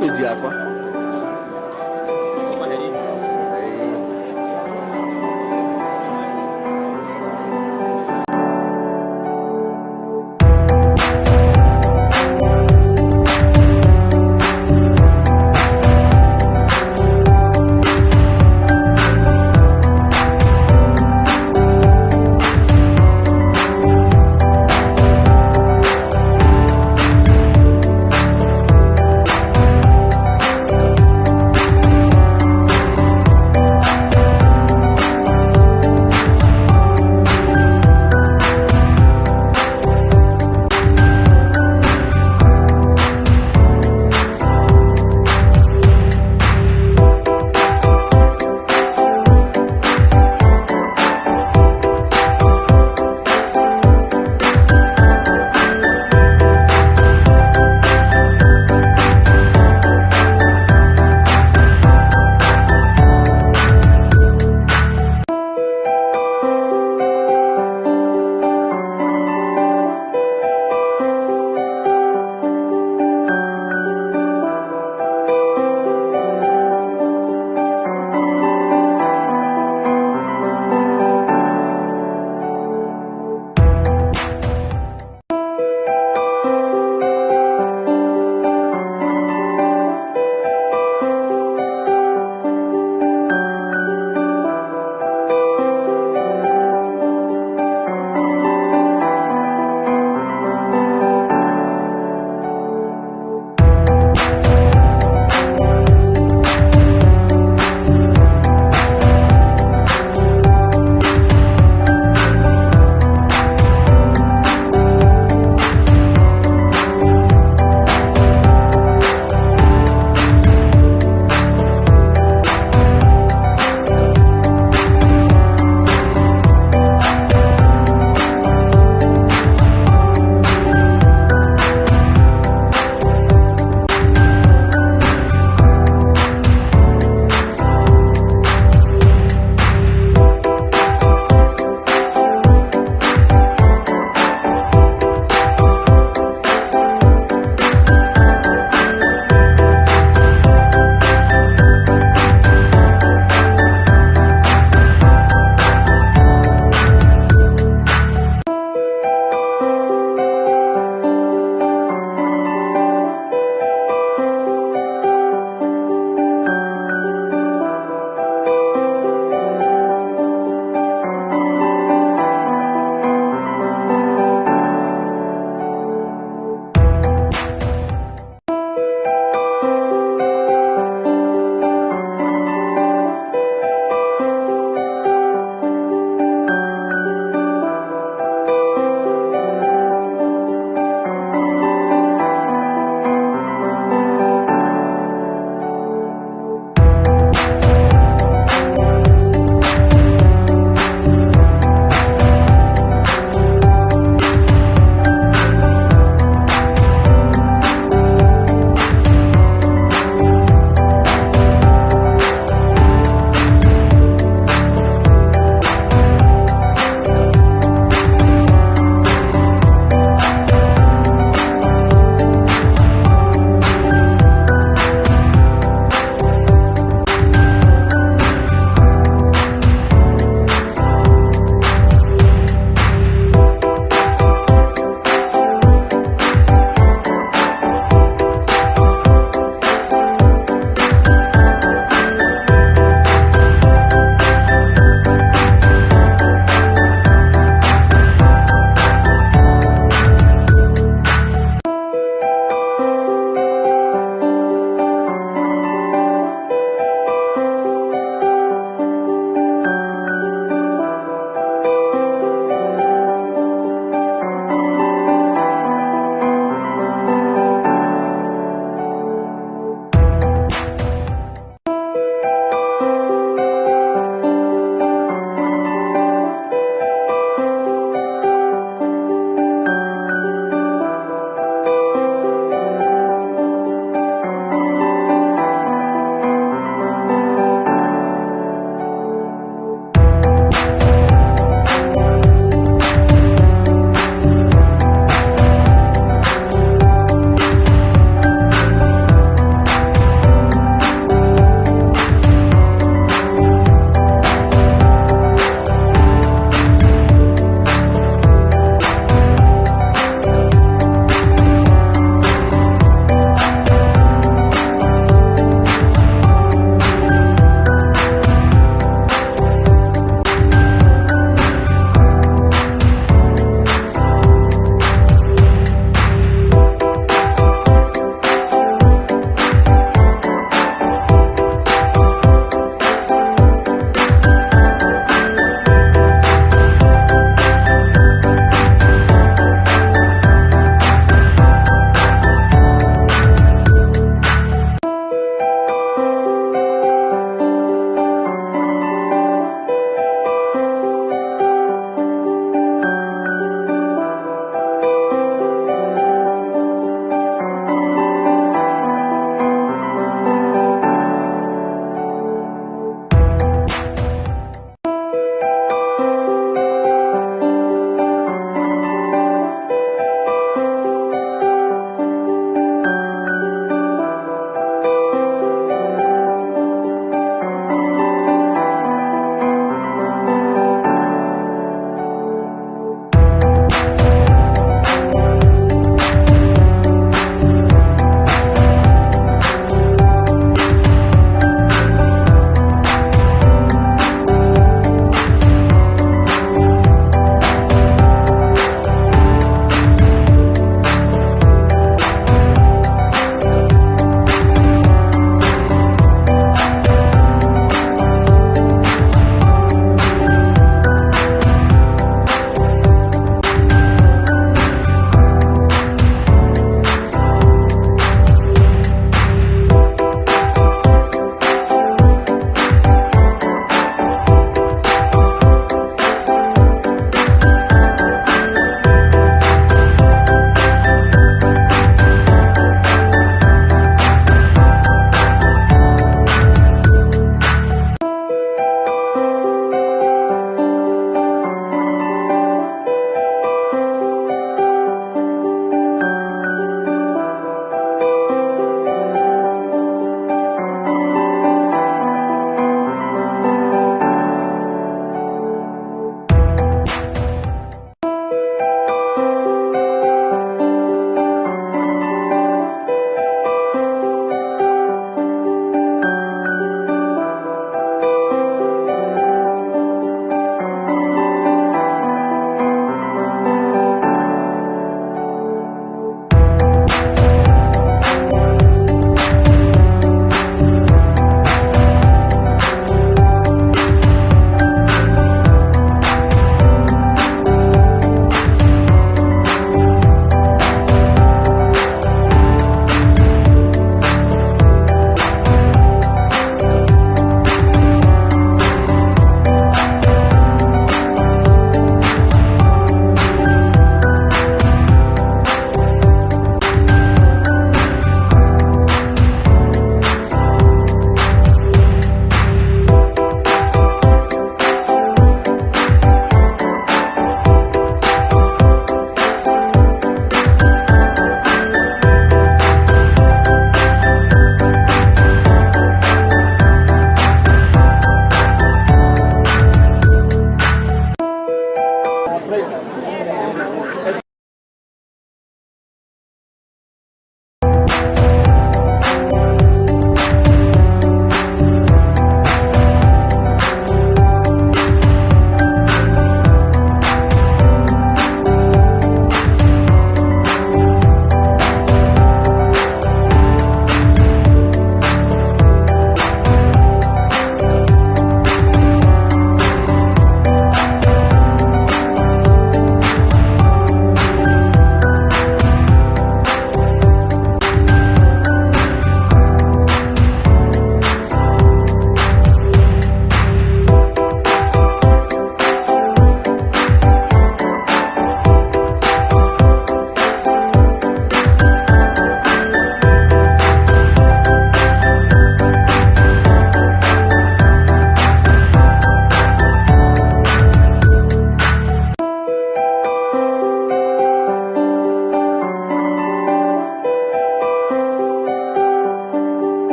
Page yakwa. Ĩĩ.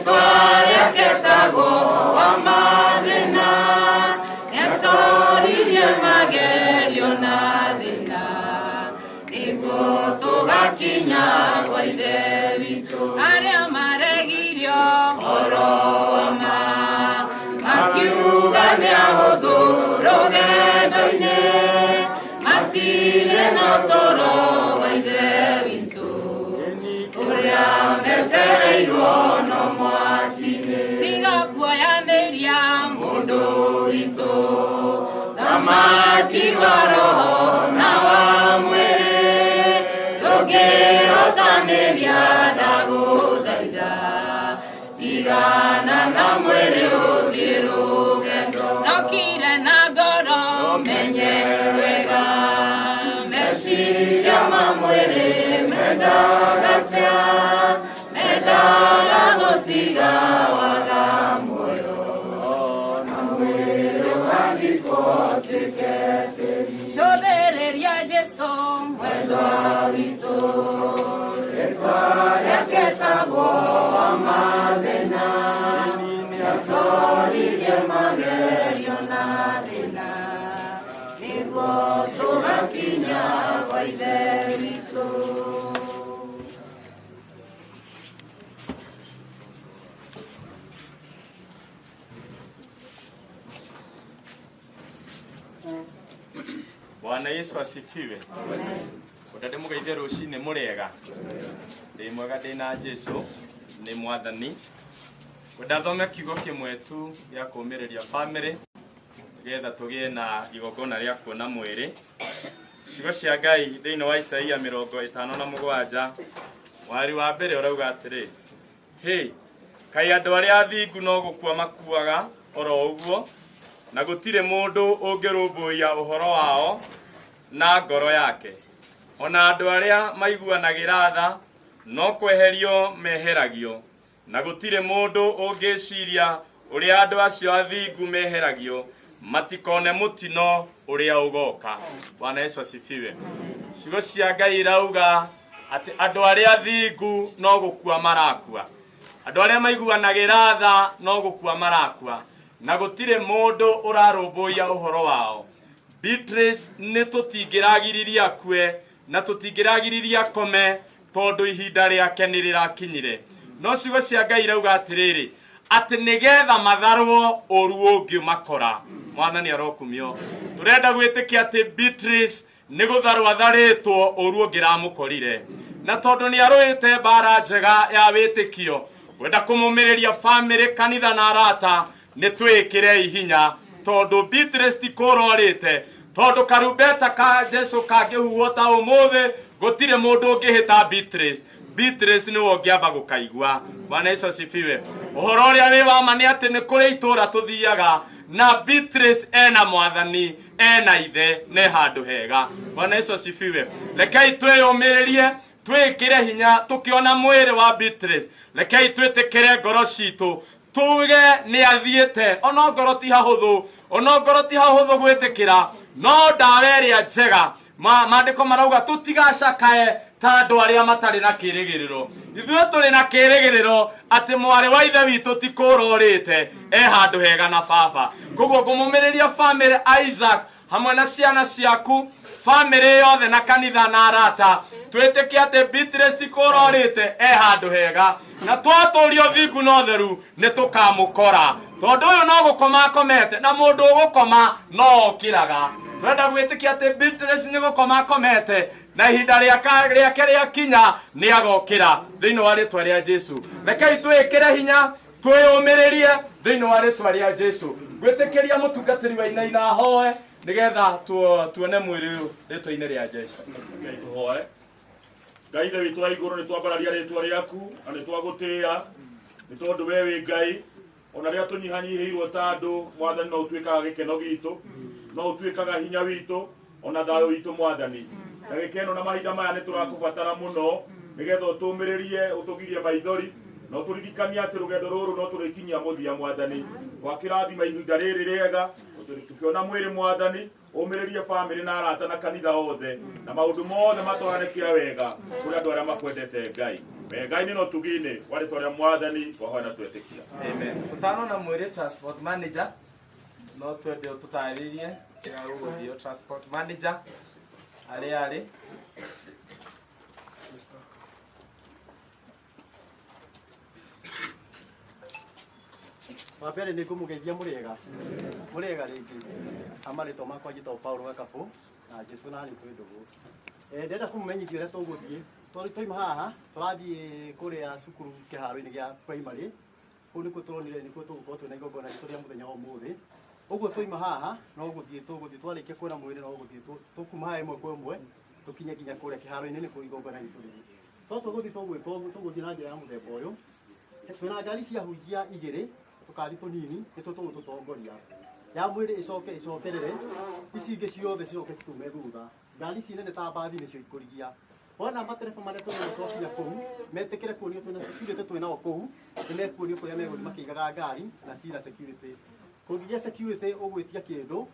Rĩtwa rĩake etagwo wa mathĩna, nĩatoririe magerio na thĩna, nĩguo tũgakinya gwa Ithe witũ. Arĩa maregirio ũhoro wa ma, makiuga nĩ ahũthũ rũgendo-inĩ, matirĩ na ũtũũro wa Ithe witũ, ũrĩa metereirwo no mwaki-inĩ. Tiga kuoyanĩria mũndũ witũ, thamaki wa roho na wa mwĩrĩ, ndũngĩrotanĩria ndagũthaitha, tigana na mwĩrĩ ũthiĩ rũgendo. Nokire na ngoro menye wega, meciria ma mwĩrĩ mendaga atĩa, mendaga gũtiga waga muoyo, na mwĩrĩ wathikwo ũtuĩke tĩri. Cũthĩrĩria Jesũ mwendwa witũ, rĩtwa rĩake etagwo wa mathĩna, nĩatoririe magerio na thĩna, nĩguo tũgakinya gwa Ithe witũ. Bwana Yesu asifiwe. Ngwenda ndĩmũgeithie rũcinĩ mũrĩega. Ndĩ mwega ndĩ na Jesu nĩ mwathani. Ngwenda thome kiugo kĩmwe tu gĩa kũũmĩrĩria famĩlĩ nĩgetha tũgĩe na igongona rĩa kuona mwĩrĩ. Ciugo cia Ngai thĩinĩ wa Isaia 57 wari wa mbere ũrauga atĩrĩ, hĩ kaĩ andũ arĩa athingu no gũkua makuaga oro ũguo, na gũtirĩ mũndũ ũngĩrũmbũiya ũhoro wao na ngoro yake. Ona andũ arĩa maiguanagĩra tha no kweherio meheragio, na gũtirĩ mũndũ ũngĩciria ũrĩa andũ acio athingu meheragio, matikone mũtino ũrĩa ũgoka. Bwana Yesu asifiwe. Ciugo cia Ngai irauga atĩ andũ arĩa athingu no gũkua marakua, andũ arĩa maiguanagĩra tha no gũkua marakua, na gũtirĩ mũndũ ũrarũmbũiya ũhoro wao. Beatrice nĩ tũtingĩragiririe akue na tũtingĩragiririe akome tondũ ihinda rĩake nĩ rĩrakinyire. No ciugo cia Ngai irauga atĩrĩrĩ, atĩ nĩgetha matharwo ũru ũngĩmakora. Mwathani arokumio. Tũrenda gwĩtĩkia atĩ Beatrice nĩ gũtharwo atharĩtwo ũru ũngĩramũkorire, na tondũ nĩ arũĩte mbara njega ya wĩtĩkio, kwenda kũmũmĩrĩria famĩlĩ, kanitha na arata, nĩ twĩkĩrei hinya tondũ Beatrice ti kũrorĩte, tondũ karumbeta ka Jesu kangĩhuhwo ta ũmũthĩ gũtirĩ mũndũ ũngĩhĩta Beatrice. Beatrice nĩwe ũngĩamba gũkaigua. Bwana Yesu asifiwe. Ũhoro ũrĩa wĩ wa ma nĩ atĩ nĩ kũrĩ itũũra tũthiaga na Beatrice ena mwathani, ena ithe, ne handũ hega. Bwana Yesu asifiwe. Rekei twĩyũmĩrĩrie, twĩkĩre hinya tũkĩona mwĩrĩ wa Beatrice. Rekei twĩtĩkĩre ngoro citũ, tuge nĩ athiĩte, ona ngoro ti hahũthũ, ona ngoro ti hahũthũ gwĩtĩkĩra, no ndawa ĩrĩa njega. Maandĩko marauga tũtigacakae ta andũ arĩa matarĩ na kĩrĩgĩrĩro. Ithuĩ tũrĩ na kĩrĩgĩrĩro atĩ mwarĩ wa ithe witũ ti kũrorĩte, e handũ hega na baba. Koguo ngũmũmĩrĩria famĩlĩ Isaac hamwe na ciana ciaku, famĩlĩ yothe na kanitha na arata, twĩtĩkie atĩ Beatrice ti kũrorĩte, e handũ hega, na twatũria ũthingu na ũtheru nĩ tũkamũkora, tondũ ũyũ no gũkoma akomete, na mũndũ ũgũkoma no okĩraga. Twenda gwĩtĩkia atĩ Beatrice nĩ gũkoma akomete, na ihinda rĩake rĩakinya nĩ agokĩra thĩinĩ wa rĩtwa rĩa Jesu. Rekei twĩkĩre hinya, twĩyũmĩrĩrie thĩinĩ wa rĩtwa rĩa Jesu. Gwĩtĩkĩria mũtungatĩri wa inaina ahoe nĩgetha tuone mwĩrĩ ũyũ rĩtwa-inĩ rĩa Jesu. Ngai tũhoe. Ngai ithe witũ wa igũrũ, nĩ twambararia rĩtwa rĩaku na nĩ twagũtĩĩa nĩ tondũ we wĩ Ngai. Ona rĩrĩa tũnyihanyihĩirwo ta andũ, Mwathani, no ũtuĩkaga gĩkeno gitũ, no ũtuĩkaga hinya witũ, ona thayũ witũ, Mwathani. Na gĩkeno na mahinda maya nĩ tũrakũbatara mũno nĩgetha ũtũmĩrĩrie, ũtũgirie maithori, na ũtũririkanie atĩ rũgendo rũrũ no tũrĩkinyia mũthia, Mwathani. Twakĩrathima ihinda rĩrĩ rĩega, Tukiona mwĩrĩ mwathani ũmĩrĩrie famĩlĩ na arata na kanitha othe na maũndũ mothe matwaranĩkia wega kũrĩ andũ arĩa makwendete Ngai wega-inĩ na ũtugi-inĩ wa rĩtwa rĩa mwathani twahoya na twetĩkia. Amen. Tutanona mwĩrĩ transport manager no twende ũtũtarĩrie kĩrĩa gũgũthiĩ transport manager arĩa arĩ. Wa mbere nĩ ngũmũgeithia mũrĩega mũrĩega rĩngĩ amarĩtwa makwa njĩtagwo Paul Gakabu na Jesũ na nĩ twĩ ndũgũ. Ndĩrenda kũmũmenyithia ũrĩa tũgũthiĩ. Twauma haha tũrathiĩ kũrĩa cukuru kĩharo-inĩ gĩa primary kũu nĩkuo tũronire nĩkuo tũgũkorwo twĩna igongona ritũ rĩa mũthenya wa ũmũthĩ. Ũguo twauma haha no gũthiĩ tũgũthiĩ twarĩkia kuona mwĩrĩ no gũthiĩ tũkuma haha ĩmwe kwa ĩmwe tũkinye nginya kũrĩa kĩharo-inĩ nĩkuo igongona ritũ rĩrĩ. So tũgũthiĩ tũgwĩka ũguo tũgũthiĩ na njĩra ya mũthemba ũyũ. Twĩna ngari cia hunjia igĩrĩ tũkari tũnini nĩtwo tũgũtũtongoria ya mwĩrĩ ĩcoke ĩcokerere ici ingĩ ciothe cicoke citume thutha. Ngari ici nene ta mbathi nĩcio ikũrigia. Wona matereba marĩa twĩnamo twakinya kũu metĩkĩre kuonio twĩna security twĩnao kũu nĩmekuonio kũrĩa megũthiĩ makĩigaga ngari na cira security. Kũngĩgĩa security ũgwĩtia kĩndũ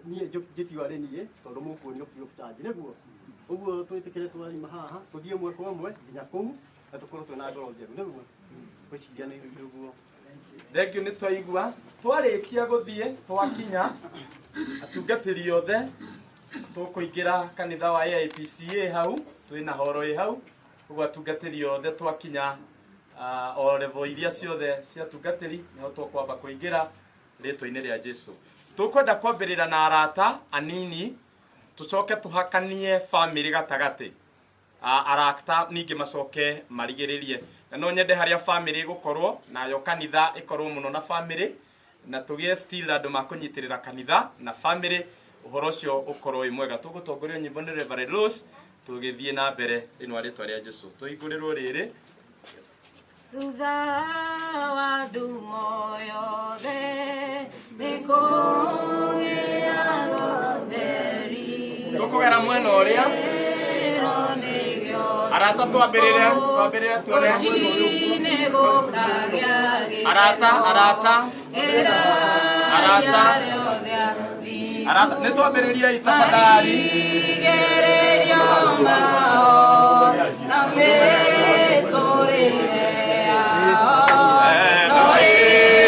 niĩ njĩtio arĩ niĩ tondũ mũkuonio free of charge nĩguo. Ũguo twĩtĩkĩre twarima haha tũthiĩ ĩmwe kwa ĩmwe nginya kũu na tũkorwo twĩna ngoro njerũ nĩguo. Ngwĩciria nĩ ũguo. Thank you nĩ twaigua twarĩkia gũthiĩ twakinya atungatĩri othe tũkũingĩra kanitha wa AIPCA hau twĩna horo ĩ hau ũguo atungatĩri othe twakinya o level iria ciothe cia atungatĩri nĩho tũkwamba kũingĩra rĩtwa-inĩ rĩa Jesũ. Tũkwenda kwambĩrĩra na arata anini tũcoke tũhakanie famĩlĩ gatagatĩ arata ningĩ macoke marigĩrĩrie na no nyende harĩa famĩlĩ ĩgũkorwo nayo kanitha ĩkorwo mũno na famĩlĩ na tũgĩe still andũ makũnyitĩrĩra kanitha na famĩlĩ ũhoro ũcio ũkorwo wĩ mwega. Tũgũtongorio nyĩmbo nĩ Reverend Rose tũgĩthiĩ na mbere thĩinĩ wa rĩtwa rĩa Jesũ. Tũhingũrĩrwo rĩrĩ thutha wa ndumo yothe nĩkũgĩa ũtheri. Tũkũgera mwena ũrĩa arata twambĩrĩre tuone arata arata arata arata nĩ twambĩrĩriei tafadhali. No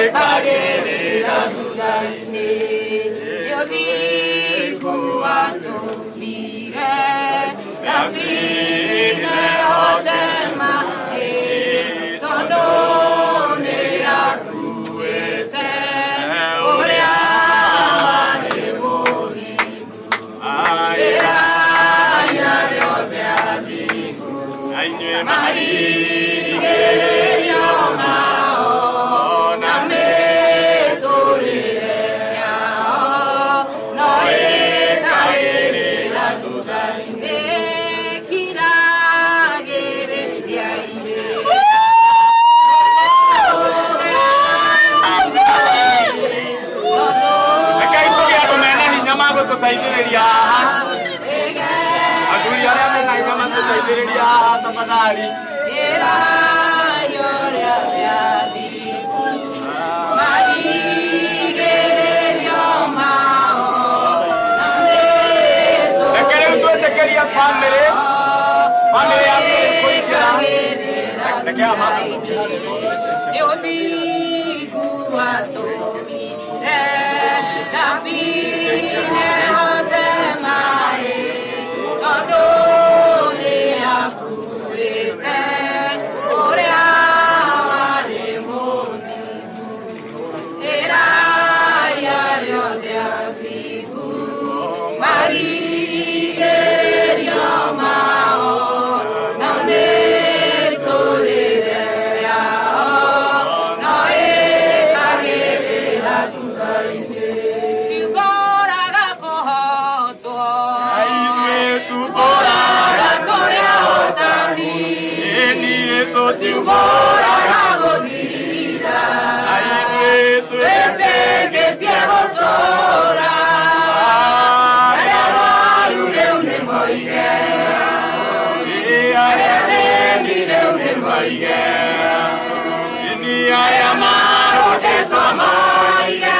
ĩkagĩrĩra thutha-inĩ ũthingu watũmire thabina hotema tondũ nĩakuĩte ũrĩa warĩ mũthingu. Ĩrai arĩa othe athingu marigĩrĩrio mao na mĩtũrĩre yao no ĩkagĩrĩra thutha-inĩ kiragĩrĩria irĩra. Rekei tũgĩe andũ mena hinya magũtũteithĩrĩria haha athuri arĩa mena hinya matũteithĩrĩria haha tafadhali. Reke rĩu twĩtĩkĩrie famĩlĩ famĩlĩ yambĩrĩrie kũingĩra. Reke aya mambe Ũthingu watũmire thabina hotema tondũ nĩakuĩte ũrĩa warĩ mũthingu. Ĩrai arĩa othe athingu marigĩrĩrio mao na mĩtũrĩre yao no ĩkagĩrĩra thutha-inĩ. Tũboraga kũhotwo Ithuĩ tũboraga tũrĩ ahotani niĩ tũtiboraga gũthira Ithuĩ twĩtĩkĩtie gũtũũra arĩa arwaru rĩu nĩ moige arĩa athĩni rĩu nĩ moige arĩa marũtĩtwo moige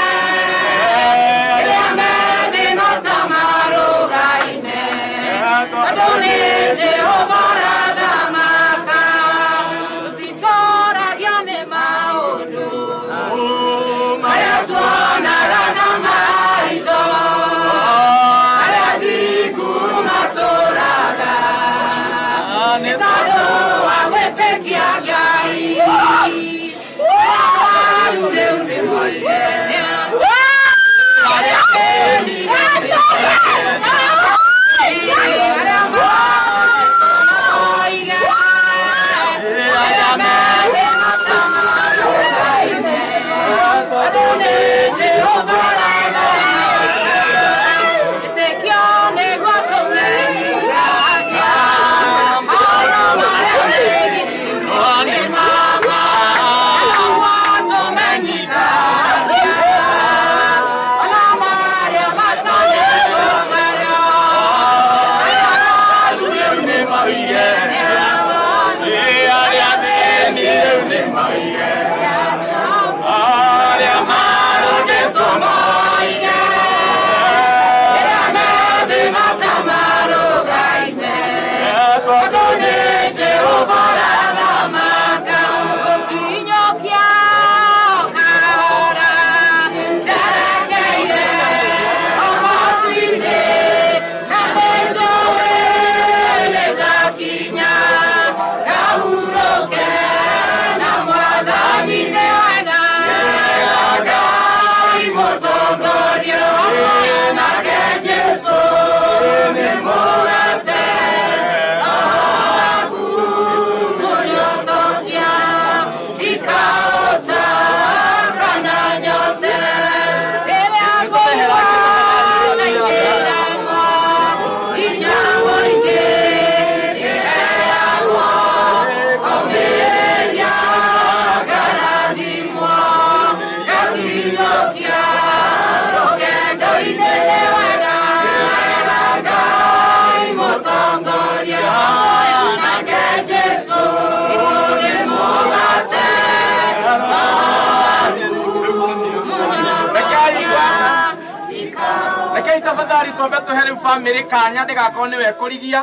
Rekei tafadhali twambe tũhe rĩu bamĩrĩ kanya ndĩgakorwo nĩwe kũrigia.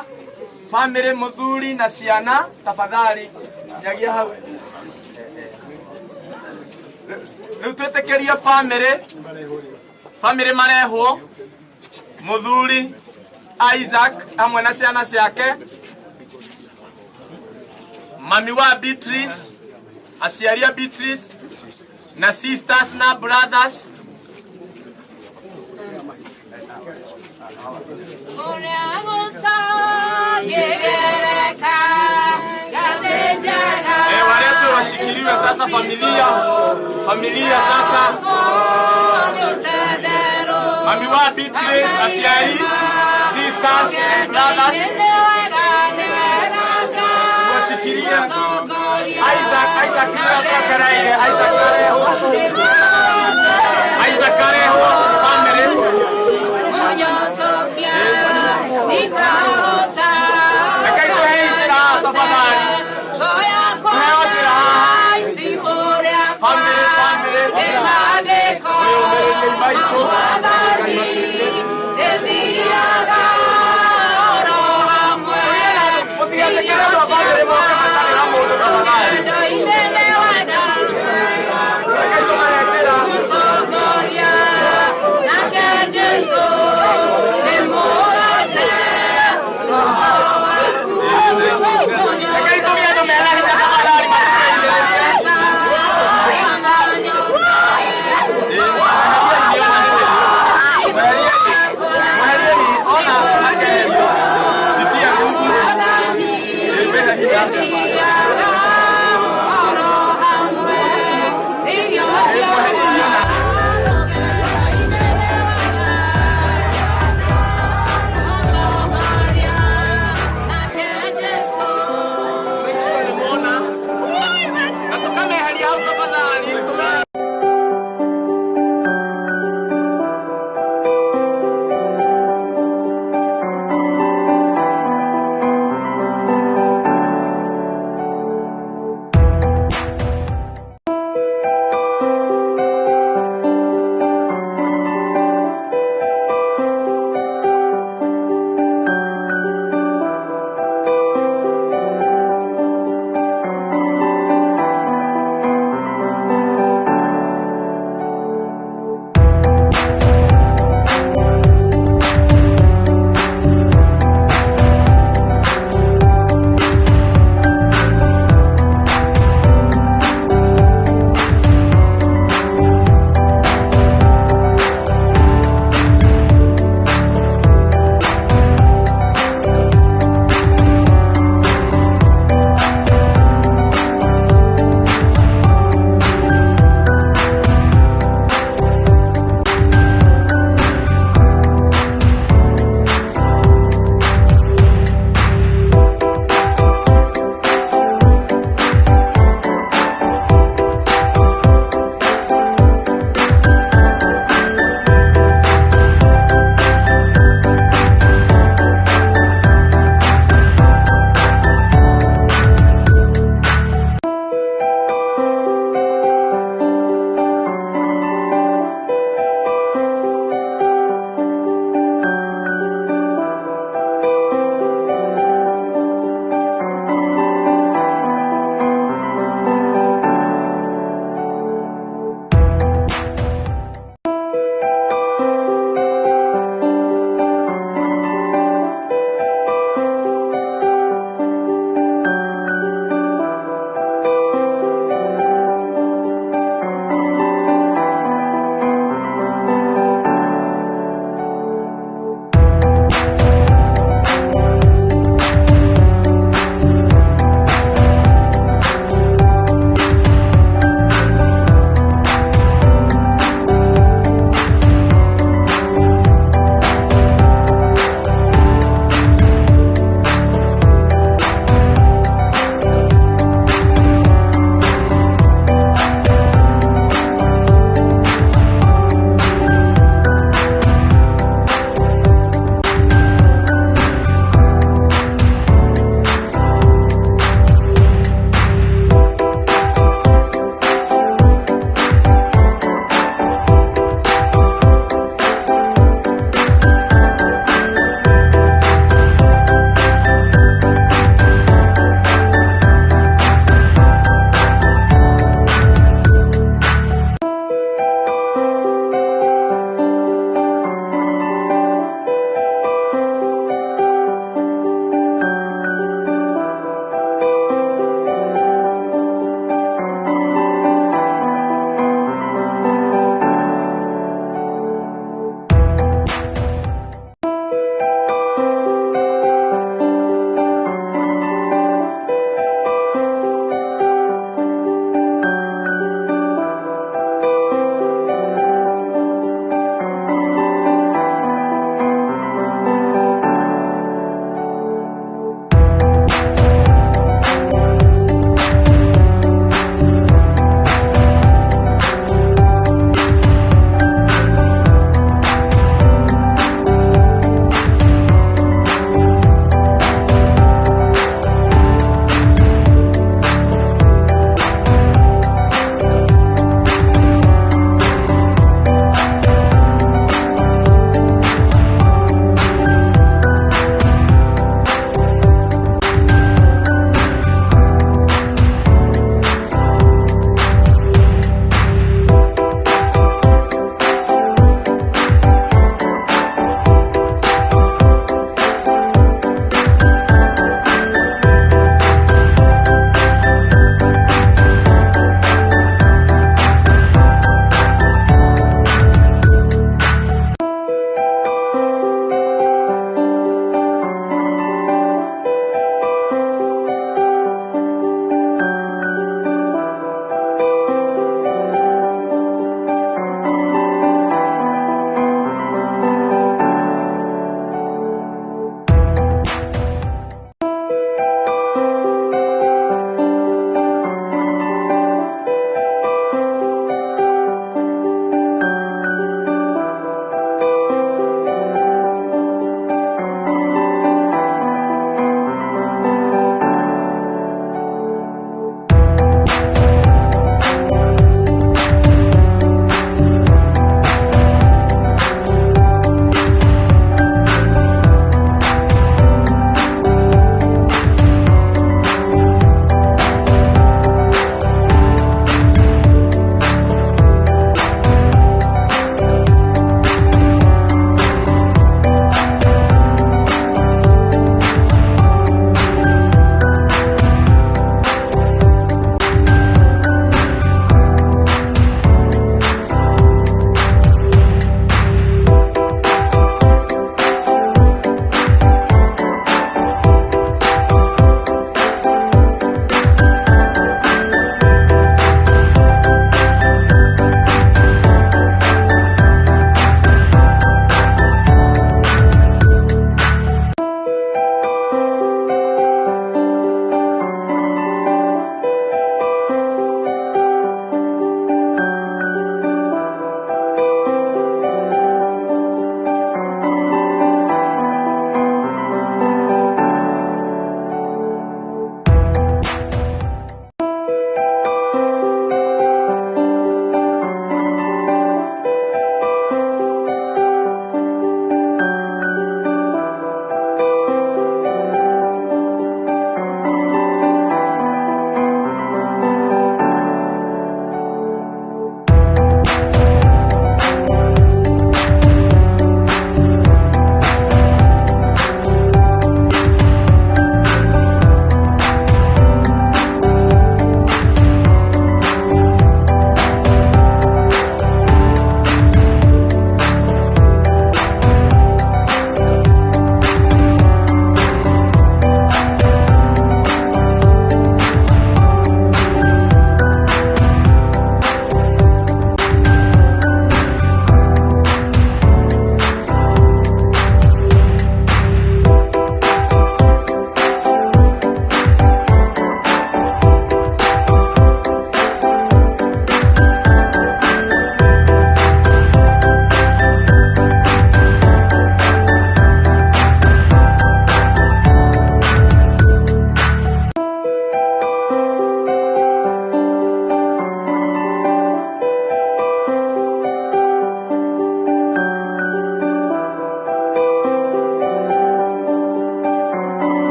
Bamĩrĩ mũthuri na ciana tafadhali nyagia hau. Rĩu twĩtĩkĩrie bamĩrĩ bamĩrĩ marehwo mũthuri Isaac hamwe na ciana ciake, mami wa Beatrice, aciari a Beatrice na sisters na brothers. Waletwe washikiliwe sasa, familia familia sasa, mami wa Beatrice, aciari, sisters and brothers washikilie. Isaac, Isaac nĩwe Isaac arehwo, Isaac arehwo family. Rekei tũhe njĩra tafadhali, tũheo njĩra haha. Family, family, mwĩyũmĩrĩrie maitũ. Mũtigetĩkĩre andũ a bamĩrĩ moke matarĩ na mũndũ tafadhali. Rekei tũmahe njĩra.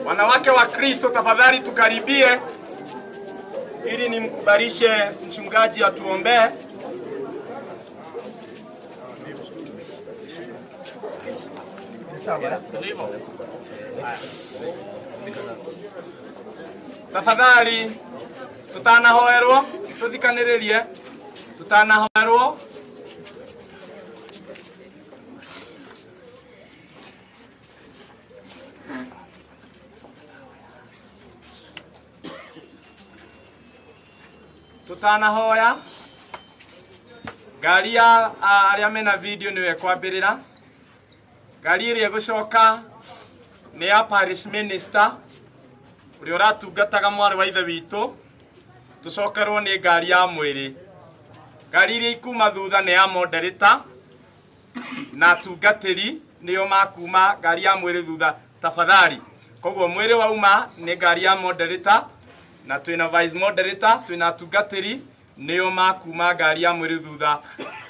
Wanawake wa Kristo, tafadhali tukaribie ili nimkubarishe mchungaji atuombee. Tafadhali tutanahoerwo, tuthikaniririe, tutanahoerwo. Tutanahoya ngari ya aria mena video niwe kwambirira. Ngari iria igucoka ni ya parish minister uria uratungataga mwari wa ithe witu, tucokerwo ni ngari ya mwiri. Ngari iria ikuma thutha ni ya moderator na atungatiri nio makuma ngari ya mwiri thutha tafadhali. Koguo mwiri wauma ni ngari ya moderator na twina vice moderator, twina atungatiri nio makuma ngari ya mwiri thutha,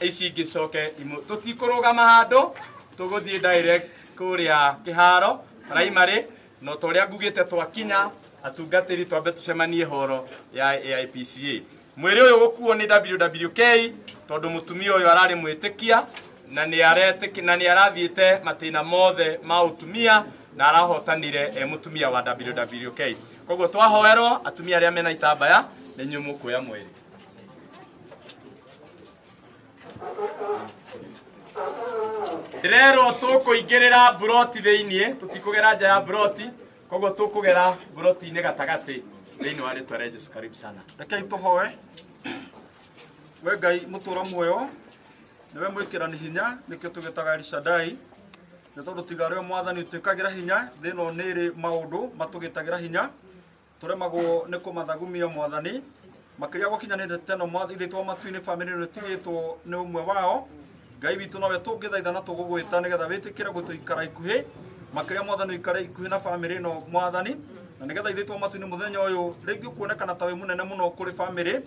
ici ingicoke tutikũrũgama handũ, tũgũthiĩ direct kũrĩa kĩharo primary, no ta ũrĩa ngugĩte twakinya atungatĩri twambe tũcemanie horo ya AIPCA. Mwĩrĩ ũyũ gũkuo nĩ WWK tondũ mũtumia ũyũ ararĩ mwĩtĩkia na nĩ arathiĩte matĩna mothe ma ũtumia na arahotanire e mũtumia wa WWK. Koguo twahoerwo atumia arĩa mena itambaya nĩ inyuĩ mũkuoya mwĩrĩ. Ndĩrerwo tũkũingĩrĩra mburoti thĩiniĩ, tũtikũgera nja ya mburoti, koguo tũkũgera mburoti-inĩ gatagatĩ thĩiniĩ wa rĩtwa rĩa Jesũ. Karibu sana. Rekei tũhoe. We Ngai mũtũra muoyo, nĩwe mwĩkĩrani hinya, nĩkĩo tũgĩtaga El Shaddai, nĩ tondũ tiga rĩo mwathani ũtwĩkagĩra hinya, thĩ ĩno nĩ ĩrĩ maũndũ matũgĩtagĩra hinya, tũremagwo nĩ kũmathagumia mwathani, makĩria gwakinyanĩte teno mwathani ithe matu-inĩ bamĩrĩ ĩno ĩtigĩtwo nĩ ũmwe wao. Ngai witũ nowe tũngĩthaitha na tũgũgwĩta nĩgetha wĩtĩkĩre gũtũikara ikuhĩ, makĩria mwathani ũikare ikuhĩ na bamĩrĩ ĩno mwathani, na nĩgetha ithe twa matu-inĩ mũthenya ũyũ rĩngĩ ũkuonekana ta wĩ mũnene mũno kũrĩ bamĩrĩ.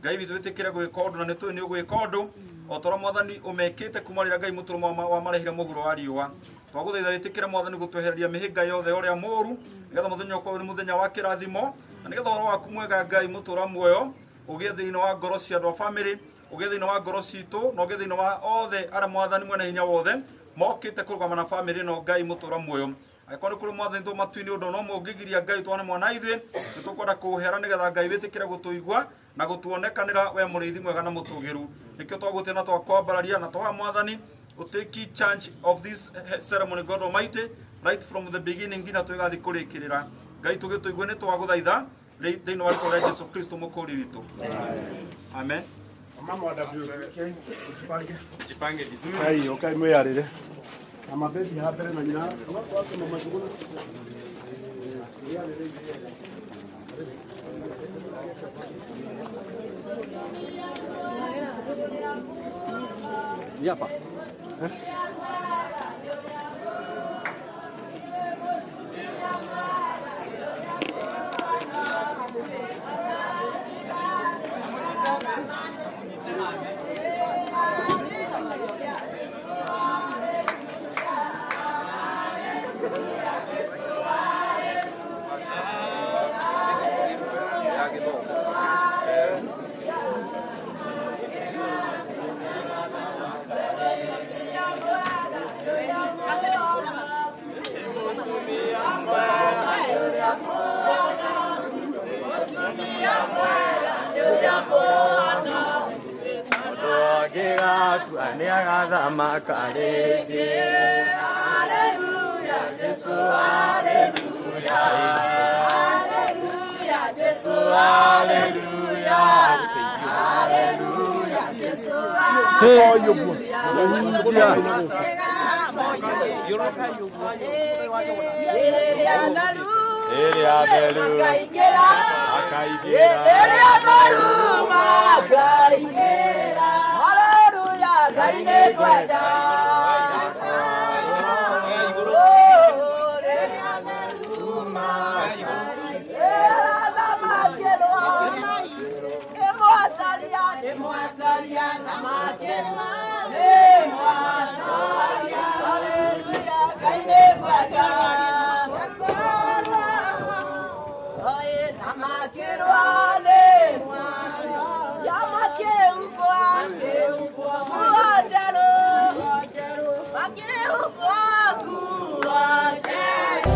Ngai witũ wĩtĩkĩre gwĩka ũndũ na nĩtũĩ nĩ ũgwĩka ũndũ o ta ũrĩa mwathani ũmekĩte kuma rĩrĩa Ngai mũtũrũme wamarehire mũhuro wa riũa. Twagũthaitha wĩtĩkĩre mwathani gũtwehereria mĩhĩnga yothe ũrĩa mũũru, nĩgetha mũthenya ũkorwo nĩ mũthenya wa kĩrathimo, na nĩgetha ũhoro waku mwega Ngai mũtũra muoyo ũgĩe thĩinĩ wa ngoro cia andũ a bamĩrĩ, ũgĩe thĩinĩ wa ngoro citũ, na ũgĩe thĩinĩ wa othe arĩa mwathani mwene hinya wothe mokĩte kũrũgama na bamĩrĩ ĩno Ngai mũtũra muoyo. Angĩkorwo nĩ kũrĩ mwathani tũ matu-inĩ ũndũ no mũngĩgiria Ngai twane mwana ithuĩ, nĩ tũkwenda kũũhera nĩgetha Ngai wĩtĩkĩre gũtũigua na gũtuonekanĩra we mũrĩithi mwega na mũtũgĩru. Nĩkĩo twagũtĩa na twakwambararia na twahoya mwathani ũtake charge of this ceremony God Almighty right from the beginning nginya twĩgathiĩ kũrĩkĩrĩra. Ngai tũgĩtũigue nĩ twagũthaitha thĩinĩ wa rĩtwa rĩa Jesũ Kristo mũkũũri witũ. Amen. Mama wa WWK, ujipange. Jipange vizuri. Kai, okay, mwiyarire. Na mabebi habere na nyina. Watu mama shughuli. Ni hapa. Eh? Hallelujah, Jesu, hallelujah. Hallelujah, Jesu, hallelujah. Hallelujah, Jesu, hallelujah. Akĩhumbwo nguo njerũ.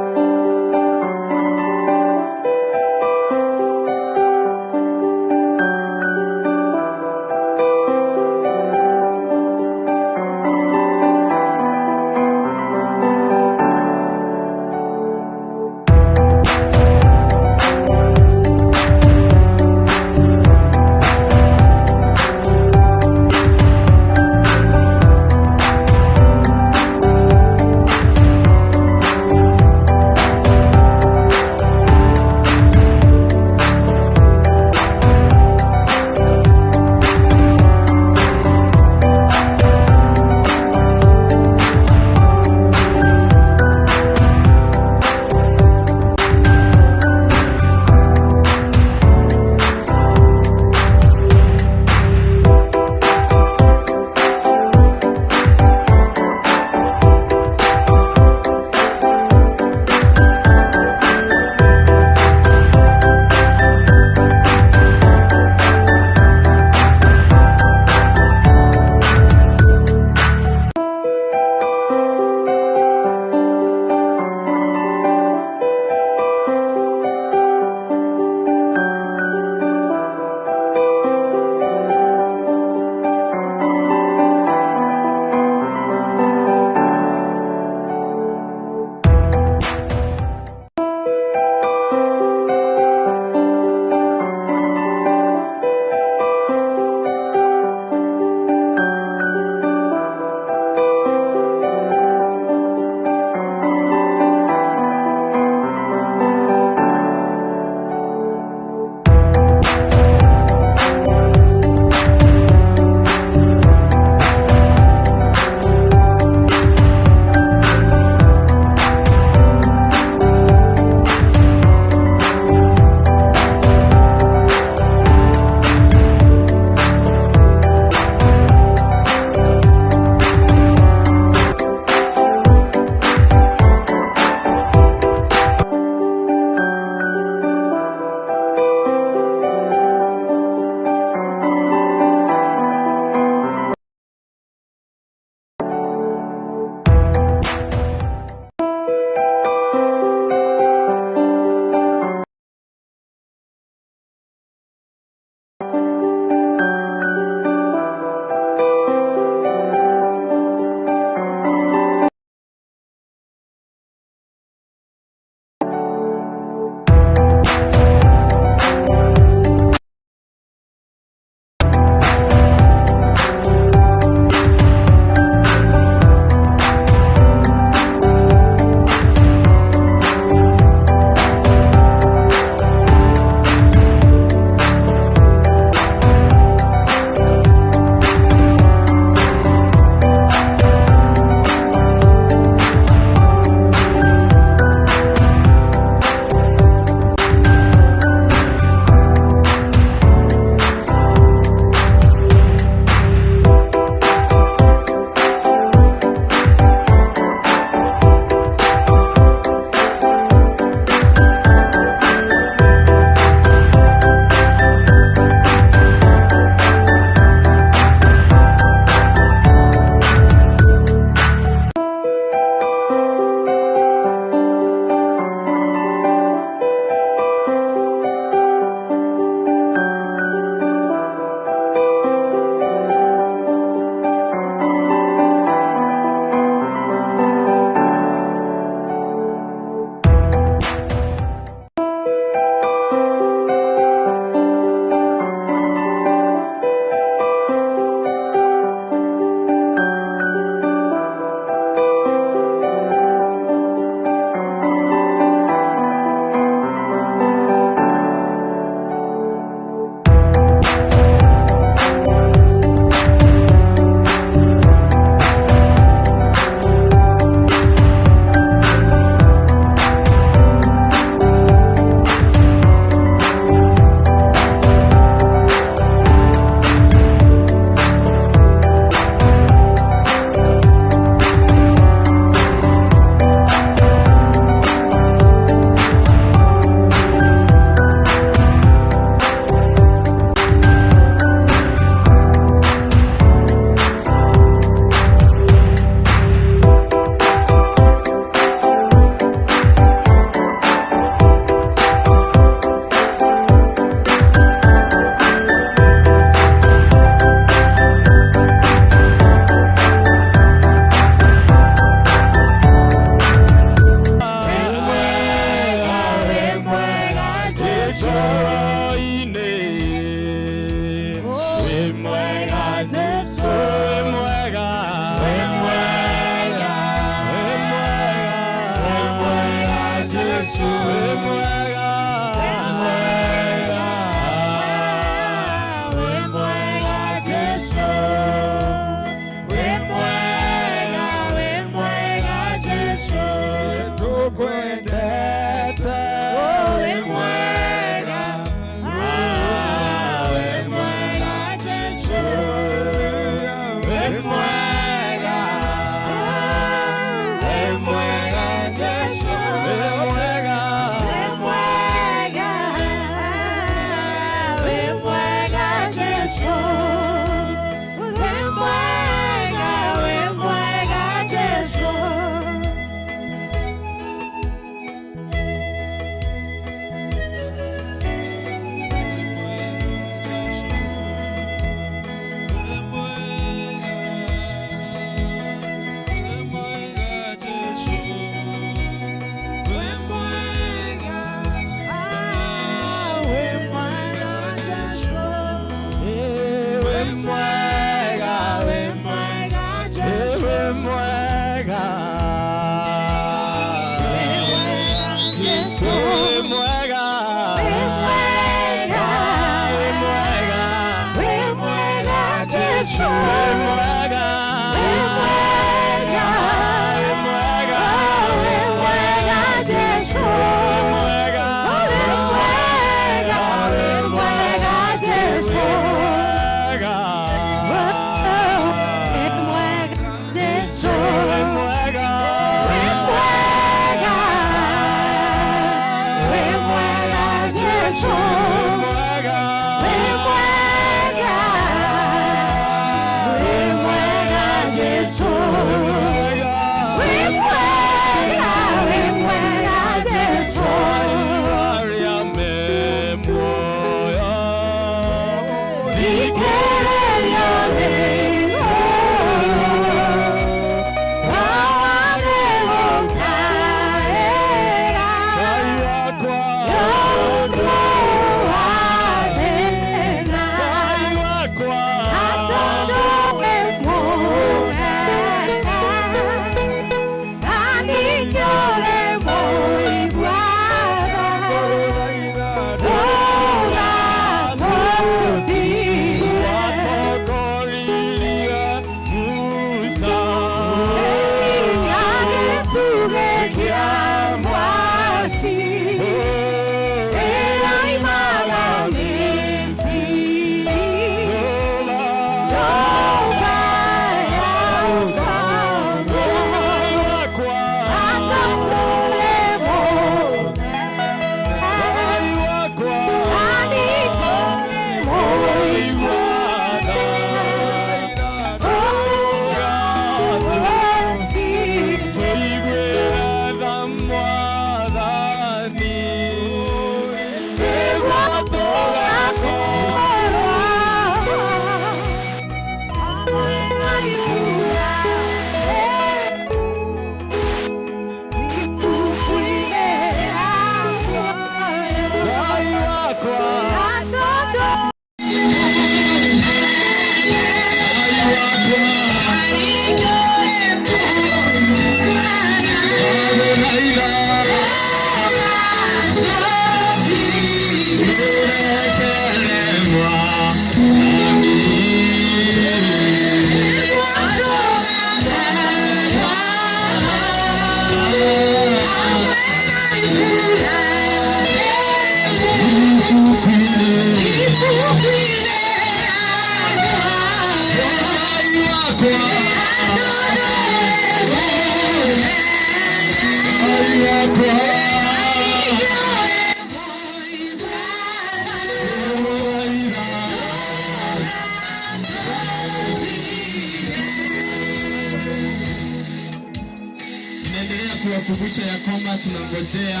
Tunaendelea kuwakumbusha ya kwamba tunangojea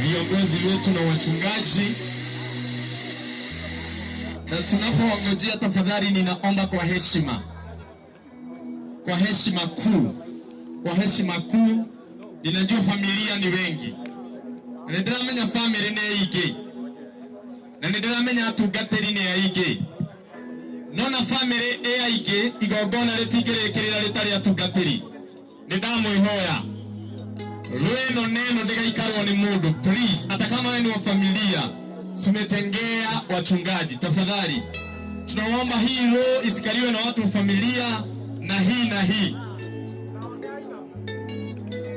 viongozi wetu na wachungaji, na tunapowangojea, tafadhali ninaomba kwa heshima, kwa heshima kuu, kwa heshima kuu. Ninajua familia ni wengi, na nĩndĩramenya family nĩ aingĩ, na nĩndĩramenya atungatĩri nĩ aingĩ, no na family ĩ aingĩ, igongona rĩtingĩrĩkĩrĩra rĩtarĩ atungatĩri. Nĩndamwĩhoya rwĩno neno ndĩgaikarwo nĩ mũndũ, please. Hata kama wewe ni wa familia, tumetengea wachungaji, tafadhali tunaomba hii roho isikaliwe na watu wa familia na hii na hii,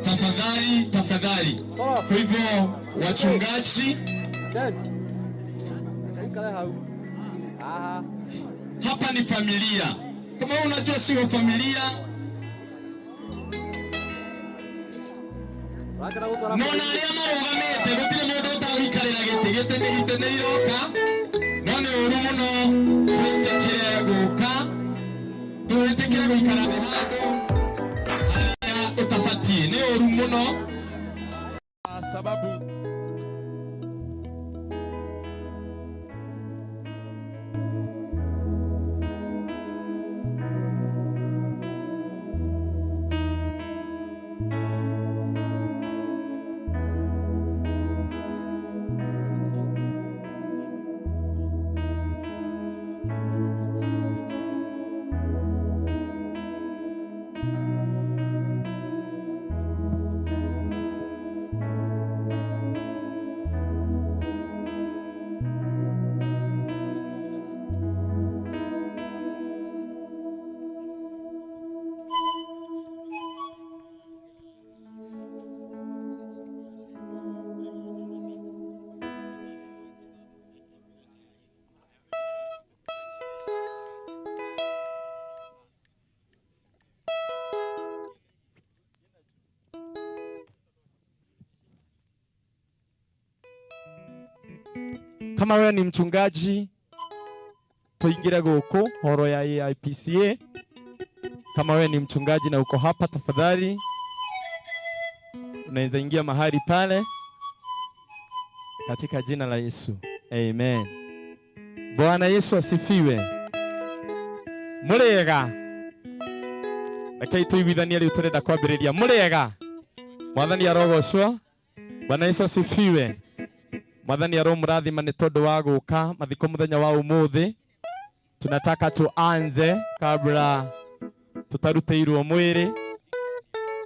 tafadhali, tafadhali. Kwa hivyo wachungaji hapa ni familia. Kama wewe unajua si wa familia, nona aria marugamite gutire mundu utagwikarira giti, giti ni ite ni iroka, no ni uru muno twitikire guka, twitikire guikara thi handu haria utabatie, ni uru muno sababu Kama wewe ni mchungaji, tuingire guku horo ya AIPCA. Kama wewe ni mchungaji na uko hapa, tafadhali unaweza ingia mahali pale katika jina la Yesu. Amen. Bwana Yesu asifiwe. Murega. Rekei tuiguithanie riu turenda kwambiriria. Murega. Mwathani arogocwo. Bwana Yesu asifiwe. Mwathani aromurathima ni tondu wa guka mathiko muthenya wa umuthi. Tunataka tuanze kabla tutarutĩirwo mwĩrĩ,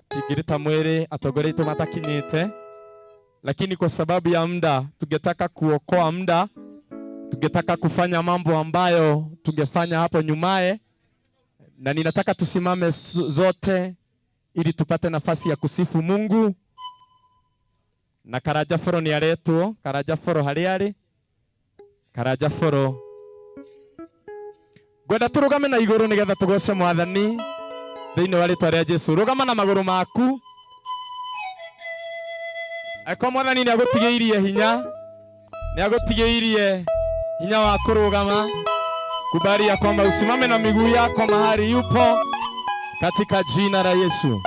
tingĩruta mwĩrĩ atongoria aitũ matakinyĩte, lakini kwa sababu ya muda tungetaka kuokoa muda, tungetaka kufanya mambo ambayo tungefanya hapo nyumaye, na ninataka tusimame zote ili tupate nafasi ya kusifu Mungu. Na Karanja Boro ni aretwo, Karanja Boro harĩa arĩ, Karanja Boro ngwenda turugame na iguru nigetha tugoce Mwathani thiini wa ritwa ria Jesu. Rugama na maguru maku. Angĩkorwo Mwathani nĩ agũtigĩirie hinya, nĩ agũtigĩirie hinya wa kũrũgama, kubali ya kwamba usimame na miguu yako mahali yupo katika jina la Yesu.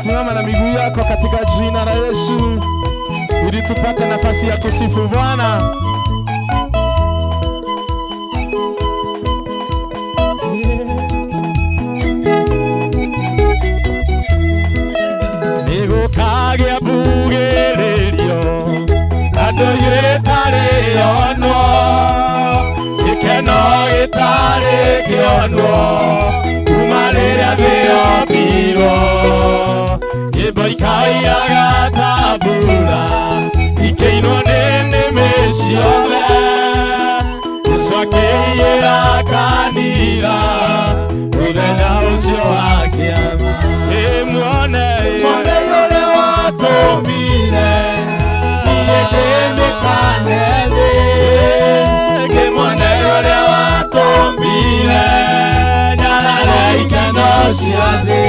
Simama na miguu yako katika jina la Yesu ili tupate nafasi ya kusifu Bwana. Nĩgũkagĩa mbugĩrĩrio, andũ gĩtarĩ onwo, gĩkeno gĩtarĩ kĩonwo, kuma rĩrĩa thĩ yombirwo. Nyĩmbo ikaiyaga ta mbura, ikĩinwo nĩ nĩmĩ ciothe. Jesũ akĩiyĩra kanitha, mũthenya ũcio wa kĩama. Ĩ muone, muone ũrĩa watũmire, niĩ ndĩmĩkane thĩ. Kĩmuone ũrĩa watũmbire, nyarare ikeno cia thĩ.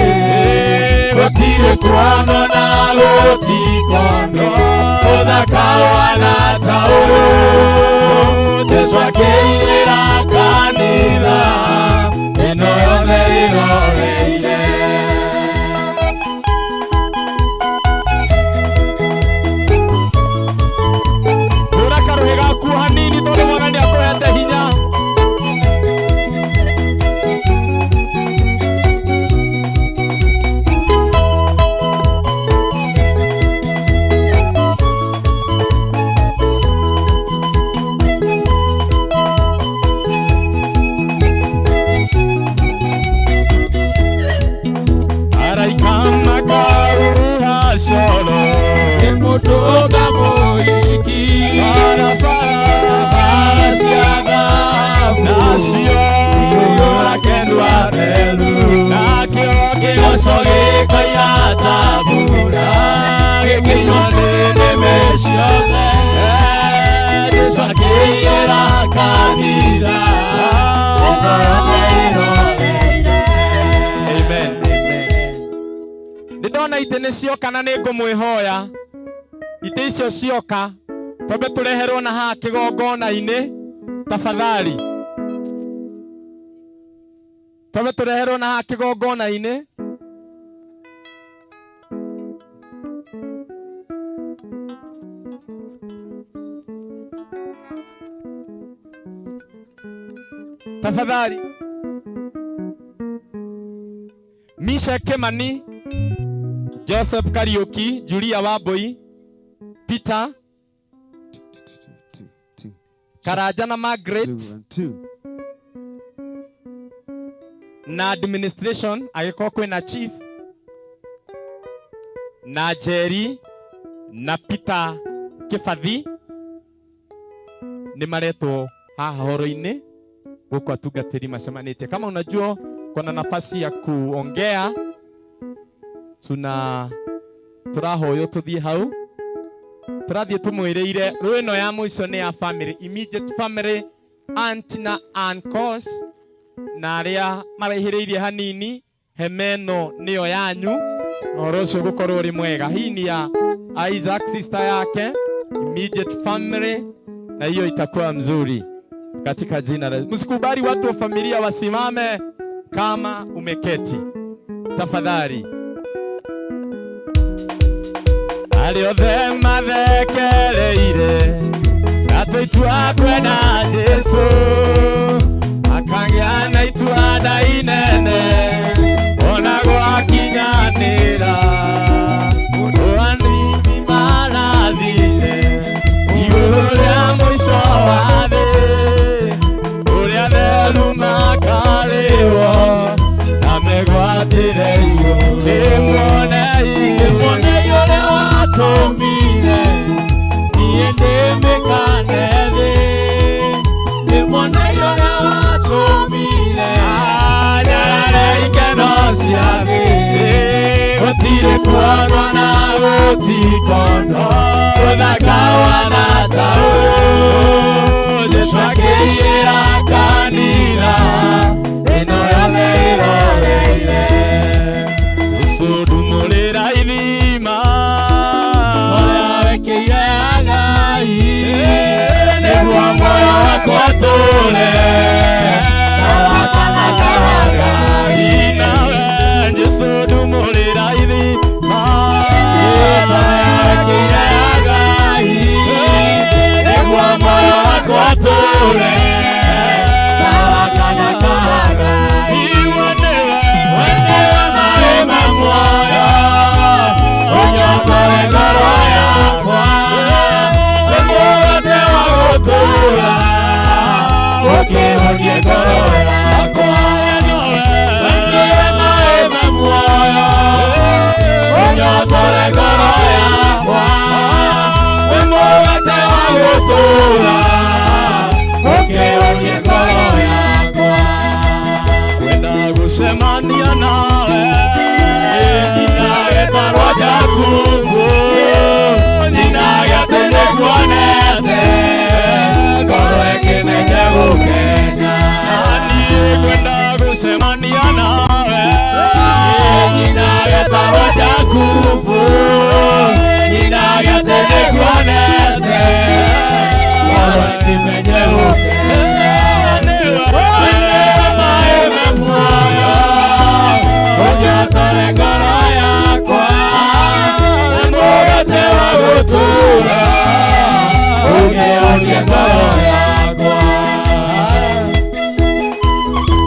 Gũtirĩ kuonwo na gũtikonwo, ũthaka ũhana ta ũyũ. Jesũ akĩiyĩra kanitha, ĩno yothe ĩroreire. Hũra karũhĩ gaku hanini tondũ Mwathani akũhete hinya. Araika makahuha coro, Mũtũnga mũhiki, barabara cia thahabu, nacio iyũra kendwa theru, nakĩo kĩgoco gĩkoira ta mbura, gĩkĩinwo nĩ nĩmĩ ciothe. Jesũ akĩiyĩra kanitha, ĩno yothe ĩroreire. Amen. Nĩ ndona itĩ nĩ cioka na nĩ ngũmwĩhoya itĩ icio cioka twambe tũreherwo na haha kĩgongona-inĩ tafadhali, twambe tũreherwo na haha kĩgongona-inĩ. Tafadhali Misha Kimani, Joseph Kariuki, Julia Wambui, Peter Karanja na Margaret na administration agĩkorwo kwĩna chief na Jerry na Peter Kibathi nĩ maretwo haha horo-inĩ gũkũ atungatĩri macemanĩtie. Kama unajua kuna nafasi ya kuongea, tuna tũrahoywo tũthiĩ hau, tũrathiĩ tũmwĩrĩire rũ ĩno ya mũico nĩ ya family, immediate family, aunt na uncles na arĩa maraihĩrĩirie hanini, hema ĩno nĩyo yanyu. Na ũhoro ũcio ũgũkorwo ũrĩ mwega. Hii ni ya Isaac sister yake, immediate family, na hiyo itakuwa mzuri katika jina la. Msikubali watu wa familia wasimame kama umeketi, tafadhali. Arĩa othe mathekereire atĩ itua kwenda Jesu akagĩa na itua nda inene ona gwakinyanĩra ũndũ anini marathire igũrũ rĩa mũico wa thĩ ũrĩa theru makarĩrwo na megwatĩre igũrũ. Ndĩmuonei, Ndĩmuonei ũrĩa watũmire niĩ ndĩmĩkane thĩ. Ndĩmuonei ũrĩa watũmire anyarare ikeno cia thĩ. Gũtirĩ kuonwo na gũtikondwo ũthaka wana ta ũyũ. Jesũ akĩiyĩra kanitha ĩno yothe ĩroreire. Jesu ndumũrĩra ithima Ũrĩa wekĩire Ngai nĩguo muoyo wakwa ũtũũre. Ngai nawe Jesu ndumũrĩra ithima Ũrĩa wekĩire Ngai nĩguo muoyo wakwa ũtũũre. Iwe nĩwe We nĩwe maĩ ma muoyo, ũnyotore ngoro yakwa. Wĩ mũgate wa gũtũũra, ũkĩhonie ngoro yakwa. We nĩwe maĩ ma muoyo, ũnyotore ngoro yakwa. Wĩ mũgate wa gũtũũra, ũkĩhonie ngoro yakwa. Kwenda gũcemania nawe Ninagetarwo Jakubu, nyinaga atĩ nĩnguonete, ngoro ĩkĩmenye gũkena. Na niĩ ngwenda gũcemania nawe Ninagetarwo Jakubu, nyinaga atĩ nĩnguonete, ngoro ĩkĩmenye gũkena. We nĩwe maĩ ma muoyo, ũnyotore ngoro yakwa. Na mũgate wa gũtũũra, ũkĩhonie ngoro yakwa.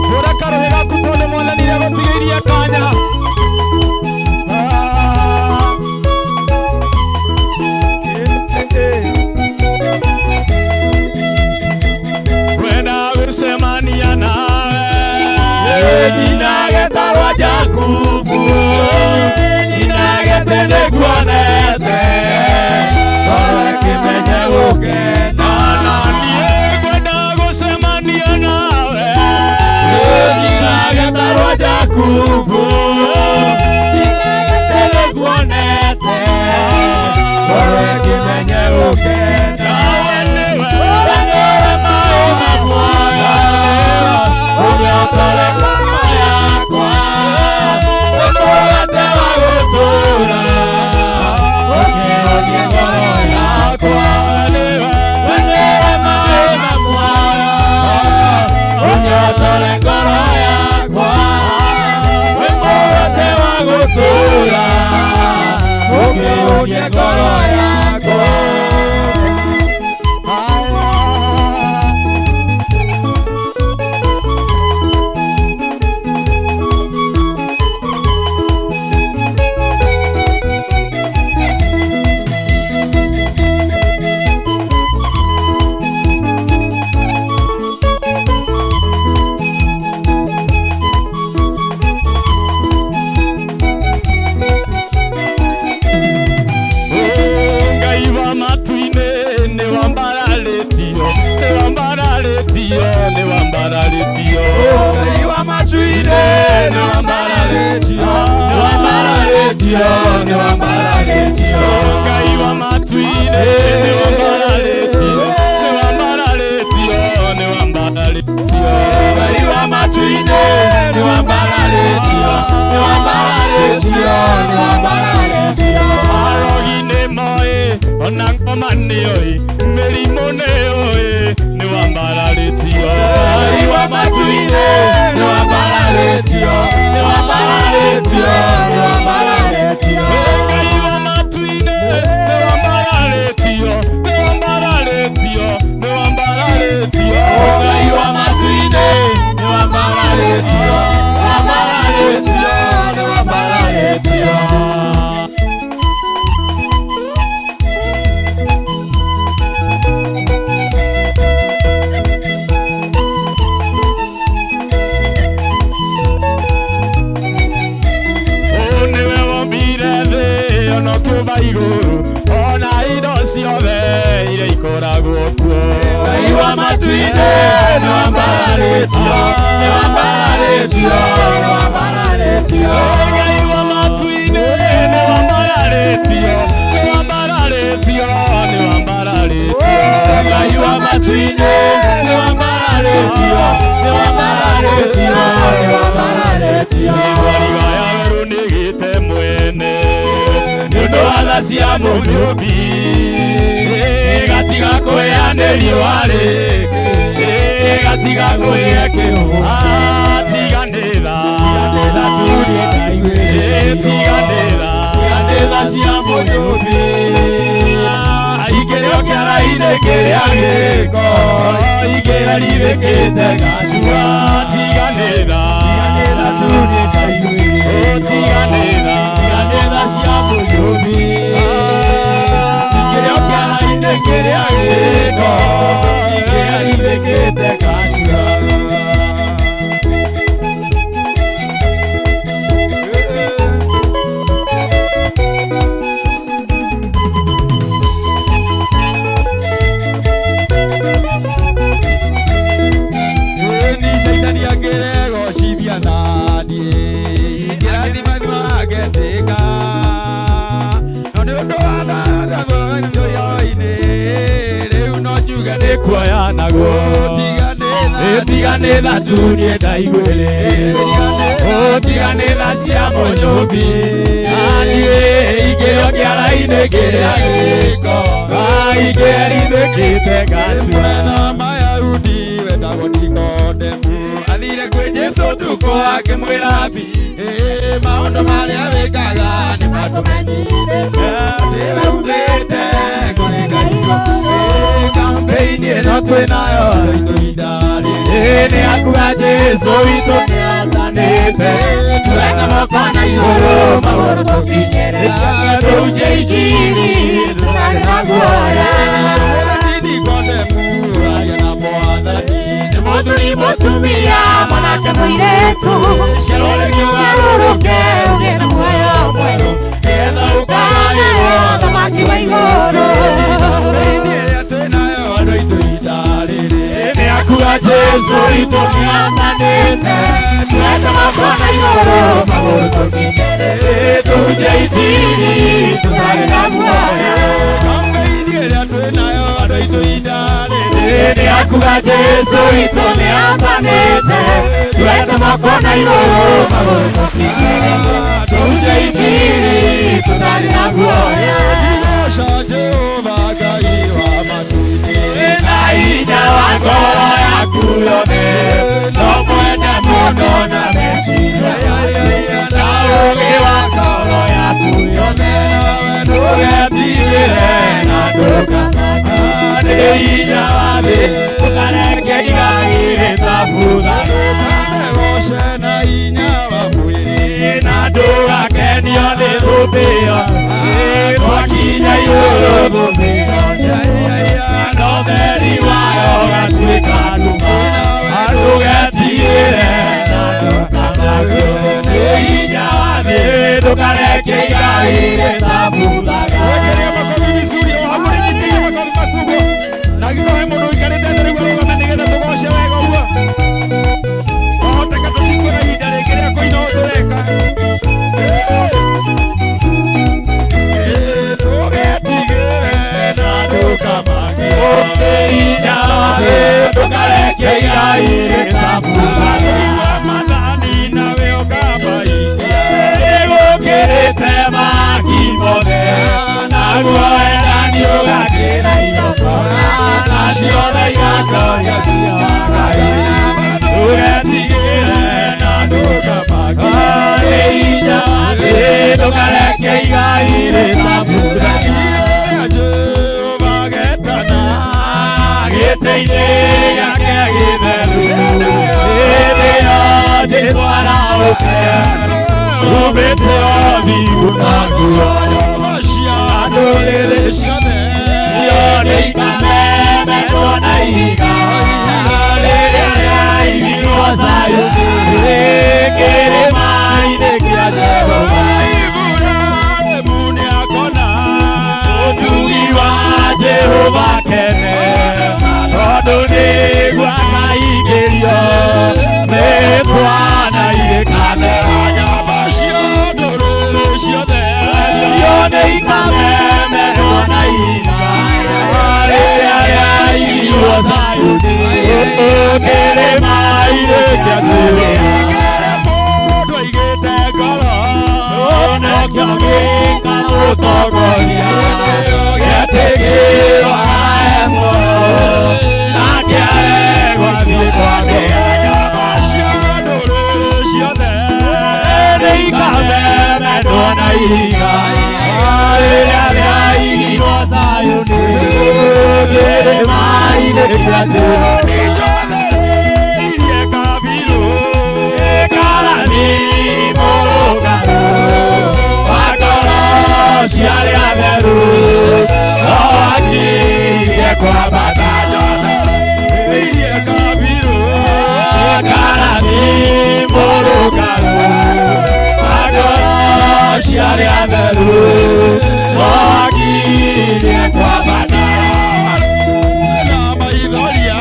Hũra karũhĩ gaku tondũ Mwathani nĩagũtigĩirie kanya. Kwenda gũcemania nawe Ninagetarwo Jakubu, nyinaga atĩ nĩnguonete, ngoro ĩkĩmenye gũkena. Na niĩ ngwenda gũcemania nawe Ninagetarwo Jakubu, nyinaga atĩ nĩnguonete, ngoro ĩkĩmenye gũkena. Nawe nĩwe We nĩwe maĩ ma muoyo, ũnyotore ngoro yakwa. Wĩ mũgate wa gũtũũra, ũkĩhonie ngoro yakwa. We nĩwe maĩ ma muoyo, ũnyotore ngoro yakwa. Wĩ mũgate wa gũtũũra, ũkĩhonie ngoro yakwa. Ngai wa matu-inĩ nĩ wambararĩtio, nĩ wambararĩtio, nĩ wambararĩtio. Ngai wa matu-inĩ nĩ wambararĩtio, nĩ wambararĩtio, nĩ wambararĩtio. Ngai wa matu-inĩ nĩ wambararĩtio, nĩ wambararĩtio, nĩ wambararĩtio. Ngai wa matu-inĩ nĩ wambararĩtio, nĩ wambararĩtio, nĩ Ona ngoma nĩoĩ mĩrimũ nĩoĩ nĩwambararĩtio Ngai wa matu-inĩ nĩwambararĩtio nĩwambararĩtio nĩwambararĩtio Ngai wa matu-inĩ nĩwambararĩtio nĩwambararĩtio nĩwambararĩtio Ngai wa matu-inĩ nĩwambararĩtio nĩwambararĩtio nĩwambararĩtio. Niwe wombire thĩ ona ũkĩũmba igũrũ ona indo ciothe iria ikoragwo kuo. Ngai wa matu-inĩ nĩwambararĩtio nĩwambararĩtio nĩwambararĩtio Ngai wa matu-inĩ nĩwambararĩtio nĩwambararĩtio nĩwambararĩtio Ngai wa matu-inĩ nĩwambararĩtio nĩwambararĩtio nĩwambararĩtio. Igwariga ya werũ nĩgĩte mwene nĩ ũndũ wa tha cia Mũmbi gatiga kũhĩa riũa rĩngĩ gatiga kũhĩa kĩhumo tiga nĩ tha tiga nĩ tha tiga cia Mũmbi ikĩrĩo kĩara-inĩ kĩrĩa gĩko ikĩra ribĩkĩte gacua tiga nĩ tha tiga nĩ tha tiga cia Mũmbi ikĩrĩo kĩara-inĩ kĩrĩa gĩko ikĩra ribĩkĩte gacua. Ni Shaitani angĩregocithia naniĩ ingĩrathimathima agetĩka no nĩ ũndũ wa thathothoinĩ rĩu no njuge nĩ kuoya naguo tiga nĩ tha tu niĩ ndaiguĩrĩ tiga nĩ tha cia Mũnyũmbi naniĩ ikĩrĩo kĩara-inĩ kĩrĩa gĩko ingĩrithĩkĩte gacua. Mwena Mayahudi wetagwo Nikodemu athire kwĩ Jesũ tukũ akĩmwĩra bi maũndũ marĩa wĩkaga nĩ matũmenyithĩtie atĩ we umĩte kũrĩ Ngai. Kampeini ĩno twĩ nayo andũ aitũ ihinda rĩrĩ nĩ akuga Jesũ witũ nĩathanĩte tuweke moko na igũrũ magũrũ tũkinyĩre tũhunjie injiri tũtarĩ na guoya. Nikodemu aria na Mwathani nĩ mũthuri mũtumia mwanake mũirĩtu garũrũke ũgĩe na muoyo mwerũ nĩgetha ũkagaĩrwo ũthamaki wa igũrũ. Kampeini ĩrĩa twĩ nayo andũ aitũ ihinda rĩrĩ nĩ akuga Jesũ witũ nĩathanĩte tuweke moko na igũrũ magũrũ tũkinyĩre tũhunjie injiri tũtarĩ na guoya. Kampeini ĩrĩa twĩ nayo andũ aitũ ihinda rĩrĩ Nĩ akuga Jesũ witũ nĩathanĩte tuweke moko na igũrũ magũrũ tũkinyĩre tũhunjie injiri tũtarĩ na guoya. Goca Jehova Ngai wa matu-inĩ na hinya wa ngoro yaku yothe no mwende mũno na meciria na ũũgĩ wa ngoro yaku yothe ndũgetigĩre na ndũkamake nĩ hinya wa thĩ ndũkareke igai rĩtabutha Goce na hinya wa mwĩrĩ na ndũgakenio nĩ thũmbĩ ĩyo twakinya igũrũ thũmbĩ no theri wayo gatuĩka nduma ndũgetigĩre na ndũkamakio nĩ hinya wa thĩ ndũkareke igai rĩtabuthaga. Wekeria makobi vizuri o hau ũrĩnyitĩire makobi maku ũguo na angĩkorwo he mũndũ ũikarĩte thĩ rĩu arũgame nĩgetha tũgoce wega ũguo wahoteka tũtikuona ihinda rĩngĩ rĩa kũina ũũ tũreka. Ndũgetigĩre na ndũkamakio nĩ hinya wa thĩ ndũkareke igai rĩtabuthaga. Igua mathani nawe ũkamaikia Nĩgũkĩrĩte maki mothe Kĩrĩma-inĩ kĩa Zayuni. Mũndũ aigĩte ngoro Nakĩo gĩkamũtongoria gĩatigĩrwo ae muoyo nake aregwo athiĩ kwa Nyama cia ndũrĩrĩ ciothe nĩikamemetwo na ihiga rĩrĩa rĩaigirwo Zayuni kĩrĩma-inĩ kĩa Zayuni. Irie kabirũ Karani mũrũngarũ wa ngoro cia arĩa atheru no akirie kwambata. Irie kabirũ Karani mũrũngarũ wa ngoro cia arĩa atheru no akirie kwambata. Na maithoria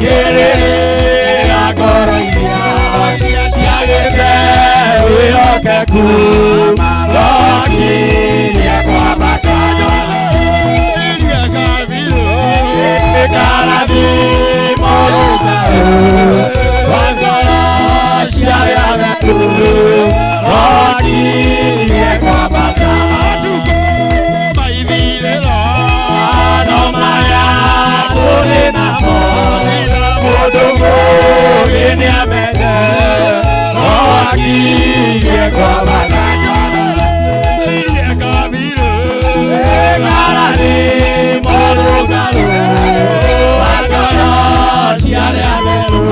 Kĩrĩra ngoro iria ciagĩte wĩhokeku no akirie kwambata. Irie kabirũ Karani mũrũngarũ wa ngoro cia arĩa atheru no akirie kwambata. Matukũ maithirĩro No maya tũrĩ namo mũndũ mũũgĩ nĩamenye no akirie kwambata. Irie kabirũ Karani mũrũngarũ wa ngoro cia arĩa atheru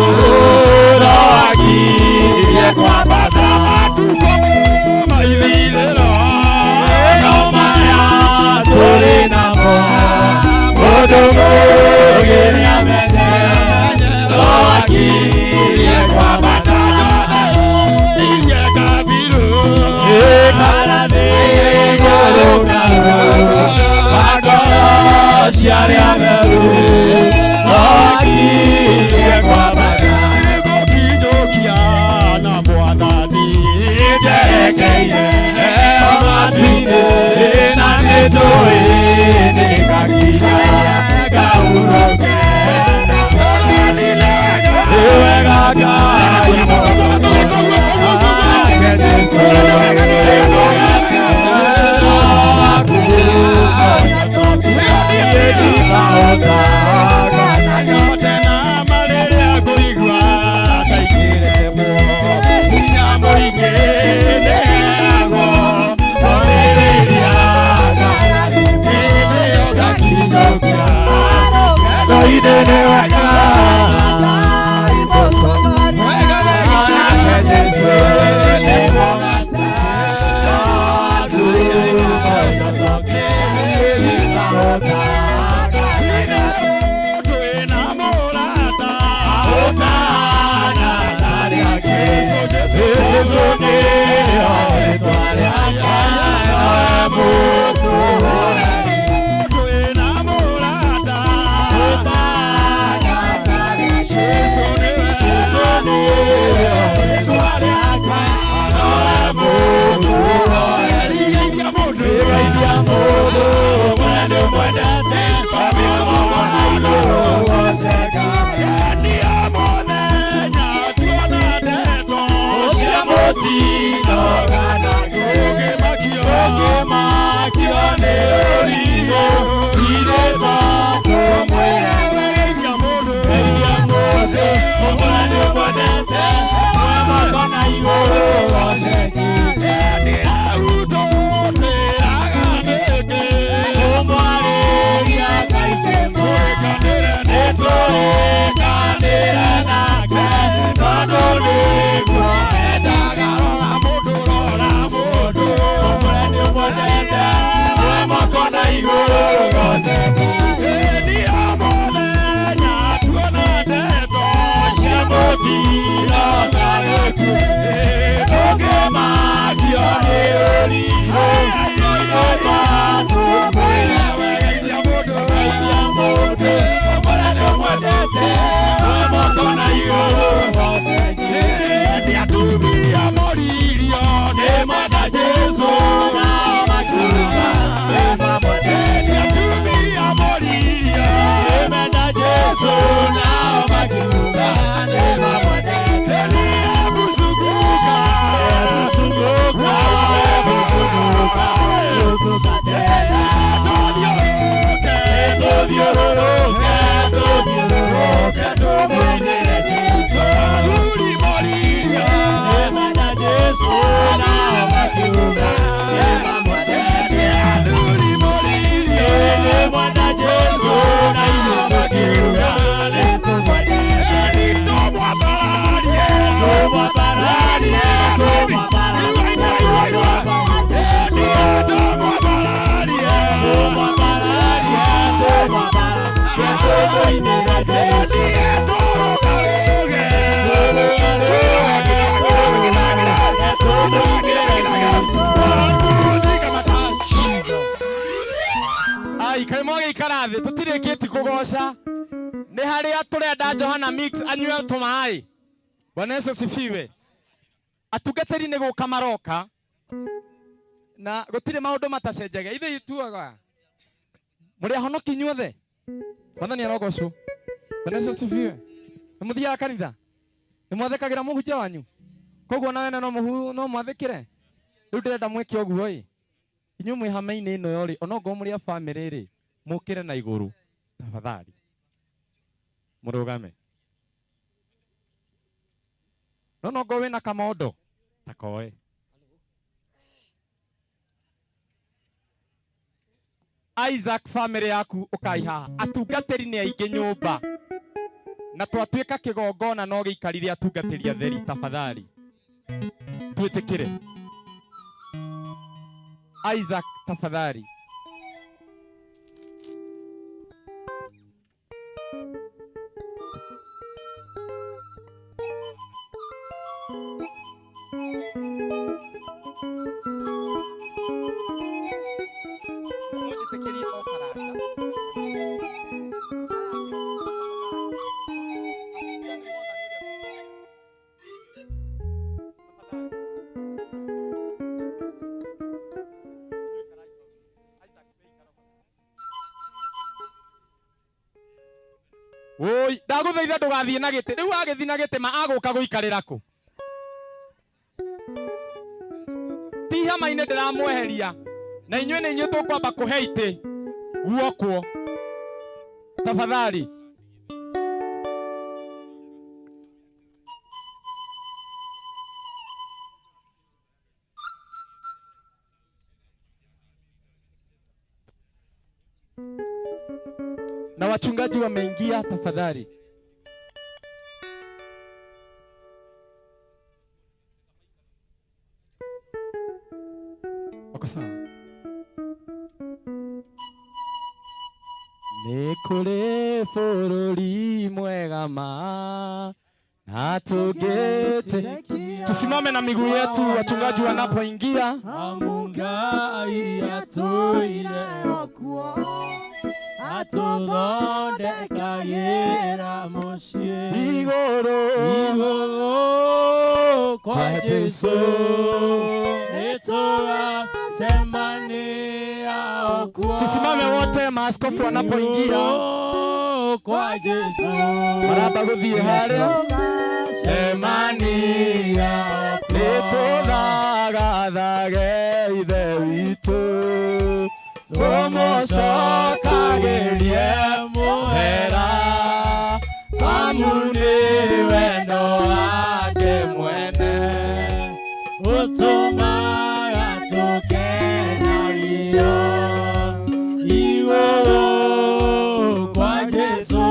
no akirie kwambata. Matukũ maithirĩro No maya tũrĩ namo mũndũ mũũgĩ nĩamenye no akirie kwambata. Irie kabirũ Karani mũrũngarũ wa ngoro cia arĩa atheru no akirie kwambata. Gũkinyũkia na mwathani Njerekeire matu-inĩ na nĩnjũĩ nĩngakinya ngahurũke. Nĩ wega Ngai nake Jesũ Tena marĩrĩa ngũigua ndaigĩremwo hinya mũingĩ nĩheagwo ũrĩrĩria hĩndĩ ĩyo ngakinyũkia Ngai nĩ wega nake Jesũ nĩ twĩna mũrata twĩna mũrata Jesũ nĩwe Geithia mũndũ Nĩa mũthenya tuona ndeto Ũngĩmakio Geithia mũndũ Atumia moririo nĩ mwenda Jesũ atumia moririo nĩ mwenda Jesũ nao makiuga Tũmũinĩre Jesũ. Athuri moririe nĩmwenda Jesũ, nao makiuga nĩmamwendete. Athuri moririe nĩmwenda Jesũ, na ithuĩ tũkiuga nĩtũmwendete. Nĩtũmwambararie, tũmwambararie, Ai, kaĩ mwagĩikara thĩ tũtirĩkĩti kũgoca nĩ harĩa tũrenda Johana Mix anyue tũmaĩ. Bwana Yesu asifiwe. Atungatĩri nĩ gũka maroka na gũtirĩ maũndũ matacenjagia ithuĩ ituaga mũrĩ ahonoki inyuothe. Mwathani arogocwo. Bwana Yesu asifiwe. Nĩ mũthiaga kanitha? Nĩ mwathĩkagĩra mũhunjia wanyu? Koguo nawe no mwathĩkĩre? Rĩu ndĩrenda mwĩke ũguo ĩ inyuĩ mwĩ hama-inĩ ĩno rĩ onokorwo mũrĩ a bamĩrĩ rĩ mũkĩre na igũrũ tafadhali mũrũgame no nongorwo wĩna kamondo takoe Isaac family yaku ũkai haha atungatĩri nĩ aingĩ nyũmba na twatuĩka kĩgongona no gĩikarire atungatĩri atheri tafadhali twĩtĩkĩre Isaac tafadhali. Oi, ndagũthaitha ndũgathiĩ na gĩtĩ. Rĩu agĩthiĩ na gĩtĩ ma agũka gũikarĩra kũ? Ti hama-inĩ ndĩramweheria. Na inyuĩ nĩ inyuĩ tũkwamba kũhe itĩ guokwo. Tafadhali. Na wachungaji wameingia, tafadhali. Wako sawa? Nĩ kũrĩ bũrũri mwega ma na tũngĩte. Tusimame na miguu yetu wachungaji wanapoingia. Mungai atũire okuo atũthondekagĩra mũciĩ igũrũ igũrũ kwa Jesũ nĩtũgacemania okuo. Tusimame wote maaskofu wanapoingia kwa Jesũ maramba gũthiĩ harĩa cemania nĩtũthagathage Ithe witũ tũmũcokagĩrie mũhera amu nĩ wendo wake mwene ũtũmaga tũkenagio igũrũ kwa Jesũ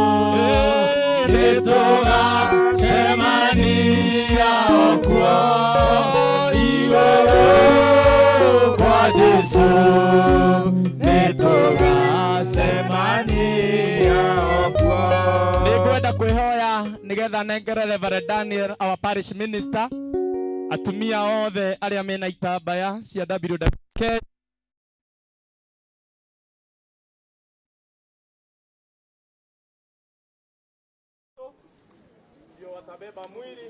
nĩtũgacemania okuo igũrũ kwa Jesũ nĩtũgacemania okuo. Nĩngwenda kwĩhoya nĩgetha nengere Reverend Daniel our parish minister atumia othe arĩa mena itambaya cia WWK ndio watabeba mwili.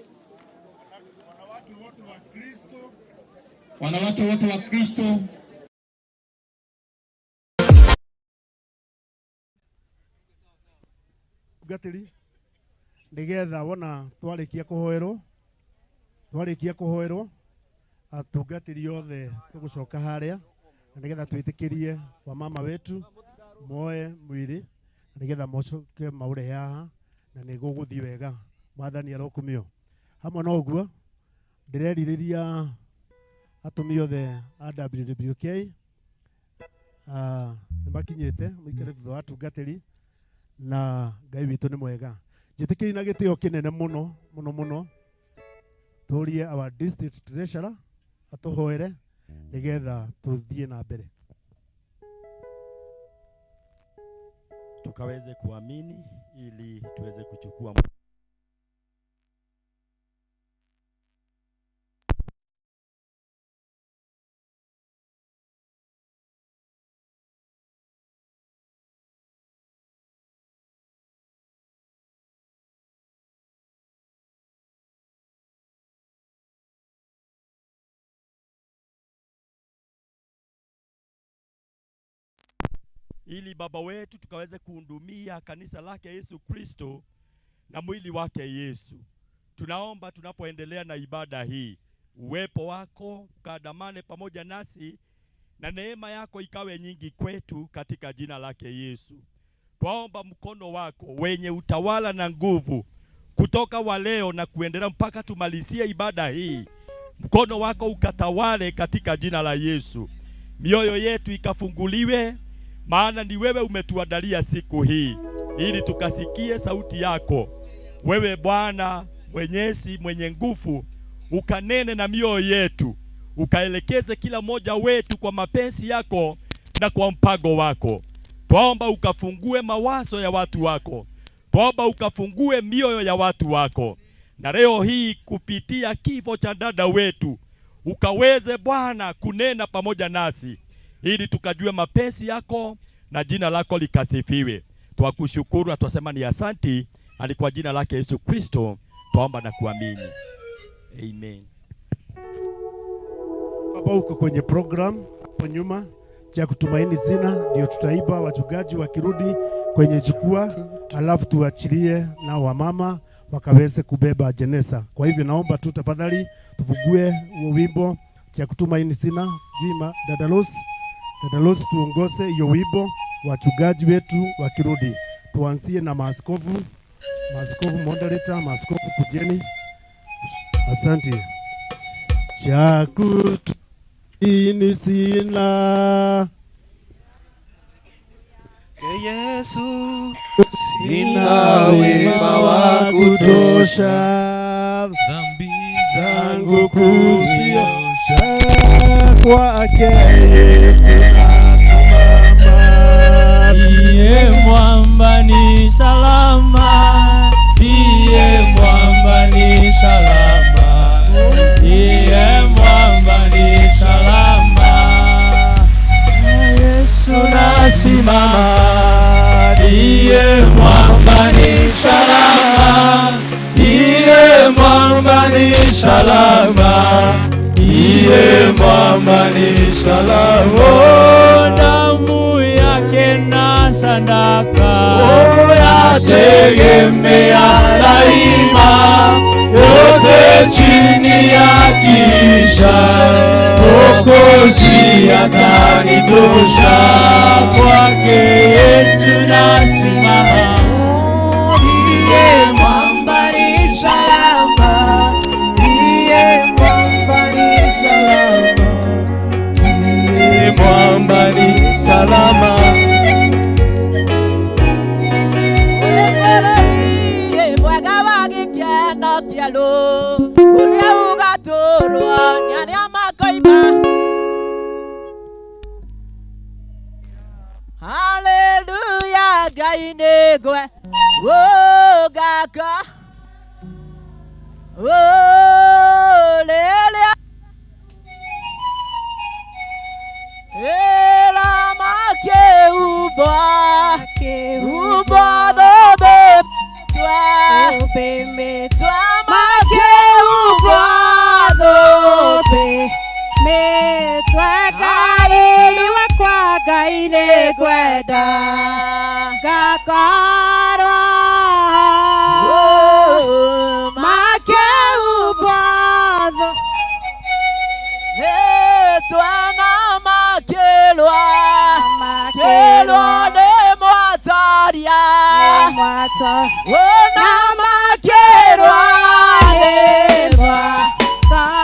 Wanawake wote wa Kristo ngatĩri nigetha wona twarikia kuhoerwo atungatĩri othe tũgũcoka harĩa na nigetha twĩtĩkĩrie kwa mama wetu moe mwĩrĩ na nigetha mocoke maũrehe haha na nĩ gũgũthiĩ wega. Mwathani arokumio. Hamwe na ũguo ndĩrerirĩria atumia othe a WWK nĩ makinyĩte mũikare thutha wa atungatĩri na Ngai witũ nĩ mwega. Njĩtĩkĩri na gĩtĩo kĩnene mũno mũno mũno tũrie our district treasurer atũhoere nĩgetha tũthiĩ na mbere. Tukaweze kuamini ili tuweze kuchukua ili Baba wetu tukaweze kuhudumia kanisa lake Yesu Kristo na mwili wake Yesu. Tunaomba tunapoendelea na ibada hii, uwepo wako ukadamane pamoja nasi na neema yako ikawe nyingi kwetu katika jina lake Yesu. Twaomba mkono wako wenye utawala na nguvu kutoka wa leo na kuendelea mpaka tumalizie ibada hii. Mkono wako ukatawale katika jina la Yesu. Mioyo yetu ikafunguliwe, maana ni wewe umetuandalia siku hii ili tukasikie sauti yako. Wewe Bwana Mwenyezi mwenye nguvu, ukanene na mioyo yetu, ukaelekeze kila mmoja wetu kwa mapenzi yako na kwa mpango wako. Twaomba ukafungue mawazo ya watu wako, twaomba ukafungue mioyo ya watu wako, na leo hii kupitia kifo cha dada wetu ukaweze Bwana kunena pamoja nasi ili tukajue mapenzi yako na jina lako likasifiwe. Twakushukuru na twasema ni asanti, na kwa jina lake Yesu Kristo twaomba na kuamini. Amen. Baba, uko kwenye program hapo nyuma cha kutumaini zina ndio tutaiba wachungaji wakirudi kwenye jukwaa, alafu tuachilie na wamama wakaweze kubeba jeneza. Kwa hivyo naomba tu tafadhali tufungue huo wimbo cha kutumaini sina, sijui Dada Rose, Dada Rose tuongoze hiyo wimbo wachungaji wetu wakirudi. Tuanzie na maaskofu, maaskofu moderator, maaskofu kujeni. Asante. Cha kutumaini sina, Yesu, sina wema wa kutosha, dhambi zangu kuziosha kwake Yesu nasimama. Ndiye mwamba ni salama, ndiye mwamba ni salama, ndiye mwamba ni salama. Yesu nasimama, ndiye mwamba ni salama, ndiye mwamba ni salama, ndiye mwamba ni salama. Damu yake na sadaka yategemea daima, yote chini ya kisha Mwokozi atanitosha, kwake Yesu nasimama. Ndiye mwamba ni salama, ndiye mwamba ni salama, ndiye mwamba ni salama. Mwega wa gĩkeno kĩerũ, ũrĩa ũgatũũrwo nĩ arĩa makoima. Haleluya, Ngai nĩngwe ũngaka rĩrĩa ĩra makĩhumbwo humbwo thũmbĩ mĩtwe makĩhumbwo thũmbĩ mĩtwe. Ngai wakwa, Ngai nĩngwenda ngakorwo makĩhumbwo mĩtwe na makĩrwa kĩrwa nĩ mwataria na Bye.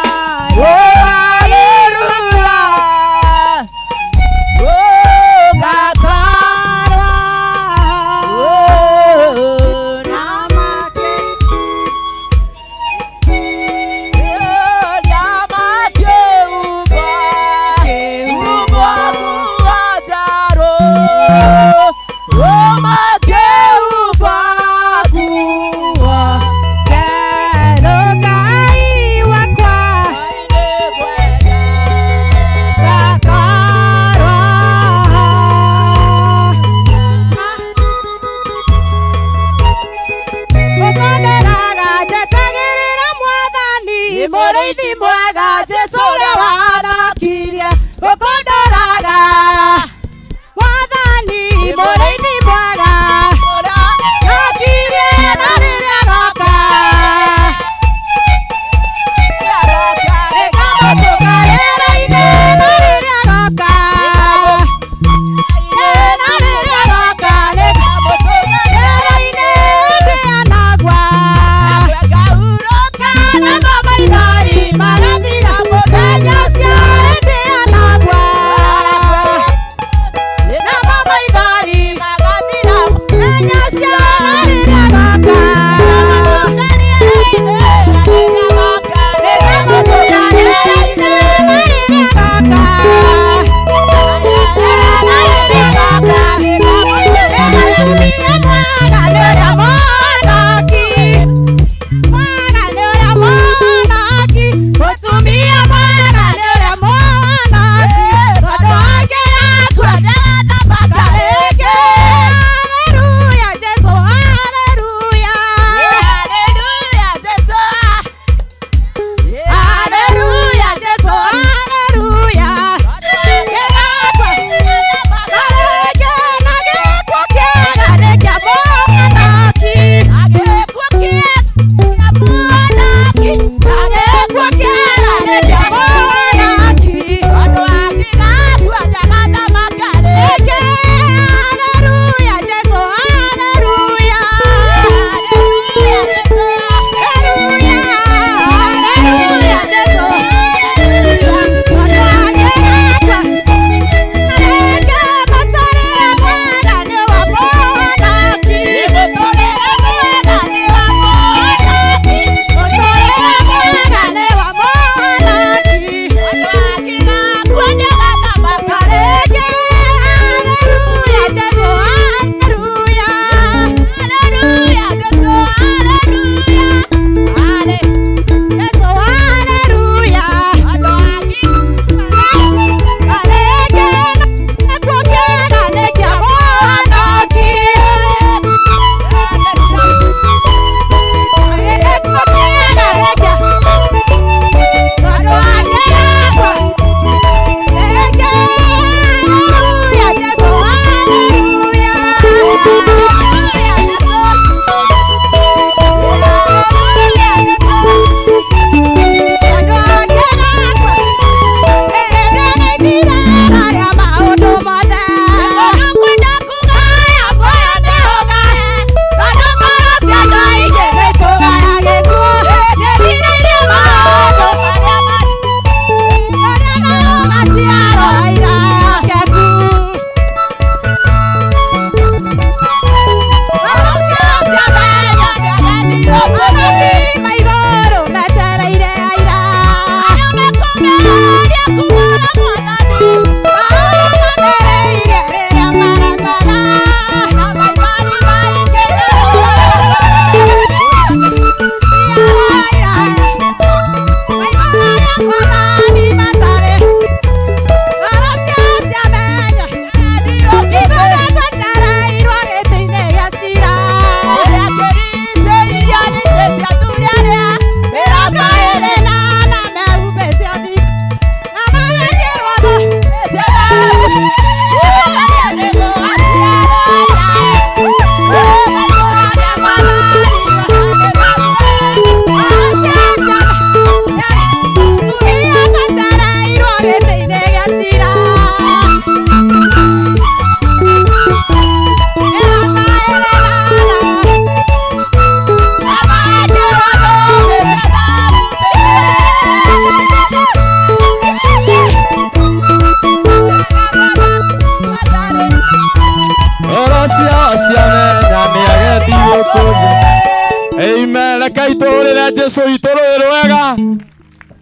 Rekei tũhũrĩre Jesu witũ rũĩ rwega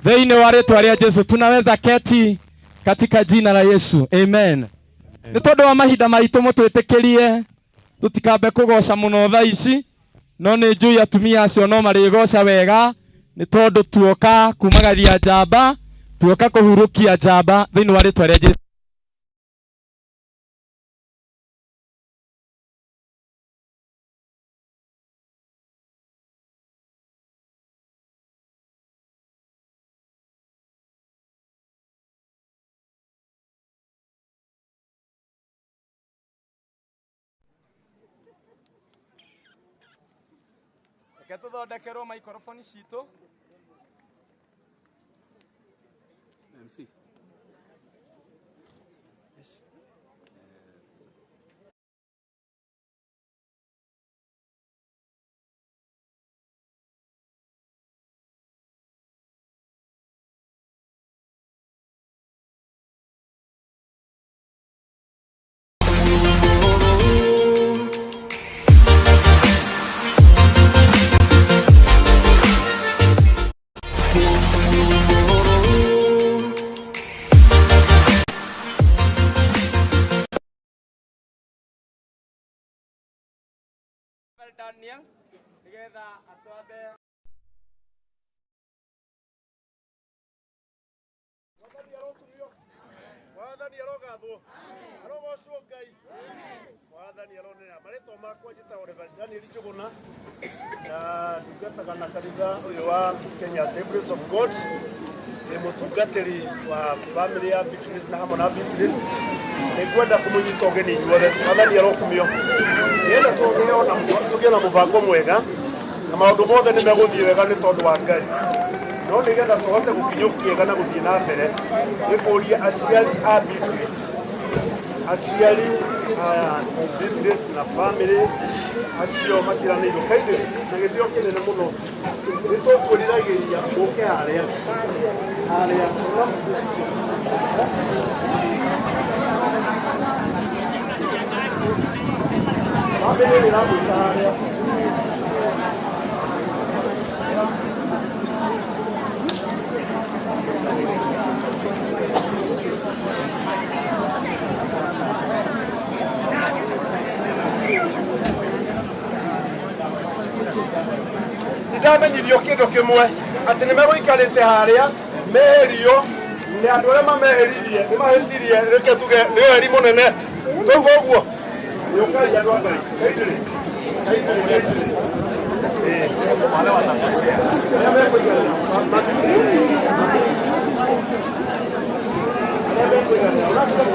thĩinĩ wa rĩtwa rĩa Jesu. Tunaweza keti katika jina la Yesu, amen. Nĩ tondũ wa mahinda maitũ mũtwĩtĩkĩrie tũtikambe kũgoca mũno thaa ici, no nĩ njũĩ atumia acio no marĩgoca wega nĩ tondũ tuoka kumagaria njamba, tuoka kũhurũkia njamba thĩinĩ wa rĩtwa rĩa Jesu. Reke tũthondekerwo microphone citũ. MC. Yes. Daniel nigetha atwambe. Mwathani arogathwo, arogocwo Ngai. Mwathani aronera marĩtwa makwa njĩtagwo Reverend Daniel Njũgũna na ndungataga na kanitha ũyũ wa Kenya Assemblies of God. Ndĩ mũtungatĩri wa family ya Beatrice na hamwe na Beatrice. Nĩngwenda kũmũnyita ũgeni inyuothe. Mwathani arokumio. Nĩenda tũgĩe na mũbango mwega na maũndũ mothe nĩ megũthiĩ wega nĩ tondũ wa Ngai. No nĩgetha tũhote gũkinyũkia wega na gũthiĩ na mbere nĩ kũria aciari a Beatrice, aciari a Beatrice na family acio matiranĩirwo kaingĩ na gĩtĩo kĩnene mũno nĩ tũkwĩriragĩria mũke harĩa harĩa. Family ĩramwĩta harĩa. Ndamenyithio kĩndũ kĩmwe atĩ nĩ megũikarĩte harĩa meherio nĩ andũ arĩa mameheririe nĩ mahĩtirie, reke tuge nĩ weri mũnene tauga ũguo. Nĩũkai andũ a Ngai, kaitĩrĩ kaitĩrĩ kaitĩrĩ. Arĩa mekũiganĩra arĩa mekũiganĩra ũratiga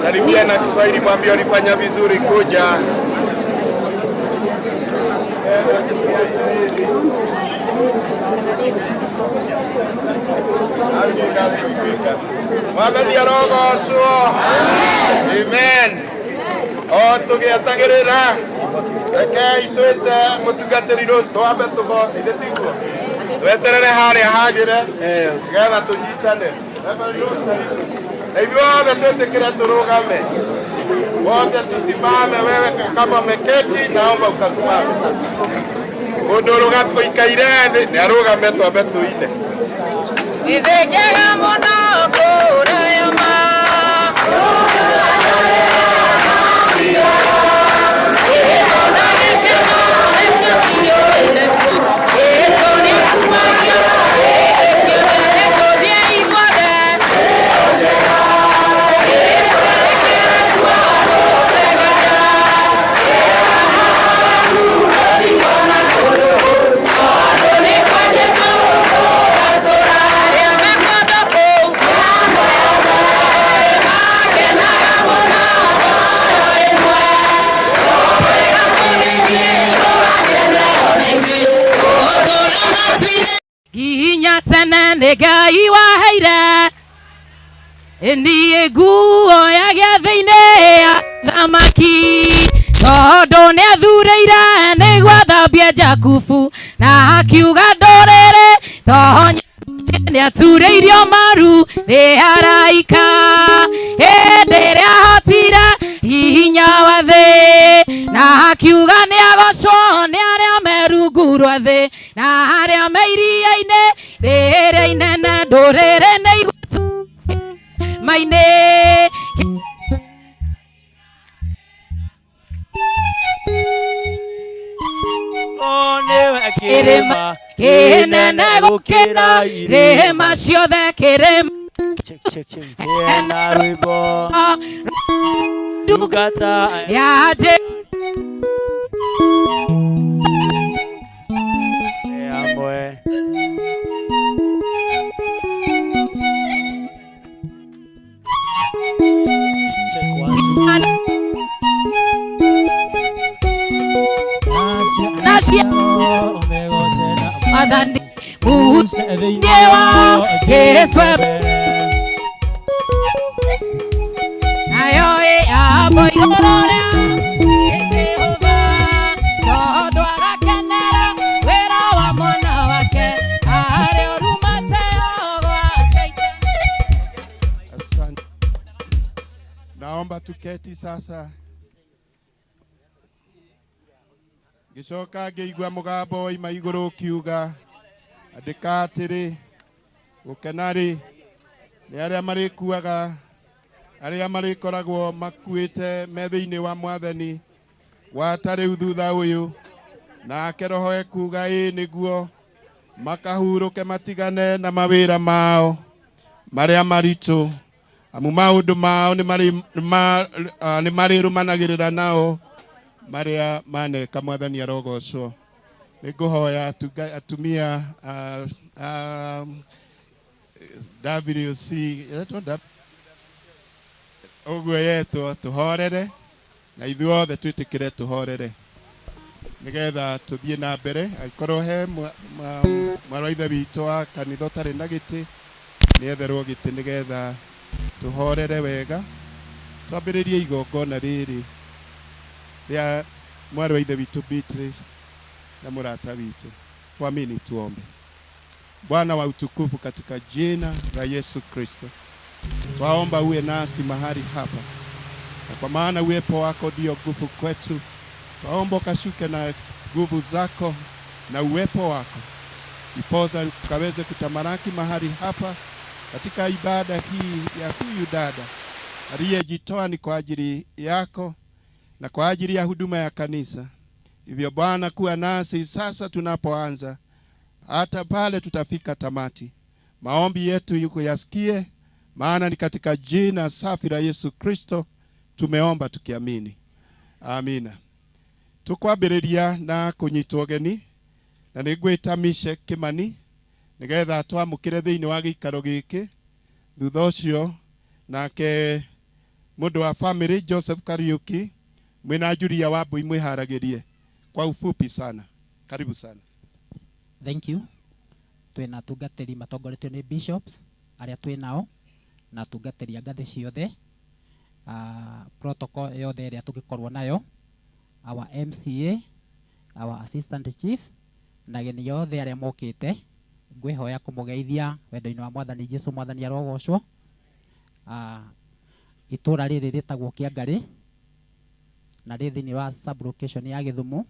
Salimia na Kiswahili, mwambie ulifanya vizuri kuja. Mwathani arogocwo. Amen. O tũgĩetagĩrĩra rekei twĩte mũtungatĩri twambe tũgoce ithe tiguo tweterere harĩa hagĩre nĩgetha tũnyitane na ithuothe twĩtĩkĩre tũrũgame wote tusimame. Wewe kama umeketi naomba ukasimame. Mũndũ ũikaire thĩ nĩ arũgame twambe tũine. Ithengega mũno kũraya ma nginya tene nĩ Ngai waheire niĩ nguo ya gĩathĩ-inĩ ya thamaki tondũ nĩathurĩire nĩguo athambie Jakubu na akiuga ndũrĩrĩ tonya nĩaturĩirio maru nĩ araika hĩndĩ ĩrĩa ahotire hinya wa thĩ na akiuga nĩagocwo nĩ arĩa me rungu rwa thĩ na arĩa me iria-inĩ rĩrĩa inene ndũrĩrĩ nĩ igwetwo mainĩ. Kĩrĩma kĩnene gũkĩra irĩma ciothe kĩrĩma na rwĩmbo ndungata ya amwe Mwathani mũhunjie wa Jesũ nayo ĩyambo igũrũ rĩa Jehova tondũ agakenera wĩra wa mwana wake arĩa ũrumate gwa Shaitani. Asante. Naomba tuketi sasa. Gicoka ngĩigua mũgambo waima igũrũ ũkiuga andĩka atĩrĩ gũkena-rĩ nĩ arĩa marĩkuaga arĩa marĩkoragwo makuĩte me thĩinĩ wa Mwathani gwata rĩu thutha ũyũ nake Roho ekuga ĩĩ nĩguo makahurũke matigane na mawĩra mao marĩa maritũ amu maũndũ mao nĩ marĩrũmanagĩrĩra nao marĩa maneka. Mwathani arogocwo. Nĩngũhoya atumia WC ũguo yetwo tũhorere na ithuothe twĩtĩkĩre tũhorere nĩgetha tũthiĩ na mbere. Angĩkorwo he mwarĩ wa ithe witũ wa kanitha ũtarĩ na gĩtĩ nĩetherwo gĩtĩ nĩgetha tũhorere wega twambĩrĩrie igongona rĩrĩ rĩa mwarĩ wa ithe witũ Beatrice na mũrata witũ. Tuamini, tuombe. Bwana wa utukufu, katika jina la Yesu Kristo twaomba uwe nasi mahali hapa, na kwa maana uwepo wako ndio nguvu kwetu, twaomba ukashuke na nguvu zako na uwepo wako ipoza ukaweze kutamalaki mahali hapa katika ibada hii ya huyu dada aliyejitoa ni kwa ajili yako na kwa ajili ya huduma ya kanisa. Hivyo Bwana, kuwa nasi sasa tunapoanza hata pale tutafika tamati. Maombi yetu yuko yasikie, maana ni katika jina safi la Yesu Kristo tumeomba tukiamini. Amina. Tukwambĩrĩria na kũnyitwo ũgeni na nĩngwĩta Mishe Kimani nĩgetha twamũkĩre thĩinĩ wa gĩikaro gĩkĩ. Thutha ũcio nake mũndũ wa family Joseph Kariuki mwĩna Julia Wambui mwĩharagĩrie. Kwa ufupi sana, karibu sana. Thank you. Twĩna atungatĩri matongoretio nĩ bishops arĩa twĩ nao na atungatĩri a ngathĩ ciothe, protocol yothe ĩrĩa tũngĩkorwo nayo, our MCA, our assistant chief na ageni othe arĩa mokĩte, ngwĩhoya kũmũgeithia wendo-inĩ wa Mwathani Jesu. Mwathani arogocwo. Itũra rĩrĩ rĩtagwo Kĩangarĩ na rĩ thĩinĩ wa sub location ya Gĩthumo,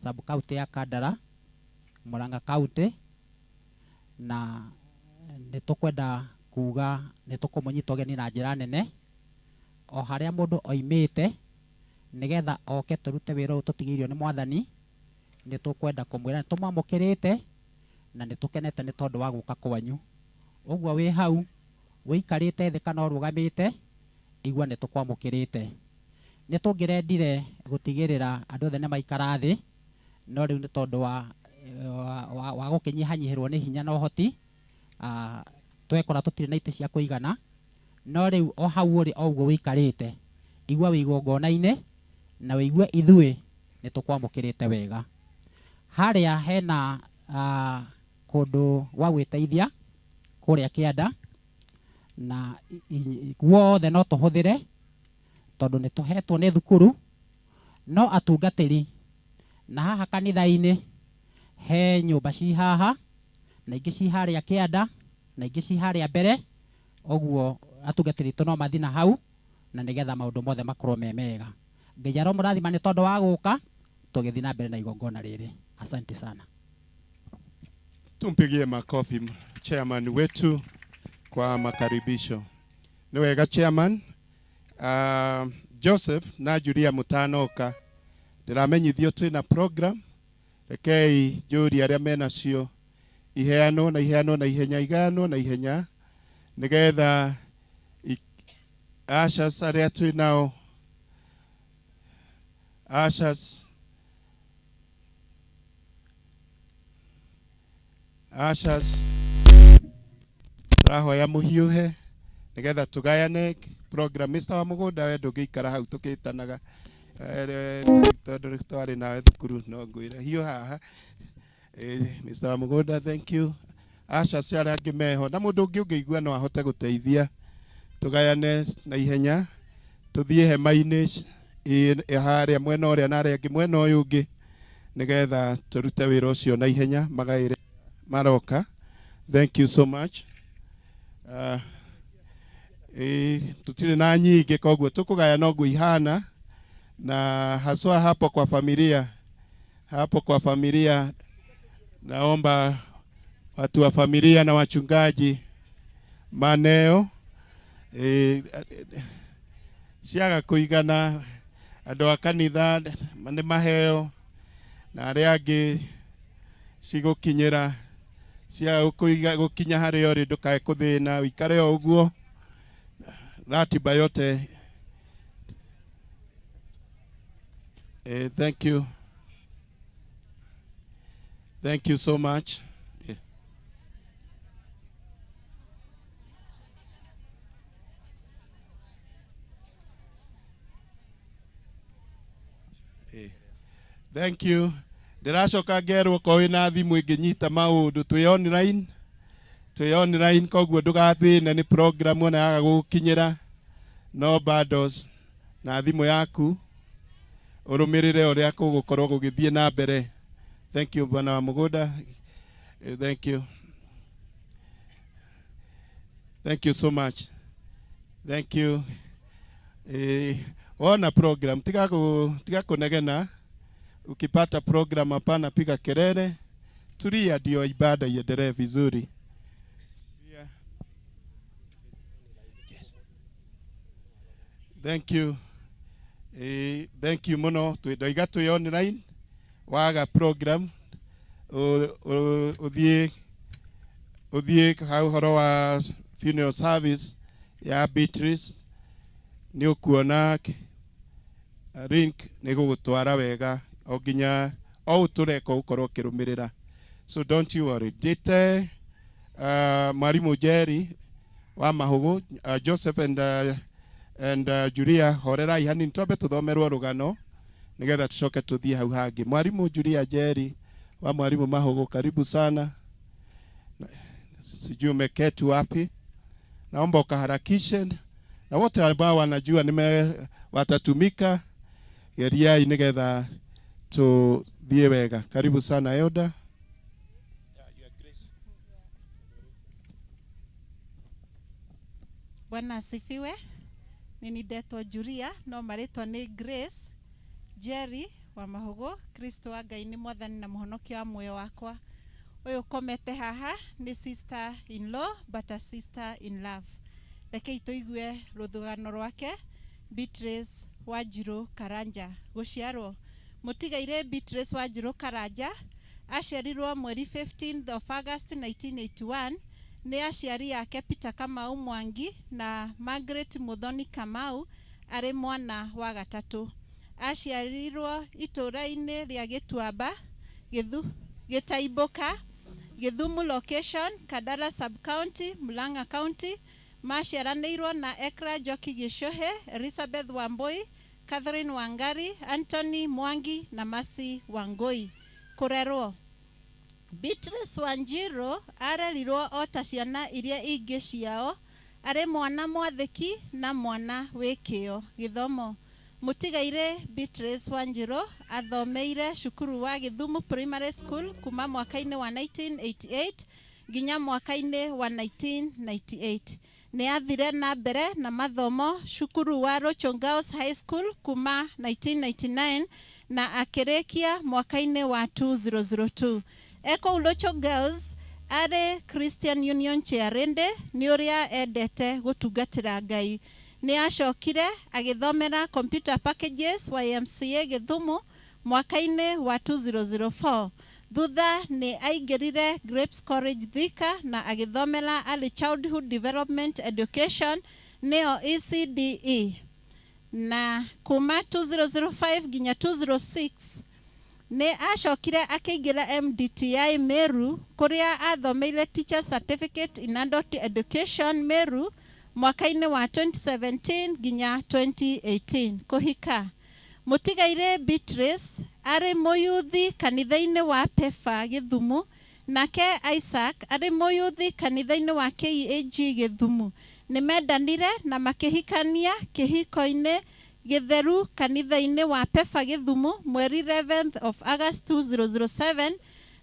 sub county ya Kandara, Murang'a county, na nĩ tũkwenda kuga nĩ tũkũmũnyita ũgeni na njĩra nene o harĩa mũndũ oimĩte nĩgetha oke tũrute wĩra ũyũ tũtigĩirio nĩ Mwathani. Nĩ tũkwenda kũmwĩra nĩ tũmwamũkĩrĩte na nĩ tũkenete nĩ tondũ wa gũka kwanyu. Ũguo wĩ hau wĩikarĩte thĩ kana ũrũgamĩte, igua nĩ tũkwamũkĩrĩte. Nĩ tũngĩrendire gũtigĩrĩra andũ othe nĩ maikara thĩ, no rĩu nĩ tondũ wa gũkĩnyihanyihĩrwo nĩ hinya na ũhoti, twekora tũtirĩ na itĩ cia kũigana, no rĩu o hau ũrĩ o ũguo wĩikarĩte, igua wĩ igongona-inĩ na wĩigue ithuĩ nĩ tũkwamũkĩrĩte wega. Harĩa hena kũndũ gwa gwĩteithia kũrĩa kĩanda na guothe no tũhũthĩre tondũ nĩ tũhetwo nĩ thukuru, no atungatĩri na haha kanitha-inĩ he nyũmba ci haha na ingĩ ci harĩa kĩanda na ingĩ ci harĩa mbere, ũguo atungatĩri aitũ no mathiĩ na hau na nĩgetha maũndũ mothe makorwo me mega. Ngai aromũrathima nĩ tondũ wa gũka tũgĩthiĩ na mbere na igongona rĩrĩ. Asante sana. Tumpigie makofi chairman wetu kwa makaribisho. Nĩ wega chairman. Joseph na Julia mutanoka ndĩramenyithio twĩna program, rekei njũrie arĩa menacio iheanwo na iheanwo na ihenya, igayanwo na ihenya nĩgetha ushers arĩa twĩ nao, ushers, ushers tũrahoya mũhiũhe nĩgetha tũgayane program. Mr. wa mũgũnda we ndũngĩikara hau tũkĩtanaga, tondũ twarĩ nawe thukuru no ngwĩre hiũ haha. Mr. wa mũgũnda, thank you. Ushers arĩa angĩ meho na mũndũ ũngĩ ũngĩigua no ahote gũteithia tũgayane na ihenya tũthiĩ hema-inĩ harĩa mwena ũrĩa na arĩa angĩ mwena ũyũ ũngĩ nĩgetha tũrute wĩra ũcio na ihenya magaĩre maroka. Thank you so much. Tutire na nyingĩ koguo tũkũgayana ũguo ihana, na haswa hapo kwa familia, hapo kwa familia naomba watu wa familia na wachungaji maneo ciaga kũigana andũ a kanitha nĩ maheo na arĩa angĩ cigũkinyĩra ciaga gũkinya harĩa ũrĩ ndũkae kũthĩna ũikare o ũguo ratiba yote. Thank you. Thank you so much. Yeah. Thank you. Ndĩracoka ngerwo ko wĩna thimũ ĩngĩnyita maũndũ twĩ online, twĩ online koguo ndũgathĩne nĩ program ona yaga gũgũkinyĩra, no bundles na thimũ yaku ũrũmĩrĩre ũrĩa kũgũkorwo gũgĩthiĩ na mbere. Thank you bwana wa mũgũnda. Thank you. Thank you so much. Thank you. Ona program tiga kunegena. Ukipata program hapana piga kelele. Tulia ndio ibada iendelee vizuri. Yeah. Yes. Thank you. Thank you muno. Twidoiga twi online waga program uthie hau horo wa funeral service ya Beatrice ni ukuona link ni gugutwara wega o nginya o utureka ukorwo ukirumirira, so don't you worry. Dite Mwalimu Jerry wa Mahugu, Joseph and Julia horerai hanini twambe tuthomerwo rugano nigetha tucoke tuthie hau hangi. Mwalimu Julia Jerry wa mwalimu Mahogo, karibu sana. Sijui umeketi wapi, naomba ukaharakishe, na wote ambao wanajua nime watatumika geriai nigetha tuthie wega. Karibu sana Elda. Bwana asifiwe. Nĩ ndetwo Julia no marĩtwa nĩ Grace Jerry wa Mahugo. Kristo wa Ngai nĩ mwathani na mũhonokia wa muoyo wakwa. Ũyũ ũkomete haha nĩ sister in law but a sister in love. Rekei tũigue rũthugano rwake. Beatrice Wanjiru Karanja gũciarwo mũtigaire Beatrice Wanjiru Karanja aciarirwo mweri 15th of August 1981 nĩ aciari ake Peter Kamau Mwangi na Margaret Muthoni Kamau arĩ mwana wa gatatũ. Aciarirwo itũũra-inĩ rĩa Gĩtuamba Gĩtaibũka, Gĩthumu location, Kandara sub-county, Murang'a county. Maciaranĩirwo na Ekra Njoki Gĩcũhĩ, Elizabeth Wambui, Catherine Wangari, Anthony Mwangi na Mercy Wangui. Kũrerwo Beatrice Wanjiru arerirwo o ta ciana iria ingĩ ciao, arĩ mwana mwathĩki na mwana wĩ kĩyo. Gĩthomo mũtigaire Beatrice Wanjiru athomeire cukuru wa Gĩthumu Primary School kuma mwaka-inĩ wa 1988 nginya mwaka-inĩ wa 1998. Nĩ athire na mbere na mathomo cukuru wa Rochon Girls High School kuma 1999 na akĩrĩkia mwaka-inĩ wa 2002. Eko Rochon Girls arĩ Christian Union Chairende nĩ ũrĩa endete gũtungatĩra Ngai. Nĩ acokire agĩthomera computer packages YMCA Gĩthumu mwaka-inĩ wa 2004. Thutha nĩ aingĩrire Grapes College Thika na agĩthomera Early Childhood Development Education nĩyo ECDE. Na kuma 2005 nginya 206 nĩ acokire akĩingĩra MDTI Meru kũrĩa athomeire Teacher Certificate in Adult Education Meru mwaka-inĩ wa 2017 nginya 2018. Kũhika mũtigaire Beatrice arĩ mũyuthi kanitha-inĩ wa Pefa Gĩthumu, nake Isaac arĩ mũyuthi kanitha-inĩ wa KAG Gĩthumu. Nĩ mendanire na makĩhikania kĩhiko-inĩ gĩtheru kanitha-inĩ wa Pefa Gĩthumu mweri 11th of August 2007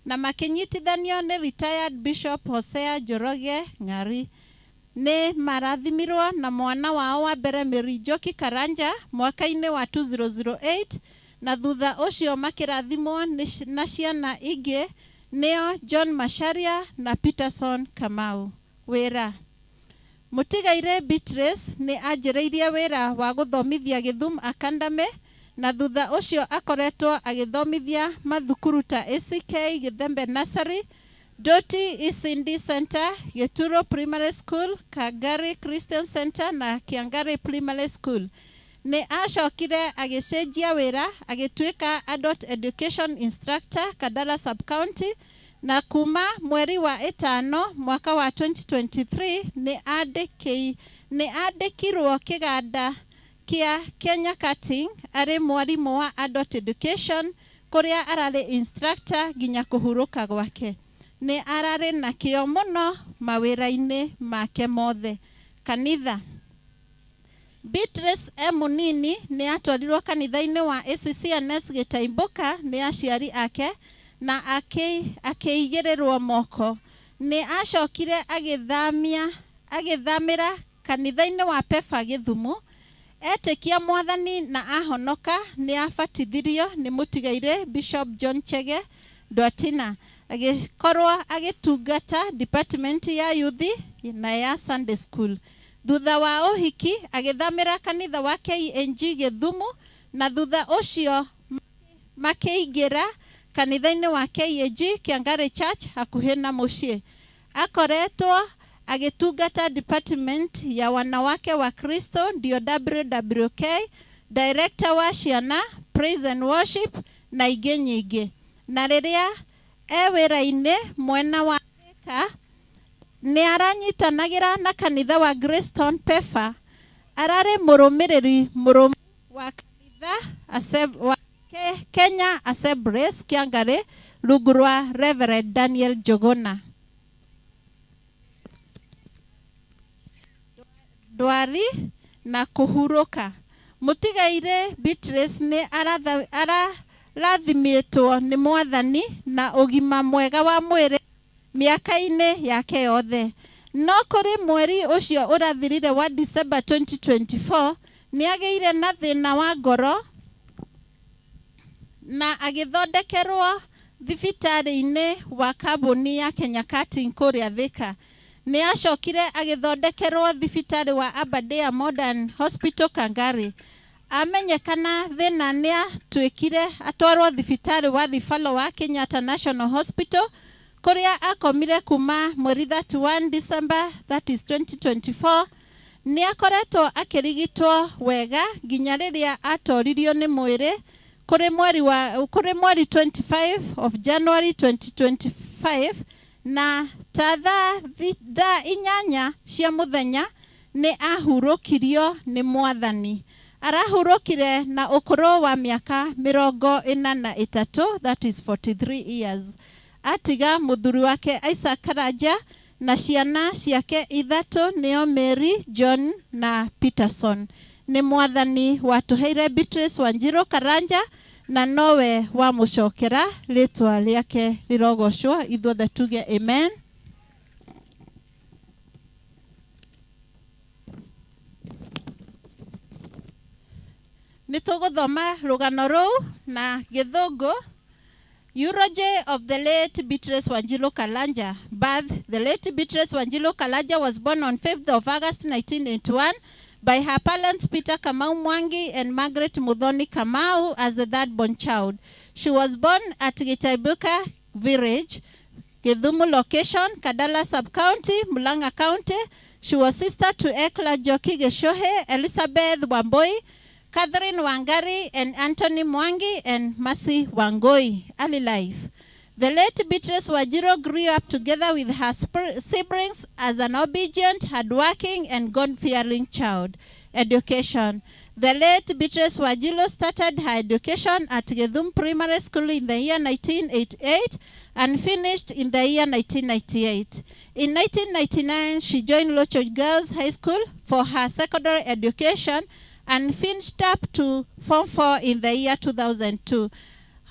na makĩnyitithanio nĩ retired Bishop Hosea Njoroge Ng'ari. Nĩ marathimirwo na mwana wao wa mbere Mary Njoki Karanja mwaka-inĩ wa 2008 na thutha ũcio makĩrathimwo na ciana ingĩ nĩo John Macharia na Peterson Kamau. Wĩra mũtigaire Beatrice nĩ anjĩrĩirie wĩra wa gũthomithia Gĩthumu Academy na thutha ũcio akoretwo agĩthomithia mathukuru ta ACK Gĩthembe Nursery, Doti ECD Center, Gĩturo Primary School, Kangari Christian Center na Kiangari Primary School. Nĩ acokire agĩcenjia wĩra agĩtuĩka Adult Education Instructor Kandara Sub-County na kuma mweri wa ĩtano mwaka wa 2023 nĩ andĩkirwo kĩganda kĩa Kenya Cutting arĩ mwarimũ wa Adult Education kũrĩa ararĩ instructor nginya kũhurũka gwake. Nĩ ararĩ na kĩyo mũno mawĩra-inĩ make mothe. Kanitha Beatrice e mũnini nĩ atwarirwo kanitha-inĩ wa ACCNS Gĩtaimbũka nĩ aciari ake na akĩigĩrĩrwo moko. Nĩ acokire agĩthamĩra kanitha-inĩ wa Pefa Gĩthumu. Etĩkia mwathani na ahonoka nĩ abatithirio nĩ mũtigaire Bishop John Chege Ndwatina, agĩkorwo agĩtungata department ya youth na ya Sunday school. Thutha wa ũhiki agĩthamĩra kanitha wa KNG Gĩthumu na thutha ũcio makĩingĩra kanitha-inĩ wa KAG Kiangari Church hakuhĩ na mũciĩ. Akoretwo agĩtungata department ya wanawake wa Kristo ndio WWK, director wa ciana, praise and worship na ingĩ nyingĩ. Na rĩrĩa e wĩra-inĩ mwena wa Thika nĩ aranyitanagĩra na kanitha wa Greystone Pefa. Ararĩ mũrũmĩrĩri mũrũmu wa kanitha wa Kenya Assemblies Kiangari Rungu rwa Reverend Daniel Njuguna. Ndwari na kũhurũka. Mũtigaire Beatrice nĩ arathimĩtwo nĩ Mwathani na ũgima mwega wa mwĩrĩ mĩaka-inĩ yake yothe. No kũrĩ mweri ũcio ũrathirire wa December 2024 nĩ agĩire na thĩna wa ngoro na agĩthondekerwo thibitarĩ-inĩ wa kambuni ya Kenya Cutting kũrĩa Thika. Nĩ acokire agĩthondekerwo thibitarĩ wa Aberdare Modern Hospital Kangari. Amenyekana thĩna nĩ atuĩkire atwarwo thibitarĩ wa referral wa Kenyatta National Hospital kũrĩa akomire kuma mweri 31 December, that is 2024. Nĩ akoretwo akĩrigitwo wega nginya rĩrĩa atoririo nĩ mwĩrĩ kũrĩ mweri 25 of January 2025 na ta thaa 8 cia mũthenya nĩ ahurũkirio nĩ Mwathani. Arahurũkire na ũkũrũ wa mĩaka 43, that is 43 years. Atiga mũthuri wake Isaac Karanja na ciana ciake 3 nĩo Mary, John na Peterson. Nĩ Mwathani watũheire Beatrice Wanjiru Karanja na nowe wamũcokera, rĩtwa rĩake rĩrogocwo. Ithuothe tuge amen. Nĩ tũgũthoma rũgano rũu na Gĩthũngũ. Eulogy of the late Beatrice Wanjiru Karanja. Birth. The late Beatrice Wanjiru Karanja was born on 5th of August 1981 by her parents Peter Kamau Mwangi and Margaret Muthoni Kamau as the third born child. She was born at Gitaibuka village, Githumu location, Kadala sub-county, Murang'a County. She was sister to Ekla Njoki Gichuhi, Elizabeth Wambui, Catherine Wangari, and Anthony Mwangi, and Mercy Wangoi. Early life. The late Beatrice Wanjiru grew up together with her siblings as an obedient, hardworking, and God-fearing child. Education. The late Beatrice Wanjiru started her education at Githumu Primary School in the year 1988 and finished in the year 1998. In 1999, she joined Locho Girls High School for her secondary education and finished up to Form 4 in the year 2002.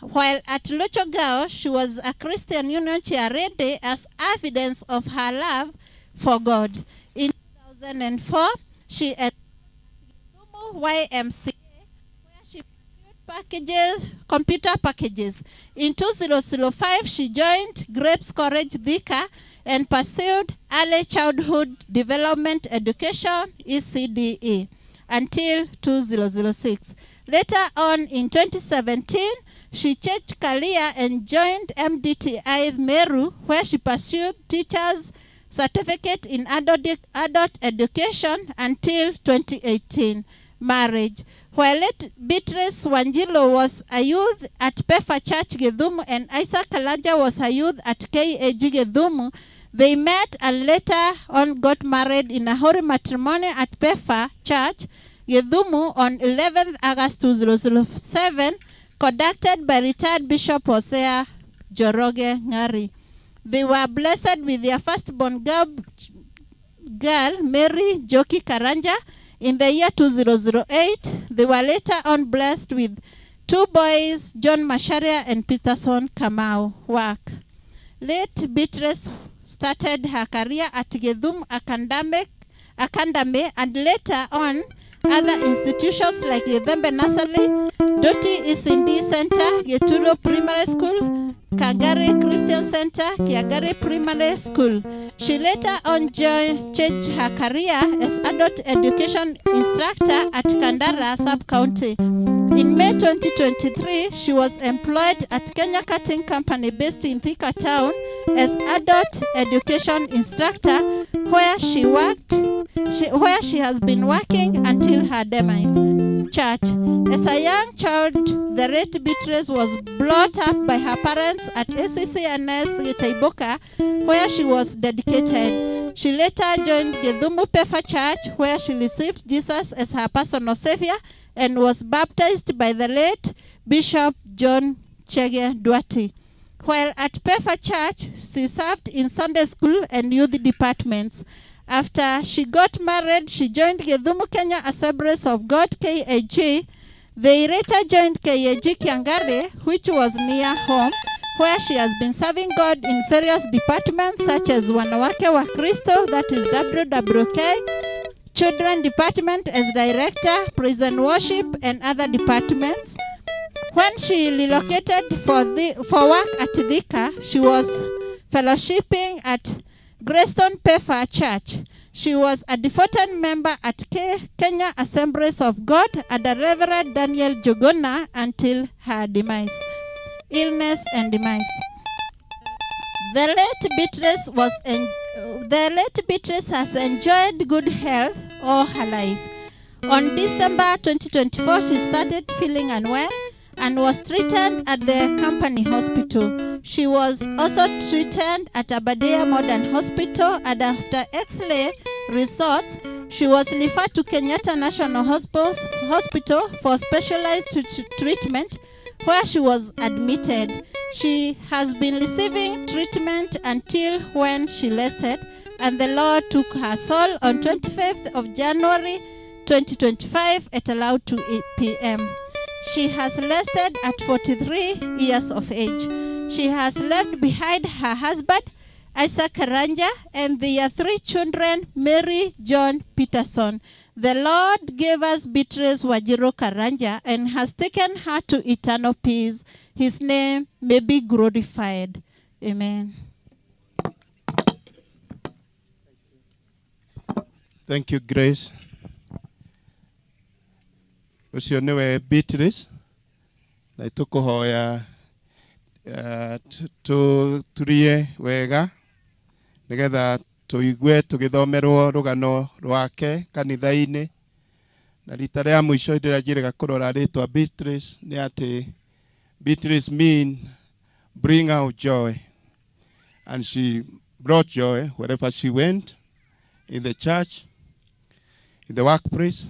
While at Locho Girls, she was a Christian Union chairlady as evidence of her love for God. In 2004, she enrolled at YMCA, where she packages, computer packages. In 2005, she joined Grapes College Thika and pursued early childhood development education, ECDE, until 2006. Later on in 2017, she changed career and joined MDTI Meru, where she pursued teacher's certificate in adult education until 2018. Marriage. While late Beatrice Wanjiru was a youth at Pefa Church Githumu and Isaac Karanja was a youth at KAG Githumu, they met and later on got married in a holy matrimony at Pefa Church Githumu on 11th August 2007, conducted by retired Bishop Hosea Njoroge Ngari. They were blessed with their firstborn girl, Mary Njoki Karanja, in the year 2008. They were later on blessed with two boys, John Macharia and Peterson Kamau. Work. Late Beatrice started her career at Githumu Academy and later on other institutions like Githembe Nursery, Doti ECD Center, Gituro Primary School, Kangari Christian Center, Kiagari Primary School. She later on changed her career as adult education instructor at Kandara Sub-County. In May 2023, she was employed at Kenya Cutting Company based in Thika Town as adult education instructor, where she worked, where she has been working until her demise. Church. As a young child, the late Beatrice was brought up by her parents at ACCNS Gitaibuka, where she was dedicated. She later joined Githumu Pefa Church, where she received Jesus as her personal savior and was baptized by the late Bishop John Chege Duarte. While at Pefa Church, she served in Sunday school and youth departments. After she got married, she joined Githumu Kenya Assemblies of God, KAG. They later joined KAG Kiangari, which was near home, where she has been serving God in various departments such as Wanawake wa Kristo, that is WWK, Children Department as Director, Prison Worship, and other departments. When she relocated for work at Thika, she was fellowshipping at Greystone Pefa Church. She was a devoted member at Kenya Assemblies of God under Reverend Daniel Jogona until her demise, illness and demise. The late Beatrice has enjoyed good health all her life. On December 2024, she started feeling unwell and was treated at the company hospital. She was also treated at Aberdare Modern Hospital, and after X-ray results, she was referred to Kenyatta National Hospital for specialized treatment, where she was admitted. She has been receiving treatment until when she rested, and the Lord took her soul on 25th of January 2025 at around 2 p.m. She has rested at 43 years of age. She has left behind her husband, Isaac Karanja, and their 3 children, Mary, John, Peterson. The Lord gave us Beatrice Wanjiru Karanja and has taken her to eternal peace. His name may be glorified. Amen. Thank you, Grace. Ucio niwe Beatrice, na itukuhoya tuturie wega nigetha tuigue tugithomerwo rugano rwake kanitha-ini. Na rita ria mwisho ndĩranjĩrĩga kũrora rĩtwa Beatrice nĩ atĩ Beatrice mean bring out joy, and she brought joy wherever she went, in the church, in the workplace,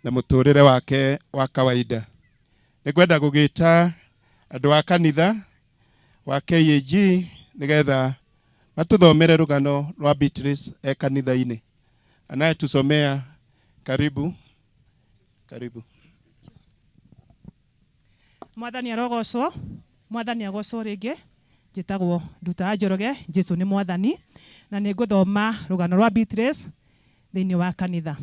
na mũtũrĩre wake wa kawaida. Nĩngwenda gũgĩta andũ a kanitha wa KAG nĩgetha matuthomere rugano rwa Beatrice e kanitha-inĩ. Anayetusomea, karibu. Karibu. Mwathani arogocwo, mwathani agocwo rĩngĩ. Njĩtagwo Nduta Njoroge, Jesu nĩ mwathani, na nĩngũthoma rũgano rwa Beatrice thĩinĩ wa kanitha.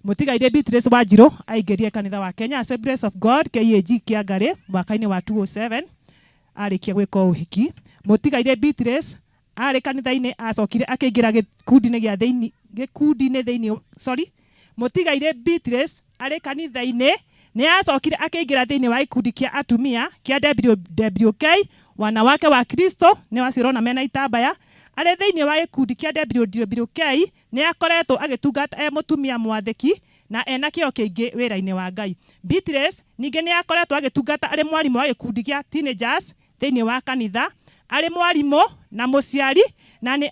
Mũtigaire Beatrice Wanjiru aingĩrire kanitha wa Kenya Assemblies of God KAG Kĩangarĩ mwaka-inĩ wa 2007 arĩkia gwĩka ũhiki. Mũtigaire Beatrice arĩ kanitha-inĩ acokire akĩingĩra gĩkundi-inĩ gĩa thĩinĩ, gĩkundi-inĩ thĩinĩ, sorry, Mũtigaire Beatrice arĩ kanitha-inĩ nĩ acokire akĩingĩra thĩinĩ wa gĩkundi kĩa atumia kĩa WWK, wanawake wa Kristo, nĩ wacirona mena itambaya. Arĩ thĩinĩ wa gĩkundi kĩa WWK nĩ akoretwo agĩtungata e mũtumia mwathĩki na ena kĩo kĩingĩ wĩra-inĩ wa Ngai. Beatrice ningĩ nĩ akoretwo agĩtungata arĩ mwarimũ wa gĩkundi kĩa teenagers thĩinĩ wa kanitha, arĩ mwarimũ na mũciari, na nĩ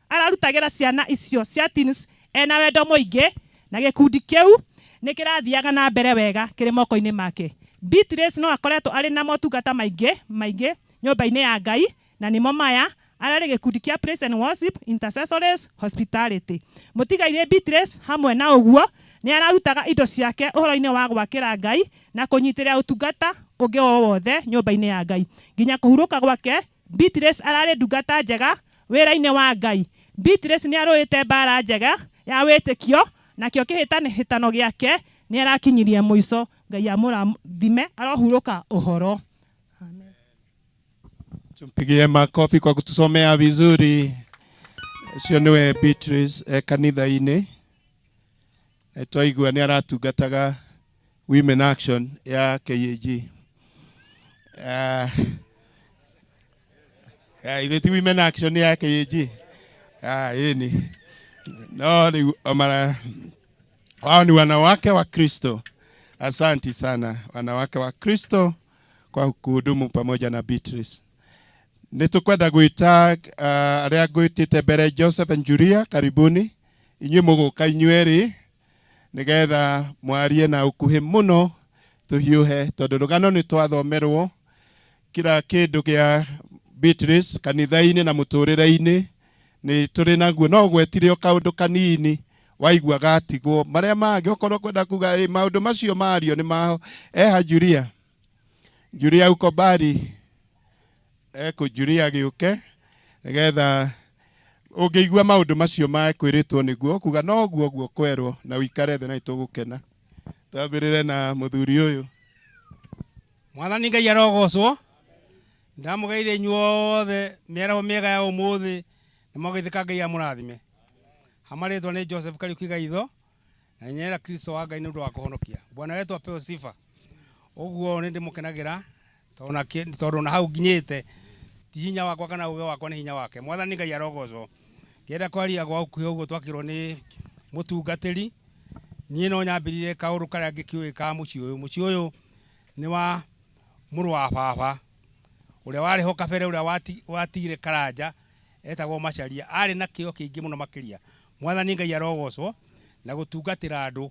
ararutagĩra ciana icio cia teens ena wendo mũingĩ, na gĩkundi kĩu nĩ kĩrathiaga na mbere wega kĩrĩ moko-inĩ make. Beatrice no akoretwo arĩ na motungata maingĩ maingĩ nyũmba-inĩ ya Ngai, na nĩmo maya: ararĩ gĩkundi kĩa praise and worship, intercessories, hospitality. Mũtigaire Beatrice hamwe na ũguo nĩ ararutaga indo ciake ũhoro-inĩ wa gwakĩra Ngai na kũnyitĩrĩra ũtungata ũngĩ o wothe nyũmba-inĩ ya Ngai. Nginya kũhurũka gwake, Beatrice ararĩ ndungata njega wĩra-inĩ wa Ngai. Beatrice nĩ arũĩte mbara njega ya wĩtĩkio, nakĩo kĩhĩtahĩtano gĩake nĩ arakinyirie mũico. Ngai amũrathime, arohurũka ũhoro. Tumpigie makofi kwa kutusomea vizuri. Ũcio nĩwe Beatrice e kanitha-inĩ. Twaigua nĩ aratungataga Women Action ya KAG. Ithe ti Women Action ya KAG. Ĩni. No rĩu wao ni wanawake wa Kristo. Asanti sana wanawake wa Kristo kwa kuhudumu pamoja na Beatrice. Nĩtũkwenda gwĩta arĩa ngwĩtĩte mbere, Joseph and Julia, karibuni. Inyuĩ mũgũka inyuerĩ nĩgetha mwarie na ũkuhĩ mũno tũhiũhe, tondũ rũgano nĩ twathomerwo. Kila kĩndũ gĩa Beatrice kanitha-inĩ na mũtũrĩre-inĩ nĩ tũrĩ naguo no gwetire o kaũndũ kanini waigua gatigwo marĩa mangĩ okorwo kwenda kuga maũndũ macio mario nĩ maho eha Julia Julia uko bari eko Julia gĩũke nĩgetha ũngĩigua maũndũ macio makwĩrĩtwo nĩguo kuga noguo guo kwerwo na ũikare thĩ na nĩtũgũkena. Twambĩrĩre na mũthuri ũyũ. Mwathani Ngai arogocwo. Ndamũgeithia inyuothe mĩaraho mĩega ya ũmũthĩ na mũgeithĩka Ngai amũrathime. Hamarĩtwo nĩ Joseph Kariuki Gaitho na nyera Kristo wa Ngai nĩ ũndũ wa kũhonokia. Bwana wetu apewe sifa. Ũguo nĩ ndĩmũkenagĩra tondũ na hau nginyĩte ti hinya wakwa kana ũgĩ wakwa nĩ hinya wake. Mwathani Ngai arogocwo. Ngĩenda kwaria gwa ũkuhĩ ũguo twakĩrwo nĩ mũtungatĩri. Niĩ no nyambĩrĩrie kaũndũ karĩa ngĩkĩũĩ ka mũciĩ ũyũ. Mũciĩ ũyũ nĩ wa mũrũ wa baba ũrĩa warĩ ho kabere ũrĩa watigire Karanja etagwo Macharia. Arĩ na kĩo kĩingĩ mũno makĩria. Mwathani Ngai arogocwo na gũtungatĩra andũ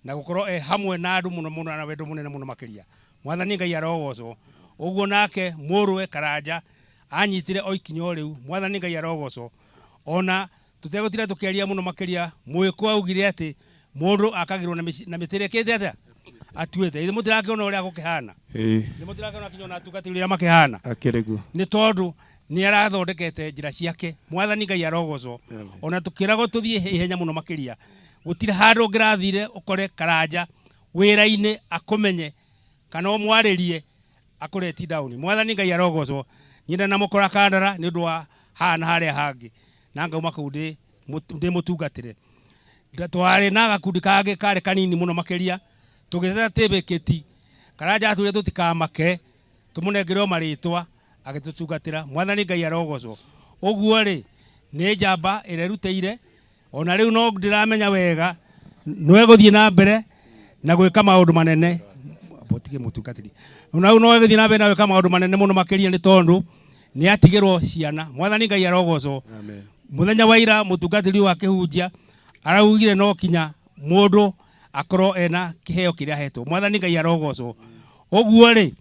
na gũkorwo e hamwe na andũ mũno mũno na wendo mũnene mũno makĩria. Mwathani Ngai arogocwo. Ũguo nake mũrũwe Karanja anyitire o ikinya o rĩu. Mwathani Ngai arogocwo. Ona tũtegũtinda tũkĩaria mũno makĩria, mwĩkũ augire atĩ mũndũ akagĩrwo na mĩtĩ ĩrĩa ĩkĩte atĩa atuĩte. Ithuĩ mũtirakĩona ũrĩa gũkĩhana. Ithuĩ mũtirakĩona kinya ona atungatĩri ũrĩa makĩhana. Akĩrĩ guo. Nĩ tondũ nĩ arathondekete njĩra ciake. Mwathani Ngai arogocwo. Ona tũkĩragwo tũthiĩ ihenya mũno makĩria, gũtirĩ handũ ũngĩrathire ũkore Karanja wĩra-inĩ akũmenye kana ũmwarĩrie akũreti down. Mwathani Ngai arogocwo. Niĩ ndanamũkora Kandara nĩ ũndũ wa haha na harĩa hangĩ na ngauma kũu ndĩ mũtungatĩre. Twarĩ na gakundi kangĩ karĩ kanini mũno makĩria tũgĩceta tĩbĩkĩti. Karanja atwĩrire tũtikamake tũmũnengere o marĩtwa agĩtũtungatĩra. Mwathani Ngai arogocwo. Ũguo rĩ nĩ njamba ĩrerutĩire ona rĩu no ndĩramenya wega no egũthiĩ na mbere na gwĩka maũndũ manene. Mũtige mũtungatĩri. Ona rĩu no egũthiĩ na mbere na gwĩka maũndũ manene mũno makĩria nĩ tondũ nĩ atigĩrwo ciana. Mwathani Ngai arogocwo. Mũthenya wa ira mũtungatĩri wa kĩhunjia araugire no kinya mũndũ akorwo ena kĩheo kĩrĩa ahetwo. Mwathani Ngai arogocwo. Ũguo rĩ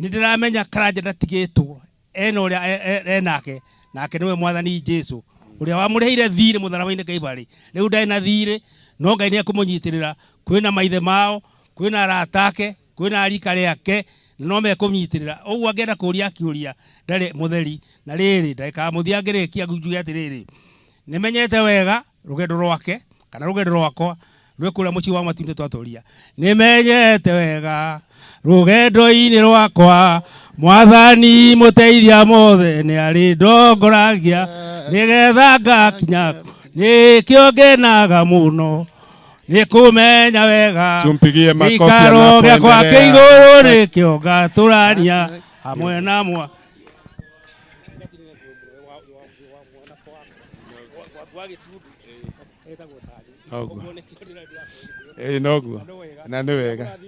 nĩ ndĩramenya Karanja ndatigĩtwo ena ũrĩa enake nake nĩwe Mwathani Jesu ũrĩa wamũrĩhĩire thirĩ mũtharaba-inĩ Kaibarĩ. Rĩu ndarĩ na thirĩ no Ngai nĩ ekũmũnyitĩrĩra. Kwĩna maithe mao, kwĩna arata ake, kwĩna arika rĩake no mekũmũnyitĩrĩra. Ũguo angĩenda kũria akĩũria ndarĩ mũtheri. Na rĩrĩ ndagĩka ya mũthia ngĩrĩkia njuge atĩrĩrĩ, nĩmenyete wega rũgendo rwake kana rũgendo rwakwa rwĩ kũrĩa mũciĩ wa matu-inĩ twatũria. Nĩmenyete wega rũgendo-inĩ rwakwa Mwathani mũteithia mothe nĩ arĩ ndongoragia nĩgetha ngakinya nĩkĩo ngenaga mũno nĩ kũmenya wega. Tumpigie makofi gĩikaro gĩakwa anapoendelea. kĩ igũrũ nĩkĩo ngatũrania hamwe na mwa. Noguo. Noguo. Na nĩ wega.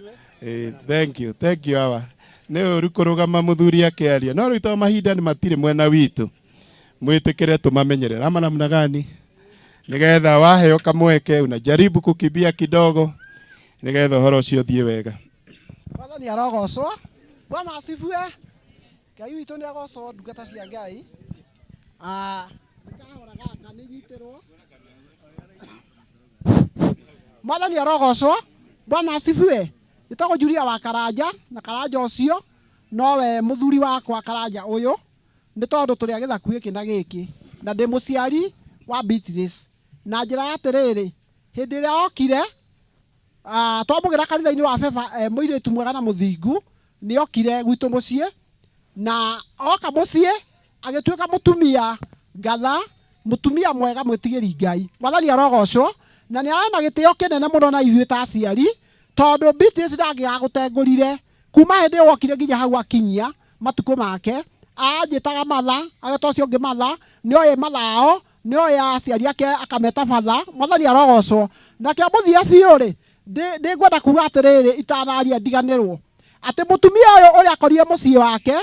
Thank you, thank you awa. Nĩ ũru kũrũgama mũthuri akĩaria. No rĩu to mahinda nĩ matirĩ mwena witũ. Mwĩtĩkĩre tũmamenyerere. Ama namna gani? Nĩgetha waheo kamweke unajaribu kukimbia kidogo nĩgetha ũhoro ũcio ũthiĩ wega. Mwathani arogocwo. Bwana asifiwe. Ngai witũ nĩ agocwo ndungata cia Ngai. Kahora gaka nĩ nyitĩrwo. Mwathani arogocwo. Bwana asifiwe. Njĩtagwo Julia wa Karanja na Karanja ũcio nowe mũthuri wakwa Karanja ũyũ nĩ tondũ tũrĩ a gĩthaku gĩkĩ na gĩkĩ na ndĩ mũciari wa Beatrice. Na njĩra ya atĩrĩrĩ, hĩndĩ ĩrĩa okire, twamũgĩra kanitha-inĩ wa beba, mũirĩtu mwega na mũthingu nĩ okire gwitũ mũciĩ na oka mũciĩ agĩtuĩka mũtumia ngatha, mũtumia mwega mwĩtigĩri Ngai. Mwathani arogocwo na nĩ arĩ na gĩtĩo kĩnene mũno na ithuĩ ta aciari tondũ Beatrice ndangĩagũtengũrire kuma hĩndĩ ĩyo okire nginya hau akinyia matukũ make. Anjĩtaga matha, ageta ũcio ũngĩ matha, nĩoĩ mathao, nĩoĩ aciari ake akameta batha. Mwathani arogocwo. Na kĩo mũthia biũ rĩ, ndĩngwenda kuga atĩrĩrĩ itanaria ndiganĩrwo atĩ mũtumia ũyũ ũrĩa akorire mũciĩ wake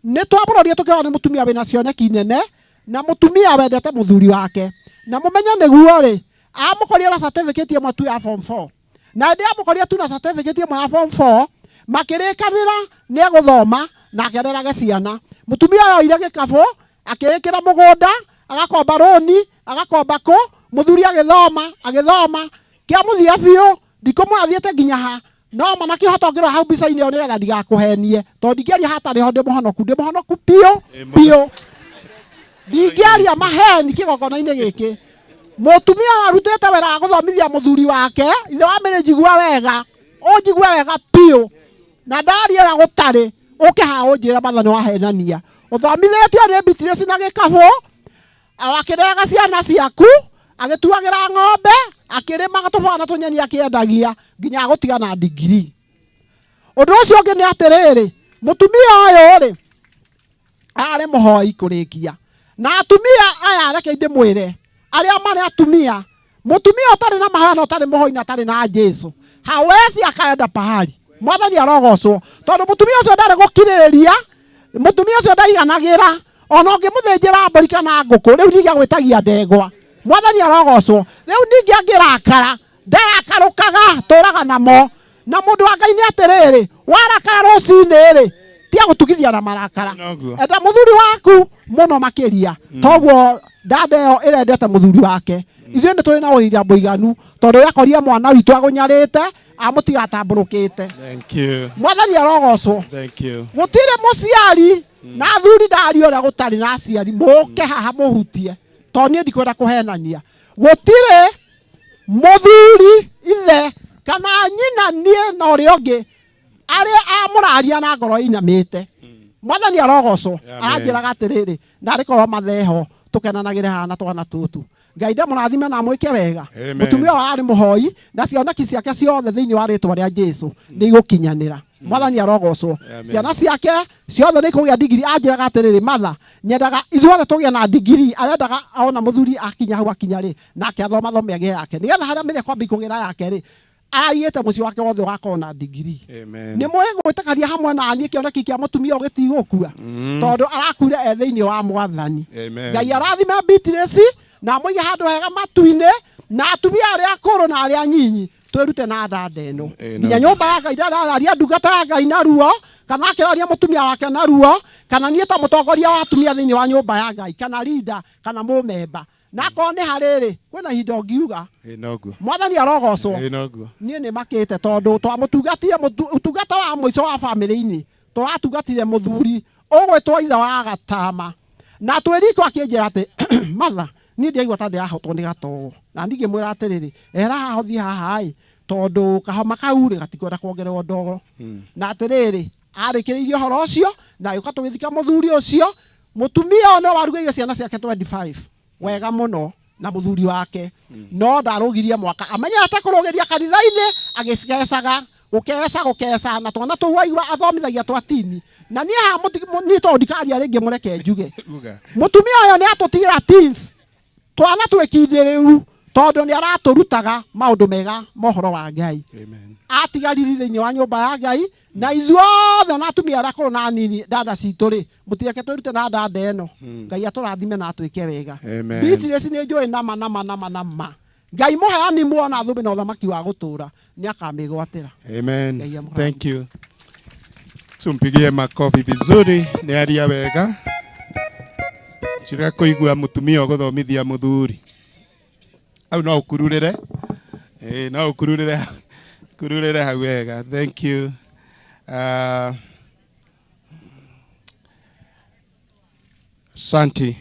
nĩ twamũrorire tũkĩona nĩ mũtumia wĩna cioneki nene na mũtumia wendete mũthuri wake. Na mũmenye nĩguo rĩ, amũkorire na certificate ĩmwe tu ya form 4. Na hĩndĩ amũkorire tu na certificate ĩmwe ya form 4, makĩrĩkanĩra nĩ egũthoma na akĩrerage ciana. Mũtumia ũyũ oire gĩkabũ akĩĩkĩra mũgũnda, agakomba rũni, agakomba kũ, mũthuri agĩthoma, agĩthoma kĩa mũthia biũ ndikũmwe athiĩte nginya ha no mana kĩhoto ngĩrora hau mbica-inĩ ĩyo nĩgetha ndigakũhenie tondũ ndingĩaria hatarĩ ho ndĩ mũhonoku biũ biũ, ndingĩaria maheni kĩgongona-inĩ gĩkĩ. Mũtumia arutĩte wĩra wa gũthomithia mũthuri wake, ithe wa mĩrĩ njigua wega, ũnjigue wega biũ, na ndaria ũrĩa gũtarĩ ũke haha ũnjĩre matha nĩ wahenania. Ũthomithĩtio nĩ Beatrice na gĩkabũ, akĩreraga ciana ciaku, agĩtuagĩra ng'ombe, akĩrĩmaga tũbũa na tũnyeni akĩendagia nginya agũtiga na ndigiri. Ũndũ ũcio ũngĩ nĩ atĩrĩrĩ, mũtumia ũyũ rĩ arĩ mũhoi kũrĩkia. Na atumia aya reke ndĩmwĩre, arĩa marĩ atumia, mũtumia ũtarĩ na mahoya na ũtarĩ mũhoi na ũtarĩ na Jesu hawezi akaenda pahali. Mwathani arogocwo tondũ mũtumia ũcio ndarĩ gũkirĩrĩria, mũtumia ũcio ndaiganagĩra, ona ũngĩmũthĩnjĩra mbũri kana ngũkũ rĩu ningĩ agwĩtagia ndegwa. Mwathani arogocwo. Rĩu ningĩ angĩrakara ndarakarũkaga, tũraga namo. Na mũndũ wa Ngai nĩ atĩrĩrĩ, warakara rũcinĩ rĩ tia gũtugithia na marakara, enda mũthuri waku mũno makĩria. Toguo dada ĩyo ĩrendete mũthuri wake. Ithuĩ nĩ tũrĩ na ũira mũiganu tondũ yakorire mwana witũ agũnyarĩte amũtiga atambũrũkĩte. Thank you. Mwathani arogocwo. Thank you. Gũtirĩ mũciari na athuri ndaria ũrĩa gũtarĩ na aciari mũke haha mũhutie tondũ niĩ ndikwenda kũhenania. Gũtirĩ mũthuri ithe kana nyina niĩ na ũrĩa ũngĩ arĩa amũraria na ngoro ĩinamĩte. Mwathani arogocwo. Aranjĩraga atĩrĩrĩ, narĩ korwo matheho tũkenanagĩre haha na twana tũtũ. Ngai ndamũrathime na amwĩke wega. Mũtumia ũyũ arĩ mũhoi na cioneki ciake ciothe thĩinĩ wa rĩtwa rĩa Jesu nĩ igũkinyanĩra. Mwathani arogocwo. Ciana ciake ciothe nĩ ikũgĩa ndigiri. Anjĩraga atĩrĩrĩ, matha nyendaga ithuothe tũgĩe na ndigiri. Arendaga ona mũthuri akinya hau akinya rĩ nake athoma thome agĩe yake nĩgetha harĩa mĩrĩ kwambia kũgĩra yake rĩ araigĩte mũciĩ wake wothe ũgakorwo na ndigiri. Nĩ mũĩ gwĩtĩkania hamwe na niĩ kĩoneki kĩa mũtumia ũyũ gĩtigũkua tondũ arakuire e thĩinĩ wa Mwathani. Ngai arathime Beatrice na amũige handũ hega matu-inĩ, na atumia arĩa akũrũ na arĩa anyinyi twĩrute na dada ĩno nginya nyũmba ya Ngai. Ndararia ndungata ya Ngai na ruo, kana akĩraria mũtumia wake na ruo, kana niĩ ta mũtongoria wa atumia thĩinĩ wa nyũmba ya Ngai, kana leader, kana mũmemba. Na akorwo nĩ harĩ rĩ, kwĩna ihinda ũngiuga. Mwathani arogocwo. Niĩ nĩ makĩte tondũ twamũtungatire ũtungata wa mũico wa bamĩrĩ-inĩ, tũratungatire mũthuri ũgwĩtwo ithe wa gatama. Na twĩriko akĩnjĩra atĩ matha niĩ ndiaigua ta ndĩrahotwo nĩ gatogo. Na niĩ ngĩmwĩra atĩrĩrĩ, ehera haha ũthiĩ haha ĩ, tondũ kahoma kau rĩ gatikwenda kuongererwo ndogo. Na atĩrĩrĩ, arĩkĩrĩirie ũhoro ũcio na agĩũka tũgĩthika mũthuri ũcio. Mũtumia ũyũ no warugĩire ciana ciake 25 wega mũno na mũthuri wake, no ndarũgirie mwaka amenyete kũrũgĩria kanitha-inĩ, agĩcecaga gũkeca gũkeca na twana tũu aigua athomithagia twa tini. Na niĩ haha niĩ tondũ ndikaria rĩngĩ mũreke njuge. Mũtumia ũyũ nĩ atũtigĩra teens twana twĩkindĩrĩru tondũ nĩ aratũrutaga maũndũ mega mohoro wa Ngai. Atigarire thĩinĩ wa nyũmba ya Ngai na ithuothe ona atumia arĩa akũrũ na anini dada citũ rĩ, mũtireke twĩrute na dada ĩno. Ngai atũrathime na atwĩke wega. Beatrice nĩ njũĩ nama nama nama nama. Ngai mũheani muona thũmbĩ na ũthamaki wa gũtũũra nĩ akamĩgwatĩra. Amen. Ngai amũrathime. Thank you. Tumpigie makofi vizuri nĩ aria wega. Njira kũigua mũtumia ũgũthomithia mũthuri. Au no ũkururĩre. No ũkururĩre. Kururĩre hau wega. Thank you. Asante.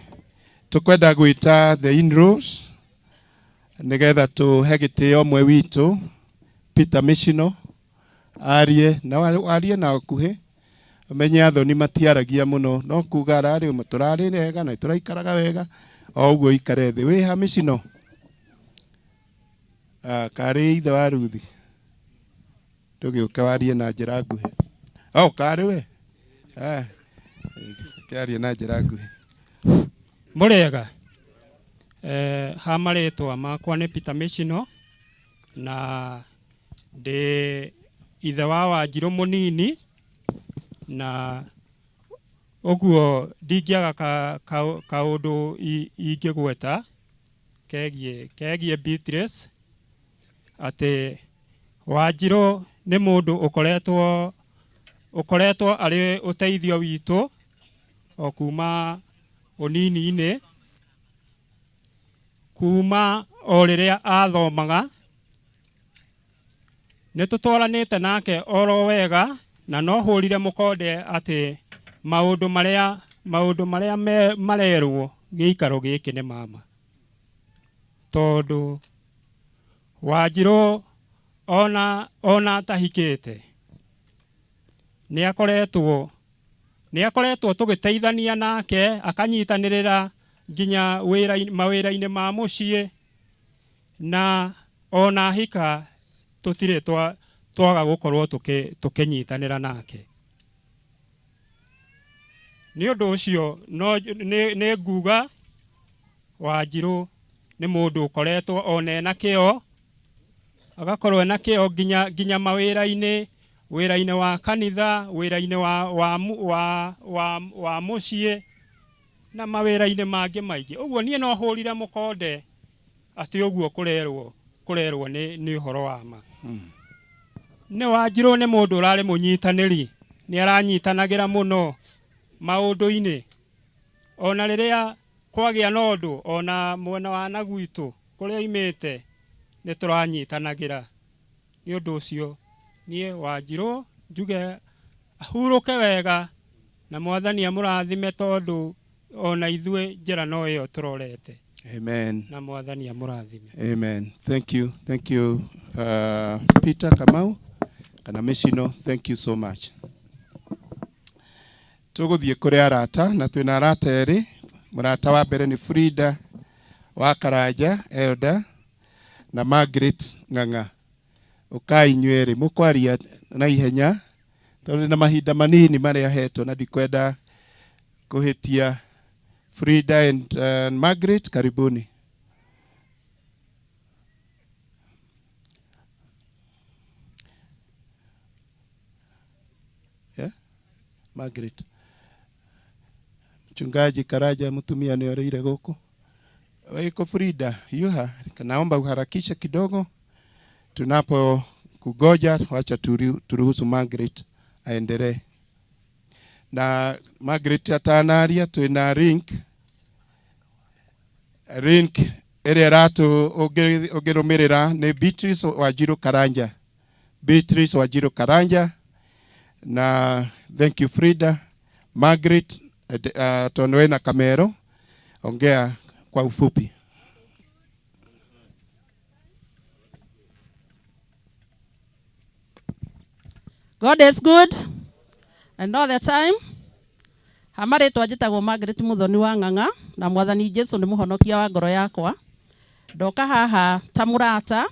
Tukwenda gwĩta the in-laws nĩgetha tũhe gĩtĩo ũmwe witũ Peter Mishino arie na arie na ũkuhĩ. Ũmenye athoni matiaragia mũno, no kuga ararĩ ũmwe tũrarĩ wega na tũraikaraga wega o ũguo ikare thĩ. Wĩ ha Mishino? Karĩ ithe wa Ruthi. Ndũgĩũke warie na njĩra nguhĩ. Oh, karĩ we? Kĩarie na njĩra nguhĩ. Mũrĩega. Ha marĩtwa makwa nĩ Peter Mishino na ndĩ ithe wa Wanjirũ mũnini na ũguo ndingĩaga kaũndũ ingĩgweta kegiĩ Beatrice atĩ Wanjirũ nĩ mũndũ ũkoretwo Ũkoretwo arĩ ũteithio witũ o kuma ũnini-inĩ, kuma o rĩrĩa athomaga. Nĩ tũtwaranĩte nake oro wega, na no hũrire mũkonde atĩ maũndũ marĩa marerwo gĩikaro gĩkĩ nĩ mama. Tondũ Wanjirũ ona atahikĩte nĩ akoretwo tũgĩteithania nake, akanyitanĩrĩra nginya mawĩra-inĩ ma mũciĩ, na ona ahika tũtirĩ twaga gũkorwo tũkĩnyitanĩra nake. Nĩ ũndũ ũcio nĩ nguga Wanjirũ nĩ mũndũ ũkoretwo ona ena kĩo, agakorwo ena kĩo nginya mawĩra-inĩ, wĩra-inĩ wa kanitha, wĩra-inĩ wa mũciĩ na mawĩra-inĩ mangĩ maingĩ. Ũguo niĩ no hũrire mũkonde atĩ ũguo kũrerwo nĩ ũhoro wa ma. Nĩ Wanjirũ nĩ mũndũ ũrarĩ mũnyitanĩri, nĩ aranyitanagĩra mũno maũndũ-inĩ. Ona rĩrĩa kwagĩa na ũndũ, ona mwena wa na gwitũ kũrĩa oimĩte nĩ tũranyitanagĩra. Nĩ ũndũ ũcio niĩ Wanjirũ njuge ahurũke wega na Mwathani amũrathime, tondũ ona ithuĩ njĩra no ĩyo tũrorete. Amen. Na Mwathani amũrathime. Amen. Thank you. Thank you, Peter Kamau kana Mishino. Thank you so much. Tũgũthiĩ kũrĩ arata, na twĩna arata erĩ. Mũrata wa mbere nĩ Frida wa Karanja Elder na Margaret Ng'ang'a. Ũkai inyuĩ erĩ mũkwaria na ihenya tondũ na mahinda manini marĩa hetwo na ndikwenda kũhĩtia. Frida and Margaret, karibuni. Yeah? Margaret. Mchungaji Karanja mutumia nĩ orĩire gũkũ. Iko Frida, yuha, naomba uharakishe kidogo. Tunapo kugoja, wacha turuhusu Margaret aendelee. Na Margaret atanaria twina link. Link ĩrĩa ĩratũ ũngĩrũmĩrĩra nĩ Beatrice Wanjiru Karanja. Beatrice Wanjiru Karanja. Na thank you Frida. Margaret, tondũ wĩna kamero, ongea kwa ufupi. God is good and all the time. Hama rĩtwa njĩtagwo Margaret Muthoni wa Ng'ang'a, na Mwathani Jesu nĩ mũhonokia wa ngoro yakwa. Ndoka haha ta mũrata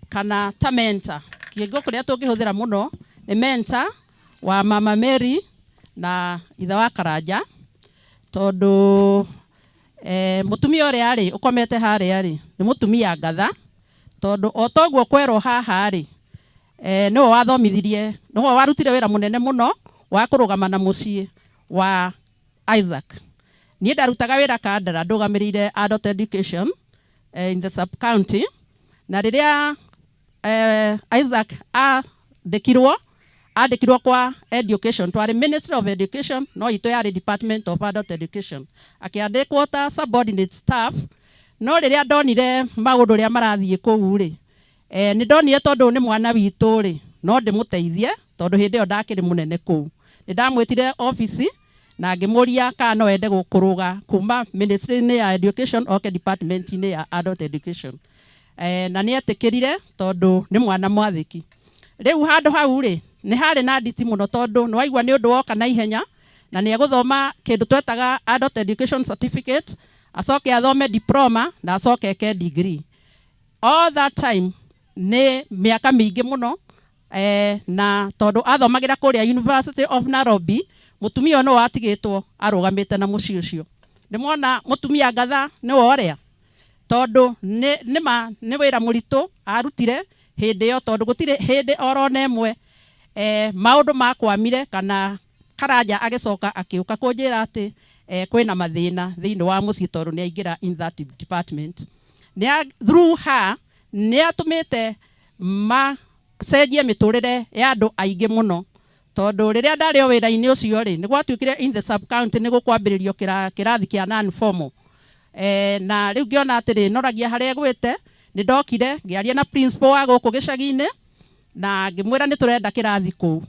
kana ta mentor. Kĩongo kĩrĩa tũngĩhũthĩra mũno nĩ mentor wa Mama Mary na ithe wa Karanja, tondũ mũtumia ũrĩa arĩ ũkomete harĩa rĩ nĩ mũtumia ngatha, tondũ o toguo kwerwo haha rĩ, nĩwe wathomithirie, nĩwe warutire wĩra mũnene mũno wa kũrũgama na mũciĩ wa Isaac. Niĩ ndarutaga wĩra Kandara, ndũgamĩrĩire adult education in the sub county, na rĩrĩa Isaac andĩkirwo kwa education, twarĩ Ministry of Education, no itũ yarĩ Department of Adult Education, akĩandĩkwo ta subordinate staff. No rĩrĩa ndonire maũndũ ũrĩa marathiĩ kũu rĩ, nĩ ndonire tondũ nĩ mwana witũ rĩ, no ndĩmũteithie, tondũ hĩndĩ ĩyo ndakĩrĩ mũnene kũu. Nĩ ndamwĩtire office na ngĩmũria kana no ende gũkũrũga kuma ministry-inĩ ya education oke department-inĩ ya adult education. Na nĩ etĩkĩrire tondũ nĩ mwana mwathĩki. Rĩu handũ hau rĩ, nĩ harĩ na nditi mũno, tondũ nĩ waigua nĩ ũndũ woka na ihenya, na nĩ egũthoma kĩndũ twetaga adult education certificate, acoke athome diploma na acoke eke degree. All that time nĩ mĩaka mĩingĩ mũno, na tondũ athomagĩra kũrĩa University of Nairobi, mũtumia ũyũ nĩwe watigĩtwo arũgamĩte na mũciĩ ũcio. Nĩ mwona mũtumia ngatha nĩwe ũrĩa, tondũ nĩ wĩra mũritũ arutire hĩndĩ ĩyo, tondũ gũtirĩ hĩndĩ oro na ĩmwe, maũndũ makwamire kana Karanja agĩcoka akĩũka kũnjĩra atĩ, kwĩna mathĩna thĩinĩ wa mũciĩ tondũ nĩ aingĩra in that department. Through her nĩ atũmĩte macenjie mĩtũrĩre ya andũ aingĩ mũno, Tondũ rĩrĩa ndarĩ o wĩra-inĩ ũcio rĩ, nĩ gwatuĩkire in the sub county nĩ gũkwambĩrĩrio kĩrathi kĩa non formal. Na rĩu ngĩona atĩrĩ noragia harĩa ĩgwĩte, nĩ ndokire ngĩaria na principal wa gũkũ gĩcagi-inĩ na ngĩmwĩra nĩ tũrenda kĩrathi kũu.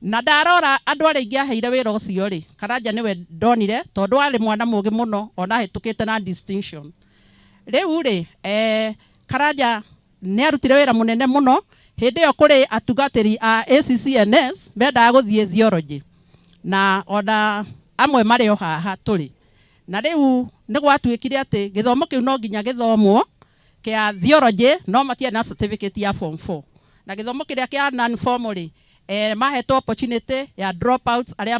Na ndarora andũ arĩa ingĩaheire wĩra ũcio rĩ, Karanja nĩwe ndonire tondũ arĩ mwana mũgĩ mũno ona ahĩtũkĩte na distinction. Rĩu rĩ, Karanja nĩ arutire wĩra mũnene mũno hĩndĩ ĩyo kũrĩ atungatĩri a ACCNS mendaga gũthiĩ theology na ona amwe marĩ o haha tũrĩ. Na rĩu nĩ gwatuĩkire atĩ gĩthomo kĩu no nginya gĩthomwo kĩa theology no matiarĩ na certificate ya form 4. Na gĩthomo kĩrĩa kĩa non formal rĩ, mahetwo opportunity ya dropouts arĩa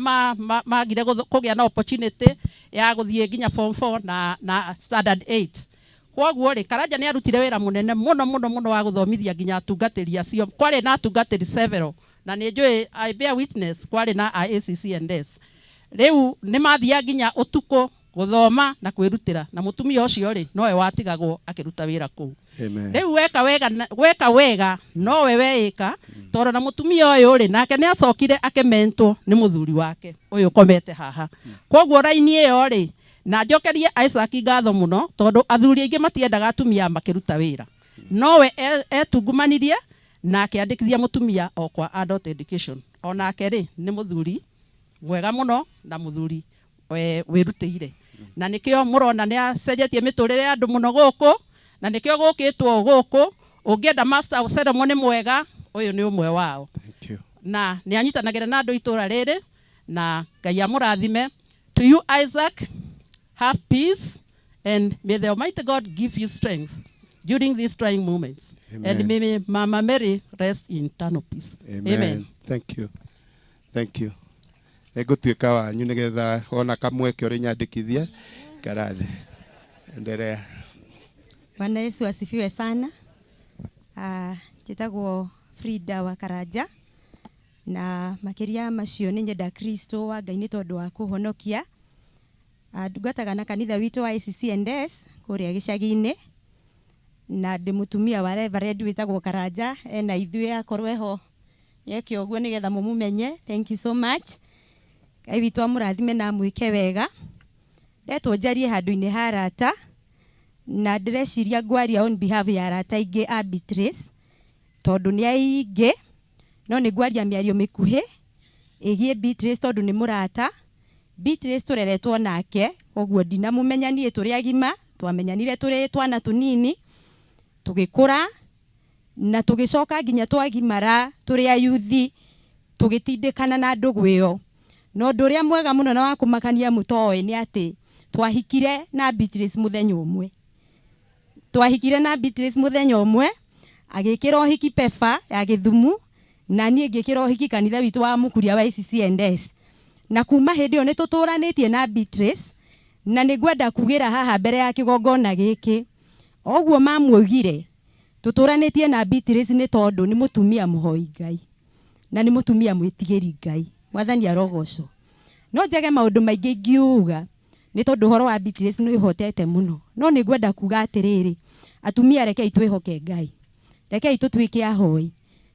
magire kũgĩa na opportunity ya gũthiĩ nginya form 4 na standard 8. Kwoguo rĩ, Karanja nĩ arutire wĩra mũnene mũno mũno mũno wa gũthomithia nginya atungatĩri acio. Kwarĩ na atungatĩri several na nĩ njũĩ, I bear witness, kwarĩ na ACCNS. Rĩu nĩ mathiaga nginya ũtukũ gũthoma na kwĩrutĩra, na mũtumia ũcio rĩ nowe watigagwo akĩruta wĩra kũu. Amen. Rĩu weka wega nowe weĩka, tondũ na mũtumia ũyũ rĩ nake nĩ acokire akĩmentwo nĩ mũthuri wake ũyũ ũkomete haha. Kwoguo raini ĩyo rĩ, na njokerie Isaac ngatho mũno tondũ athuri aingĩ matiendaga atumia makĩruta wĩra, nowe etungumanirie na akĩandĩkithia mũtumia o kwa adult education. Onake rĩ nĩ mũthuri mwega mũno na mũthuri wĩrutĩire, na nĩkĩo mũrona nĩ acenjetie mĩtũrĩre ya andũ mũno gũkũ, na nĩkĩo gũkĩtwo gũkũ. Ũngĩenda master of ceremony mwega, ũyũ nĩ ũmwe wao. Thank you. Na nĩ anyitanagĩra na andũ itũra rĩrĩ, na Ngai amũrathime. To you Isaac, have peace, and may the Almighty God give you strength during these trying moments. Amen. And may Mama Mary rest in eternal peace. Amen. Amen. Thank you. Thank you. Nĩngũtuĩka wanyu nĩgetha ona kamweke ũrĩ nyandĩkithia karathi. Endelea. Bwana Yesu asifiwe sana. Njĩtagwo Frida wa Karanja na makĩria macio nĩ nyenda Kristo wa Ngai nĩ tondũ wa kũhonokia. Ndungataga na kanitha witũ wa ACCNS kũrĩa gĩcagi-inĩ, na ndĩ mũtumia wa Reverend wĩtagwo Karanja, ena ithuĩ akorwo eho yeke ũguo nĩgetha mũmũmenye. Thank you so much. Ngai witũ amũrathime na amwĩke wega. Ndetwo njarie handũ-inĩ ha arata, na ndĩreciria ngwaria on behalf ya arata aingĩ a Beatrice tondũ nĩ aingĩ, no nĩ ngwaria mĩario mĩkuhĩ ĩgiĩ Beatrice tondũ nĩ mũrata. Beatrice tũreretwo nake, ũguo ndinamũmenya niĩ tũrĩ agima, twamenyanire tũrĩ twana tũnini, tũgĩkũra na tũgĩcoka nginya twagimara tũrĩ ayuthi, tũgĩtindĩkana na ndũgũ ĩyo. Na ũndũ ũrĩa mwega mũno na wa kũmakania mũtoĩ nĩ atĩ twahikire na Beatrice mũthenya ũmwe. Twahikire na Beatrice mũthenya ũmwe, agĩkĩra ũhiki pefa ya Gĩthumu, na niĩ ngĩkĩra ũhiki kanitha witũ wa Mũkuria wa ACCNS. Na kuma hĩndĩ ĩyo nĩ tũtũranĩtie na Beatrice, na nĩ ngwenda kugĩra haha mbere ya kĩgongona gĩkĩ. Ũguo mamuugire, tũtũranĩtie na Beatrice nĩ tondũ nĩ mũtumia mũhoi Ngai, na nĩ mũtumia mwĩtigĩri Ngai. Mwathani arogocwo. No njage maũndũ maingĩ ingiuga nĩ tondũ ũhoro wa Beatrice nĩ ũhotete mũno, no nĩ ngwenda kuga atĩrĩrĩ, atumia rekei twĩhoke Ngai, rekei tũtuĩke ahoi,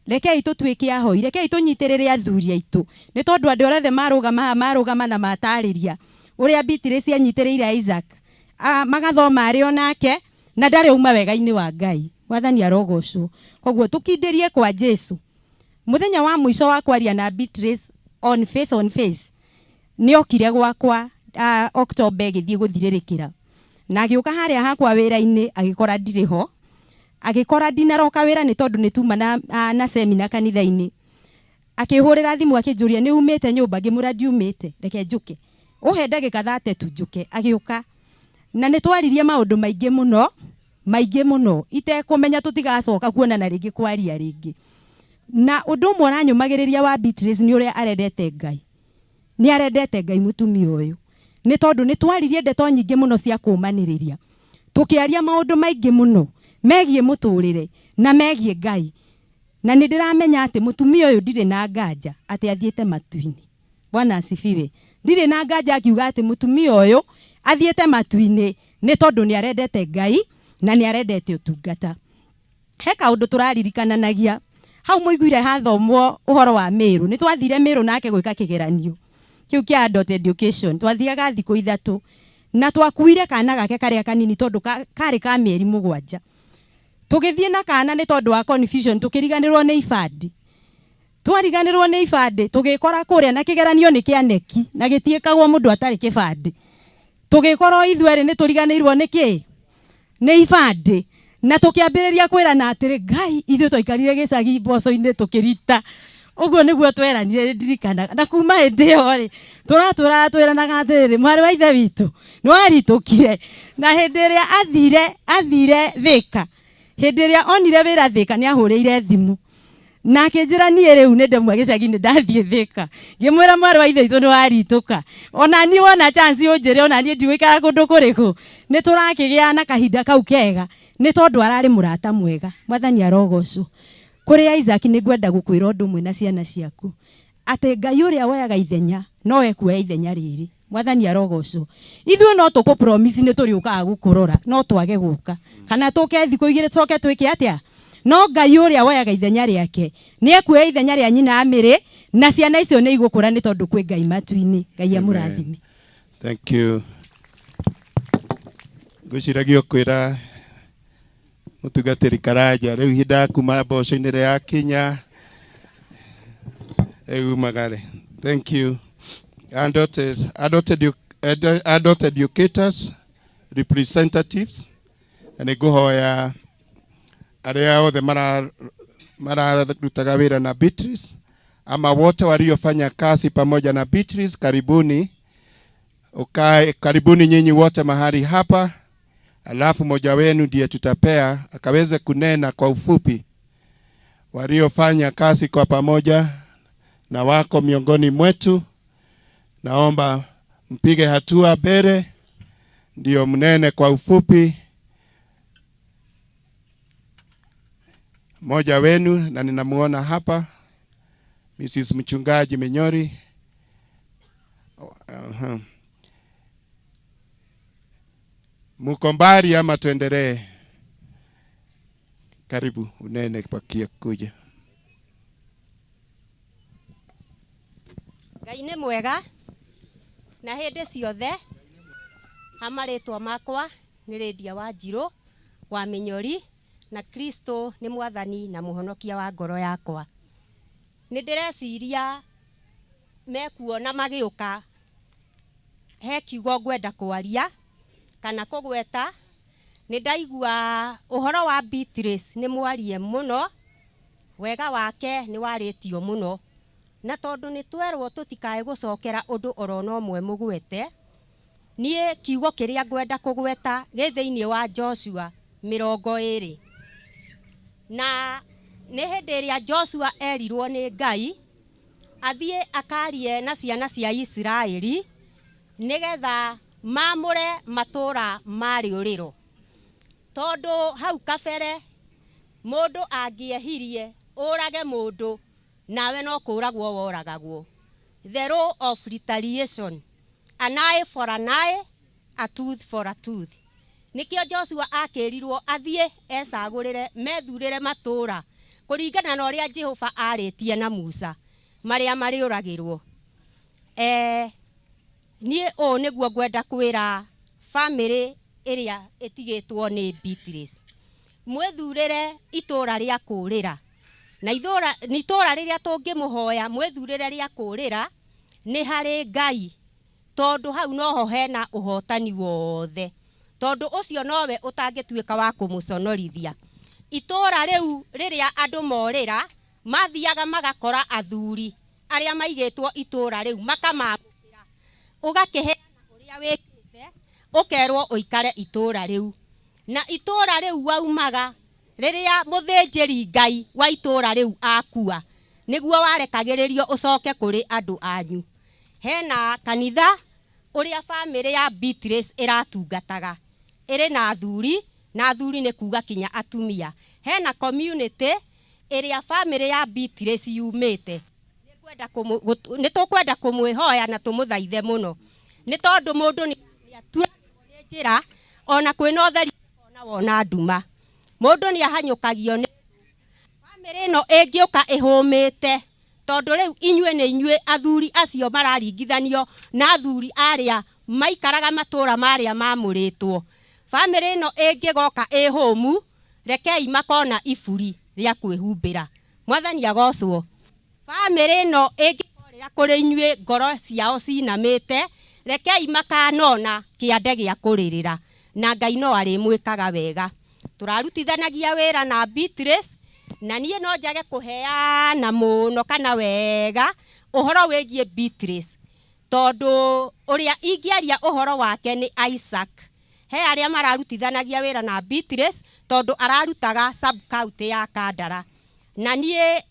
rekei tũtuĩke ahoi, rekei tũnyitĩrĩre athuri aitũ, nĩ tondũ andũ arĩa othe marũgama haha marũgama na matarĩria ũrĩa Beatrice anyitĩrĩire Isaac, magathoma arĩ o nake na ndarĩ auma wega-inĩ wa Ngai. Mwathani arogocwo. Koguo tũkindĩrie kwa Jesu. Mũthenya wa mũico wa kwaria na Beatrice on face on face, nĩ okire gwakwa, October ĩgĩthiĩ gũthirĩrĩkĩra, na agĩũka harĩa hakwa wĩra-inĩ agĩkora ndirĩ ho, agĩkora ndinaroka wĩra nĩ tondũ nĩ tuma na semina kanitha-inĩ. Akĩhũrĩra thimũ akĩnjũria nĩ umĩte nyũmba, ngĩmwĩra ndiumĩte, reke njũke, ũhe ndagĩka thate tu njũke. Agĩũka na nĩ twaririe maũndũ maingĩ mũno, maingĩ mũno, itekũmenya tũtigacoka kuonana rĩngĩ kwaria rĩngĩ. Na ũndũ ũmwe ũranyũmagĩrĩria wa Beatrice nĩ ũrĩa arendete Ngai. Nĩ arendete Ngai mũtumia ũyũ, nĩ tondũ nĩ twaririe ndeto nyingĩ mũno cia kũũmanĩrĩria, tũkĩaria maũndũ maingĩ mũno megiĩ mũtũrĩre na megiĩ Ngai. Na nĩ ndĩramenya atĩ mũtumia ũyũ ndirĩ na nganja atĩ athiĩte matu-inĩ. Bwana asifiwe. Ndirĩ na nganja akiuga atĩ mũtumia ũyũ athiĩte matu-inĩ nĩ tondũ nĩ arendete Ngai na nĩ arendete ũtungata. He kaũndũ tũraririkananagia Hau mũiguire hathomwo ũhoro wa Meru, nĩ twathire Meru nake gwĩka kĩgeranio kĩu kĩa adult education. Twathiaga thikũ 3 na twakuire kana gake karĩa kanini tondũ karĩ ka mĩeri 7. Tũgĩthiĩ na kana nĩ tondũ wa confusion, tũkĩriganĩrwo nĩ ibandĩ. Twariganĩrwo nĩ ibandĩ tũgĩkora kũrĩa na kĩgeranio nĩ kĩa neki na gĩtiĩkagwo mũndũ atarĩ kĩbandĩ. Tũgĩkorwo ithuerĩ nĩ tũriganĩirwo nĩ kĩ? Nĩ ibandĩ. Na tũkĩambĩrĩria kwĩrana atĩrĩ, Ngai, ithuĩ twaikarire gĩcagi mboco-inĩ tũkĩrita. Ũguo nĩguo tweranire, ndirikanaga. Na kuma hĩndĩ ĩyo rĩ, tũratũraga twĩranaga atĩrĩrĩ, mwarĩ wa ithe witũ, nĩ waritũkire. Na hĩndĩ ĩrĩa athire Thĩka, hĩndĩ ĩrĩa onire wĩra Thĩka, nĩ ahũrĩire thimũ. Na akĩnjĩra niĩ rĩu nĩ ndemwa gĩcagi-inĩ ndathiĩ Thĩka. Ngĩmwĩra mwarĩ wa ithe witũ nĩ waritũka. Ona niĩ wona chance ũnjĩre, ona niĩ ndigũikara kũndũ kũrĩkũ. Nĩ tũrakĩgĩa na kahinda kau kega, nĩ tondũ ararĩ mũrata mwega. Mwathani arogocwo. Kũrĩ Isaac nĩ ngwenda gũkwĩra ũndũ ũmwe na ciana ciaku, atĩ Ngai ũrĩa woyaga ithenya no ekuoya ithenya rĩrĩ. Mwathani arogocwo. Ithuĩ no tũkũ promise nĩ tũrĩũkaga gũkũrora, no twage gũka. Kana tũke thikũ 2 tũcoke twĩke atĩa? No Ngai ũrĩa woyaga ithenya rĩake nĩ ekuoya ithenya rĩa nyina Mary, na ciana icio nĩ igũkũra nĩ tondũ kwĩ Ngai matu-inĩ. Ngai amũrathime. Thank you. Ngwĩciragia kwĩra mũtungatĩri Karanja rĩu ihinda kuma mboco-inĩ rĩakinya rĩu umagare. Thank you. Adult educators representatives, na nĩ ngũhoya arĩa othe mararutaga wĩra na Beatrice ama wote waliofanya kazi pamoja na Beatrice, karibuni. Ukae, karibuni nyinyi wote mahali hapa, alafu mmoja wenu ndiye tutapea akaweze kunena kwa ufupi. Waliofanya kazi kwa pamoja na wako miongoni mwetu, naomba mpige hatua mbele ndio mnene kwa ufupi. Mmoja wenu, na ninamuona hapa Mrs. Mchungaji Minyori. Muko mbali ama tuendelee? Karibu unene kwa kuja. Ngai nĩ mwega na hĩndĩ ciothe. Ha marĩtwa makwa nĩ Lydia Wanjirũ wa Minyori, na Kristo nĩ mwathani na mũhonokia wa ngoro yakwa. Nĩ ndĩreciria mekuona magĩũka he kiugo ngwenda kwaria kana kũgweta. Nĩ ndaigua ũhoro wa Beatrice nĩ mwarie mũno, wega wake nĩ warĩtio mũno, na tondũ nĩ twerwo tũtikae gũcokera ũndũ oro na ũmwe mũgwete, niĩ kiugo kĩrĩa ngwenda kũgweta gĩ thĩinĩ wa Joshua 20. Na nĩ hĩndĩ ĩrĩa Joshua erirwo nĩ Ngai athiĩ akarie na ciana cia Isiraeli nĩgetha maamũre matũũra ma rĩũrĩro, tondũ hau kabere mũndũ angĩehirie ũrage mũndũ nawe no kũragwo woragagwo. The law of retaliation, an eye for an eye, a tooth for a tooth. Nĩkĩo Joshua akĩrirwo athiĩ ecagũrĩre methurĩre matũũra kũringana na ũrĩa Jehova arĩtie na Musa marĩa marĩũragĩrwo. Niĩ ũũ nĩguo ngwenda kwĩra famĩlĩ ĩrĩa ĩtigĩtwo nĩ Beatrice, mwĩthurĩre itũũra rĩa kũũrĩra, na itũũra rĩrĩa tũngĩmũhoya mwĩthurĩre rĩa kũũrĩra nĩ harĩ Ngai, tondũ hau noho hena ũhotani wothe, tondũ ũcio nowe ũtangĩtuĩka wa kũmũconorithia. Itũũra rĩu rĩrĩa andũ morĩra mathiaga magakora athuri arĩa maigĩtwo itũũra rĩu makamamũkĩra, ũgakĩheana ũrĩa wĩkĩte, ũkerwo ũikare itũũra rĩu. Na itũũra rĩu waumaga rĩrĩa mũthĩnjĩri Ngai wa itũũra rĩu akua, nĩguo warekagĩrĩrio ũcoke kũrĩ andũ anyu. Hena kanitha ũrĩa famĩlĩ ya Beatrice ĩratungataga, ĩrĩ na athuri, na athuri nĩ kuga kinya atumia. Hena community ĩrĩa famĩlĩ ya Beatrice yumĩte. Nĩ tũkwenda kũmwĩhoya na tũmũthaithe mũno, nĩ tondũ mũndũ nĩ aturagĩrwo nĩ njĩra ona kwĩna ũtheri ona wona nduma, mũndũ nĩ ahanyũkagio nĩ Bamĩrĩ ĩno ĩngĩũka ĩhũmĩte tondũ rĩu inyuĩ nĩ inyuĩ athuri acio mararingithanio na athuri arĩa maikaraga matũra marĩa mamũrĩtwo. Bamĩrĩ ĩno ĩngĩgoka ĩhũmu, rekei makona iburi rĩa kwĩhumbĩra. Mwathani agocwo. Bamĩrĩ ĩno ĩngĩkorĩra kũrĩ inyuĩ ngoro ciao cinamĩte, rekei makanona kĩande gĩa kũrĩrĩra, na Ngai no arĩmwĩkaga wega. Tũrarutithanagia wĩra na Beatrice, na niĩ no njage kũheana mũno kana wega ũhoro wĩgiĩ Beatrice, tondũ ũrĩa ingĩaria ũhoro wake nĩ Isaac. He arĩa mararutithanagia wĩra na Beatrice tondũ ararutaga sub county ya Kandara, na niĩ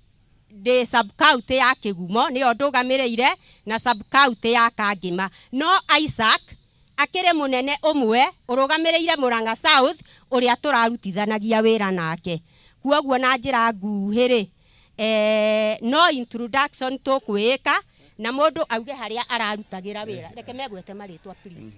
ndĩ sub county ya Kĩgumo nĩyo ndũgamĩrĩire na sub county ya Kangĩma. No Isaac akĩrĩ mũnene ũmwe ũrũgamĩrĩire Murang'a South ũrĩa tũrarutithanagia wĩra nake. Kwoguo na njĩra nguhĩ rĩ, no introduction tũkwĩĩka na mũndũ auge harĩa ararutagĩra wĩra. Reke megwete marĩtwa please.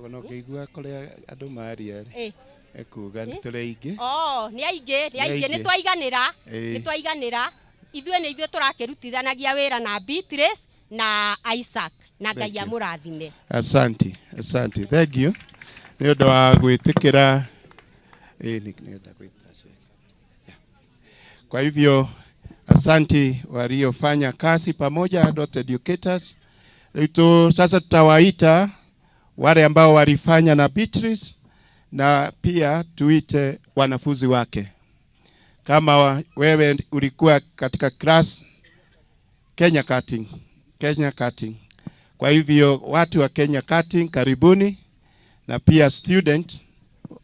Ona ũngĩigua kũrĩa andũ maria rĩ, ekuga nĩ tũrĩ aingĩ. Oh, nĩ aingĩ, nĩ aingĩ, nĩ twaiganĩra, nĩ twaiganĩra. Ithuĩ nĩ ithuĩ tũrakĩrutithanagia wĩra na Beatrice na Isaac, na Ngai amũrathime. Asante, asante. Thank you. Nĩ ũndũ wa gwĩtĩkĩra. Nĩenda gwĩta. Kwa hivyo asanti waliofanya kazi pamoja adult educators. Rĩu sasa tutawaita wale ambao walifanya na Beatrice na pia tuite wanafunzi wake. Kama wewe ulikuwa katika class Kenya Cutting, Kenya Cutting. Kwa hivyo watu wa Kenya Cutting karibuni, na pia student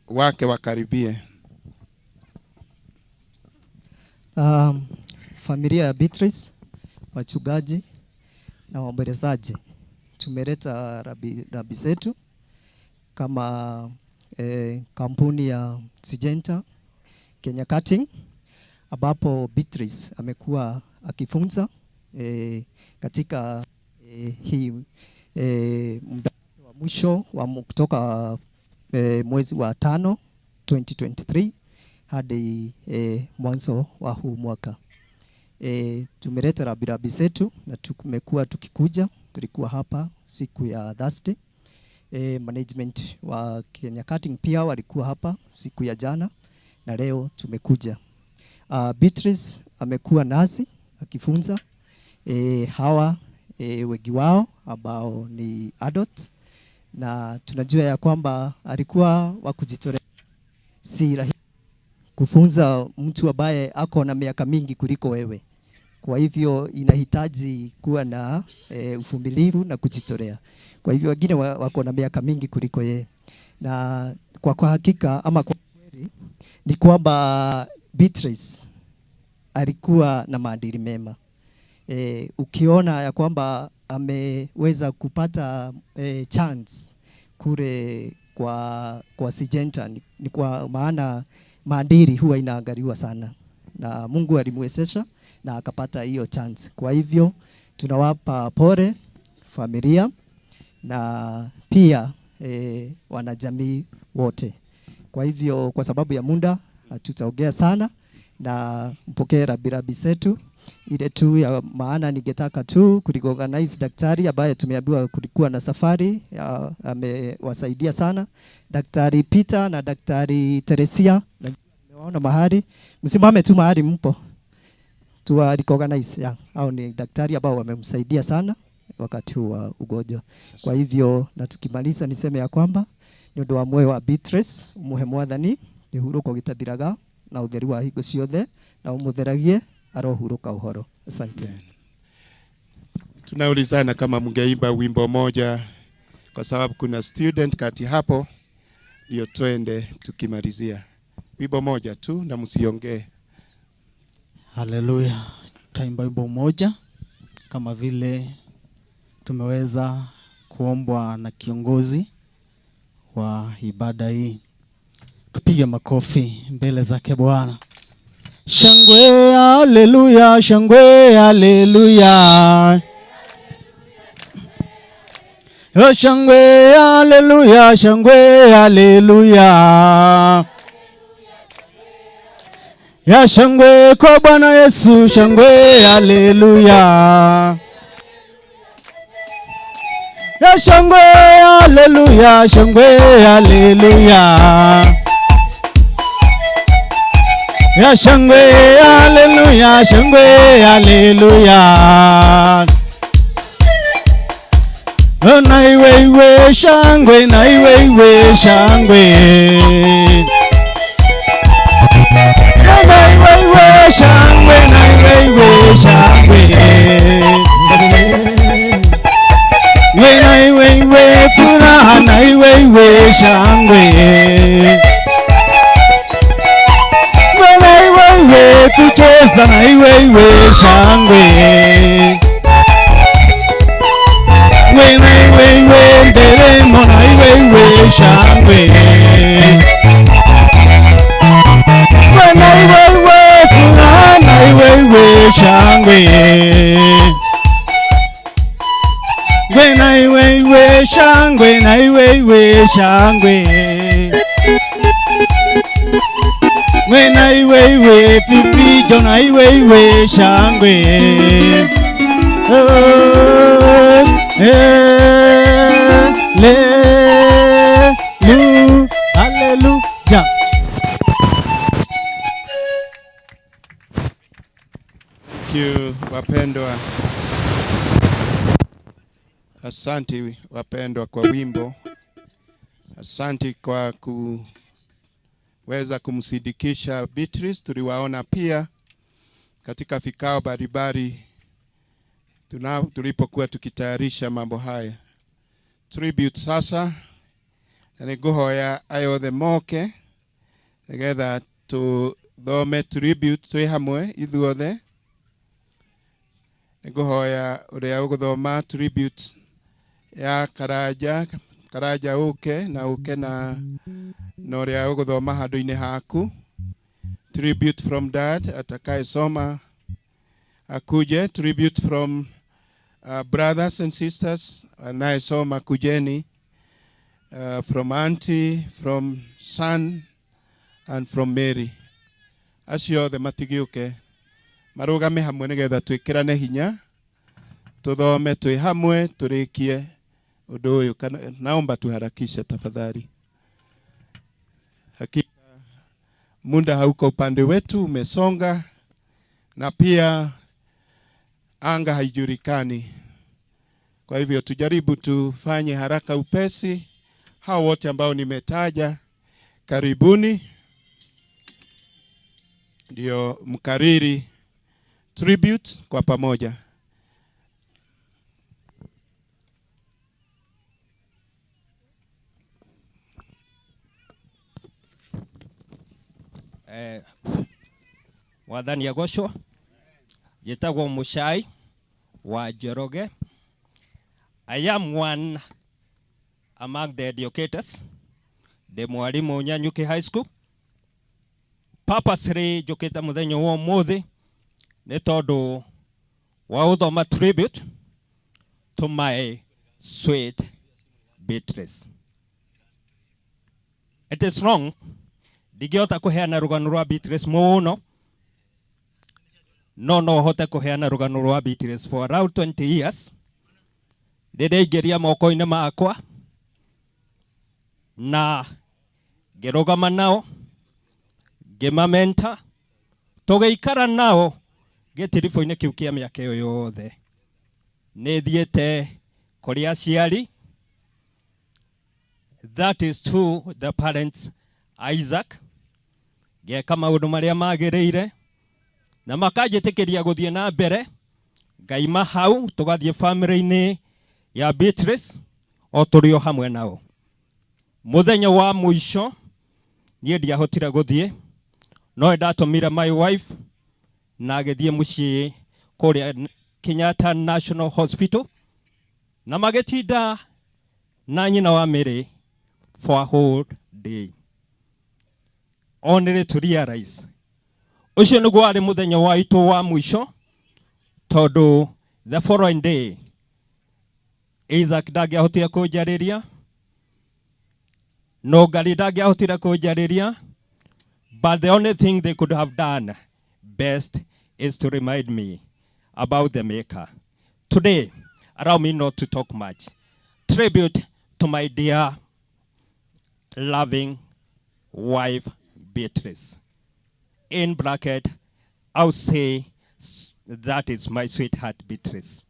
wake wakaribie. Familia ya Beatrice, wachungaji na waombolezaji, tumeleta rabi zetu kama kampuni ya Syngenta Kenya Cutting, ambapo Beatrice amekuwa akifunza katika hii muda wa mwisho wa kutoka mwezi wa 5 2023 hadi mwanzo wa huu mwaka. Tumeleta rabirabi zetu na tumekuwa tukikuja. Tulikuwa hapa siku ya Thursday. Management wa Kenya Cutting pia walikuwa hapa siku ya jana na leo tumekuja. Beatrice amekuwa nasi akifunza hawa wengi wao ambao ni adults, na tunajua ya kwamba alikuwa wa kujitolea. Si rahisi kufunza mtu ambaye ako na miaka mingi kuliko wewe. Kwa hivyo inahitaji kuwa na uvumilivu na kujitolea. Kwa hivyo wengine wako na miaka mingi kuliko yeye. Na kwa hakika ama kwa kweli ni kwamba Beatrice alikuwa na maadili mema. Ukiona ya kwamba ameweza kupata chance kule kwa Syngenta, ni kwa maana maadili huwa inaangaliwa sana, na Mungu alimwezesha na akapata hiyo chance. Kwa hivyo tunawapa pole familia na pia wanajamii wote. Kwa hivyo kwa sababu ya muda hatutaongea sana, na mpokee rabirabi zetu. Ile tu ya maana ningetaka tu kurecognize daktari ambaye tumeambiwa kulikuwa na safari, amewasaidia sana, Daktari Peter na Daktari Teresia. Nimewaona mahali, msimame tu mahali mpo tuwa recognize ya hao ni daktari ambao wamemsaidia sana wakati huu wa ugonjwa. Kwa hivyo na tukimaliza niseme ya kwamba ni undu wa muoyo wa Beatrice umuhe Mwathani kihuruko gitathiraga na utheri wa hingo ciothe na umutheragie arohuruka uhoro. Asante. Tunaulizana kama mngeimba wimbo moja kwa sababu kuna student kati hapo, ndio twende tukimalizia. Wimbo moja tu na msiongee. Haleluya. Tutaimba wimbo moja kama vile tumeweza kuombwa na kiongozi wa ibada hii. Tupige makofi mbele zake Bwana. Shangwe haleluya, shangwe haleluya. Oh, shangwe haleluya, shangwe haleluya. Ya shangwe kwa Bwana Yesu, shangwe haleluya. Ya shangwe haleluya, shangwe haleluya. Ya shangwe haleluya, shangwe haleluya. Oh, na iwe iwe shangwe, na iwe iwe shangwe. Na iwe iwe shangwe, na iwe iwe shangwe. We na iwe iwe furaha, na iwe iwe shangwe. We na iwe iwe kucheza, na iwe iwe shangwe. We na iwe iwe nderemo, na iwe iwe shangwe. We na iwe iwe furaha, na iwe iwe shangwe. We na iwe iwe shangwe, na iwe iwe shangwe. We na iwe iwe pipijo, na iwe iwe shangwe. Oh, eh, le, lu, hallelujah. Thank you wapendwa. Asante wapendwa kwa wimbo. Asante kwa kuweza kumsindikisha Beatrice. Tuliwaona pia katika vikao mbalimbali tulipokuwa tukitayarisha mambo haya. Tribute sasa na nĩngũhoya aya othe moke nĩgetha tũthome tribute twĩ hamwe ithuothe. Nĩngũhoya ũrĩa ũgũthoma tribute ya Karanja, Karanja ũke na ũke na ũrĩa ũgũthoma handũ-inĩ haku. Tribute from dad, atakayesoma akuje. Tribute from brothers and sisters, anayesoma kujeni. From auntie, from son and from Mary. Acio othe matigĩũke marũgame hamwe nĩgetha twĩkĩrane hinya, tũthome twĩ hamwe, tũrĩkie ũndũ ũyũ. Naomba tuharakishe tafadhali. Hakika muda hauko upande wetu, umesonga, na pia anga haijulikani. Kwa hivyo tujaribu tufanye haraka upesi. Hao wote ambao nimetaja, karibuni ndio mkariri tribute kwa pamoja. Mwathani agocwo. Njĩtagwo Mũcai wa Njoroge. I am one among the educators. Ndĩ mwarimũ Nyanyuki High School. Purposely njũkĩte mũthenya wa ũmũthĩ nĩ tondũ wa gũthoma tribute to my sweet Beatrice. It is wrong ndingĩhota kũheana rũgano rwa Beatrice mũno, no no hote kũheana rũgano rwa Beatrice for around 20 years. Rĩrĩa aingĩria moko-inĩ makwa na ngĩrũgama nao, ngĩmamenta, tũgĩikara nao gĩtiribũ-inĩ kĩu kĩa mĩaka ĩyo yothe. Nĩ thiĩte kũrĩ aciari, that is to the parents Isaac, ngeka maũndũ marĩa magĩrĩire na makanjĩtĩkĩria gũthiĩ na mbere. Ngaima hau tũgathiĩ family-inĩ ya Beatrice o tũrĩ o hamwe nao. Mũthenya wa mũico niĩ ndiahotire gũthiĩ, no ndatũmire my wife na agĩthiĩ mũciĩ kũrĩa Kenyatta National Hospital, na magĩtinda na nyina wa Mary for a whole day. Only to realize ũcio nĩguo warĩ mũthenya waitũ wa mũico, tondũ the following day Isaac ndangĩahotire kũnjarĩria, no Ngarĩ ndangĩahotire kũnjarĩria, But the only thing they could have done best is to remind me about the Maker. Today, allow me not to talk much. Tribute to my dear, loving wife, Beatrice. In bracket, I'll say that is my sweetheart, Beatrice.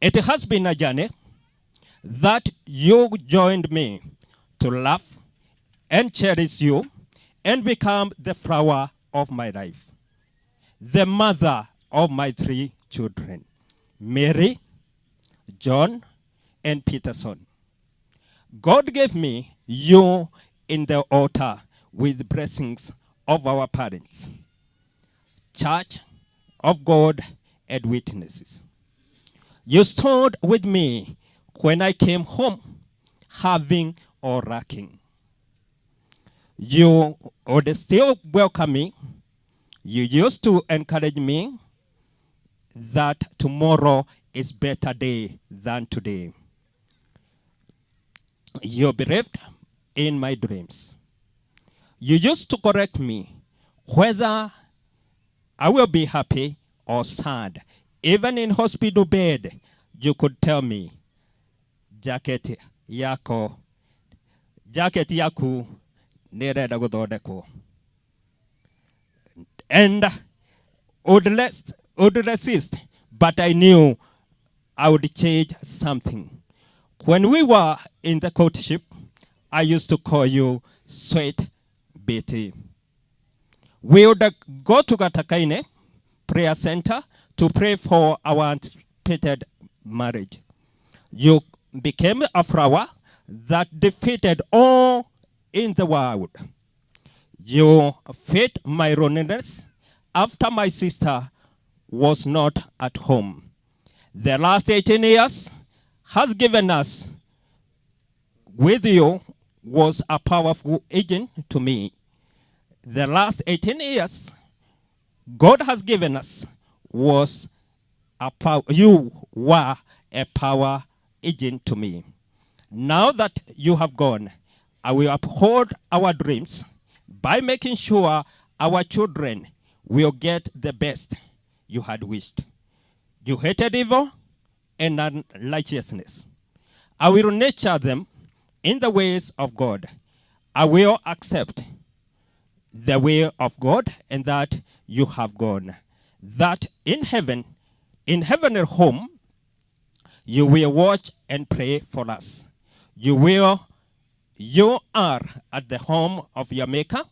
It has been a journey that you joined me to love and cherish you and become the flower of my life, the mother of my 3 children, Mary, John, and Peterson. God gave me you in the altar with blessings of our parents, Church of God, and witnesses. You stood with me when I came home, having or lacking. You would still welcome me. You used to encourage me that tomorrow is better day than today. You believed in my dreams. You used to correct me whether I will be happy or sad. Even in hospital bed, you could tell me, jacket yako, jacket yaku, nĩĩrenda gũthondekwo. And would resist, but I knew I would change something. When we were in the courtship, I used to call you Sweet Betty. We would go to Gatakaine Prayer Center to pray for our anticipated marriage. You became a flower that defeated all in the world. You fed my loneliness after my sister was not at home. The last 18 years has given us with you was a powerful agent to me. The last 18 years God has given us was a power, you were a power agent to me. Now that you have gone, I will uphold our dreams by making sure our children will get the best you had wished. You hated evil and unrighteousness. I will nurture them in the ways of God. I will accept the way of God and that you have gone. That in heaven, in heavenly home, you will watch and pray for us. You are at the home of your Maker,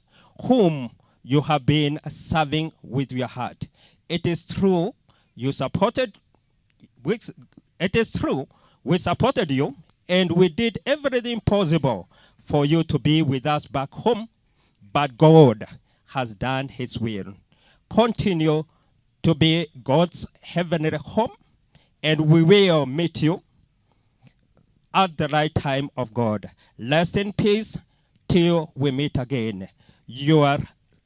whom you have been serving with your heart. It is true you supported, it is true we supported you, and we did everything possible for you to be with us back home, but God has done his will. Continue to be God's heavenly home, and we will meet you at the right time of God. Rest in peace till we meet again. Your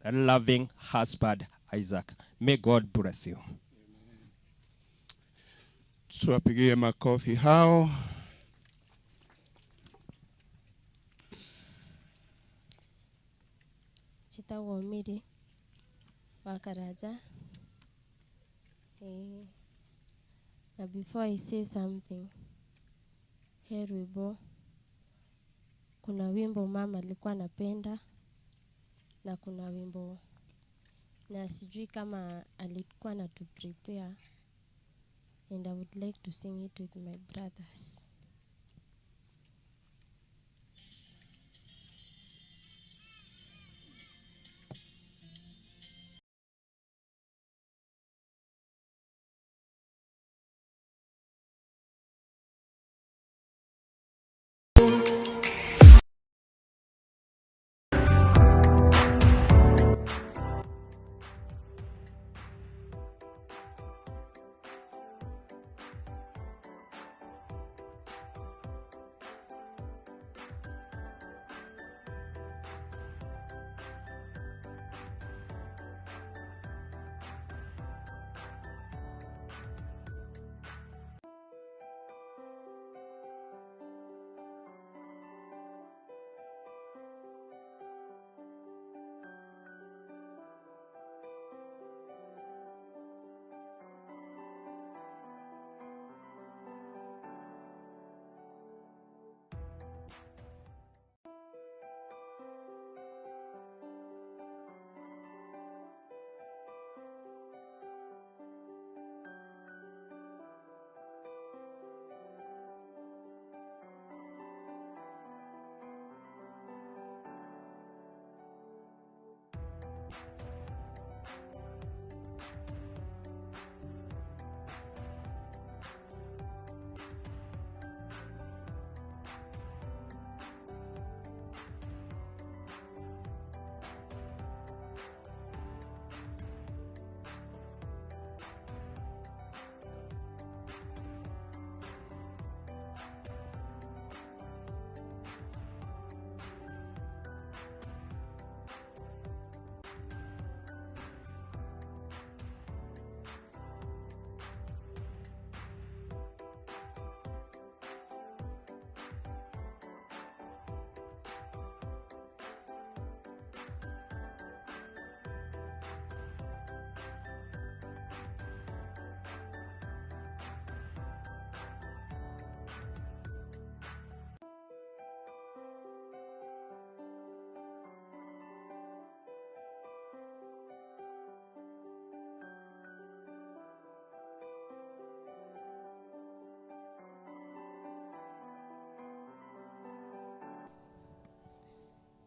loving husband, Isaac. May God bless you. Tuwapigie makofi hao. Njĩtagwo Mary wa Karanja. Na before I say something, he rwĩmbo, kuna wimbo mama alikuwa anapenda na kuna wimbo na sijui kama alikuwa anatu prepare, and I would like to sing it with my brothers.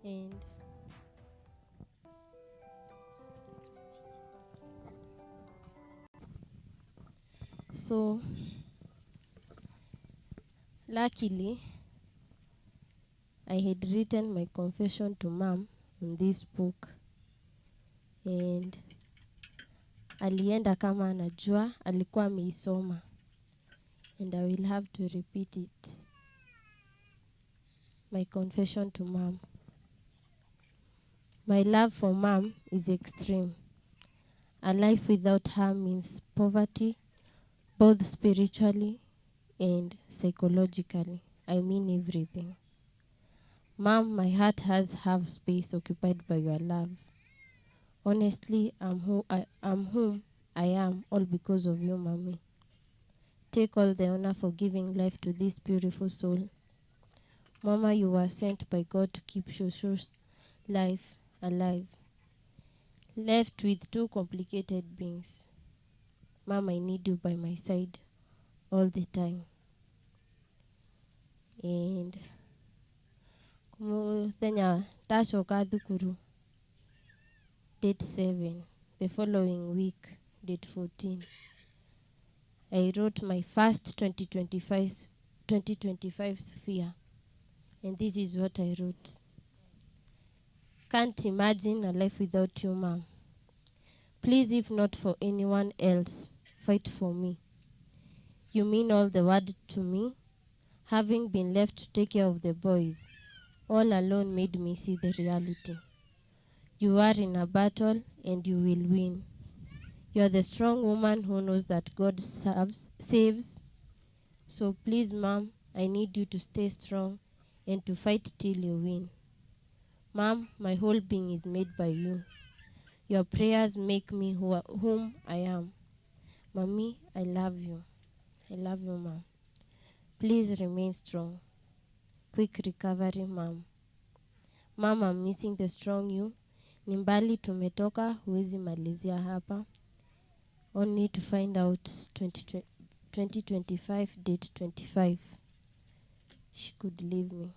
And so luckily, I had written my confession to Mom in this book, and alienda kama anajua, alikuwa ameisoma, and I will have to repeat it. My confession to Mom. My love for Mom is extreme. A life without her means poverty, both spiritually and psychologically. I mean everything. Mom, my heart has half space occupied by your love. Honestly, I'm whom I am all because of you, Mommy. Take all the honor for giving life to this beautiful soul. Mama, you were sent by God to keep Shosho's life alive. Left with two complicated beings. Mom, I need you by my side all the time. And muthenya ndacoka thukuru date 7, the following week, date 14, I wrote my first 2025 sphere, and this is what I wrote. Can't imagine a life without you, Mom. Please, if not for anyone else, fight for me. You mean all the world to me. Having been left to take care of the boys all alone made me see the reality. You are in a battle and you will win. You are the strong woman who knows that God saves. So please, Mom, I need you to stay strong and to fight till you win. Mom, my whole being is made by you. Your prayers make me whom I am. Mommy, I love you. I love you, Mom. Please remain strong. Quick recovery, Mom. Mom, I'm missing the strong you. Ni mbali tumetoka, huwezi malizia hapa. Only to find out 2025, date 25. She could leave me.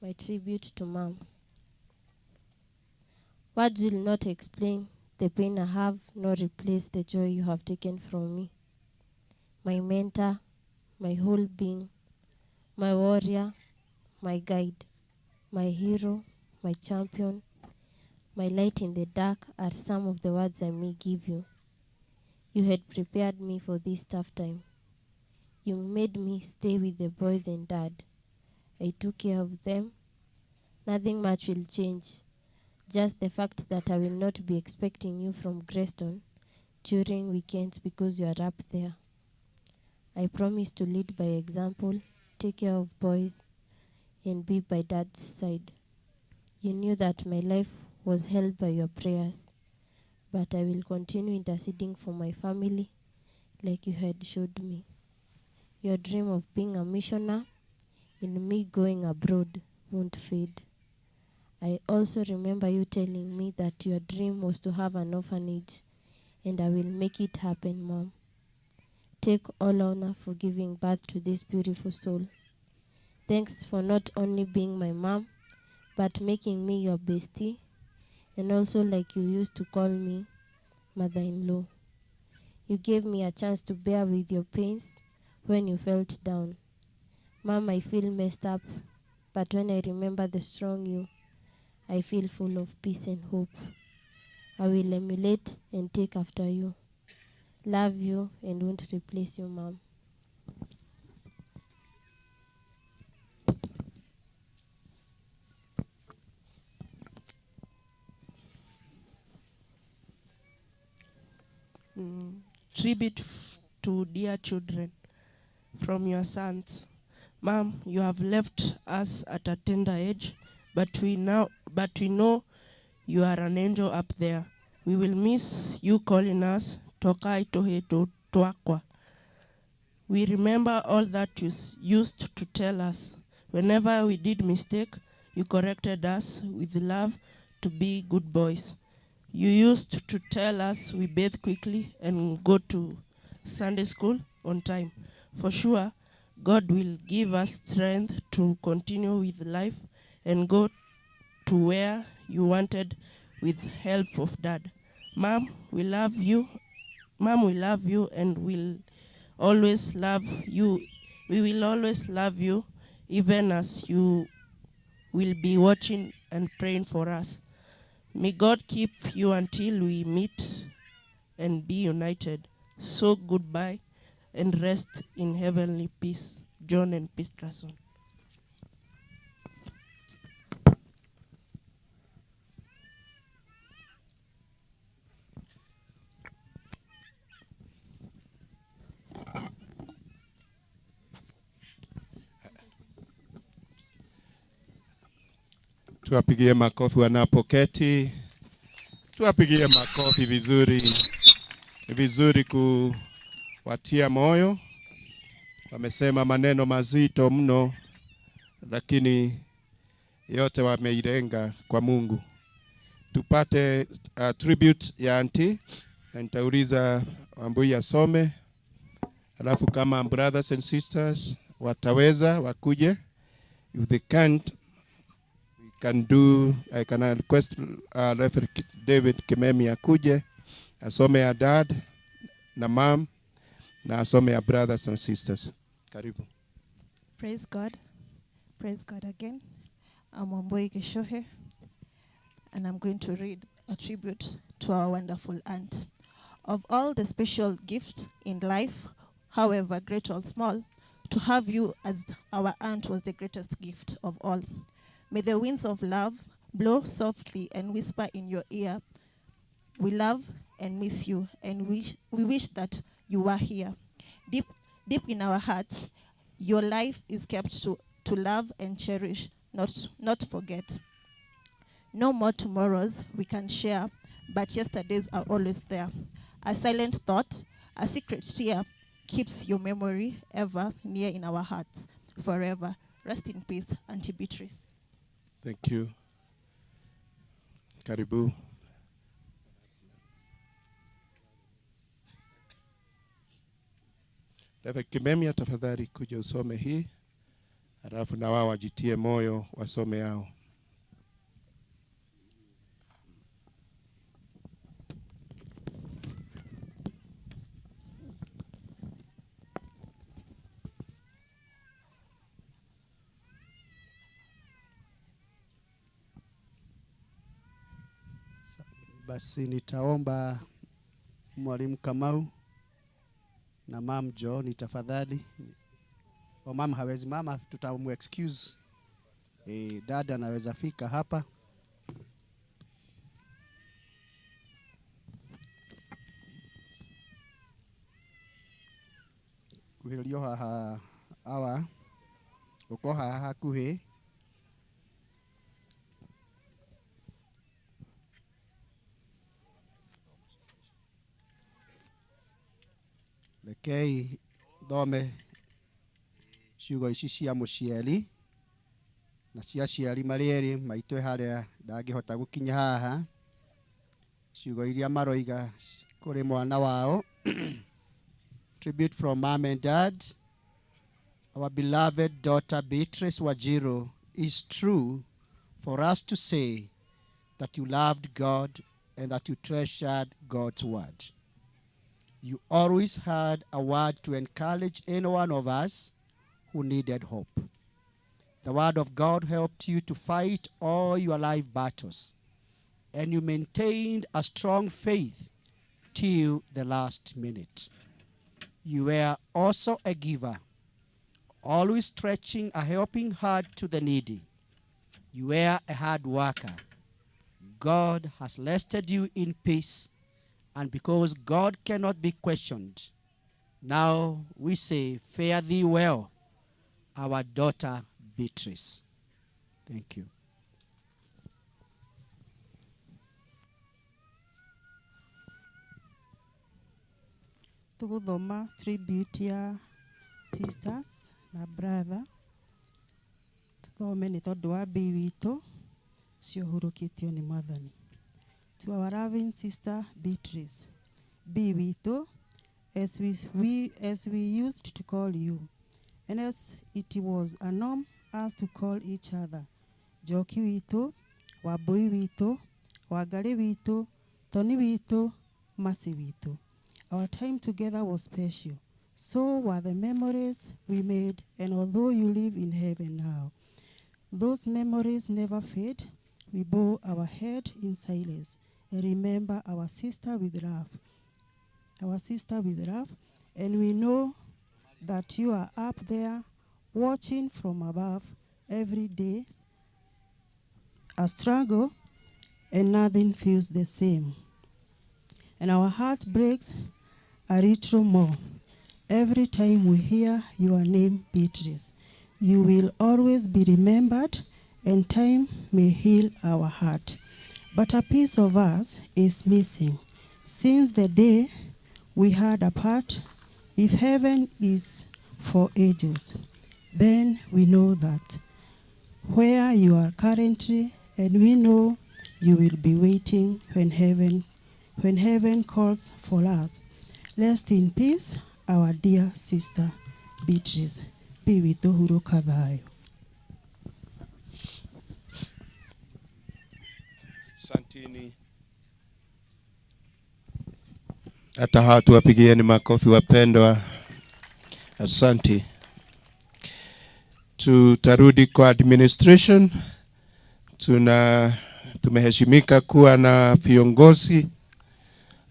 My tribute to Mom. Words will not explain the pain I have, nor replace the joy you have taken from me. My mentor, my whole being, my warrior, my guide, my hero, my champion, my light in the dark are some of the words I may give you. You had prepared me for this tough time. You made me stay with the boys and Dad. I took care of them. Nothing much will change. Just the fact that I will not be expecting you from Greystone during weekends because you are up there. I promise to lead by example, take care of boys, and be by Dad's side. You knew that my life was held by your prayers, but I will continue interceding for my family like you had showed me. Your dream of being a missioner and me going abroad won't fade. I also remember you telling me that your dream was to have an orphanage, and I will make it happen, Mom. Take all honor for giving birth to this beautiful soul. Thanks for not only being my mom, but making me your bestie, and also, like you used to call me, mother-in-law. You gave me a chance to bear with your pains when you felt down. Mom, I feel messed up, but when I remember the strong you, I feel full of peace and hope. I will emulate and take after you. Love you and won't replace you, Mom. Tribute to dear children from your sons. Mom, you have left us at a tender age, but we know you are an angel up there. We will miss you calling us Tokai Tohe Toakwa. We remember all that you used to tell us. Whenever we did mistake, you corrected us with love to be good boys. You used to tell us we bathe quickly and go to Sunday school on time. For sure, God will give us strength to continue with life and go to where you wanted with help of Dad. Mom, we love you. Mom, we love you and will always love you. We will always love you, even as you will be watching and praying for us. May God keep you until we meet and be united. So goodbye and rest in heavenly peace. John and Peterson. Tuwapigie makofi wanapoketi, tuwapigie makofi vizuri. Ni vizuri kuwatia moyo. Wamesema maneno mazito mno, lakini yote wameilenga kwa Mungu. Tupate tribute ya auntie, na nitauliza Wambui asome, alafu kama brothers and sisters wataweza wakuje. If they can't, we can do, I can request Reverend David Kimemi akuje asome ya dad na mom na asome ya brothers and sisters. Karibu. Praise God. Praise God again. I'm Wambui Geshohe, and I'm going to read a tribute to our wonderful aunt. Of all the special gifts in life, however great or small, to have you as our aunt was the greatest gift of all. May the winds of love blow softly and whisper in your ear, we love and miss you, and we wish that you were here. Deep, deep in our hearts, your life is kept to love and cherish, not forget. No more tomorrows we can share, but yesterdays are always there. A silent thought, a secret tear, keeps your memory ever near in our hearts forever. Rest in peace, Auntie Beatrice. Thank you. Karibu. Reverend Kimemia, tafadhali kuja usome hii, alafu na wao wajitie moyo wasome yao. Basi nitaomba Mwalimu Kamau na Mam Jo ni tafadhali. O mama hawezi, mama tutamu excuse. Dada anaweza fika hapa. Kuhĩrĩrio haha awa uko haha hakuhĩ. Rekei thome ciugo ici cia mũciari na cia aciari marĩ erĩ maitũ harĩa ndangĩhota gũkinya haha, ciugo iria maroiga kũrĩ mwana wao. Tribute from mom and dad. Our beloved daughter Beatrice Wanjiru, is true for us to say that you loved God and that you treasured God's word. You always had a word to encourage any one of us who needed hope. The word of God helped you to fight all your life battles, and you maintained a strong faith till the last minute. You were also a giver, always stretching a helping hand to the needy. You were a hard worker. God has rested you in peace, and because God cannot be questioned, now we say, fare thee well, our daughter Beatrice. Thank you. Tuguthoma tribute ya sisters na brother. Tuthome ni tondu wa bi witũ cio hurũkĩtio nĩ Mwathani. To our loving sister Beatrice, B witũ, as we used to call you, and as it was a norm us to call each other, Njoki witũ, Wambui witũ, Wangari witũ, Toni witũ, Mercy witũ. Our time together was special. So were the memories we made, and although you live in heaven now, those memories never fade. We bow our head in silence and remember our sister with love. Our sister with love, and we know that you are up there watching from above every day. A struggle, and nothing feels the same. And our heart breaks a little more every time we hear your name, Beatrice. You will always be remembered, and time may heal our heart. But a piece of us is missing. Since the day we had apart, if heaven is for ages, then we know that where you are currently, and we know you will be waiting when heaven, when heaven calls for us. Rest in peace, our dear sister Beatrice. Be with Uhuru Kathayo. Santini. Hata hawa tuwapigieni makofi wapendwa. Asante. Tutarudi kwa administration. Tuna tumeheshimika kuwa na viongozi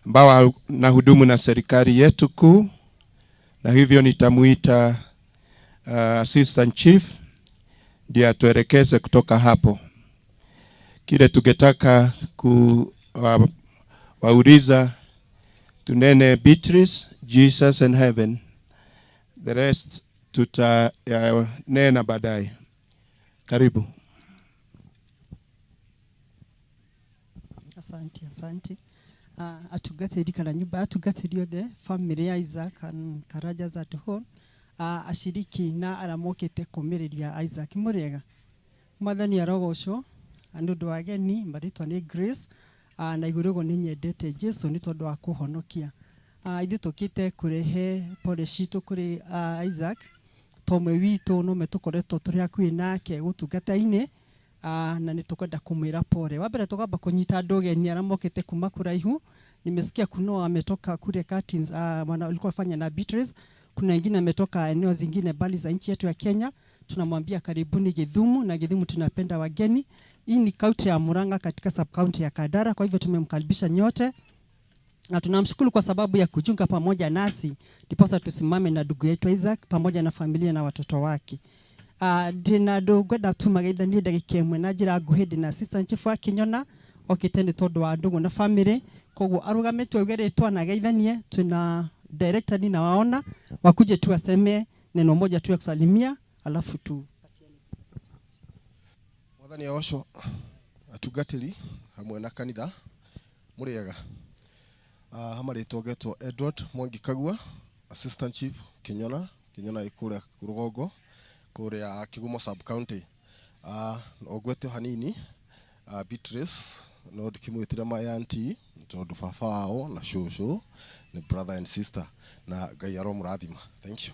ambao wanahudumu na serikali yetu kuu, na hivyo nitamuita assistant chief ndiye atuelekeze kutoka hapo. Kile tungetaka kuwauliza tunene Beatrice, Jesus and heaven. The rest tutanena baadaye. Karibu. Asante, asante. Atungatĩri kana nyũmba ya atungatĩri othe family ya Isaac and Karajas at home ashiriki na arĩa mokĩte kũmĩrĩria Isaac mũrĩega. Mwathani arogocwo nĩ ũndũ wa ageni marĩtwa nĩ Grace na igũrũ ũguo nĩ nyendete Jesu nĩ tondũ wa kũhonokia. Ithuĩ tũkĩte kũrehe pole citũ kũrĩ Isaac tomwe witũ no me tũkoretwo tũrĩ hakuhĩ nake gũtungata-inĩ na nĩ tũkwenda kũmwĩra pole. Wa mbere tũkamba kũnyita andũ ũgeni arĩa mokĩte kuma kũraihu. Nimesikia kuna wametoka kule Curtains, walikuwa wafanya na Beatrice. Kuna wengine ametoka eneo zingine mbali za nchi yetu ya Kenya. Tunamwambia karibuni Githumu, na Githumu tunapenda wageni. Hii ni kaunti ya Murang'a katika sub county ya Kandara, kwa hivyo tumemkaribisha nyote. Na tunamshukuru kwa sababu ya kujiunga pamoja nasi, ndiposa tusimame na ndugu yetu Isaac pamoja na familia na watoto wake. Ndina andũ ngwenda tu mageithanie ndagĩka ĩmwe na njĩra nguhĩ. Ndĩna assistant chief wa Kinyona okĩte nĩ tondũ wa ndũgũ na family, koguo arũgame tu auge rĩtwa na ageithanie. Tuna director ni nawaona wakuje tu aseme neno moja tu ya kusalimia, alafu tu Mwathani agocwo. Atungatĩri hamwe na kanitha mũrĩega. Hamarĩtwo ngetwo Edward Mwangi Kagua, assistant chief Kinyona. Kinyona ĩ kũrĩa rũgongo kũrĩa Kigumo sub county. Ogwete hanini Beatrice no ndikĩmwĩtire my auntie tondũ baba wao na cũcũ nĩ brother and sister, na Ngai aromũrathima. Thank you.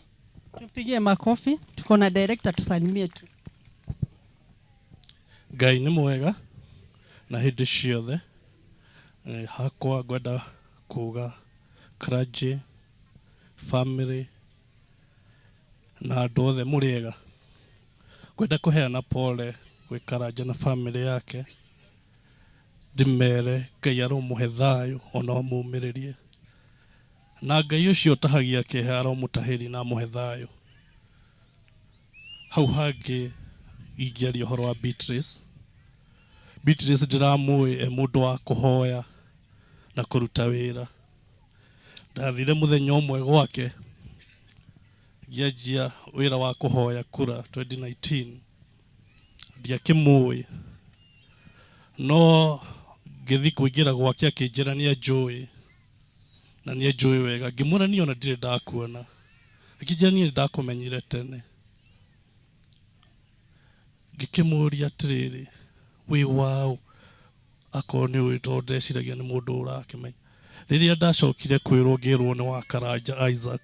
Tupigie makofi. Tuko na director, tusalimie tu. Ngai nĩ mwega na hĩndĩ ciothe. Hakwa ngwenda kuga clergy, family na andũ othe mũrĩega. Ngwenda kũheana pole gwĩ Karanja na family yake, ndĩmere Ngai aromũhe thayũ ona amũmĩrĩrie, na Ngai ũcio ũtahagia kĩeha aromũtahĩria na amũhe thayũ. Hau hangĩ ingĩaria ũhoro wa Beatrice. Beatrice ndĩramũĩ e mũndũ wa kũhoya na kũruta wĩra. Ndathire mũthenya ũmwe gwake ngĩanjia wĩra wa kũhoya kura 2019, ndiakĩmũĩ, no ngĩthiĩ kũingĩra gwake akĩnjĩra nĩ anjũĩ na nĩ anjũĩ wega. Ngĩmwĩra niĩ ona ndirĩ ndakuona, akĩnjĩra niĩ nĩndakũmenyire tene. Ngĩkĩmũria atĩrĩrĩ, wĩ waũ? Akorwo nĩ ũĩ, tondũ ndeciragia nĩ mũndũ ũrakĩmenya. Rĩrĩa ndacokire kwĩrwo ngĩrwo nĩ wa Karanja Isaac,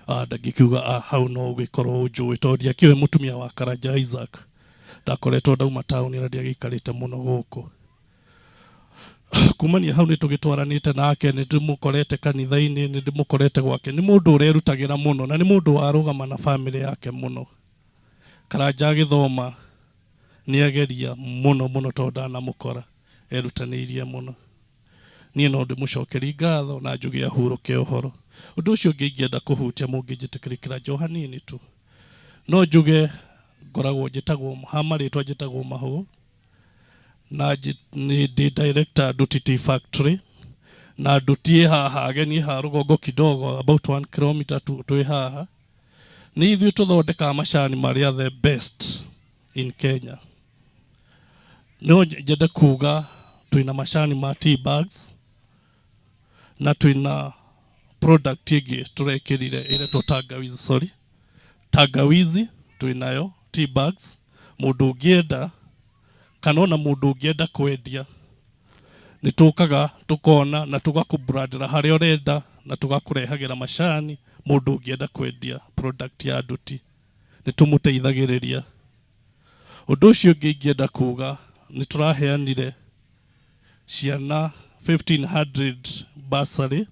ndangĩkiuga hau no ũgĩkorwo ũnjũĩ, tondũ ndiakĩũĩ mũtumia wa Karanja Isaac. Ndakoretwo ndauma taũni na ndiagĩikarĩte mũno gũkũ. Kumania hau nĩ tũgĩtwaranĩte nake, nĩ ndĩmũkorete kanitha-inĩ, nĩ ndĩmũkorete gwake. Nĩ mũndũ ũrerutagĩra mũno na nĩ mũndũ warũgama na bamĩrĩ yake mũno. Karanja agĩthoma nĩ ageria mũno mũno tondũ ndanamũkora, erutanĩirie mũno. Niĩ no ndĩmũcokeri ngatho na njuge ahurũke ũhoro. Ũndũ ũcio ũngĩ ingĩenda kũhutia mũngĩnjĩtĩkĩrĩkĩra njo hanini tu, no njuge ngoragwo njĩtagwo ha marĩtwa njĩtagwo Mahũ, na nĩ ndĩ director Nduti Tea Factory, na Nduti ĩ haha ageni ha rũgongo kidogo about 1 kilometer twĩ haha. Nĩ ithuĩ tũthondekaga macani marĩa the best in Kenya. No nyende kuga twĩna macani ma tea bags na twĩna product ĩngĩ tũrekĩrire ĩretwo tangawizi, sorry, tangawizi twĩnayo tea bags. Mũndũ ũngĩenda kana ona mũndũ ũngĩenda kwendia, nĩ tũkaga tũkona na tũgakũbrandĩra harĩa ũrenda na tũgakũrehagĩra macani. Mũndũ ũngĩenda kwendia product ya Nduti nĩ tũmũteithagĩrĩria. Ũndũ ũcio ũngĩ ingĩenda kuga nĩ tũraheanire ciana 1500 bursary,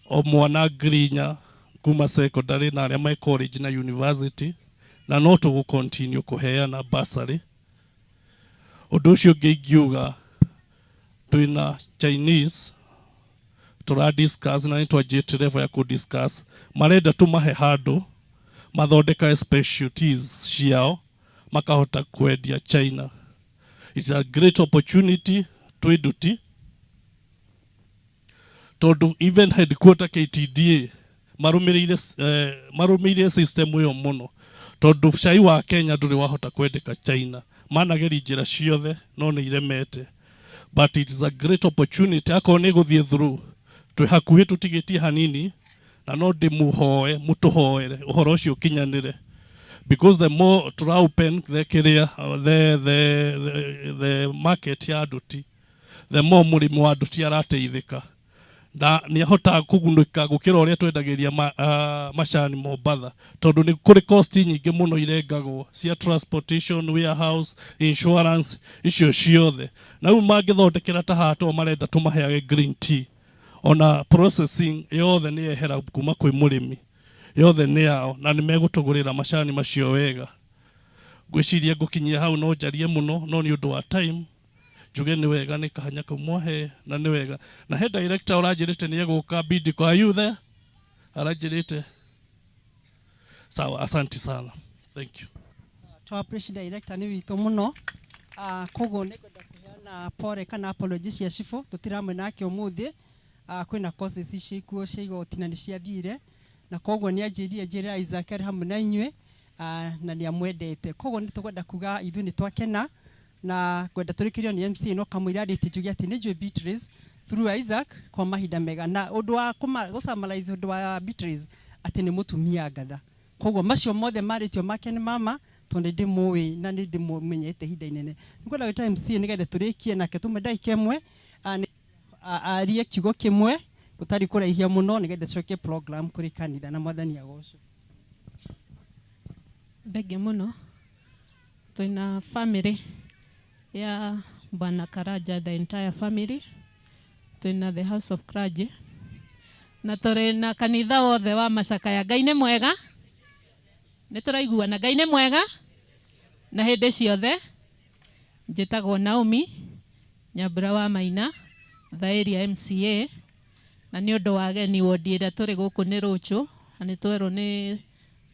o mwana ngiri 4 kuma secondary na arĩa me college na university, na no tũgũ continue kũheana bursary. Ũndũ ũcio ũngĩ ingiuga twĩna Chinese tũra discuss na nĩ twanjĩtie level ya kũ discuss, marenda tũmahe handũ mathondeka specialties ciao makahota kwendia China. It's a great opportunity twĩ Nduti, tondũ even headquarter KTDA marũmĩrĩire system ĩyo mũno, tondũ cai wa Kenya ndũrĩ wahota kwendeka China. Manageri njĩra ciothe no nĩ iremete, but it is a great opportunity akorwo nĩ gũthiĩ through. Twĩ hakuhĩ, tũtigĩtie hanini, na no ndĩmũhoe mũtũhoere ũhoro ũcio ũkinyanĩre, because the more tũra open the kĩrĩa the market ya Nduti, the more mũrĩmi wa Nduti arateithĩka na nĩ ahotaga kũgunĩka gũkĩra ũrĩa twendagĩria macani Mombatha, tondũ nĩ kũrĩ cost nyingĩ mũno irengagwo cia transportation, warehouse, insurance, icio ciothe. Na rĩu mangĩthondekera ta haha to marenda tũmaheage green tea, ona processing yothe nĩ yehera kuma kwĩ mũrĩmi, yothe nĩ yao, na nĩ megũtũgũrĩra macani macio wega. Ngwĩciria ngũkinyia hau, no njarie mũno no nĩ ũndũ wa time njuge nĩ wega nĩ kahanya kau mwahe na nĩ wega. Na he director ũranjĩrĩte nĩ egũka Bidco, are you there? Aranjĩrĩte sawa, asante sana, thank you. To appreciate director nĩ witũ mũno. Koguo nĩ ngwenda kũheana pore kana apology cia cibũ, tũtiramwe nake ũmũthĩ. Kwĩna courses ciĩkuo cia igoti na nĩ ciathire, na koguo nĩ anjĩrire njĩre Isaac arĩ hamwe na inyuĩ, na nĩ amwendete. Koguo nĩ tũkwenda kuga ithuĩ nĩ twakena na ngwenda tũrĩkĩrio nĩ MC, no kamũira ndĩtie njuge atĩ nĩ njũĩ Beatrice through Isaac kwa mahinda mega, na ũndũ wa gũ summarize ũndũ wa Beatrice atĩ nĩ mũtumia ngatha. Koguo macio mothe marĩtio make nĩ mama, tondũ nĩ ndĩmũĩ na nĩ ndĩmũmenyete ihinda inene. Nĩngwenda gwĩta MC nĩgetha tũrĩkie nake tũmwe ndagĩka 1, arie kiugo kĩmwe gũtarĩ kũraihia mũno, nĩgetha coke program kũrĩ kanitha na Mwathani agocwo. Thengiũ mũno. Twĩna family ya Bwana Karanja, the entire family. Twĩna the House of Clergy na tũrĩ na kanitha wothe wa Macakaya. Ngai nĩ mwega, nĩ tũraiguana. Ngai nĩ mwega na hĩndĩ ciothe. Njĩtagwo Naomi Nyambura wa Maina, the area MCA, na nĩ ũndũ wa ageni wondi ĩrĩa tũrĩ gũkũ nĩ Rũchũ, na nĩ twerwo nĩ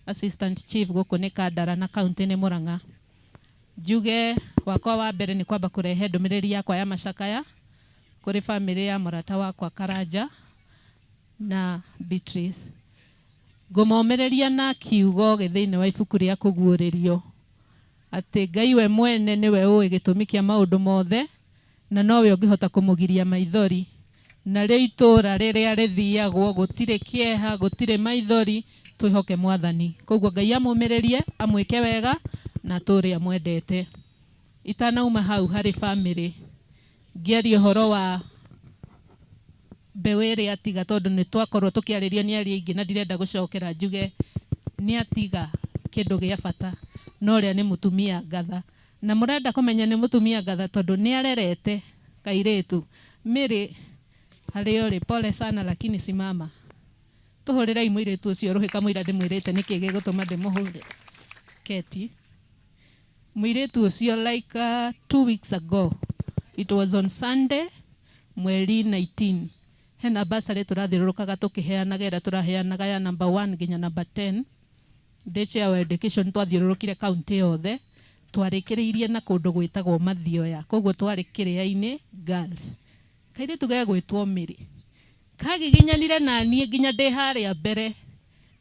assistant chief gũkũ nĩ Kandara na county nĩ Murang'a. Njuge wakwa wa mbere nĩ kwamba kũrehe ndũmĩrĩri yakwa ya macakaya kũrĩ family ya mũrata wakwa Karanja na Beatrice. Ngũmomĩrĩria na kiugo gĩ thĩinĩ wa ibuku rĩa kũguũrĩrio atĩ Ngai we mwene nĩwe ũĩ gĩtũmi kĩa maũndũ mothe, na nowe ũngĩhota kũmũgiria maithori. Narĩo itũũra rĩrĩa rĩthiagwo gũtirĩ kĩeha, gũtirĩ maithori, twĩhoke Mwathani. Koguo Ngai amũmĩrĩrie, amwĩke wega na atũũre amwendete. Itanauma hau harĩ family, ngĩaria ũhoro wa mbeũ ĩrĩa atiga, tondũ nĩ twakorwo tũkĩarĩrio nĩ aria aingĩ na ndirenda gũcokera njuge nĩ atiga Kĩndũ gĩa bata no ũrĩa nĩ mũtumia ngatha, na mũrenda kũmenya nĩ mũtumia ngatha tondũ nĩ arerete kairĩtu. Mĩrĩ harĩa ũrĩ, pole sana lakini simama. Tũhũrĩrei mũirĩtu ũcio rũhĩ kamũira ndĩmwĩrĩte nĩkĩ gĩgũtũma ndĩmũhũrĩre. Keti mũirĩtu ũcio like 2 weeks ago, it was on Sunday mweri 19, hena basarĩ tũrathiũrũrũkaga tũkĩheanaga ĩrĩa tũraheanaga ya number 1 nginya number 10. Ndĩ chair wa education, twathiũrũrũkire kaunti yothe, twarĩkĩrĩirie na kũndũ gwĩtagwo Mathioya, koguo twarĩ Kĩrĩa-inĩ girls. Kairĩtu gegwĩtwo Mĩrĩ kagiginyanire na niĩ nginya ndĩ harĩa mbere,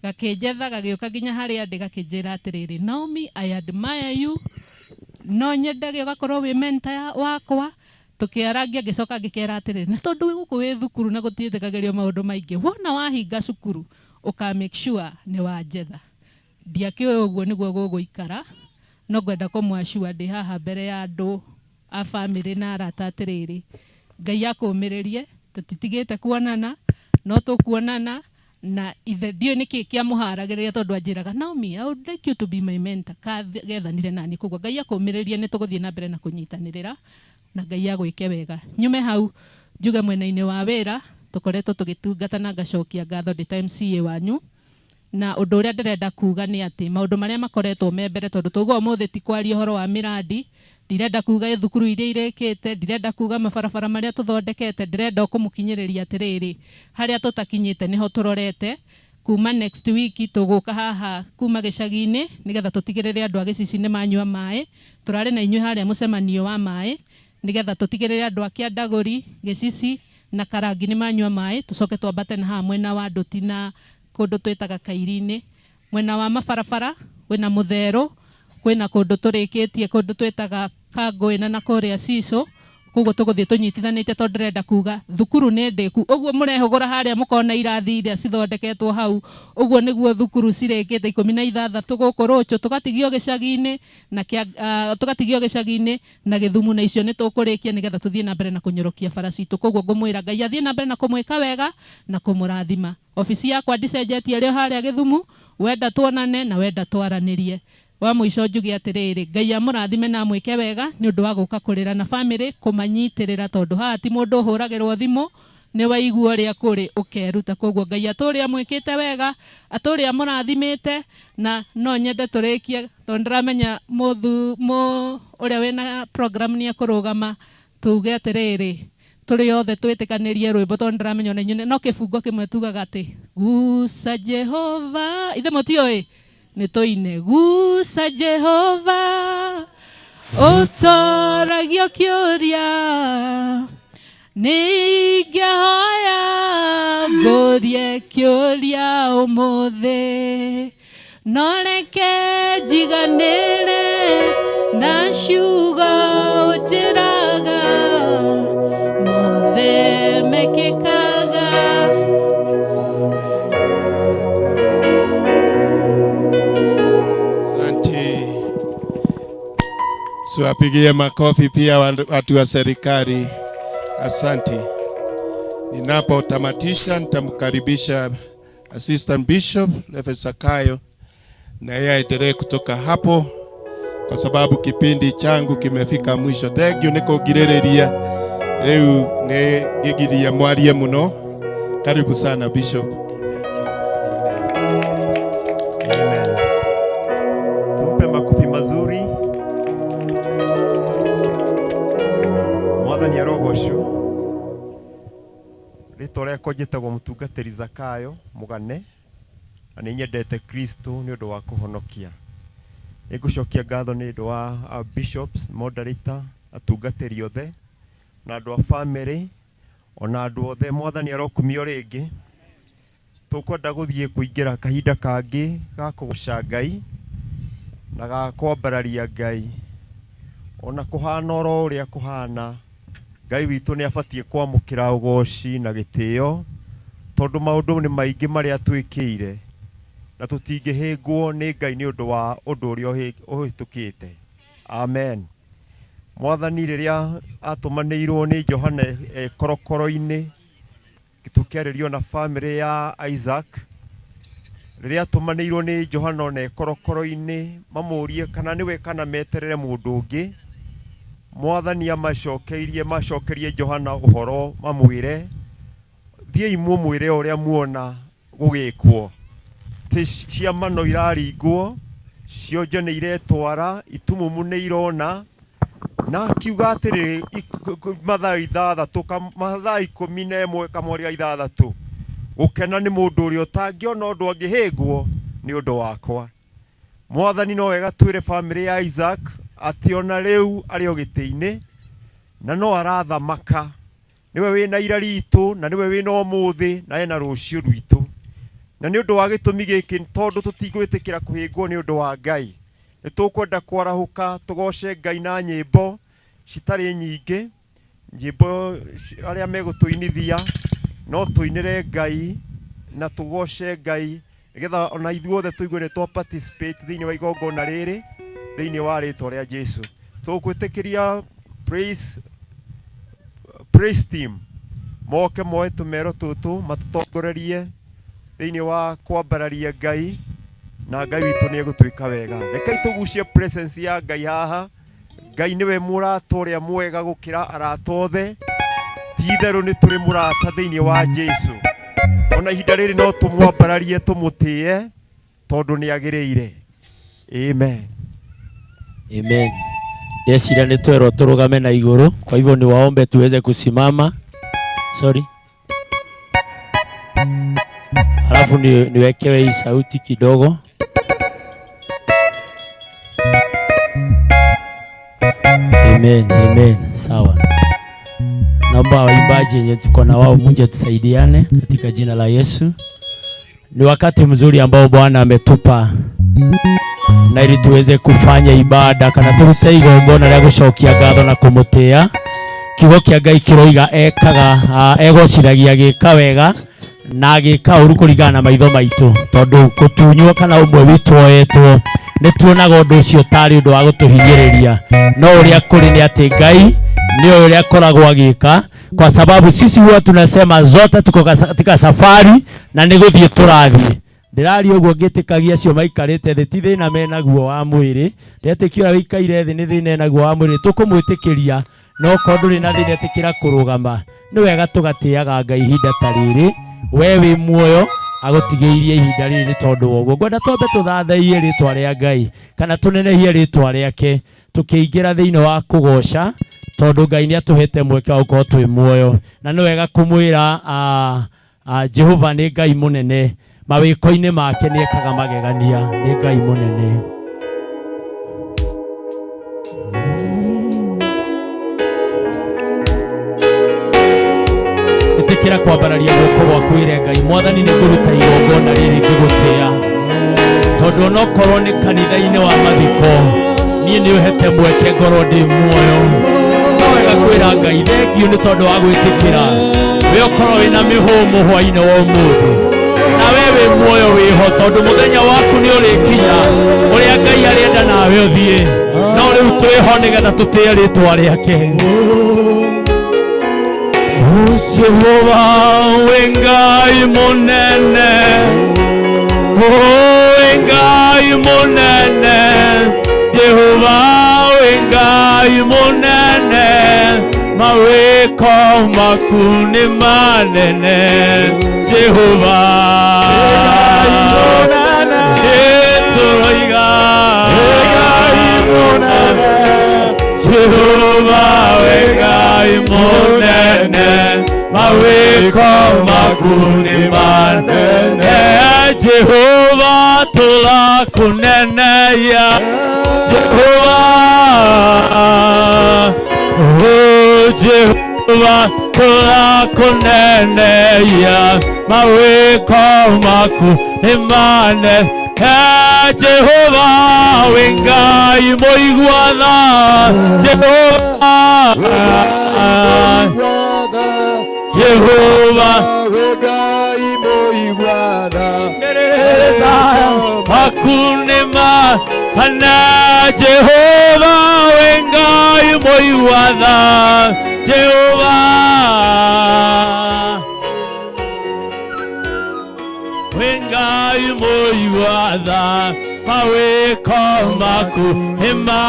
gakĩnjetha gagĩũka nginya harĩa ndĩ, gakĩnjĩra atĩrĩrĩ, "Naomi, I admire you, no nyendage ũgakorwo wĩ mentor wakwa." Tũkĩarangia, ngĩcoka ngĩkera atĩrĩrĩ, na tondũ wĩ gũkũ wĩ thukuru na gũtiĩtĩkagĩrio maũndũ maingĩ, wona wahinga cukuru ũka make sure nĩ wanjetha. Ndiakĩũĩ ũguo nĩguo gũgũikara, no ngwenda kũmwacua ndĩ haha mbere ya andũ a bamĩrĩ na arata atĩrĩrĩ, Ngai akũmĩrĩrie, tũtitigĩte kuonana, no tũkuonana. Na ithe ndiũĩ nĩkĩ kĩamũharagĩrĩria tondũ anjĩraga, "Naomi, I would like you to be my mentor." Kagethanire nani, koguo Ngai akũmĩrĩrie, nĩ tũgũthiĩ na mbere na kũnyitanĩrĩra na Ngai agwĩke wega. Nyume hau njuge mwena-inĩ wa wĩra tũkoretwo tũgĩtungata na ngacokia ngatho ndĩ ta MCA wanyu. Na ũndũ ũrĩa ndĩrenda kuga nĩ atĩ maũndũ marĩa makoretwo me mbere, tondũ tũguo ũmũthĩ ti kwaria ũhoro wa mĩrandi, ndirenda kuga thukuru iria irĩkĩte, ndirenda kuga mabarabara marĩa tũthondekete, ndĩrenda o kũmũkinyĩrĩria atĩrĩrĩ, harĩa tũtakinyĩte nĩho tũrorete. Kuma next week tũgũka haha kuma gĩcagi-inĩ nĩgetha tũtigĩrĩre andũ a Gĩcici nĩ manyua maĩ. Tũrarĩ na inyuĩ harĩa mũcemanio wa maĩ nĩgetha tũtigĩrĩre andũ a Kĩandagũri, Gĩcici na Karangi nĩ manyua maĩ. Tũcoke twambate na haha mwena wa Ndũti na kũndũ twĩtaga Kairi-inĩ. Mwena wa mabarabara kwĩna Mũtherũ, kwĩna kũndũ tũrĩkĩtie kũndũ twĩtaga Kangũĩna na kũrĩa Cico. Koguo tũgũthiĩ tũnyitithanĩte tondũ ndĩrenda kuga thukuru nĩ ndĩku. Ũguo mũrehũgũra harĩa mũkona irathi iria cithondeketwo hau, ũguo nĩguo thukuru cirĩkĩte 16 gũkũ Rũchũ, tũgatigio gĩcagi-inĩ na tũgatigio gĩcagi-inĩ na Gĩthumu, na icio nĩ tũkũrĩkia nĩgetha tũthiĩ na mbere na kũnyorokia bara citũ. Koguo ngũmwĩra Ngai athiĩ na mbere na kũmwĩka wega na kũmũrathima. Obici yakwa ndicenjetie, ĩrĩ o harĩa Gĩthumu, wenda tuonane na wenda twaranĩrie. Wa mũico njuge atĩrĩrĩ, Ngai amũrathime na amwĩke wega nĩ ũndũ wa gũka kũrĩra na bamĩrĩ kũmanyitĩrĩra, tondũ haha ti mũndũ ũhũragĩrwo thimũ, nĩ waigua ũrĩa kũrĩ ũkeruta. Koguo Ngai atũrĩa amwĩkĩte wega, atũrĩa amũrathimĩte, na no nyende tũrĩkie tondũ ndĩramenya mũthu ũrĩa wĩna program nĩ ekũrũgama, tuge atĩrĩrĩ, tũrĩ othe twĩtĩkanĩrie rwĩmbo tondũ ndĩramenya ona inyuĩ no kĩbungo kĩmwe tugaga atĩ guca Jehova, ithe mũtiũĩ nĩ tũine guca Jehova ũtoragio kĩũria, ningĩhoya ngũrie kĩũria ũmũthĩ, no reke njiganĩre na ciugo ũnjĩraga, mothe mekĩkaga. Asante. Siwapigie makofi pia watu wa serikali. Asante. Ninapotamatisha nitamkaribisha Assistant Bishop Reverend Sakayo na yeye aendelee kutoka hapo, kwa sababu kipindi changu kimefika mwisho. Thank you nĩkũngirĩrĩria rĩu nĩ ngĩgiria mwarie mũno. Karibu sana Bishop. Amen. Tumpe makofi mazuri. Mwathani arogocwo. Rĩtwa rĩakwa njĩtagwo mũtungatĩri Zakayo Mũgane, na nĩ nyendete Kristo nĩ ũndũ wa kũhonokia. Nĩngũcokia ngatho nĩ ũndũ wa bishops, moderator, atungatĩri othe na andũ a family ona andũ othe. Mwathani arokumio rĩngĩ. Tũkwenda gũthiĩ kũingĩra kahinda kangĩ ga kũgoca Ngai na ga kwambararia Ngai. Ona kũhana oro ũrĩa kũhana, Ngai witũ nĩ abatiĩ kwamũkĩra ũgoci na gĩtĩo, tondũ maũndũ nĩ maingĩ marĩa twĩkĩire na tũtingĩhĩngwo nĩ Ngai nĩ ũndũ wa ũndũ ũrĩa ũhĩtũkĩte. Amen. Mwathani rĩrĩa atũmanĩirwo nĩ Johana korokoro-inĩ, tũkĩarĩrio na family ya Isaac, Rĩrĩa atũmanĩirwo nĩ Johana ona e korokoro-inĩ mamũrie kana nĩwe kana meterere mũndũ ũngĩ, Mwathani amacokeirie macokerie Johana ũhoro mamwĩre, thiĩi mũmwĩre ũrĩa muona gũgĩkwo. Ti ciama no iraringwo, cionje nĩ iretwara, itumumu nĩ irona, na akiuga atĩrĩ Mathayo ithathatũ Mathayo ikũmi na ĩmwe kamweri ga ithathatũ, gũkena nĩ mũndũ ũrĩa ũtangĩona ũndũ angĩhĩngwo nĩ ũndũ wakwa. Mwathani no wega twĩre bamĩrĩ ya Isaac atĩ ona rĩu arĩ o gĩtĩ-inĩ na no arathamaka. Nĩwe wĩna ira ritũ na nĩwe wĩna ũmũthĩ na ena rũciũ rwitũ. Na nĩ ũndũ wa gĩtũmi gĩkĩ, tondũ tũtigwĩtĩkĩra kũhĩngwo nĩ ũndũ wa Ngai, nĩ tũkwenda kwarahũka tũgoce Ngai na nyĩmbo citarĩ nyingĩ, nyĩmbo arĩa megũtũinithia, no tũinĩre Ngai na tũgoce Ngai nĩgetha ona ithuothe tũigue nĩ twa participate thĩinĩ wa igongona rĩrĩ thĩinĩ wa rĩtwa rĩa Jesu. Tũgwĩtĩkĩria praise team moke moe tũmero tũtũ matũtongorerie thĩinĩ wa kwambararia Ngai, na Ngai witũ nĩ egũtwĩka wega. Rekei tũgucie presence ya Ngai haha. Ngai nĩwe mũrata ũrĩa mwega gũkĩra arata othe. Ti itherũ nĩ tũrĩ mũrata thĩinĩ wa Jesu. Ona ihinda rĩrĩ no tũmwambararie tũmũtĩe tondũ nĩ agĩrĩire. Amen. Amen. Ndeciria nĩ twerwo tũrũgame na igũrũ, kwa hivyo ni waombe tuweze kusimama. Sorry. Alafu niwekewe hii sauti kidogo. Amen, amen. Sawa. Naomba waimbaji wenye tuko na wao muje tusaidiane katika jina la Yesu. Ni wakati mzuri ambao Bwana ametupa na ili tuweze kufanya ibada kana turute igongona rĩa gũcokia ngatho na kũmũtĩa. Kiugo kĩa Ngai kĩroiga ekaga, egocithagia agĩka wega na agĩka ũru kũringana na maitho maitũ, tondũ gũtunywo kana ũmwe witũ oetwo nĩ tuonaga ũndũ ũcio tarĩ ũndũ wa gũtũhinyĩrĩria, no ũrĩa kũrĩ nĩ atĩ Ngai nĩoĩ ũrĩa akoragwo agĩka, kwa sababu sisi huwa tunasema zote tuko katika safari na nĩ gũthiĩ tũrathiĩ. Ndĩraria ũguo ngĩtĩkagia acio maikarĩte thĩ ti thĩna menaguo wa mwĩrĩ, ndetĩkia ũrĩa ũikaire thĩ nĩ thĩna enaguo wa mwĩrĩ, tũkũmwĩtĩkĩria, no korwo ndũrĩ na thĩna ĩtĩkĩra kũrũgama. Nĩ wega tũgatĩaga Ngai ihinda ta rĩrĩ, we wĩ muoyo agũtigĩirie ihinda rĩrĩ nĩ tondũ wa ũguo. Ngwenda twambe tũthathaiye rĩtwa rĩa Ngai kana tũnenehie rĩtwa rĩake tũkĩingĩra thĩinĩ wa kũgoca, tondũ Ngai nĩ atũhete mweke wa gũkorwo twĩ muoyo, na nĩ wega kũmwĩra, Jehova nĩ Ngai mũnene, mawĩko-inĩ make nĩ ekaga magegania, nĩ Ngai mũnene. Ĩtĩkĩra kwambararia guoko gwaku wĩre Ngai, Mwathani nĩ ngũruta igongona rĩrĩ ngĩgũtĩa, tondũ onokorwo nĩ kanitha-inĩ wa mathiko niĩ nĩ ũhete mweke ngorwo ndĩ muoyo. No wega kwĩra Ngai thengiũ nĩ tondũ wa gwĩtĩkĩra we ũkorwo wĩna mĩhũmũ hwaĩ-inĩ wa ũmũthĩ, na we wĩ muoyo wĩho, tondũ mũthenya waku nĩ ũrĩkinya ũrĩa Ngai arenda nawe ũthiĩ, no rĩu twĩho nĩgetha tũtĩe rĩtwa rĩake. Jehova wĩ Ngai mũnene, wĩ Ngai mũnene, Jehova wĩ Ngai mũnene, mawĩko maku nĩ manene, Jehova nĩtũroiga Jehova wĩ Ngai mũnene, mawĩko maku nĩ manene, Jehova tũrakũneneia, Jehova, oh Jehova tũrakũneneia, mawĩko maku nĩ manene, Jehova wĩ Ngai mũigua tha, Jehova, Jehova wĩ Ngai mũigua tha, maku nĩ manene, Jehova wĩ Ngai mũigua tha, Jehova Wĩ Ngai mũigua tha, mawĩko maku nĩ na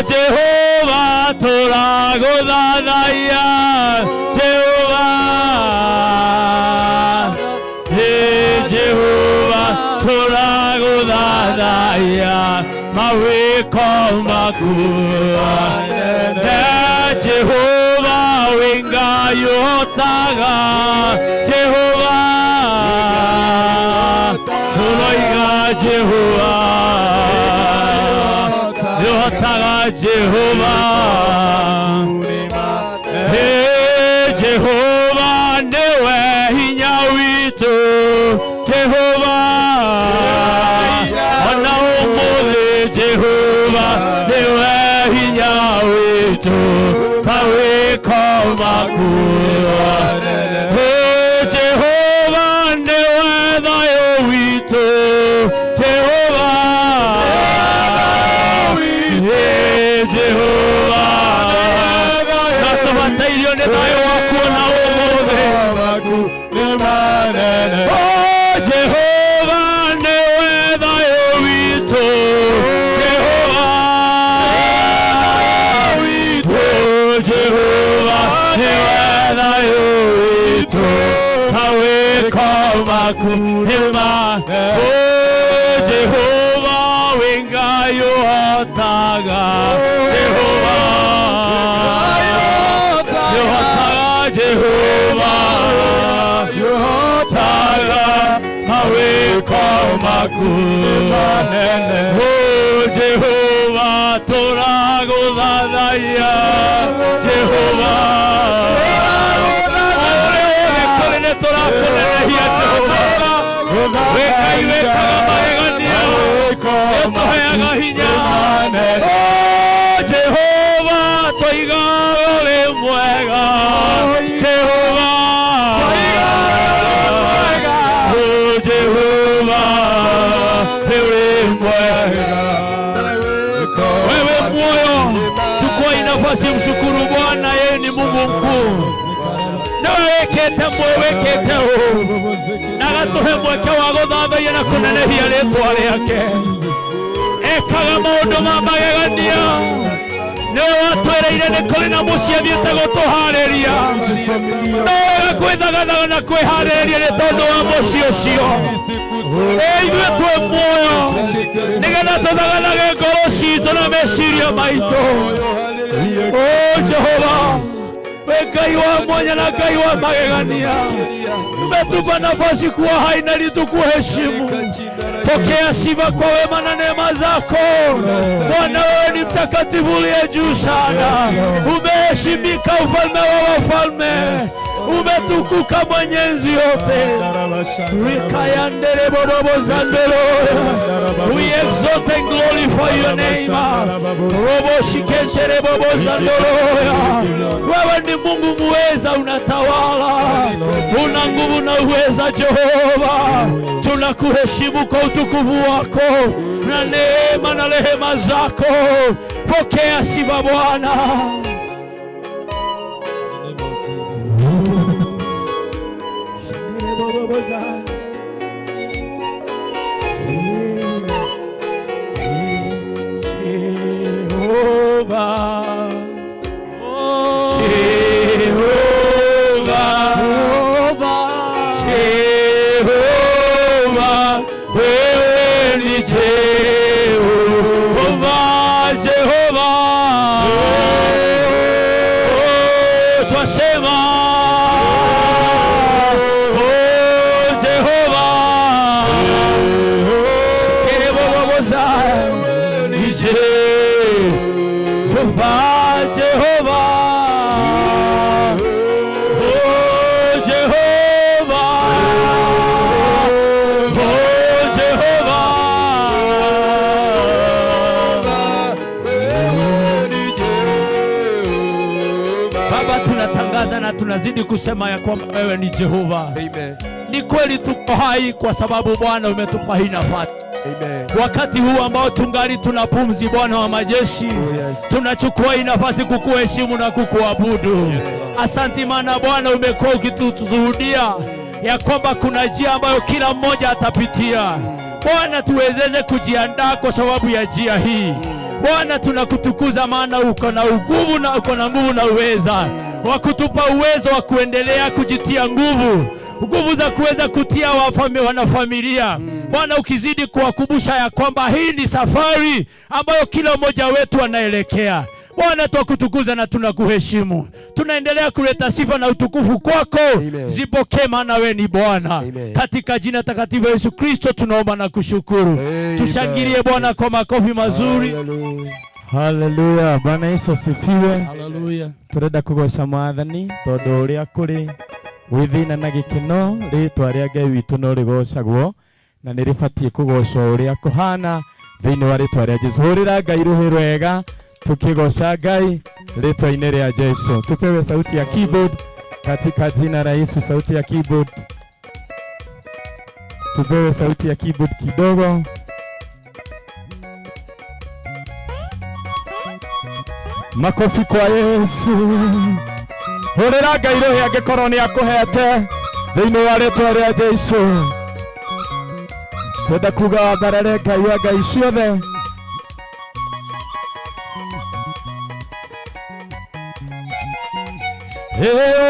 Jehova tũragũthathaiya Jehova Ĩ Jehova tũragũthathaiya mawĩko maku na Jehova wĩ Ngai ũhotaga Jehova tũroiga Jehova nĩũhotaga Jehova Hey, Jehova nĩwe hinya witũ Jehova ona ũmũthĩ Jehova nĩwe hinya witũ mawĩko maku Hey, Jehova nĩwe thayũ witũ Jehova Hey, Jehova na tũbatairio nĩ thayũ waku ona ũmũthĩ Oh, Jehova nĩwe thayũ witũ Jehova Oh, Jehova nĩwe thayũ witũ mawĩko maku nĩ ma Oh, Jehova wĩ Ngai ũhotaga Jehova nĩũhotaga Jehova nĩũhotaga mawĩko maku Oh, Jehova tũragũthathaiya Jehova kũrĩ nĩ tũrakũnenehia Jehova wĩ Ngai wĩkaga magegania nĩũtũheaga hinya Oh, Jehova twoiga ũrĩ mwega Jehova Oh, Jehova ũrĩ mwega wewe moyo chukua hii nafasi mshukuru Bwana yeye ni Mungu mkuu niwe wĩkĩte wĩkĩte ũũ na agatũhe mweke wa gũthathaiya na kũnenehia rĩtwa rĩake ekaga maũndũ ma magegania nĩwe watwĩrĩire nĩ kũrĩ na mũciĩ athiĩte gũtũharĩria no wega gwĩthagathaga na kwĩharĩrĩria nĩ tondũ wa mũciĩ ũcio ĩ ithuĩ twĩ muoyo nĩgetha tũthagathage ngoro citũ na meciria maitũ o Jehova we Ngai wa mwanya na Ngai wa magegania umetupa nafasi kuwa hai na ili tukuheshimu. Pokea sifa kwa wema na neema zako Bwana. Wewe ni mtakatifu uliye juu sana, umeheshimika ufalme wa wafalme, umetukuka mwenye enzi yote. Rikayandere bobobo zandero. We exalt and glorify your name. Robo shikentere bobo zandoro. Wewe ni Mungu muweza, unatawala, una nguvu na uweza Jehova. Tunakuheshimu kwa utukufu wako na neema na rehema zako. Pokea sifa Bwana. Jehovah, Jehovah, Jehovah, wewe ni Jehovah, Jehovah. Oh, twasema oh, Jehovah, Jehovah, ni Jehovah, Jehovah, oh Jehovah, oh Jehovah. Baba, tunatangaza na tunazidi kusema ya kwamba wewe ni Jehova. Amen. Ni kweli tuko hai kwa sababu Bwana umetupa hii nafasi. Amen. Wakati huu ambao tungali tuna pumzi, Bwana wa majeshi, tunachukua hii nafasi kukuheshimu na kukuabudu. Asante maana Bwana umekuwa ukitushuhudia ya kwamba kuna njia ambayo kila mmoja atapitia. Bwana, tuwezeshe kujiandaa kwa sababu ya njia hii. Bwana, tunakutukuza maana uko na nguvu na uko na nguvu na uweza wa kutupa uwezo wa kuendelea kujitia nguvu, nguvu za kuweza kutia wanafamilia. Bwana, ukizidi kuwakumbusha ya kwamba hii ni safari ambayo kila mmoja wetu anaelekea. Bwana, twakutukuza na tunakuheshimu. Tunaendelea kuleta sifa na utukufu kwako. Zipokee, maana wewe ni Bwana. Katika jina takatifu Yesu Kristo tunaomba na kushukuru. Tushangilie Bwana kwa makofi mazuri. Haleluya, Bwana Yesu asifiwe. Haleluya. Turenda kugoca mwathani tondu uria kuri wi thina na gikeno ritwa ria Ngai witũ no rigocagwo na nĩ rĩbatiĩ kũgocwo ũrĩa kũhana thĩinĩ wa rĩtwa rĩa Jesu. Hũrĩra Ngai rũhĩ rwega tukigoca Ngai rĩtwa-inĩ rĩa Jesu. Tupewe sauti ya keyboard katika jina la Yesu, sauti ya keyboard. Tupewe sauti ya keyboard kidogo. Makofi kwa Yesu. Hũrĩra Ngai rũhĩ angĩkorwo nĩ akũhete thĩinĩ wa rĩtwa rĩa Jesu. Twenda kuga wambarare Ngai wa Ngai ciothe.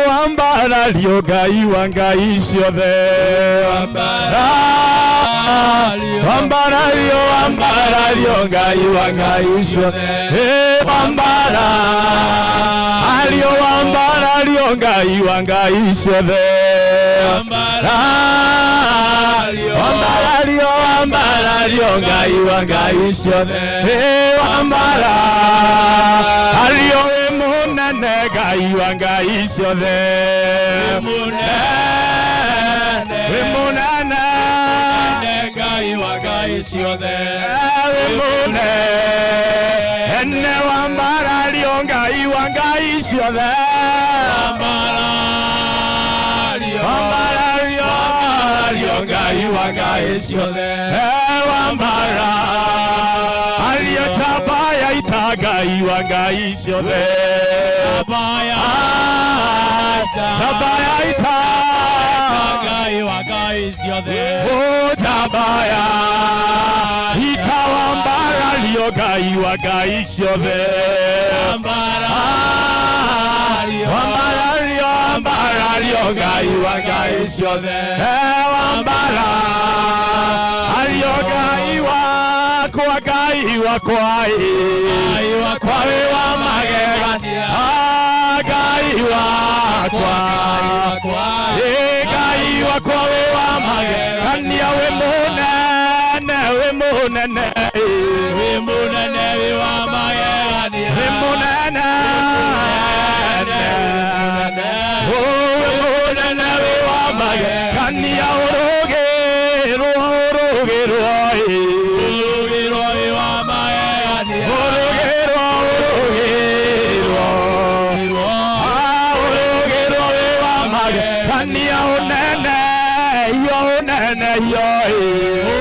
Wambarario Ngai wa Ngai ciothe. Wambarario, wambarario Ngai wa Ngai ciothe. Wambarario, wambarario Ngai wa Ngai ciothe. Wambarario, wambarario Ngai wa Ngai ciothe. Wambarario wĩ mũnene Ngai wa Ngai ciothe. Wĩ mũnene Ngai wa Ngai ciothe. Wĩ mũnene wambarario Ngai wa Ngai ciothe. Wambarario, wambarario Ngai wa Ngai ciothe. Wambarario tabaya ita Ngai wa Ngai ciothe. Tabaya ita Ngai wa Ngai ciothe. Tabaya ita wambarario Ngai wa Ngai ciothe. Wambarario, wambarario Ngai wa Ngai ciothe. Wambarario Ngai wakwa, Ngai wakwa, Ngai wakwa wĩ wa magegania. Ngai wakwa, Ngai wakwa wĩ wa magegania. Wĩ mũnene, wĩ mũnene, wĩ mũnene wĩ wa magegania. Wĩ mũnene, wĩ mũnene wĩ wa magegania. Ũrũgĩrwo, ũrũgĩrwo, ũrũgĩrwo wĩ wa magegania. Ũrũgĩrwo, ũrũgĩrwo, ũrũgĩrwo wĩ wa magegania. Ũnene yo, ũnene yo,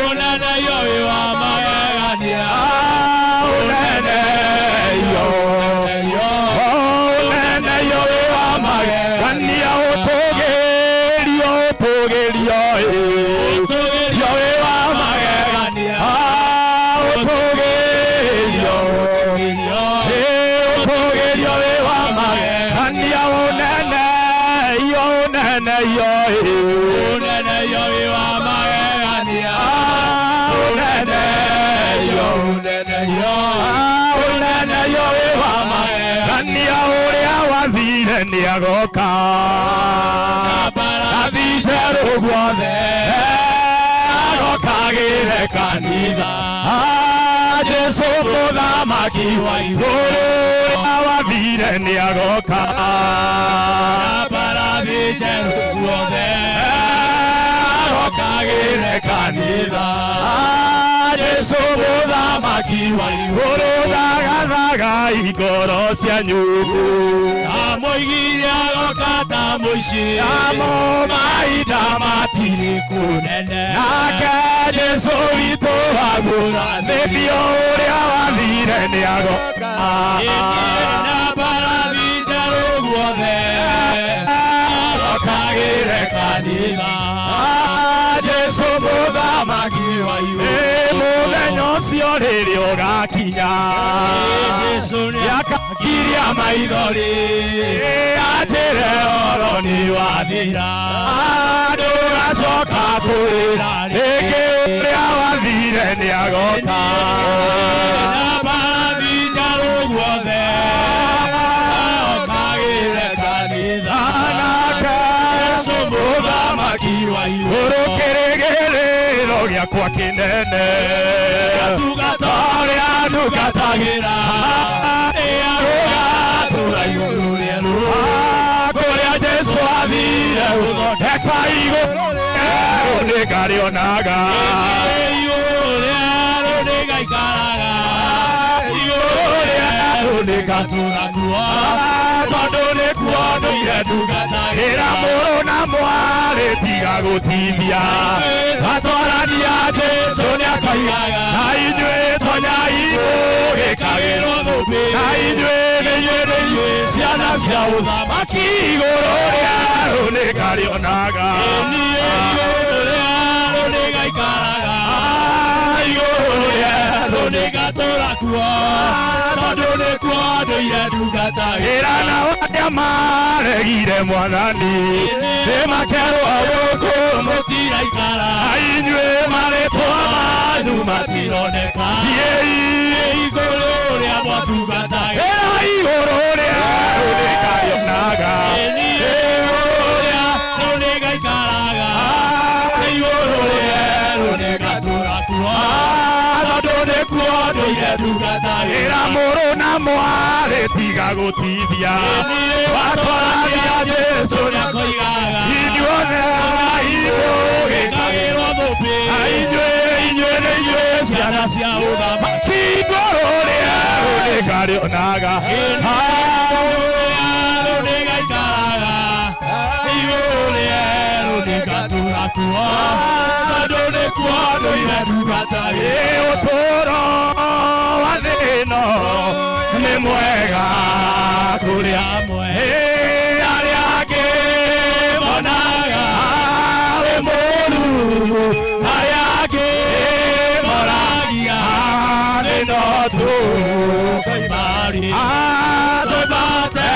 ũnene yo wĩ wa magegania. Ũnene yo, ũnene yo wĩ wa magegania. Ũtũgĩrio, ũtũgĩrio, ũtũgĩrio wĩ wa magegania. Ũtũgĩrio, ũtũgĩrio wĩ wa magegania. Ũnene yo, ũnene yo, ũnene yo wĩ wa magegania. Ũnene yo, ũnene yo wĩ wa magegania. Ũrĩa wathire nĩagoka, athi njerũ guothe agokagĩre kanitha. Jesu mũthamaki wa igũrũ, ũrĩa wathire nĩagoka, barathi njerũ guothe agokagĩre kanitha. Jesu mũthamaki wa igũrũ, thagathagai ngoro cianyu. Amoigire agoka ta mũici, namo mahinda matirĩ kũnene. Nake Jesu witũ agũra thĩbio, ũrĩa wathire nĩagoka. Na barathi njerũ guothe okagĩre kanitha. Jesu mũthamaki wa igũrũ. Mũthenya ũcio rĩrĩa ũgakinya, Jesu nĩakagiria maithori, anjĩre ũhoro nĩ wathira, ndũgacoka kũrĩra rĩngĩ, ũrĩa wathire nĩagoka. Na mbarathi njerũ guothe okagĩre kanitha. Jesu mũthamaki wa igũrũ. Kĩrĩgĩrĩro gĩakwa kĩnene, Ngatungata ũrĩa ndungatagĩra, nĩarũgatũra igũrũ rĩerũ, kũrĩa Jesu athire gũthondeka igũrũ rĩerũ nĩngarĩonaga. Igũrũ rĩerũ nĩngaikaraga, igũrũ rĩerũ nĩngatũra kuo, tondũ nĩkuo ndũire ndungatagĩra. Ĩra mũrũ na mwarĩ tiga gũtithia, atwarania Jesu nĩakoigaga, na inyuĩ tonyai mũgĩkagĩrwo thũmbĩ, na inyuĩ nĩinyuĩ nĩinyuĩ ciana cia ũthamaki, igũrũ rĩerũ nĩngarĩonaga. Niĩ igũrũ rĩerũ nĩngaikaraga, igũrũ rĩerũ nĩngatũra kuo, tondũ nĩkuo ndũire ndungatagĩra. Ĩra na arĩa maregire Mwathani nĩmakerwo gũkũ mũtiraikara, na inyuĩ marĩtwa manyu matironeka, Thiĩi igũrũ rĩa mwatungatagĩra. Ĩra igũrũ rĩerũ nĩngarĩonaga. Niĩ igũrũ rĩerũ nĩngaikaraga, igũrũ rĩerũ nĩngatũra kuo, tondũ nĩkuo ndũire ndungatagĩra. Ĩra mũrũ na mwarĩ tiga gũtithia, watwarania Jesu nĩakoigaga, inyuothe mũgĩkagĩrwo thũmbĩ, na inyuĩ inyuĩ nĩinyuĩ ciana cia ũthamaki, igũrũ rĩerũ nĩngarĩonaga. Igũrũ rĩerũ nĩngaikaraga, igũrũ rĩerũ nĩngatũra kuo, tondũ nĩkuo ndũire ndungatagĩra. Ũtũũro wa thĩ ĩno nĩ mwega kũrĩ amwe, arĩa angĩ monaga wĩ mũũru, arĩa angĩ moragia thĩ no tũkoimari, tũmbate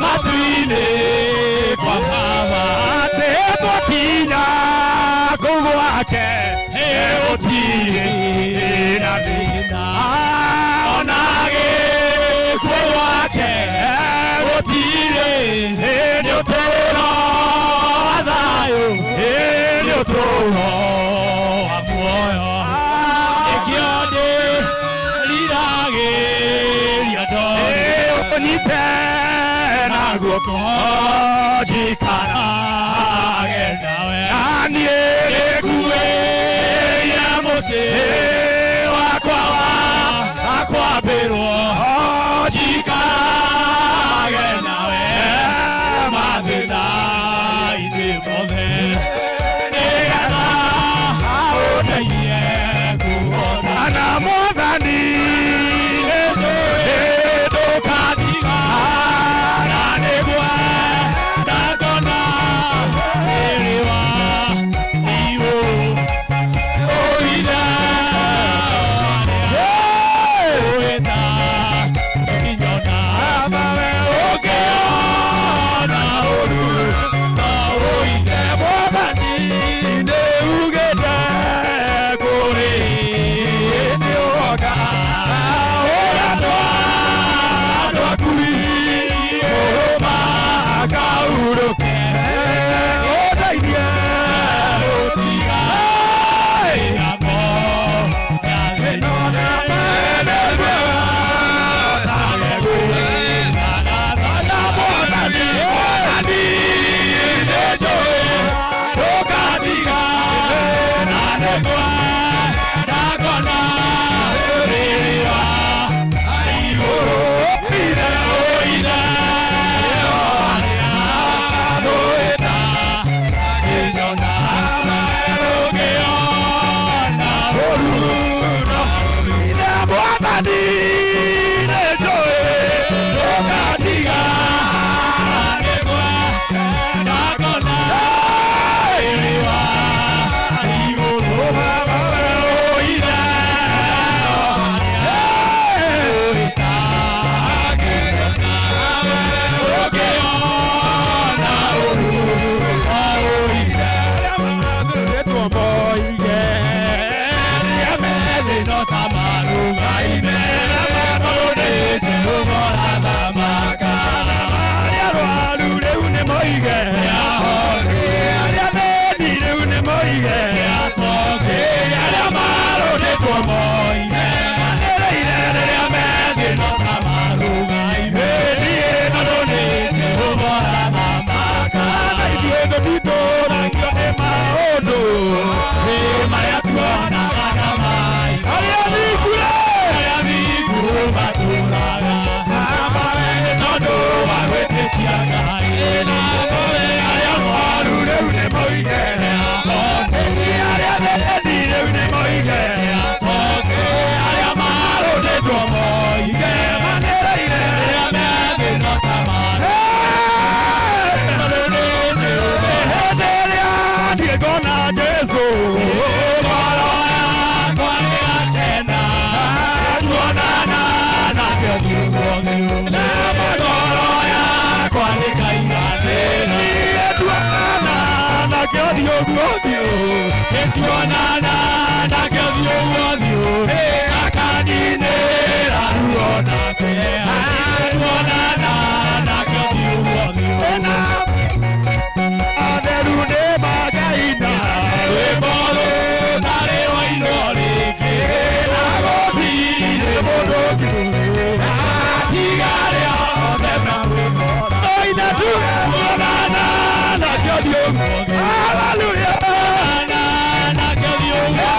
matu-inĩ kwa Baba, atĩ twakinya kũu gwake gũtirĩ na thĩna, ona gĩkuũ gwake gũtirĩ, nĩ ũtũũro wa thayũ, nĩ ũtũũro wa muoyo, nĩkĩo ndĩriragĩria ndone ũnyite na guoko njikarage nawe, na niĩ nĩnguĩrĩire mũtĩ wakwa wa kwambĩrwo, njikarage nawe mathĩna-inĩ mothe, nĩgetha ũndeithie kuona. Na Mwathani ndũkandiga, na nĩngwenda ngona riri wa igũrũ, ũithe ũrĩa ũĩta Kĩnyona. Tuonaga na maitho. Arĩa thingu rĩ, arĩa thingu matũũraga amawe nĩ tondũ wa gwĩtĩkia Ngai. Na arĩa moru rĩu nĩ moige arĩa thĩni rĩu nĩ moige arĩa marũndĩtwo moige manĩrĩire arĩa methĩna ta maĩ. Hĩndĩ ĩrĩa niĩ ngona Jesũ, ngoro yakwa nĩgakena, tuonana nake ũthiũ kwa ũthiũ, na ngoro yakwa nĩkaiganĩra. Tuonana nake ũthiũ kwa ũthiũ, tuonana nake ũthiũ kwa ũthiũ, akaninĩra ruo nake, tuonana nake ũthiũ kwa ũthiũ. Atheru nĩ magaina rwĩmbo rũtarĩ rwainwo rĩngĩ, na gũtirĩ mũndũ ũngĩ tiga arĩa othe makwĩhora. Oina tuonana nake ũthiũ kwa ũthiũ. Hallelujah. Nake ũthiũ kwa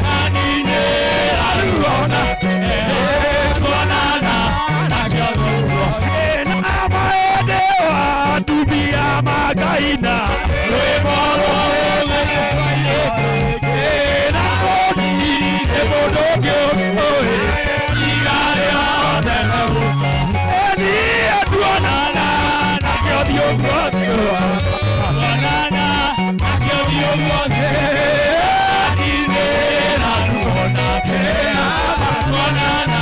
akaninĩra ruo nake, tuonana nake ũthiũ kwa ũthiũ. Na maende atumia magaina rwĩmbo na gũtirĩ mũndũ ũngĩ ũĩ tiga arĩa othe megũka. Niĩ tuonana nake ũthiũ kwa ũthiũ, tuonana nake ũthiũ kwa ũthiũ, akaninĩra ruo nake, tuonana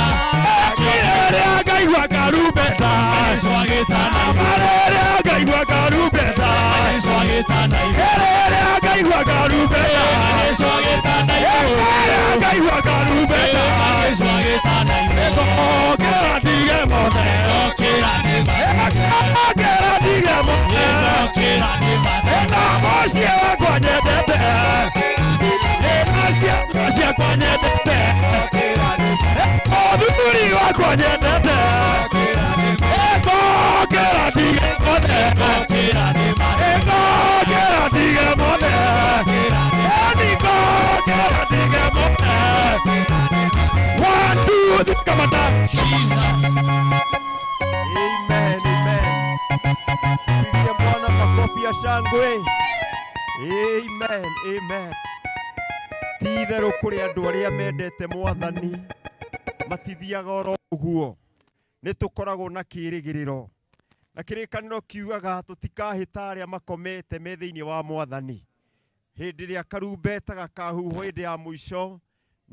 rĩrĩa ngaigua karumbeta, rĩrĩa ngaigua karumbeta, rĩrĩa ngaigua karumbeta, rĩrĩa ngaigua karumbeta, ngokĩra ndige mothe, ngokĩra ndige mothe, na mũciĩ wakwa nyendete, na ciana ciakwa nyendete, mũthuri wakwa nyendete, ngokĩra ndige mothe, ngokĩra ndige mothe, ngokĩra ndige mothe. 1, 2, 3, come on down. Jesus. Amen, amen. Pigie Bwana makofi ya shangwe. Amen, amen. Ti itherũ kũrĩ andũ arĩa mendete Mwathani matithiaga oro ũguo. Nĩ tũkoragwo na kĩĩrĩgĩrĩro. Na kĩrĩkanĩro kiugaga tũtikahĩta arĩa makomete me thĩinĩ wa Mwathani. Hĩndĩ ĩrĩa karumbeta gakahuhwo hĩndĩ ya mũico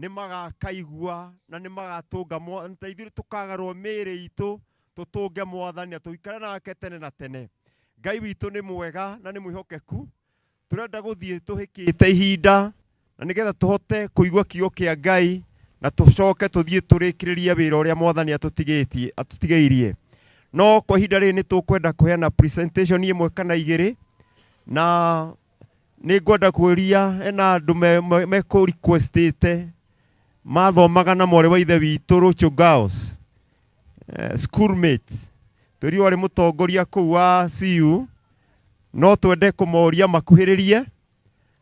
nĩ magakaigua na nĩ magatũnga ta ithuĩ tũkagarwo mĩĩrĩ itũ tũtũnge Mwathani na tũikare nake tene na tene. Ngai witũ nĩ mwega na nĩ mwĩhokeku. Tũrenda gũthiĩ tũhĩkĩte ihinda na nĩgetha tũhote kũigua kiugo kĩa Ngai na tũcoke tũthiĩ tũrĩkĩrĩrie wĩra ũrĩa Mwathani atũtigĩirie. No kwa ihinda rĩrĩ nĩ tũkwenda kũheana presentation ĩmwe kana igĩrĩ, na nĩ ngwenda kwĩria hena andũ mekũ requestĩte mathomaga na mwarĩ wa ithe witũ Rachel Girls, schoolmate twĩrirwo arĩ mũtongoria kũu wa CU. No twende kũmoria makuhĩrĩrie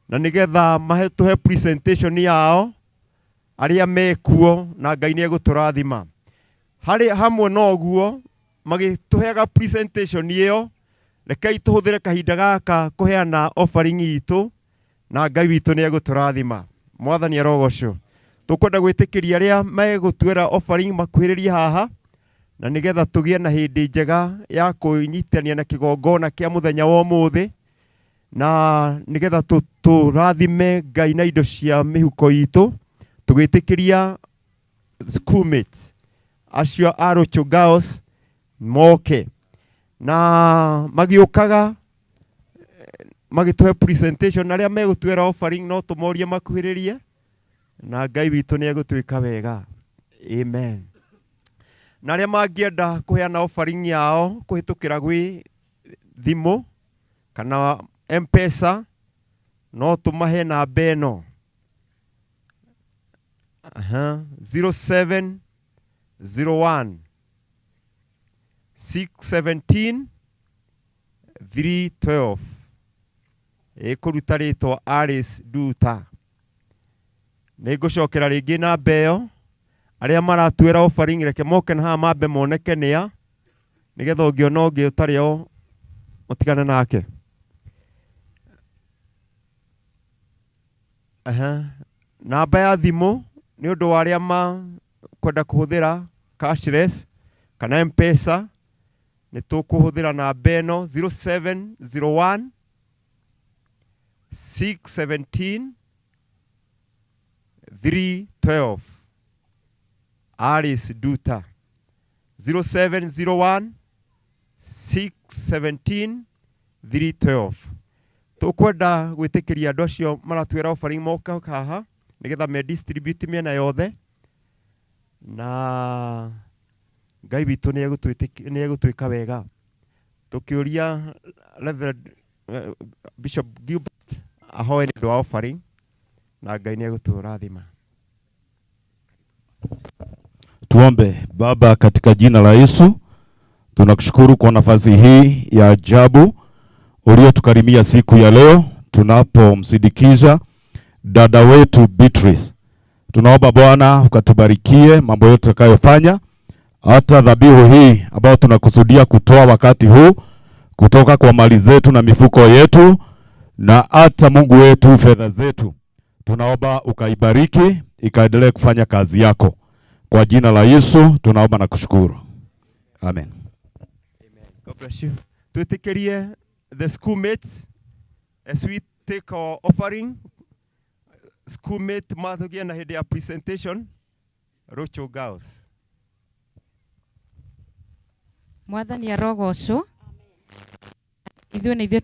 na nĩgetha tũhe presentation yao arĩa mekuo, na Ngai nĩ egũtũrathima. Harĩ hamwe na ũguo magĩtũheaga presentation ĩyo, rekei tũhũthĩre kahinda gaka kũheana offering itũ na Ngai witũ nĩ egũtũrathima. Mwathani arogocwo. Tũkwenda gwĩtĩkĩria arĩa megũtuĩra offering makuhĩrĩrie haha na nĩgetha tũgĩe na hĩndĩ njega ya kũnyitania na kĩgongona kĩa mũthenya wa ũmũthĩ, na nĩgetha tũrathime Ngai na indo cia mĩhuko itũ, tũgĩtĩkĩria schoolmates acio a Rachel Girls moke na magĩũkaga magĩtũhe presentation. Arĩa megũtuĩra offering no tũmorie makuhĩrĩrie na Ngai witũ nĩ egũtuĩka wega. Amen. Na arĩa mangĩenda kũheana offering yao kũhĩtũkĩra gwĩ thimũ kana M-Pesa no tũmahe namba ĩno. 0701 617 312 ĩkũruta rĩtwa Alice Nduta. Nĩ ngũcokera rĩngĩ namba ĩyo. Arĩa maratuĩra offering reke moke na haha mambe moneke nĩa, nĩgetha ũngĩona ũngĩ ũtarĩ o mũtigane nake. Aha. Namba ya thimũ nĩ ũndũ wa arĩa ma kwenda kũhũthĩra cashless kana M-Pesa, nĩ tũkũhũthĩra namba ĩno 0701 617 312. Alice Duta 0701 617 312. Tũkwenda gwĩtĩkĩria andũ acio maratwĩra offering moka haha nĩgetha me distribute mĩena yothe, na Ngai witũ nĩ egũtwĩka wega. Tũkĩũria Reverend Bishop Gilbert ahoe nĩ ũndũ wa offering, na Ngai nĩ egũtũrathima. Tuombe. Baba, katika jina la Yesu, tunakushukuru kwa nafasi hii ya ajabu uliotukarimia siku ya leo tunapomsindikiza dada wetu Beatrice. Tunaomba Bwana ukatubarikie mambo yote tutakayofanya, hata dhabihu hii ambayo tunakusudia kutoa wakati huu kutoka kwa mali zetu na mifuko yetu, na hata Mungu wetu fedha zetu. Tunaomba ukaibariki ikaendelee kufanya kazi yako. Kwa jina la Yesu tunaomba na kushukuru. Amen. Amen. God bless you. Tuitikirie the schoolmates as we take our offering. Schoolmate mathugie na hĩndĩ ya presentation. Rocho Girls. Mwathani arogocwo. Ithuĩ nĩ ithuĩ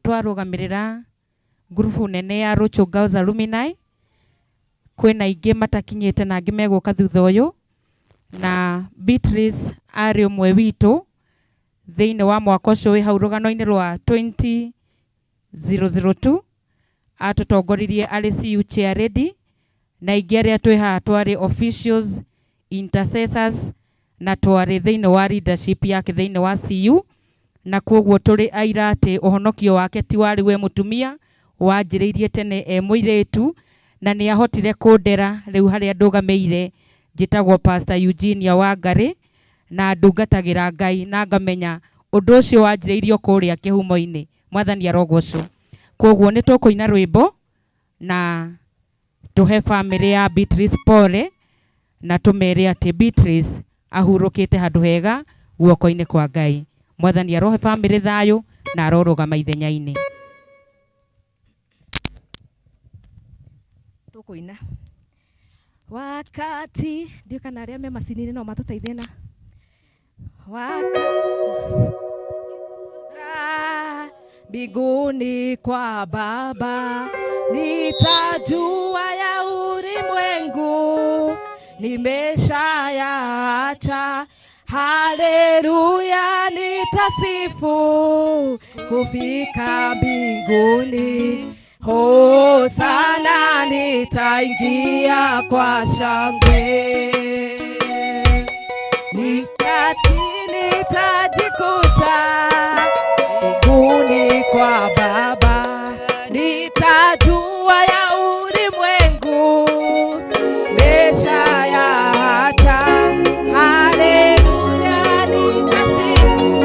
twarũgamĩrĩra ngurubu nene ya Rocho Girls Alumni. Kwĩna aingĩ matakinyĩte na angĩ megũka thutha ũyũ, na Beatrice arĩ ũmwe witũ thĩinĩ wa mwaka ũcio wĩ hau rũgano-inĩ rwa 2002. Atũtongoririe arĩ CU chair lady, na aingĩ arĩa twĩ haha twarĩ officials, intercessors, na twarĩ thĩinĩ wa leadership yake thĩinĩ wa CU, na kwoguo tũrĩ aira atĩ ũhonokio wake ti warĩ we mũtumia, wanjĩrĩirie tene e mũirĩtu, na nĩ ahotire kũndera rĩu harĩa ndũgamĩire. Njĩtagwo Pastor Eugenia Wangari, na ndungatagĩra Ngai, na ngamenya ũndũ ũcio wanjĩrĩirio kũrĩa kĩhumo-inĩ. Mwathani arogocwo. Kwoguo nĩ tũkũina rwĩmbo na tũhe famĩlĩ ya Beatrice pole, na tũmere atĩ Beatrice ahurũkĩte handũ hega guoko-inĩ kwa Ngai. Mwathani arohe famĩlĩ thayũ na arorũgama ithenya-inĩ. Tũkũina wakati ndio kana arĩa me macini-inĩ no matũteithie na wakati mbinguni kwa Baba, nitajua ya ulimwengu nimeshayaacha. Haleluya, nitasifu kufika mbinguni. Hosana, nitaingia kwa shangwe. Nikati nitajikuta mbinguni kwa Baba, nitajua ya ulimwengu nimeshayaacha. Haleluya, nitasifu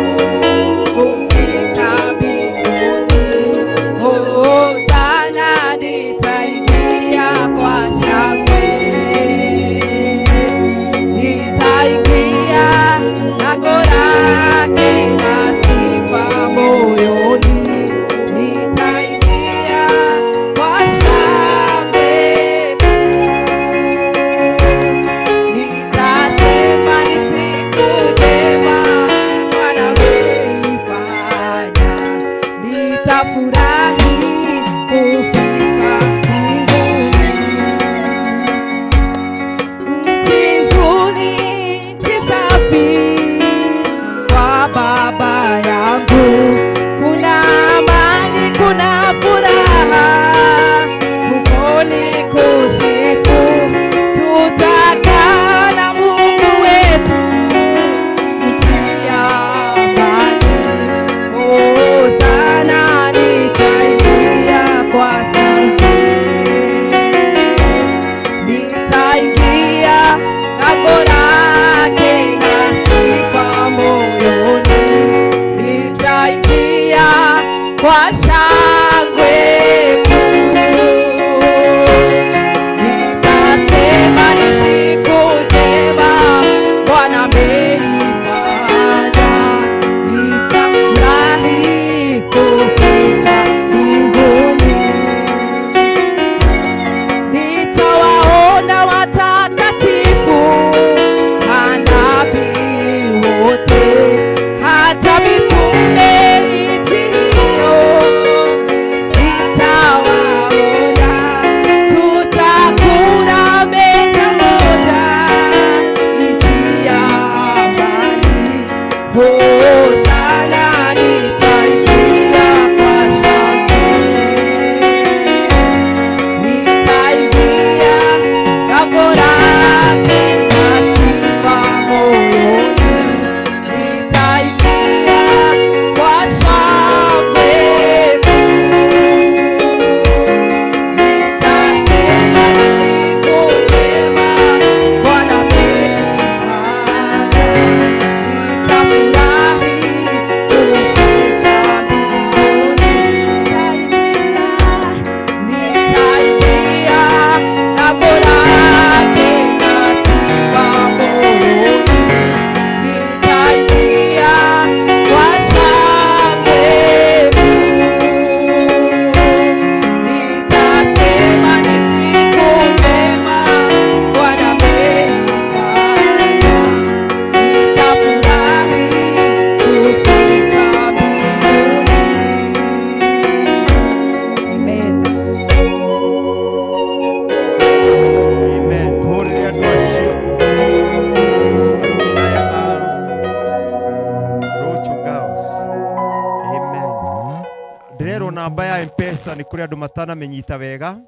kufika mbinguni. Hosana, nitaingia kwa shangwe. Nitaingia lango lake na sifa moyoni. Nitaingia Kũrĩ andũ matanamĩnyita wega,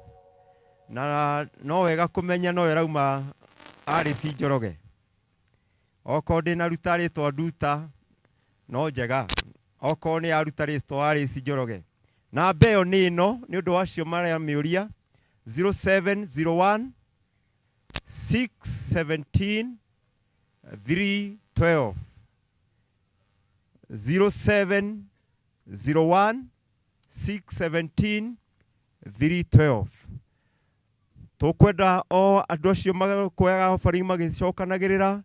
na no wega kũmenya no ĩrauma Alice Njoroge. Okorwo ndĩnaruta rĩtwa Nduta no njega, okorwo nĩ yaruta rĩtwa Alice Njoroge. Namba ĩyo nĩ ĩno nĩ ũndũ wacio maramĩũria 0701 617 312, 0701 617 312. Tũkwenda o andũ acio makuoyaga offering magĩcokanagĩrĩra.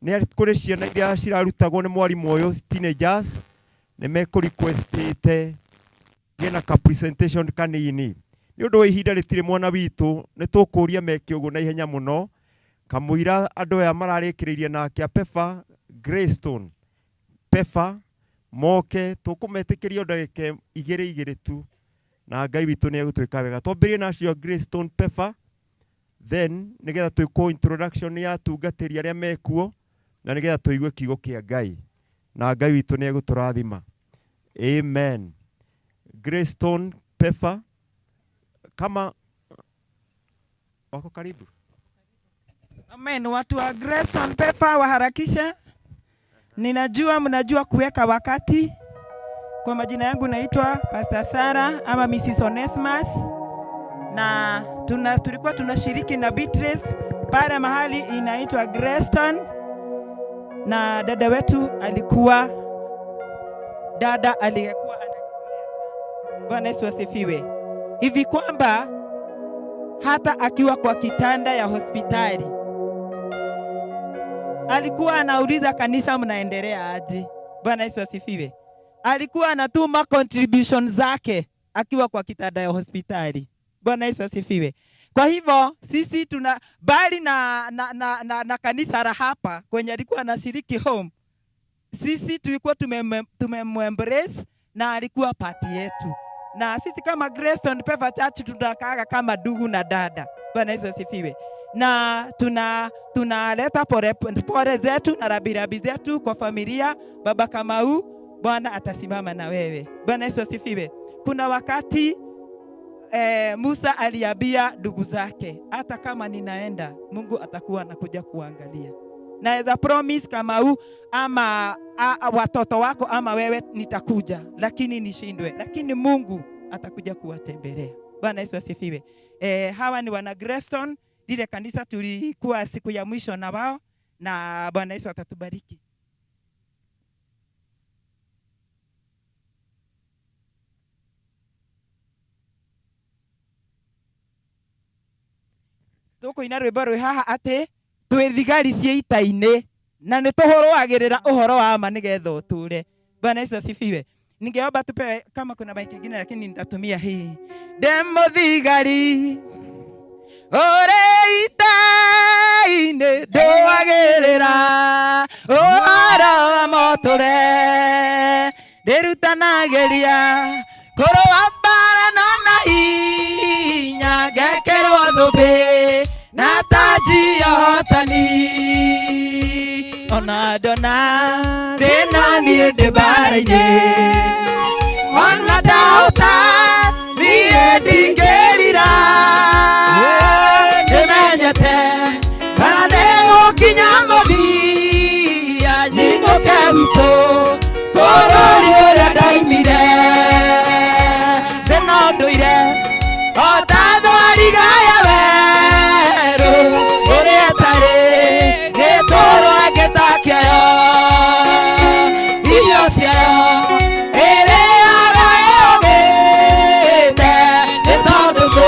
Nĩ kũrĩ ciana iria cirarutagwo nĩ mwarimũ ũyũ, teenagers, nĩ mekũ-requestĩte gĩe na ka presentation kanini. Nĩ ũndũ wa ihinda rĩtirĩ mwana witũ, nĩ tũkũria meke ũguo na ihenya mũno kamũira andũ aya mararĩkĩrĩirie nake a Pefa Greystone Pefa moke. Tũkũmetĩkĩria ndagĩka igĩrĩ igĩrĩ tu, na Ngai witũ nĩ egũtwĩka wega. Twambĩrĩrie na acio Greystone Pefa, then nĩgetha twĩkwo introduction ya atungatĩri arĩa mekuo, na nĩgetha tũigue kiugo kĩa Ngai, na Ngai witũ nĩ egũtũrathima. Amen. Greystone Pefa kama wako karibu. Amen. Watu wa Greystone Pefa waharakishe. Ninajua mnajua kuweka wakati. Kwa majina yangu naitwa Pastor Sarah ama Mrs. Onesmus, na tulikuwa tunashiriki na Beatrice pale mahali inaitwa Greystone, na dada wetu alikuwa dada aliyekuwa anajitolea. Bwana Yesu asifiwe. Hivi kwamba hata akiwa kwa kitanda ya hospitali alikuwa anauliza kanisa mnaendelea aje. Bwana Yesu asifiwe. Alikuwa anatuma contribution zake akiwa kwa kitanda ya hospitali. Bwana Yesu asifiwe. Kwa hivyo sisi tuna bali na kanisa la hapa kwenye alikuwa anashiriki home, sisi tulikuwa tumemembrace na alikuwa party yetu. Na sisi kama Greystone Pefa Church tunakaa kama ndugu na dada. Bwana Yesu asifiwe. Na tunaleta pole pole zetu na rabirabi zetu kwa familia Baba Kamau. Bwana atasimama na wewe. Bwana Yesu asifiwe. Kuna wakati Musa aliambia ndugu zake, hata kama ninaenda, Mungu atakuwa anakuja kuangalia. Naweza promise Kamau ama watoto wako ama wewe nitakuja, lakini nishindwe, lakini Mungu atakuja kuwatembelea. Bwana Yesu asifiwe. Hawa ni wana Greystone, lile kanisa tulikuwa siku ya mwisho na wao, na Bwana Yesu atatubariki. Tukuina rwimbo rwi haha ati twi thigari cia ita-inĩ na nĩ tũhũrũagĩrĩra ũhoro wa ma nĩgetha ũtũre. Bwana Yesu asifiwe. Ningeomba tupewe kama kuna mic nyingine, lakini nitatumia hii. Ndĩ mũthigari ũrĩ ita-inĩ ndũagĩrĩra ũhoro wa motũre, ndĩrutanagĩria kũrũa mbara no na hinya, ngekĩrwo thũmbĩ na taji ya ũhotani. Ona ndona thĩna niĩ ndĩ mbara-inĩ, ona ndahota niĩ ndingĩrira, nĩmenyete kana nĩgũkinya mũthia, nyinũke gwitũ bũrũri ũrĩa ndaumire. Thĩna ndũire o ta thwariga ya werũ, ũrĩa ĩtarĩ gĩtũrwa gĩtakĩayo, irio ciayo ĩrĩaga yũmĩte, nĩ tondũ thũ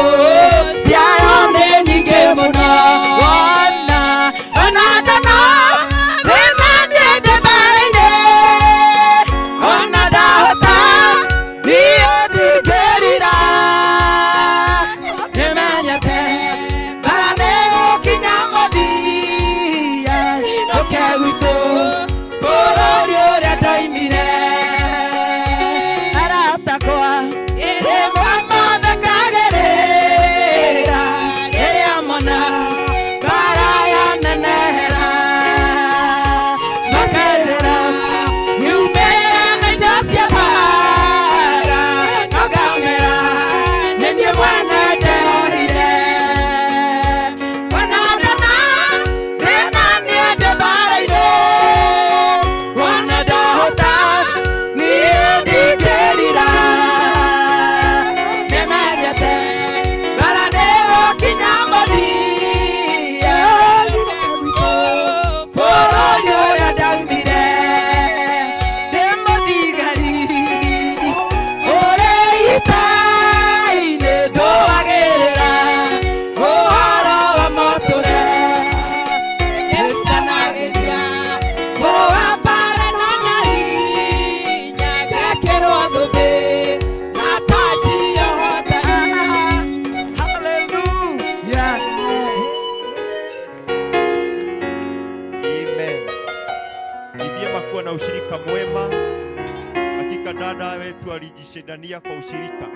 mtu alijishindania kwa ushirika.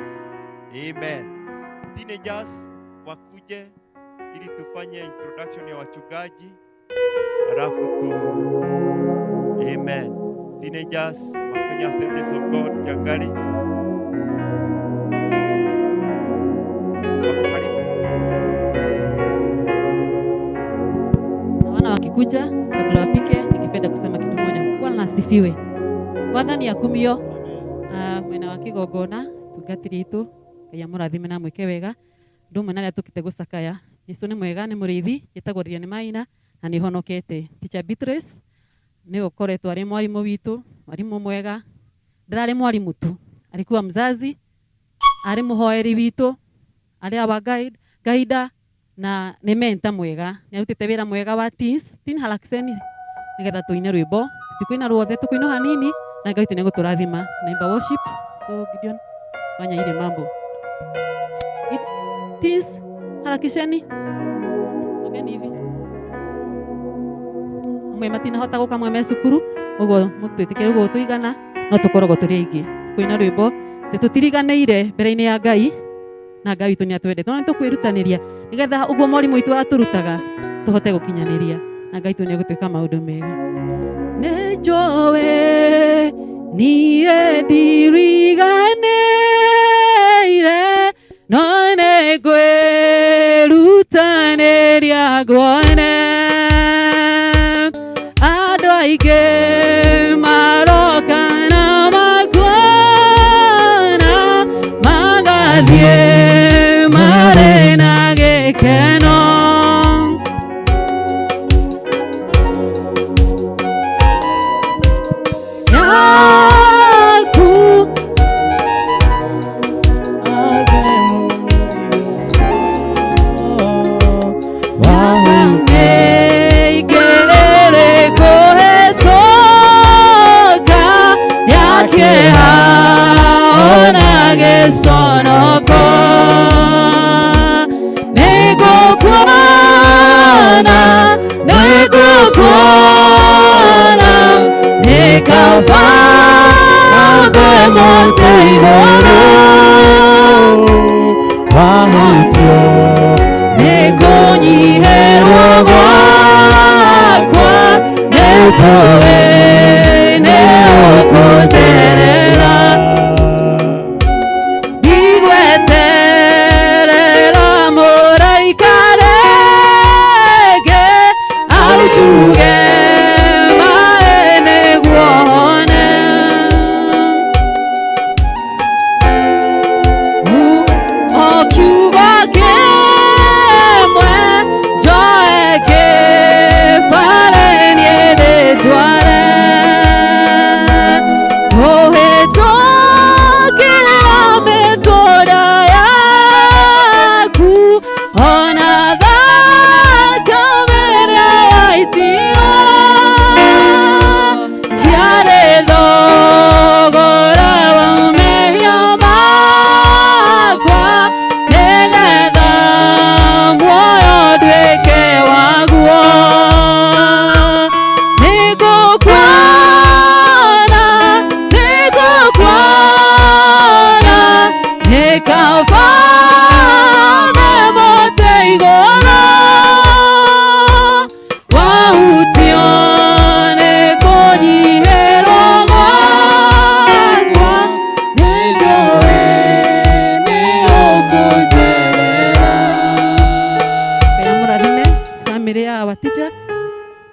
Amen. Teenagers wakuje ili tufanye introduction ya wachungaji alafu tu. Amen. Teenagers wa Kenya Assemblies of God Kiangali wako karibu. Na wana wakikuja kabla wafike, ningependa kusema kitu moja. Bwana asifiwe. Mwathani akumio. Mwena wa kigongona tungatiri itu Ngai amũrathime na mwĩke wega. Ndumwe na arĩa tũkĩte gũcakaya. Jesũ nĩ mwega, nĩ mũrĩithi, njĩtagwo Lilian Maina na nĩ honokete. Teacher Beatrice nĩwe ũkoretwo arĩ mwarimũ witũ, mwarimũ mwega. Ndararĩ mwarimũ tu, alikuwa mzazi, arĩ mũhoeri witũ, arĩ our guide, guider na nĩ mentor mwega. Nĩ arutĩte wĩra mwega wa teens, teen harakiseni nĩgetha tũine rwĩmbo. Tũkwina ruothe, tũkũina hanini na Ngai witũ nĩegũtũrathima. Tunaimba worship. So Gideon, fanya ile mambo. Teens, harakisheni. Sogeni hivi. Amwe matinahota gũka amwe me cukuru, ũguo mũtwĩtĩkĩre ũguo tũigana, no tũkoragwo tũrĩ aingĩ. Tũkũina rwĩmbo atĩ tũtiriganĩire mbere-inĩ ya Ngai na Ngai witũ nĩatwendete. No nĩtũkwĩrutanĩria nĩgetha ũguo mwarimũ witũ aratũrutaga tũhote gũkinyanĩria na Ngai witũ nĩegũtwĩka maũndũ mega. Nĩnjũĩ niĩ ndiriganĩire, no nĩngwĩrutanĩria nguone. Andũ aingĩ maroka na makuona, magathiĩ marĩ na gĩkeno. Yaku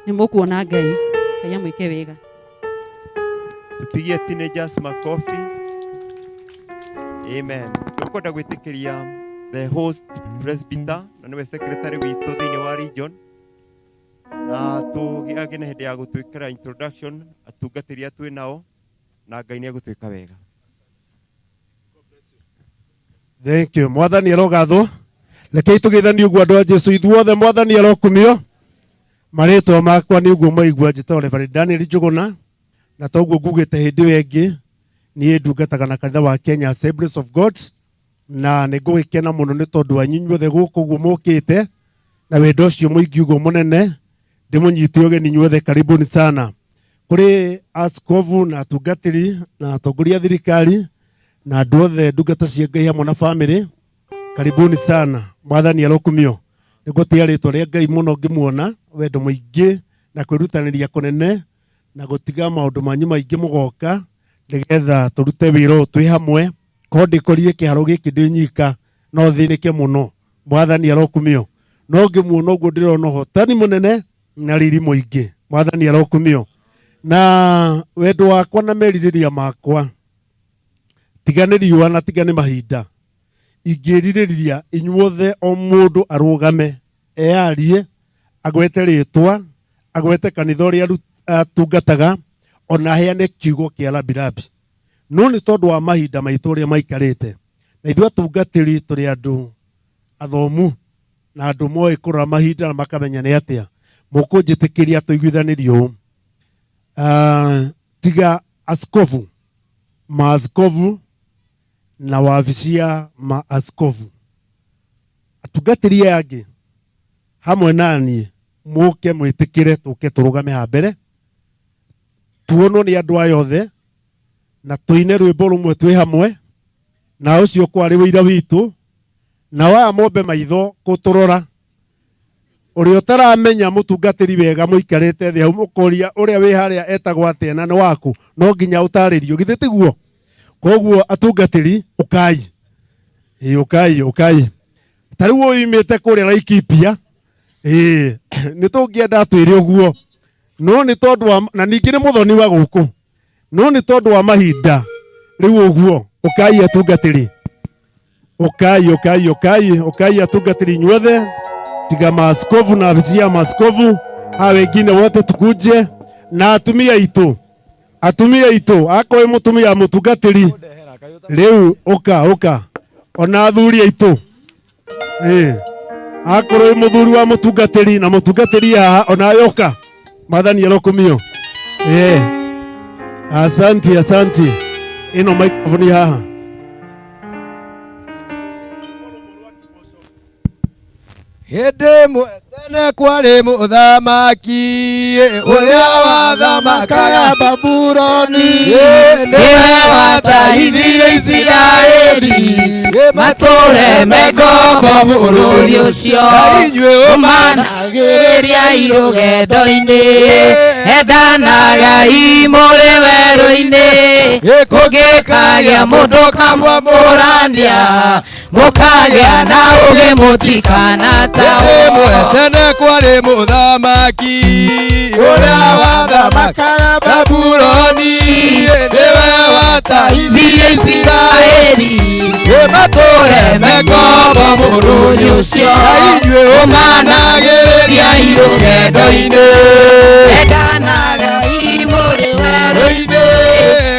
Nĩmũkuona Ngai, Ngai amwĩke wega. Tupigie teenagers makofi. Amen. Tukwenda gwĩtĩkĩria the host presbyter na nĩwe secretary witũ thĩinĩ wa region, na tũgĩage na hĩndĩ ya gũtwĩkĩra introduction atungatĩri twĩ nao, na Ngai nĩegũtwĩka wega. Thank you. Mwathani arogathwo. Rekei tũgeithanie ũguo andũ a Jesũ ithuothe, Mwathani arokumio. Marĩtwa makwa nĩ ũguo mwaigua, njĩtagwo Reverend Daniel Njũgũna, na toguo ngugĩte hĩndĩ ĩyo ĩngĩ, niĩ ndungataga na kanitha wa Kenya Assemblies of God, na nĩ ngũgĩkena mũno nĩ tondũ wanyu inyuothe gũkũ ũguo mũkĩte na wendo ũcio mũingĩ ũguo mũnene. Ndĩmũnyite ũgeni inyuothe, karibuni sana. Kũrĩ askovu na atungatĩri na atongoria a thirikari Na andũ othe ndungata cia Ngai hamwe na family, karibuni sana. Mwathani arokumio. Nĩngũtĩa rĩtwa rĩa Ngai mũno ngĩmuona, wendo mũingĩ na kwĩrutanĩria kũnene na gũtiga maũndũ manyu maingĩ mũgoka nĩgetha tũrute wĩra ũyũ twĩ hamwe. Korwo ndĩkorie kĩharo gĩkĩ ndĩ nyika no thĩnĩke mũno. Mwathani arokumio. No ngĩmuona ũguo ndĩrona ũhotani mũnene na riri mũingĩ. Mwathani arokumio. Na wendo wakwa na merirĩria makwa tiga nĩ riũa na tiga nĩ mahinda, ingĩrirĩria inyuothe o mũndũ arũgame eyarie, agwete rĩtwa, agwete kanitha ũrĩa atungataga, ona aheane kiugo kĩa rambirambi. No nĩ tondũ wa mahinda maitũ ũrĩa maikarĩte, na ithuĩ atungatĩri tũrĩ andũ athomu na andũ moĩ kũrora mahinda na makamenya nĩ atĩa, mũkũnjĩtĩkĩria tũiguithanĩrie ũũ. Tiga askofu, maaskofu na wabici ya maaskofu, atungatĩri aya angĩ hamwe na niĩ mũke mwĩtĩkĩre tũke tũrũgame ha mbere, tuonwo nĩ andũ aya othe na tũine rwĩmbo rũmwe twĩ hamwe, na ũcio kwarĩ wĩira witũ, na waya mombe maitho kũtũrora. Ũrĩa ũtaramenya mũtungatĩri wega mũikarĩte thĩ hau mũkoria ũrĩa wĩ harĩa etagwo atĩa na nĩ waku, no nginya ũtarĩrio, githĩ tiguo? Koguo atungatĩri ũkai, ĩĩ ũkai, ũkai. Ta rĩu ũyũ umĩte kũrĩa Laikipia, ĩĩ nĩ tũngĩenda twĩre ũguo, no nĩ tondũ wa, na ningĩ nĩ mũthoni wa gũkũ, no nĩ tondũ wa mahinda rĩu ũguo. Ũkai atungatĩri, ũkai, ũkai, ũkai, ũkai atungatĩri inyuothe, tiga maaskofu na afisi ya maaskofu, hawa wengine wote tukuje, na atumia aitũ, atumia aitũ, akorwo wĩ mũtumia mũtungatĩri rĩu ũka, ũka, ona athuri aitũ, akorwo wĩ mũthuri wa mũtungatĩri na mũtungatĩri haha, onawe ũka. Mwathani arokumio. Asanti, asanti. Ĩno microphone haha. Hĩndĩ ĩmwe tene kwarĩ mũthamaki ũrĩa wathamakaga Babuloni, nĩwe watahithire Isiraeli matũre me ngombo bũrũri ũcio. Inyuĩ ũmanagĩrĩria irũgendo-inĩ, endanagai mũrĩ werũ-inĩ, kũngĩkagĩa mũndũ kamwamũrania, mũkagĩa na ũgĩ mũtikanatahwo. Tene kwarĩ mũthamaki ũrĩa wathamakaga Babuloni, nĩwe watahithirie Isiraeli matũre me ngombo bũrũri ũcio. Inyuĩ ũmanagĩrĩria irũgendo-inĩ, endanagai mũrĩ werũ-inĩ,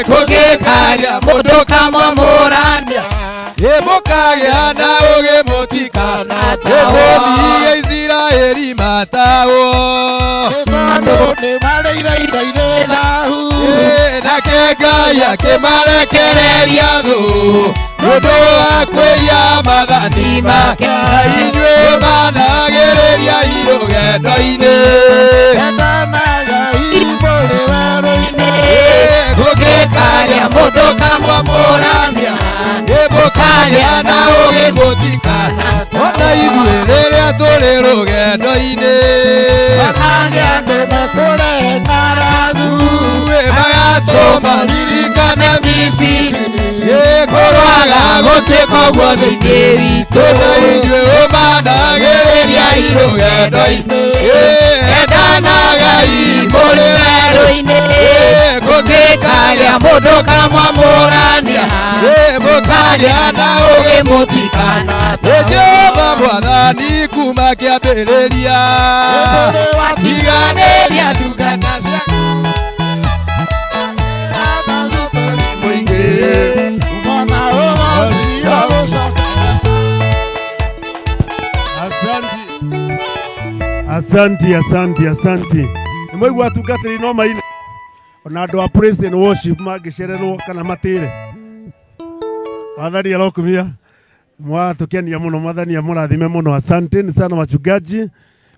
kũngĩkagĩa mũndũ kamwamũrania, mũkagĩa na ũgĩ mũtikanatahwo. Isiraeli matahwo, tondũ nĩmarĩire indo irĩ thaahu, nake Ngai akĩmarekereria thũ nĩũndũ wa kwĩia maathani make. Inyuĩ managĩrĩria irũgendo-inĩ, endanagai mũrĩ werũ-inĩ, kũngĩkagĩa mũndũ kamwamũrania, mũkagĩa na ũgĩ mũtikana. Ona ithuĩ rĩrĩa tũrĩ rũgendo-inĩ, makagĩa andũ mekũrehe ng'aragu, magatũma ririkane Misiri, kũrwaga gũtuĩka ũguo thĩinĩ witũ. Inyuĩ ũmanagĩrĩria irũgendo-inĩ, endanagai mũrĩ werũ-inĩ, kũngĩkagĩa mũndũ kamwamũrania, mũkagĩa na ũgĩ mũtikanatahwo. Jehova Mwathani kuma kĩambĩrĩria, watiganĩria ndungata ciaku Asanti, asanti, asanti. Nĩ mwaigua atungatĩri no maine, ona andũ a praise and worship mangĩcererwo kana matĩre. Mwathani arokumia. Mwatukenia muno, Mwathani amurathime muno. Asanteni sana wachungaji.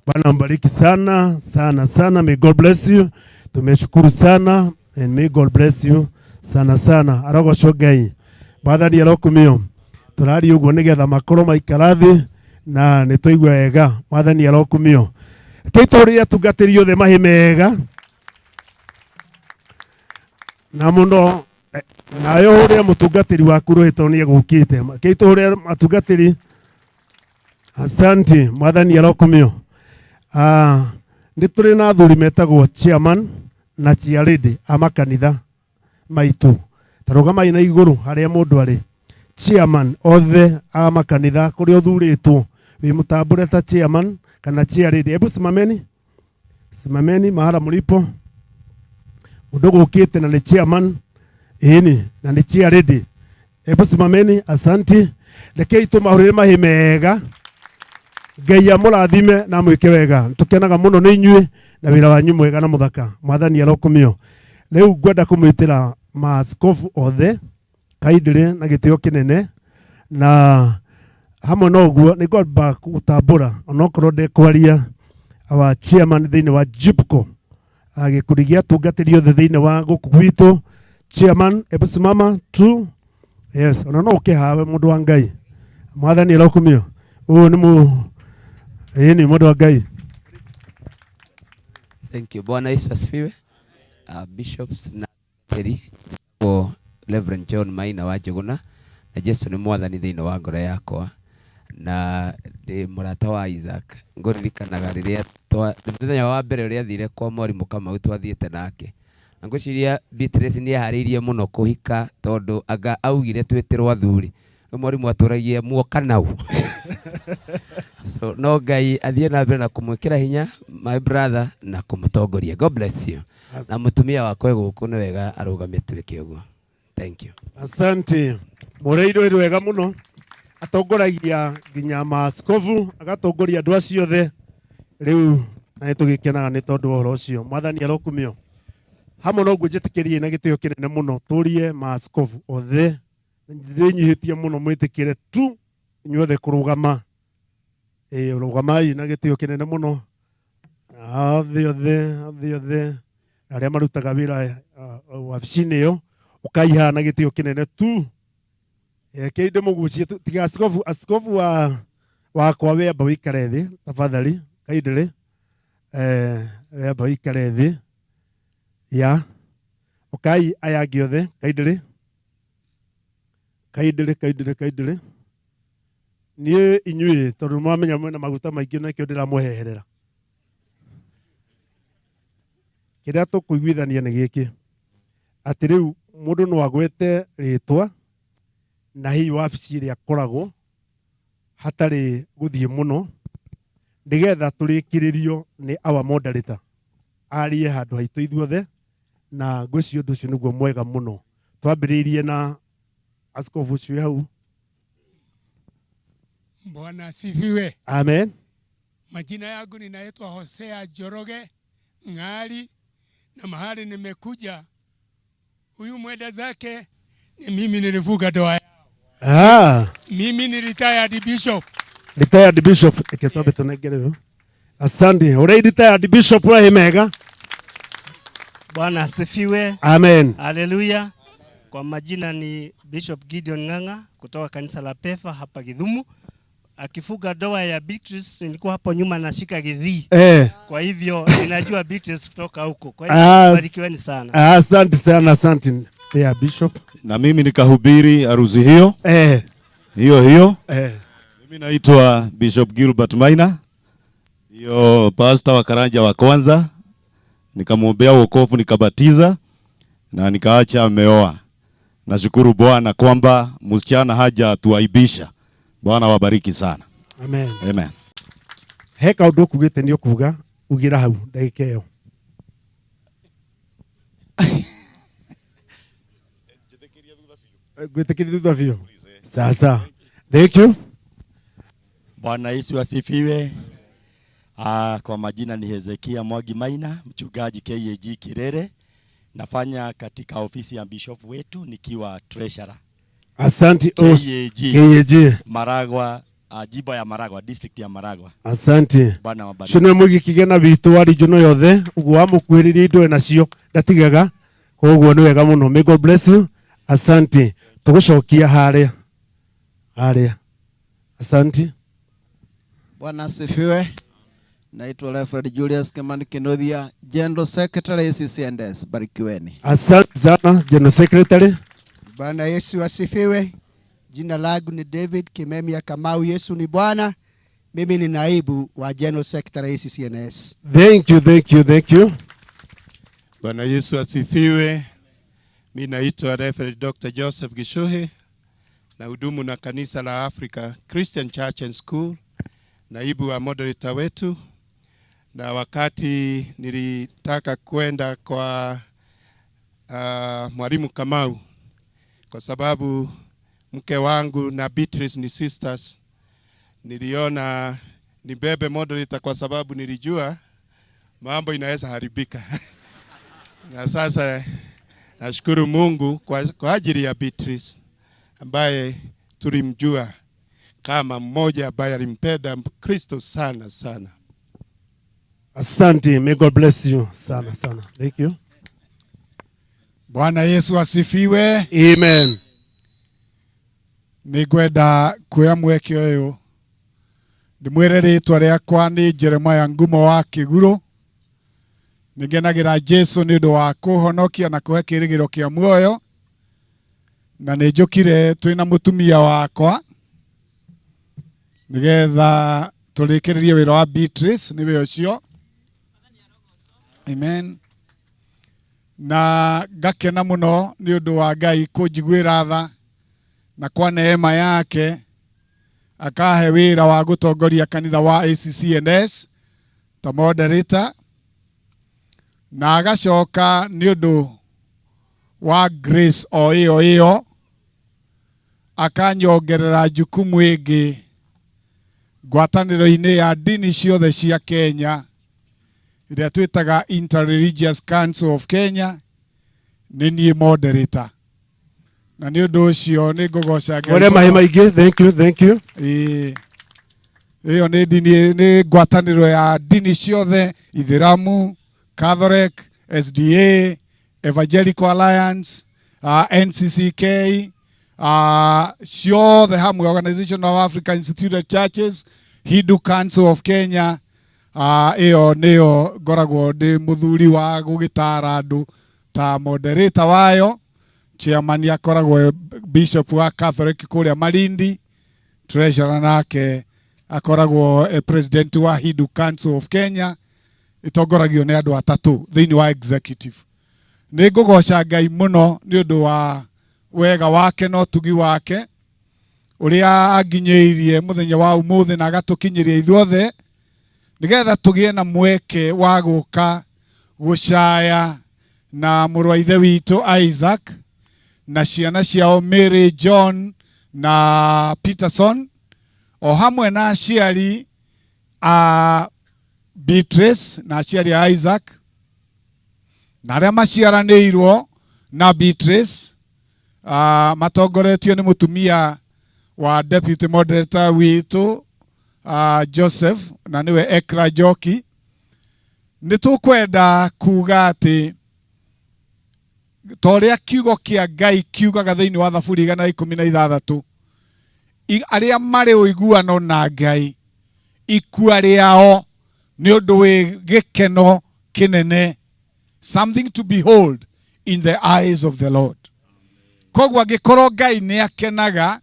Bwana mbariki sana sana sana. May God bless you. Tumeshukuru sana and may God bless you sana sana. Arogocwo Ngai. Mwathani arokumio. Tũraria ũguo nĩgetha makorwo maikara thĩ na nĩ twaigua wega. Mwathani arokumio. Tũitũrĩre atungatĩri othe mahĩ mega na mũno nawe ũhũrĩre mũtungatĩri waku rũhĩ tondũ nĩ egũkĩte. Kĩitũhũrĩre atungatĩri. Asante, Mwathani arokumio. Nĩ tũrĩ na athuri metagwo chairman na chairlady a makanitha maitũ. Ta rũgamai na igũrũ harĩa mũndũ arĩ. Chairman othe a makanitha kũrĩa ũthurĩtwo wĩ mũtambũre ta chairman kana chairlady. Hebu simameni, simameni mahala mlipo. Mũndũ gũkĩte na nĩ chairman ĩni na nĩ chairlady. Hebu simameni, asanti. Rekei tũmahũrĩre mahĩ mega. Ngai amũrathime na amwĩke wega. Tũkenaga mũno nĩ inyuĩ na wĩra wanyu mwega na mũthaka. Mwathani arokumio. Rĩu ngwenda kũmwĩtĩra maaskofu othe kaindĩrĩ na gĩtĩo kĩnene, na hamwe na ũguo nĩ ngwamba gũtambũra onokorwo ndekwaria our chairman thĩinĩ wa JIPCO, gĩkundi gĩa atungatĩri othe thĩinĩ wa gũkũ gwitũ. Chairman, hebu simama tu. Yes, ona no ũkĩhawe mũndũ wa Ngai. Mwathani arokumio. Ũyũ nĩ mũ ĩĩ nĩ mũndũ wa Ngai. Thank you. Bwana Yesu asifiwe. Bishops na Teri o Reverend John Maina wa Njuguna na Jesu nĩ mwathani thĩinĩ wa ngoro yakwa na ndĩ mũrata wa Isaac. Ngũririkanaga rĩrĩa mũthenya wa mbere ũrĩa athire kwa mwarimũ Kamau twathiĩte nake. Na ngwĩciria Beatrice nĩ eharĩirie mũno kũhika tondũ anga augire twĩtĩrwo athuri. Rĩu mwarimũ atũragia muoka nau. So no Ngai athiĩ na mbere na kũmwĩkĩra hinya my brother na kũmũtongoria. God bless you. Na mũtumia wakwa e gũkũ nĩ wega arũgame twĩke ũguo. Thank you. Asante. Mũrĩirwo nĩ wega mũno. Atongoragia nginya maaskofu, agatongoria andũ acio othe. Rĩu na nĩ tũgĩkenaga nĩ tondũ wa ũhoro ũcio. Mwathani arokumio. Hamwe na ũguo njĩtĩkĩrie na gĩtĩo kĩnene mũno tũrie maaskofu othe. Ndĩnyihĩtie mũno mwĩtĩkĩre tu inyuothe kũrũgama. Rũgamai na gĩtĩo kĩnene mũno. Othe othe othe othe arĩa marutaga wĩra wabici-inĩ ĩyo ũkaiha na gĩtĩo kĩnene tu. Kĩndĩ ndĩmũgucie tu, tiga askofu, askofu wa wakwa we amba wĩikare thĩ tafadhali, kaindĩrĩ. We amba wĩikare thĩ. Ya. Ũkai aya angĩ othe, kaindĩrĩ. Kaindĩrĩ, kaindĩrĩ, kaindĩrĩ. Niĩ inyuĩ tondũ mwamenya mwĩna maguta maingĩ nĩkĩo ndĩramweheherera. Kĩrĩa tũkũiguithania nĩ gĩkĩ, atĩ rĩu mũndũ no agwete rĩtwa na hihi wabici ĩrĩa akoragwo hatarĩ gũthiĩ mũno, nĩgetha tũrĩkĩrĩrio nĩ our moderator arie handũ haitũ ithuothe, na ngwĩciria ũndũ ũcio nĩguo mwega mũno. Twambĩrĩirie na askofu ũcio wĩ hau. Bwana asifiwe. Amen. Majina yangu ninaitwa Hosea Njoroge Ng'ari, na mahali nimekuja, huyu mwenda zake ni mimi nilivuga ndoa yao. Mimi ni retired bishop. Retired bishop, reke twambe tũnengere ũyũ. Asante. Ũrĩa retired bishop wa mega. Bwana asifiwe. Amen. Haleluya. Kwa majina ni Bishop Gideon Ng'ang'a kutoka kanisa la Pefa hapa Githumu. Akifuga ndoa ya Beatrice, nilikuwa hapo nyuma nashika githii. Kwa hivyo ninajua Beatrice kutoka huko. Kwa hivyo barikiweni sana. Asante sana, asante. Yeah, Bishop. Na mimi nikahubiri harusi hiyo. Hiyo hiyo. Mimi naitwa Bishop Gilbert Maina. Hiyo pastor wa Karanja wa kwanza. Nikamwombea wokovu, nikabatiza na nikaacha ameoa. Nashukuru Bwana kwamba msichana hajatuaibisha. Bwana wabariki sana. Amen. Amen. He kaundu ukugite ni ukuga ugira hau ndagika ĩyo. Ngwĩtĩkĩria thutha biũ. Sasa. Thank you. Bwana Yesu asifiwe. Kwa majina ni Hezekia Mwangi Maina, mchungaji KAG Kirere. Nafanya katika ofisi ya bishop wetu nikiwa treasurer. Asante. KAG. KAG. Maragwa, jimbo ya Maragwa, district ya Maragwa. Asante. Bwana wabariki. Cio nĩ mũigi kĩgĩna witũ wa region yothe, ũguo wamũkuhĩrĩria indo nacio ndatigaga. Koguo nĩ wega mũno. May God bless you. Asante. Tũgũcokia harĩa harĩa. Asante. Bwana asifiwe. Naitwa Reverend Julius Kimani Kinuthia, General Secretary ACCNS. Barikiweni. Asante sana General Secretary. Bwana Yesu asifiwe. Jina langu ni David Kimemia Kamau. Yesu ni Bwana. Mimi ni naibu wa General Secretary ACCNS. Thank you, thank you, thank you. Bwana Yesu asifiwe. Mimi naitwa Reverend Dr. Joseph Gishuhe, na hudumu na kanisa la Africa Christian Church and School, naibu wa moderator wetu. Na wakati nilitaka kwenda kwa Mwalimu Kamau, kwa sababu mke wangu na Beatrice ni sisters, niliona nibebe moderator kwa sababu nilijua mambo inaweza haribika. Na sasa nashukuru Mungu kwa ajili ya Beatrice ambaye tulimjua kama mmoja ambaye alimpenda Kristo sana sana. Asante, may God bless you sana sana. Thank you. Bwana Yesu asifiwe. Amen. Nĩngwenda kuoya mweke ũyũ ndĩmwĩre rĩtwa rĩakwa nĩ Jeremiah Ngumo wa Kĩgurũ. Nĩngenagĩra Jesu nĩ ũndũ wa kũhonokia na kũhe kĩĩrĩgĩrĩro kĩa muoyo, na nĩ njũkire twĩna mũtumia wakwa nĩgetha tũrĩkĩrĩrie wĩra wa Beatrice, nĩwe ũcio. Amen. Na ngakena mũno nĩ ũndũ wa Ngai kũnjiguĩra tha na kwa neema yake akahe wĩra wa gũtongoria kanitha wa ACCNS ta moderator, na agacoka nĩ ũndũ wa grace o ĩyo ĩyo akanyongerera jukumu ĩngĩ ngwatanĩro-inĩ ya ndini ciothe cia Kenya ĩrĩa twĩtaga Interreligious Council of Kenya, nĩ niĩ moderator. Na nĩ ũndũ ũcio nĩ ngũgoca Ngai Ore mahi mũno. maingĩ. Thank you, thank you. Ĩĩ. Ĩyo nĩ ndini, nĩ ngwatanĩro ya ndini ciothe, Ithĩramu, Catholic, SDA, Evangelical Alliance, NCCK, ciothe hamwe, Organization of African Instituted Churches, Hindu Council of Kenya. Ĩyo nĩyo ngoragwo ndĩ mũthuri wa gũgĩtara andũ ta moderator wayo. Chairman akoragwo Bishop wa Catholic kũrĩa Malindi, treasurer nake akoragwo president wa Hindu Council of Kenya, ĩtongoragio nĩ andũ atatũ thĩinĩ wa executive. Nĩ ngũgoca Ngai mũno nĩ ũndũ wa wega wake na ũtugi wake ũrĩa anginyĩirie mũthenya wa ũmũthĩ na agatũkinyĩria ithuothe nĩgetha tũgĩe na mweke wa gũka gũcaya na mũrũ wa ithe witũ Isaac na ciana ciao Mary, John na Peterson, o hamwe na aciari a Beatrice na aciari a Isaac na arĩa maciaranĩirwo na Beatrice, matongoretio nĩ mũtumia wa deputy moderator witũ, Joseph, na nĩwe Ekra Njoki. Nĩ tũkwenda kuga atĩ ta ũrĩa kiugo kĩa Ngai kiugaga thĩinĩ wa Thaburi 116, arĩa marĩ ũiguano na Ngai ikua rĩao nĩ ũndũ wĩ gĩkeno kĩnene, something to behold in the eyes of the Lord. Koguo angĩkorwo Ngai nĩ akenaga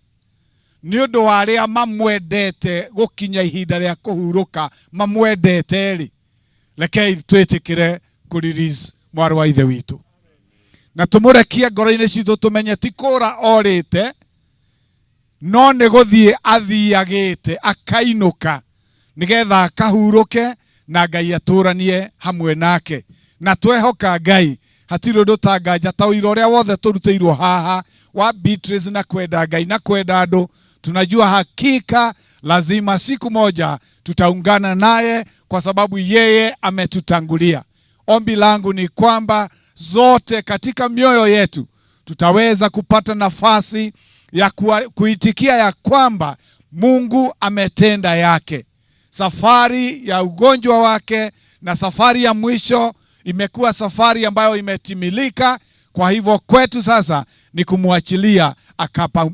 nĩ ũndũ wa arĩa mamwendete gũkinya ihinda rĩa kũhurũka mamwendete rĩ, rekei twĩtĩkĩre kũ release mwarĩ wa ithe witũ na tũmũrekie ngoro-inĩ citũ, tũmenye ti kũra orĩte, no nĩ gũthiĩ athiagĩte akainũka nĩgetha akahurũke na Ngai atũranie hamwe nake. Na twehoka Ngai hatirĩ ũndũ tanganja ta ũira ũrĩa wothe tũrutĩirwo haha wa Beatrice na kwenda Ngai na kwenda andũ. Tunajua hakika lazima siku moja tutaungana naye kwa sababu yeye ametutangulia. Ombi langu ni kwamba zote katika mioyo yetu tutaweza kupata nafasi ya kuitikia ya kwamba Mungu ametenda yake. Safari ya ugonjwa wake na safari ya mwisho imekuwa safari ambayo imetimilika Kwa hivyo kwetu sasa ni kumwachilia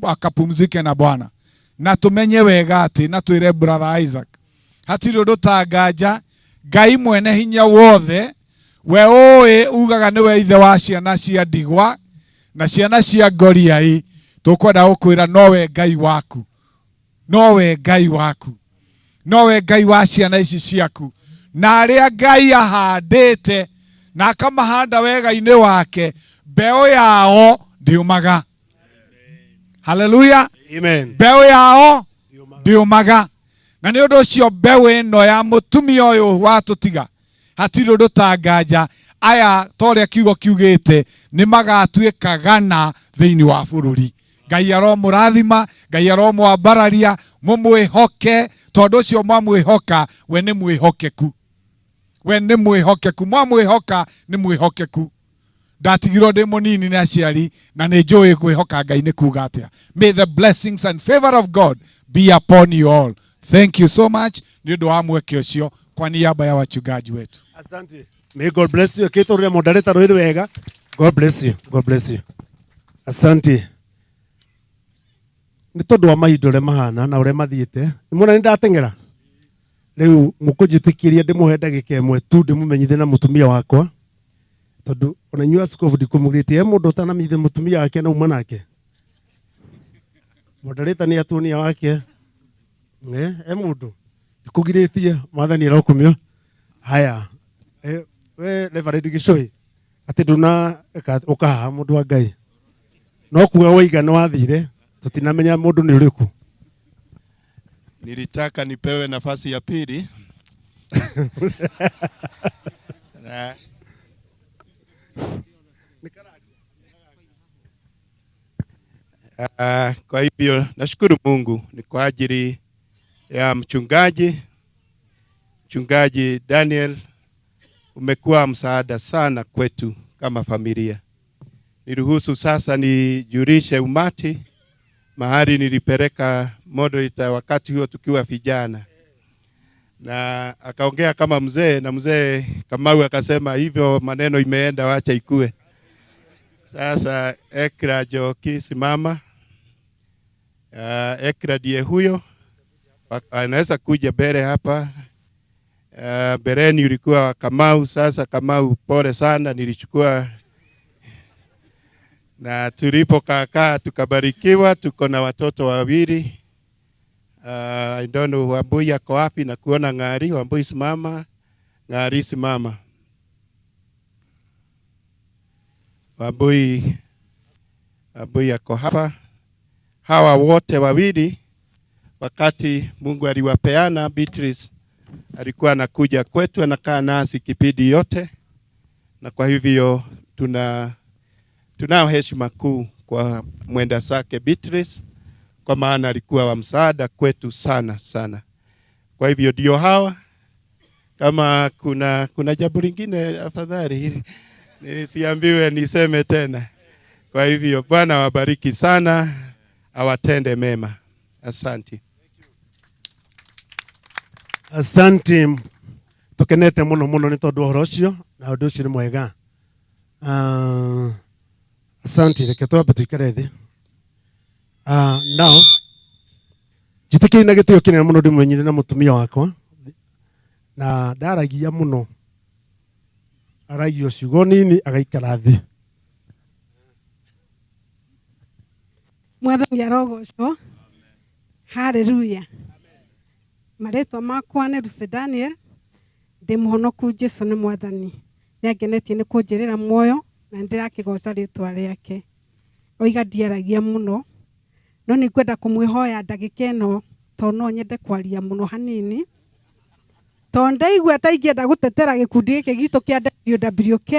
akapumzike na Bwana. Na tumenye wega ati na twire brother Isaac, hatirĩ ũndũ ta nganja Ngai mwene hinya wothe we ũĩ ugaga nĩwe ithe wa ciana cia ndigwa na ciana cia ngoriai, tũkwenda gũkwĩra nowe Ngai waku, nowe Ngai waku, nowe Ngai wa ciana ici ciaku, na arĩa Ngai ahandĩte na akamahanda wega-inĩ wake, mbeũ yao ndiumaga. Haleluya. Amen. Mbeũ yao ndiumaga. Na nĩ ũndũ ũcio mbeũ ĩno ya mũtumia ũyũ watũtiga hatirĩ ũndũ ta nganja, aya ta ũrĩa kiugo kiugĩte nĩ magatuĩka gana thĩinĩ wa bũrũri. Ngai aromũrathima, Ngai aromwambararia, mũmwĩhoke, tondũ ũcio mwamwĩhoka we nĩ mwĩhokeku, we nĩ mwĩhokeku, mwamwĩhoka nĩ mwĩhokeku. Ndatigirwo ndĩ mũnini nĩ aciari na nĩ njũĩ kwĩhoka Ngai nĩ kuga atĩa. May the blessings and favor of God be upon you all. Thank you so much nĩ ũndũ wa mweke ũcio kwa niaba ya wachungaji wetu. Asante. May God bless you. Kĩtũrĩre moderator rwĩrĩ wega. God bless you. God bless you. Asante. Nĩ tondũ wa mahinda ũrĩa mahana na ũrĩa mathiĩte, nĩmuona nĩ ndateng'era. Rĩu mũkũnjĩtĩkĩria ndĩmũhe ndagĩka ĩmwe tu ndĩmũmenyithie na mũtumia wakwa, tondũ ona inyuĩ askofu ndikũmũgirĩtie, he mũndũ ũtanamenyithia mũtumia wake na uma nake. Moderator nĩ atuonia wake. He mũndũ ndikũgirĩtie, Mwathani arokumio. Haya, we Reverend Gĩcũhĩ, atĩ ndũna ũka haha mũndũ wa Ngai, no kuga waiga nĩ wathire, tũtinamenya mũndũ nĩ ũrĩkũ. Nilitaka nipewe nafasi ya pili. Kwa hivyo nashukuru Mungu ni kwa ajili ya mchungaji Daniel, umekuwa msaada sana kwetu kama familia. Niruhusu sasa nijulishe umati mahali nilipeleka moderator wakati huo tukiwa vijana, na akaongea kama mzee, na mzee Kamau akasema hivyo maneno imeenda, wacha ikue. Sasa Ekra Joki simama. Ekra ndiye huyo, anaweza kuja mbele hapa. Bereni ulikuwa Kamau, sasa Kamau pole sana, nilichukua. Na tulipokaa tukabarikiwa, tuko na watoto wawili. I don't know Wambui ako wapi na kuona Ng'ari. Wambui simama, Ng'ari simama. Wambui ako hapa. Hawa wote wawili wakati Mungu aliwapeana, Beatrice alikuwa anakuja kwetu, anakaa nasi kipindi yote, na kwa hivyo tunao heshima kuu kwa mwenda zake Beatrice, kwa maana alikuwa wa msaada kwetu sana sana. Kwa hivyo ndio hawa. Kama kuna jambo lingine afadhali nisiambiwe niseme tena. Kwa hivyo Bwana wabariki sana, awatende mema. Asante. Asante. Tukenete muno muno ni tondu uhoro ucio na undu ucio ni mwega. Asante, reke twambe tuikare thi. Now njitikirie na gitio kinene muno ndimumenyithie na mutumia wakwa, na ndaragia muno, aragia ciugo nini agaikara thi. Mwathani arogocwo. Haleluya. Marĩtwa makwa nĩ Lucy Daniel, ndĩ mũhonoku, Jesũ nĩ Mwathani. Nĩangenetie nĩ kũnjĩrĩra muoyo na nĩndĩrakĩgoca rĩtwa rĩake. Oiga ndiaragia mũno, no nĩngwenda kũmwĩhoya ndagĩka ĩno tondũ no nyende kwaria mũno hanini, tondũ ndaigua ta ingĩenda gũtetera gĩkundi gĩkĩ gitũ kĩa WWK,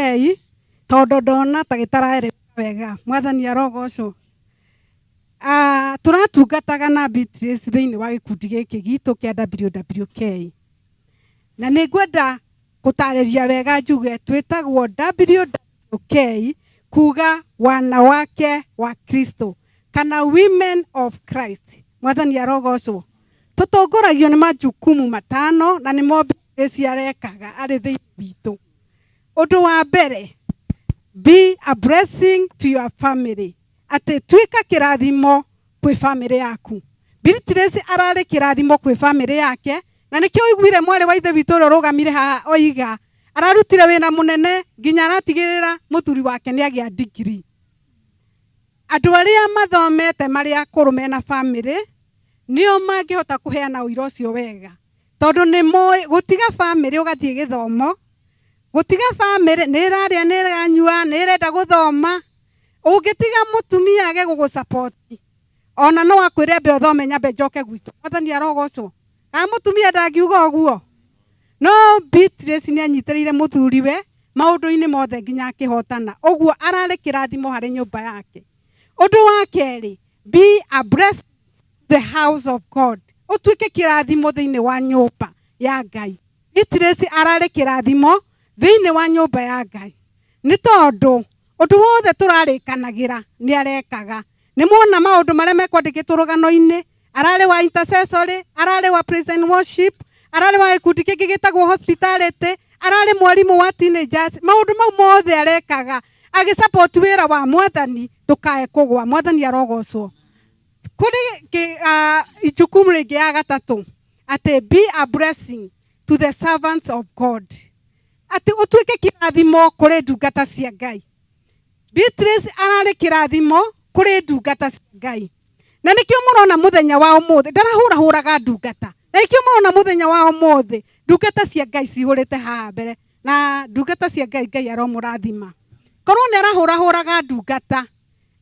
tondũ ndona ta gĩtaraereka wega. Mwathani arogocwo. Tũratungataga na Beatrice thĩinĩ wa gĩkundi gĩkĩ gitũ kĩa WWK, na nĩngwenda gũtarĩria wega njuge twĩtagwo WWK kuga wanawake wa Kristo kana Women of Christ. Mwathani arogocwo. Tũtongoragio nĩ majukumu matano na nĩmo Beatrice arekaga arĩ thĩinĩ witũ. Ũndũ wa mbere, Be a blessing to your family. Atĩ tuĩka kĩrathimo kwĩ family yaku. Beatrice ararĩ kĩrathimo kwĩ family yake, na nĩkĩo ũiguire mwarĩ wa ithe witũ ũrĩa ũrũgamire haha oiga ararutire wĩra mũnene nginya aratigĩrĩra mũthuri wake nĩ agĩa degree. Andũ arĩa mathomete marĩ akũrũ mena family nĩo mangĩhota kũheana ũira ũcio wega, tondũ nĩ moĩ gũtiga family ũgathiĩ gĩthomo, gũtiga family nĩ ĩrarĩa nĩ ĩranyua nĩ ĩrenda gũthoma, ũngĩtiga mũtumia age gũgũsupport ona no akwĩre ambe ũthome nyambe njoke gwitũ. Mwathani arogocwo. Kana mũtumia ndangiuga ũguo? No Beatrice nĩ anyitĩrĩire mũthuriwe maũndũ-inĩ mothe nginya akĩhotana. Ũguo ararĩ kĩrathimo harĩ nyũmba yake. Ũndũ wa kerĩ, be a blessing to the house of God. Ũtuĩke kĩrathimo thĩinĩ wa nyũmba ya Ngai. Beatrice ararĩ kĩrathimo thĩinĩ wa nyũmba ya Ngai. Nĩ tondũ ũndũ wothe tũrarĩkanagĩra nĩ arekaga. Nĩ muona maũndũ marĩa mekwandĩkĩtwo rũgano-inĩ, ararĩ wa intercessory, ararĩ wa praise and worship, ararĩ wa gĩkundi kĩngĩ gĩtagwo hospitality, ararĩ mwarimũ wa teenagers. Maũndũ mau mothe arekaga agĩsupport wĩra wa Mwathani ndũkae kũgwa. Mwathani arogocwo. Kũrĩ ijukumu rĩngĩ ya gatatũ, atĩ be a blessing to the servants of God. Atĩ ũtuĩke kĩrathimo kũrĩ ndungata cia Ngai. Beatrice ararĩ kĩrathimo kũrĩ ndungata cia Ngai. Na nĩkĩo mũrona mũthenya wa ũmũthĩ ndarahũrahũraga ndungata. Na nĩkĩo mũrona mũthenya wa ũmũthĩ ndungata cia Ngai cihũrĩte haha mbere. Na ndungata cia Ngai, Ngai aromũrathima. Korwo nĩ arahũrahũraga ndungata,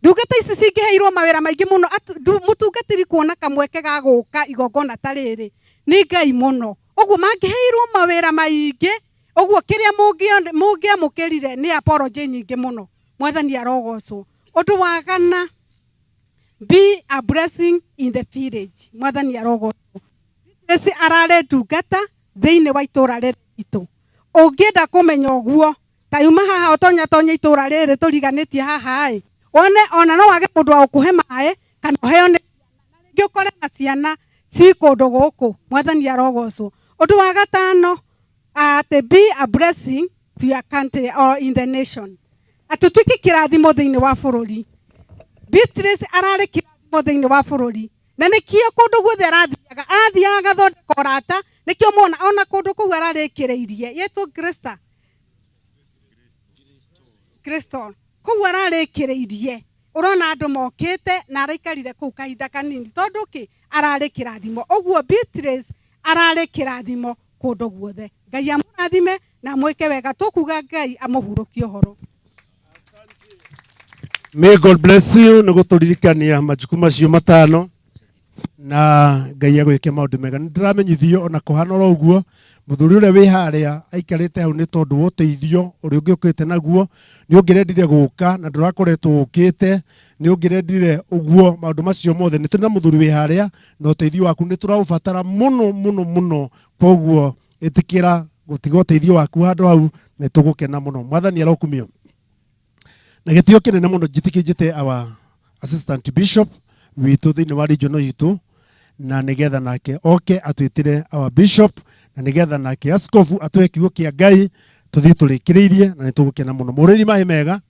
ndungata ici cingĩheirwo mawĩra maingĩ mũno, mũtungatĩri kuona kamweke ga gũka igongona ta rĩrĩ nĩ Ngai mũno. Ũguo mangĩheirwo mawĩra maingĩ, ũguo kĩrĩa mũngĩamũkĩrire nĩ apology nyingĩ mũno. Mwathani arogocwo. Ũndũ wa kana, be a blessing in the village. Mwathani arogocwo. Beatrice ararĩ ndungata thĩinĩ wa itũra rĩrĩ ritũ. Ũngĩenda kũmenya ũguo, ta yuma haha ũtonya tonya itũra rĩrĩ tũriganĩtie haha ĩ, wone ona no wage mũndũ wa gũkũhe maĩ kana ũheo nĩ rĩngĩ ũkore na ciana ci kũndũ gũkũ. Mwathani arogocwo. Ũndũ wa gatano, atĩ be a blessing to your country or in the nation. Atĩ ũtuĩke kĩrathimo thĩinĩ wa bũrũri. Beatrice ararĩ kĩrathimo thĩinĩ wa bũrũri. Na nĩkĩo kũndũ guothe arathiaga, arathiaga agathondeka ũrata, nĩkĩo mona ona kũndũ kũu ararĩkĩrĩirie yetwo Crystal. Crystal. Kũu ararĩkĩrĩirie, ũrona andũ mokĩte na araikarire kũu kahinda kanini tondũ kĩ ararĩ kĩrathimo. Ũguo Beatrice ararĩ kĩrathimo kũndũ guothe. Ngai amũrathime na amwĩke wega. Tũkuga Ngai amũhurũkie ũhoro. May God bless you. Nĩ gũtũririkania majukumu macio matano na Ngai agwĩke maũndũ mega. Nĩ ndĩramenyithio ona kũhana oro ũguo mũthuri ũrĩa wĩ harĩa aikarĩte hau nĩ tondũ wa ũteithio ũrĩa ũngĩũkĩte naguo. Nĩ ũngĩrendire gũka na ndũrakoretwo ũkĩte, nĩ ũngĩrendire ũguo maũndũ macio mothe. Nĩ tũrĩ na mũthuri wĩ harĩa na ũteithio waku nĩ tũraũbatara mũno mũno mũno. Koguo ĩtĩkĩra gũtiga ũteithio waku handũ hau, nĩ tũgũkena mũno. Mwathani arokumio. Na gĩtĩo kĩnene mũno njĩtĩkĩnjĩte our assistant bishop witũ thĩinĩ wa region itũ, na nĩgetha nake oke atwĩtĩre our bishop, na nĩgetha nake askofu atũhe kiugo kĩa Ngai tũthiĩ tũrĩkĩrĩirie, na nĩ tũgũkena mũno. Mũrĩri maĩ mega.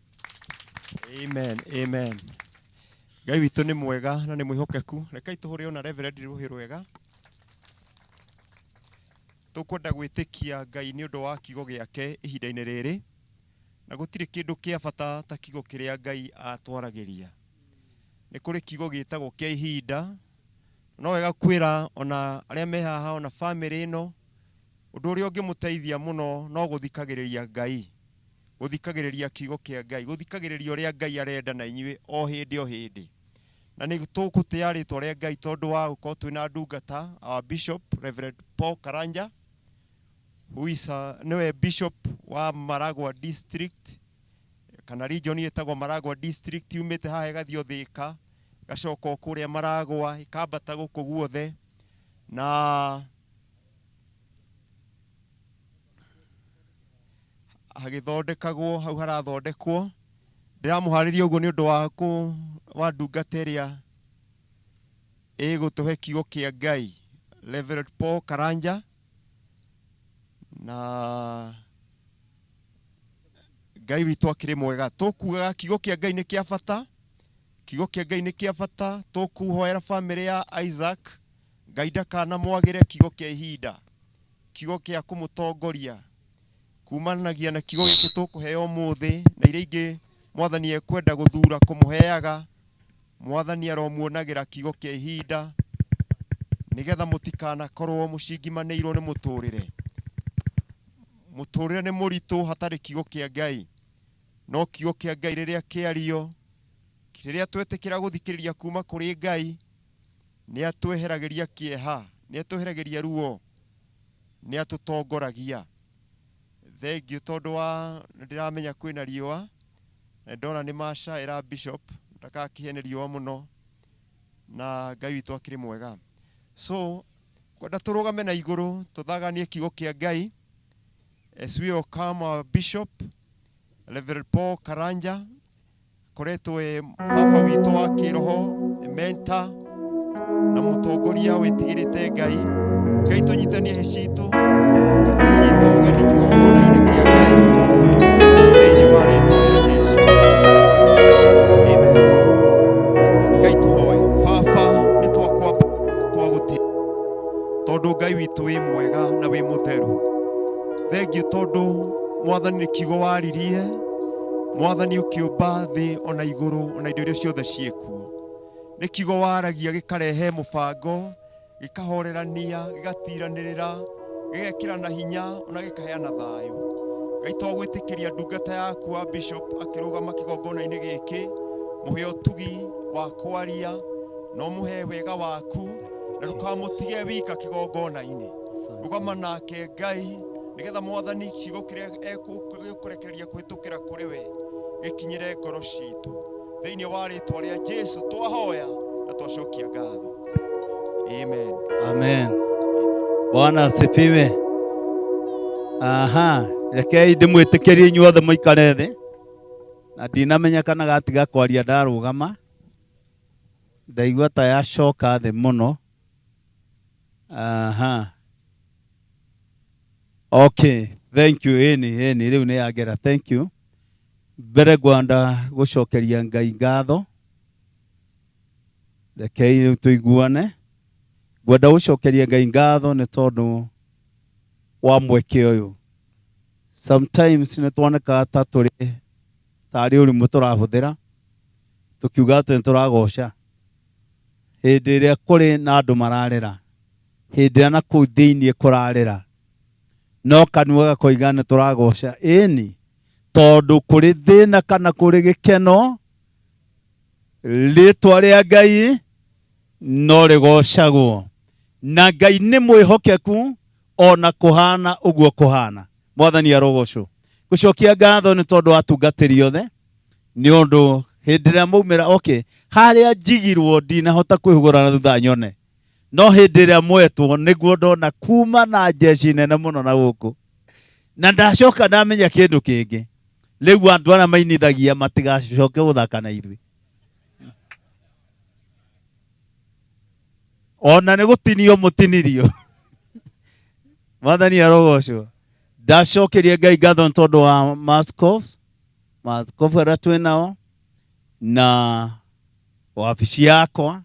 Amen, amen. Ngai witũ nĩ mwega na nĩ mwĩhokeku. Rekei tũhũre ona Reverend rũhĩ rwega. Tũkwenda gwĩtĩkia Ngai nĩ ũndũ wa kiugo gĩake ihinda-inĩ rĩrĩ, na gũtirĩ kĩndũ kĩa bata ta kiugo kĩrĩa Ngai atwaragĩria. Nĩ kũrĩ kiugo gĩtagwo kĩa ihinda. No wega kwĩra ona arĩa me haha ona family ĩno, ũndũ ũrĩa ũngĩmũteithia mũno no gũthikagĩrĩria Ngai, gũthikagĩrĩria kiugo kĩa Ngai, gũthikagĩrĩria ũrĩa Ngai arenda na inyuĩ o hĩndĩ o hĩndĩ. Na nĩ tũgũtĩa rĩtwa rĩa Ngai tondũ wa gũkorwo twĩna ndungata, our bishop Reverend Paul Karanja, who is nĩwe bishop wa Maragua district, kana region ĩtagwo Maragua district, yumĩte haha ĩgathiĩ Thika, ĩgacoka o kũrĩa Maragua, ĩkambata gũkũ guothe. Na hagĩthondekagwo hau harathondekwo. Ndĩramũharĩria ũguo nĩ ũndũ wa ndungata ĩrĩa ĩgũtũhe kiugo kĩa Ngai, Reverend Paul Karanja, na Ngai witũ akĩrĩ mwega. Tũkugaga kiugo kĩa Ngai nĩ kĩa bata, kiugo kĩa Ngai nĩ kĩa bata. Tũkũhoera bamĩrĩ ya Isaac, Ngai ndakanamwagĩre kiugo kĩa ihinda, kiugo kĩa kũmũtongoria kumanagia na kiugo gĩkĩ tũkũheo ũmũthĩ na iria ingĩ mwathani ekwenda gũthura kũmũheaga. Mwathani aromuonagĩra kiugo kĩa ihinda nĩgetha mũtikanakorwo mũcingimanĩirwo nĩ mũtũrĩre. Mũtũrĩre nĩ mũritũ hatarĩ kiugo kĩa Ngai, no kiugo kĩa Ngai rĩrĩa kĩario, rĩrĩa twetĩkĩra gũthikĩrĩria kuma kũrĩ Ngai, nĩ atweheragĩria kĩeha, nĩ atweheragĩria ruo, nĩ atũtongoragia. Thengiũ tondũ wa ndĩramenya kwĩna riũa, na ndona nĩ macaĩra bishop ndakakĩhe nĩ riũa mũno, na Ngai witũ akĩrĩ mwega. So kwenda tũrũgame na igũrũ tũthaganie kiugo kĩa Ngai as we welcome our bishop Reverend Paul Karanja, koretwo e baba witũ wa kĩroho, mentor na mũtongoria wĩtigĩrĩte Ngai. Ngai tũnyitanie hĩ citũ tũkĩmũnyita ũgeni kĩgongona-inĩ kĩa Ngai thĩinĩ wa rĩtwa rĩa Jesũ. Amen. Ngai tũhoe. Baba, nĩ twakwamba twagũtĩa tondũ Ngai witũ wĩ mwega na wĩ mũtheru. Thengiũ tondũ mwathani nĩ kiugo waririe, mwathani ũkĩũmba thĩ ona igũrũ ona indo iria ciothe ciĩkuo. Nĩ kiugo waragia gĩkarehe mũbango, gĩkahorerania, gĩgatiranĩrĩra, gĩgekĩrana hinya ona gĩkaheana thayũ. Ngai twagwĩtĩkĩria ndungata yaku wa bishop akĩrũgama kĩgongona-inĩ gĩkĩ, mũhe ũtugi wa kwaria na ũmũhe wega waku, na ndũkamũtige wika kĩgongona-inĩ. Rũgama nake Ngai nĩgetha mwathani kiugo kĩrĩa egũkũrekereria kũhĩtũkĩra kũrĩ we gĩkinyĩre ngoro citũ. Thĩinĩ wa rĩtwa rĩa Jesũ twahoya na twacokia ngatho. Amen. Amen. Bwana asifiwe. Aha, rekei ndĩmwĩtĩkĩrie inyuothe mũikare thĩ, na ndinamenya kana gatiga kwaria ndarũgama, ndaigua ta yacoka thĩ mũno. Aha. Okay, thank you. Ĩni, ĩni, rĩu nĩ yagera. Thank you. Mbere ngwenda gũcokeria Ngai ngatho. Rekei rĩu tũiguane. Ngwenda gũcokeria Ngai ngatho nĩ tondũ wa mweke ũyũ. Sometimes nĩ tuonekaga ta tũrĩ tarĩ ũrimũ tũrahũthĩra tũkiuga atĩ nĩ tũragoca, hĩndĩ ĩrĩa kũrĩ na andũ mararĩra, hĩndĩ ĩrĩa na kũu thĩinĩ kũrarĩra, no kanua gakoiga nĩ tũragoca. Ĩni, tondũ kũrĩ thĩna kana kũrĩ gĩkeno, rĩtwa rĩa Ngai no rĩgocagwo, na Ngai nĩ mwĩhokeku ona kũhana ũguo kũhana. Mwathani arogocwo. Gũcokia ngatho nĩ tondũ wa atungatĩri othe, nĩ ũndũ hĩndĩ ĩrĩa maumĩra, okay, harĩa njigirwo ndinahota kwĩhũgũra na thutha nyone, no hĩndĩ ĩrĩa mwetwo nĩguo ndona kuma na njeci nene mũno na gũkũ, na ndacoka ndamenya kĩndũ kĩngĩ. Rĩu andũ arĩa mainithagia matigacoke gũthaka na ithuĩ, ona nĩ gũtinio mũtinirio. Mwathani arogocwo. Ndacokeria Ngai ngatho nĩ tondũ wa maskofu arĩa twĩ nao na wabici yakwa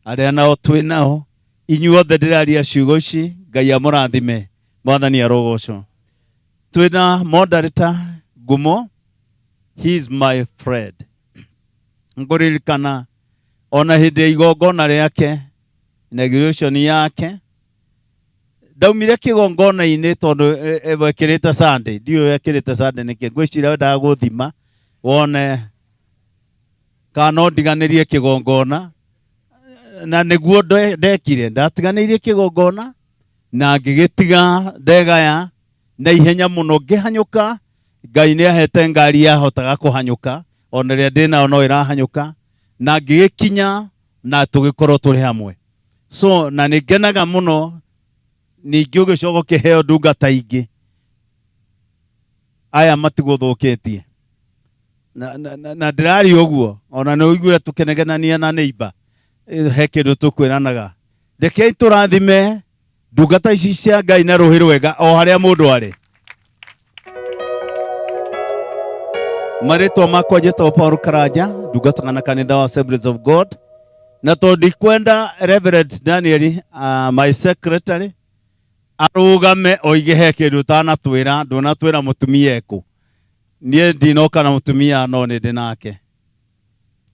arĩa nao twĩ nao. Inyuothe ndĩraria ciugo ici, Ngai amũrathime. Mwathani arogocwo. Twĩna moderator Ngumo, he is my friend. Ngũririkana ona hĩndĩ ya igongona rĩake, inauguration yake, ndaumire kĩgongona-inĩ tondũ wekĩrĩte Sunday, ndiũĩ wekĩrĩte Sunday nĩkĩ, ngwĩciria wendaga gũthima wone kana no ndiganĩrie kĩgongona, na nĩguo ndekire. Ndatiganĩirie kĩgongona na ngĩgĩtiga ndegaya na ihenya mũno, ngĩhanyũka. Ngai nĩ ahete ngari yahotaga kũhanyũka, ona ĩrĩa ndĩnayo no ĩrahanyũka, na ngĩgĩkinya na tũgĩkorwo tũrĩ hamwe. So na nĩ ngenaga mũno ningĩ ũgĩcoka ũkĩheo ndungata ingĩ, aya matigũthũkĩtie na ndĩraria ũguo, ona nĩ ũiguire tũkĩnegenania na neighbor, he kĩndũ tũkwĩranaga. Rekei tũrathime ndungata ici cia Ngai na rũhĩ rwega o harĩa mũndũ arĩ. Marĩtwa makwa njĩtagwo Paul Karanja, ndungataga na kanitha wa Assemblies of God. Na tondũ ndikwenda Reverend Daniel, my secretary, arũgame oige he kĩndũ ũtanatwĩra, ndũnatwĩra mũtumia ekũ. Niĩ ndinoka na mũtumia no nĩ ndĩ nake.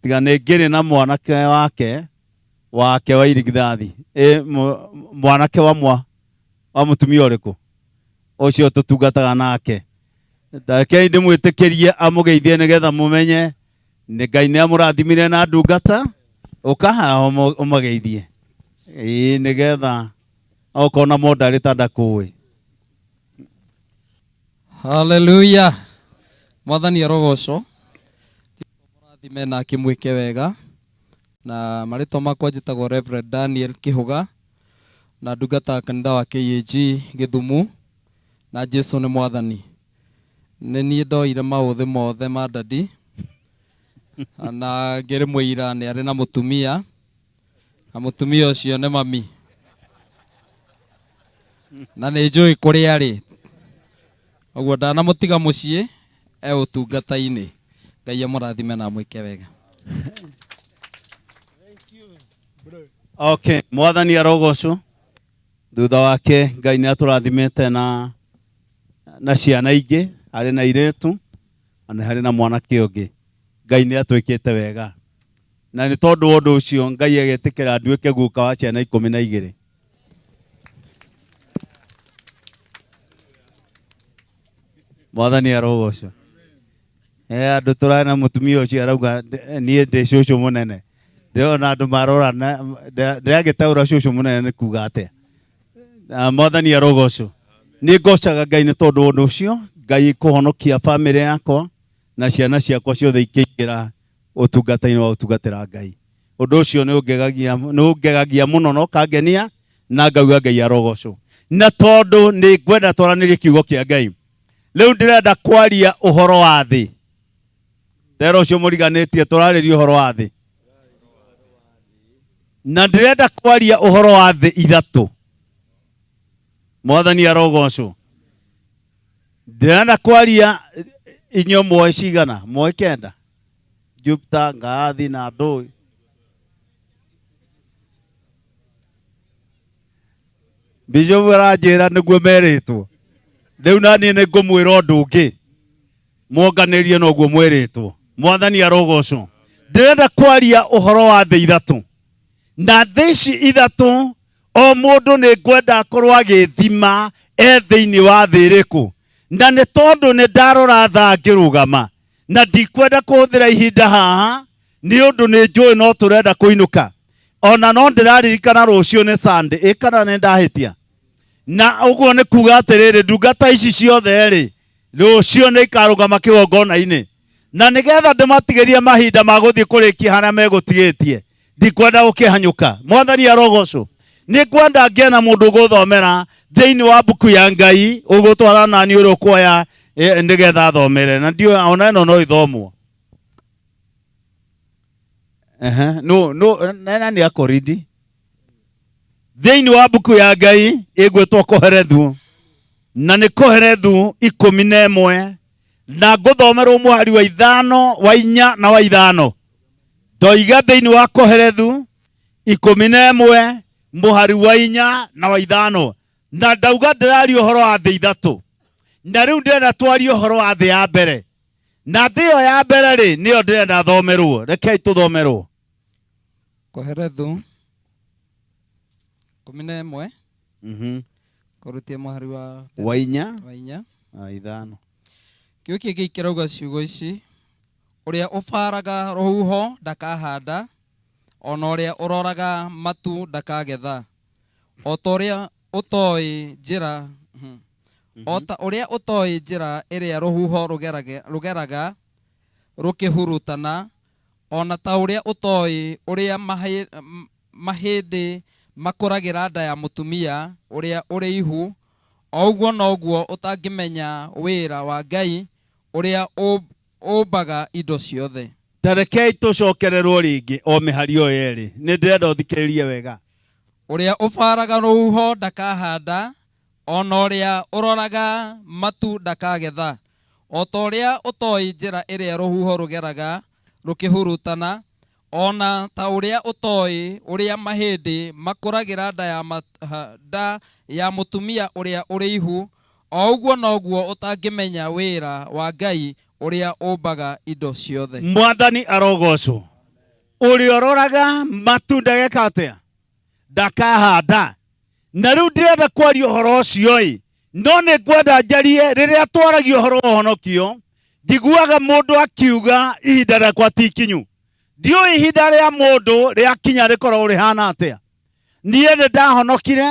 Tiga nĩ ngĩrĩ na mwanake wake, wake wa irigithathi. Mwanake wa mwa, wa mũtumia ũrĩkũ? Ũcio tũtungataga nake. Rekei ndĩmwĩtĩkĩrie amũgeithie nĩgetha mũmenye nĩ Ngai nĩ amũrathimire na ndungata, ũka haha ũmageithie. Ĩĩ, nĩgetha okorwo na moderator ndakũĩ. Hallelujah. Mwathani arogocwo. Mũrathime na akĩmwĩke wega. Na marĩtwa makwa njĩtagwo Reverend Daniel Kĩhũga na ndungata kanitha wa KAG Gĩthumu, na Jesu nĩ mwathani. Nĩ niĩ ndoire maũthĩ mothe ma dadi na ngĩrĩ mũira nĩ arĩ na mũtumia, na mũtumia ũcio nĩ mami, na nĩ njũĩ kũrĩa arĩ. Ũguo ndanamũtiga mũciĩ e ũtungata-inĩ. Ngai amũrathime na amwĩke wega. Okay, mwathani arogocwo. Thutha wake Ngai nĩ atũrathimĩte na ciana ingĩ, harĩ na irĩtu na harĩ na mwanake ũngĩ. Ngai nĩ atwĩkĩte wega. Na nĩ tondũ wa ũndũ ũcio Ngai agetĩkĩra nduĩke guka wa ciana 12. Mwathani arogocwo. Andũ tũrarĩ na mũtumia ũcio arauga niĩ ndĩ cũcũ mũnene. Ndĩrona andũ marorana, ndĩragĩtaũra cũcũ mũnene nĩ kuga atĩa. Mwathani arogocwo. Nĩ ngocaga Ngai nĩ tondũ wa ũndũ ũcio, Ngai kũhonokia bamĩrĩ yakwa na ciana ciakwa ciothe ikĩingĩra ũtungata-inĩ wa gũtungatĩra Ngai. Ũndũ ũcio nĩ ũngegagia mũno na ũkangenia na ngauga Ngai arogocwo. Na tondũ nĩ ngwenda twaranĩrie kiugo kĩa Ngai. Rĩu ndĩrenda kwaria ũhoro wa thĩ. Tera ũcio mũriganĩtie tũrarĩria ũhoro wa thĩ. Na ndĩrenda kwaria ũhoro wa thĩ ithatũ. Mwathani arogocwo. Ndĩrenda kwaria inyuĩ muoĩ cigana? Muoĩ 9? Jupiter, Ngaathi na ndũĩ. Bishop aranjĩra nĩguo merĩtwo. Rĩu na niĩ nĩngũmwĩra ũndũ ũngĩ. Mwonganĩrie noguo mwĩrĩtwo. Mwathani arogocwo. Ndĩrenda kwaria ũhoro wa thĩ ithatũ. Na thĩ ici ithatũ o mũndũ nĩ ngwenda akorwo agĩthima e thĩinĩ wa thĩ ĩrĩkũ. Na nĩ tondũ nĩ ndarora thaa ngĩrũgama na ndikwenda kũhũthĩra ihinda haha nĩ ũndũ nĩ njũĩ no tũrenda kũinũka. Ona no ndĩraririkana rũciũ nĩ Sunday, ĩ kana nĩ ndahĩtia. Na ũguo nĩ kuga atĩrĩrĩ, ndungata ici ciothe rĩ, rũciũ nĩ ikarũgama kĩgongona-inĩ. Na nĩgetha ndĩmatigĩrie mahinda ma gũthiĩ kũrĩkia harĩa megũtigĩtie, ndikwenda gũkĩhanyũka. Mwathani arogocwo. Nĩ ngwenda ngĩe na mũndũ ũgũthomera thĩinĩ wa mbuku ya Ngai, ũgũtwara nani ũrĩa ũkuoya, nĩgetha athomere. Na ndiũĩ ona ĩno no ĩthomwo. No, no, na nĩ akoridi. Thĩinĩ wa mbuku ya Ngai ĩgwĩtwo Koherethu, na nĩ Koherethu 11, na ngũthomerwo mũhari wa 5, wa 4 na wa 5. Ndoiga thĩinĩ wa Koherethu 11 mũhari wa 4 na wa 5, na ndauga ndĩraria ũhoro wa thĩ ithatũ. Na rĩu ndĩrenda twarie ũhoro wa thĩ ya mbere. Na thĩ ĩyo ya mbere rĩ, nĩyo ndĩrenda thomerwo. Rekei tũthomerwo. Koherethu 11. Kũrutia mũhari wa Wa inya. Wa inya. Wa ithano. Kĩo kĩngĩ kĩrauga ciugo ici, ũrĩa ũbaraga rũhuho ndakahanda, ona ũrĩa ũroraga matu ndakagetha. O ta ũrĩa ũtoĩ njĩra, o ta ũrĩa ũtoĩ njĩra ĩrĩa rũhuho rũgeraga rũkĩhurutana, ona ta ũrĩa ũtoĩ ũrĩa mahĩndĩ makũragĩra nda ya mũtumia ũrĩa ũrĩ ihu, o ũguo noguo ũtangĩmenya wĩra wa Ngai ũrĩa ũmbaga indo ciothe. Ta rekei tũcokererwo rĩngĩ o mĩhari ĩyo yerĩ. Nĩ ndĩrenda ũthikĩrĩrie wega. Ũrĩa ũbaraga rũhuho ndakahanda, ona ũrĩa ũroraga matu ndakagetha. O ta ũrĩa ũtoĩ njĩra ĩrĩa rũhuho rũgeraga rũkĩhurutana, ona ta ũrĩa ũtoĩ ũrĩa mahĩndĩ makũragĩra nda ya, mat, ha, nda ya mũtumia ũrĩa ũrĩ ihu, o ũguo noguo ũtangĩmenya wĩra wa Ngai ũrĩa ũmbaga indo ciothe. Mwathani arogocwo. Ũrĩa ũroraga matunda geka atĩa? Ndakahanda. Na rĩu ndĩrenda kwaria ũhoro ũcio ĩ, no nĩ ngwenda njarie rĩrĩa twaragia ũhoro wa ũhonokio, njiguaga mũndũ akiuga ihinda rĩakwa ti ikinyu. Ndiũĩ ihinda rĩa mũndũ rĩakinya rĩkoragwo rĩhana atĩa. Niĩ nĩ ndahonokire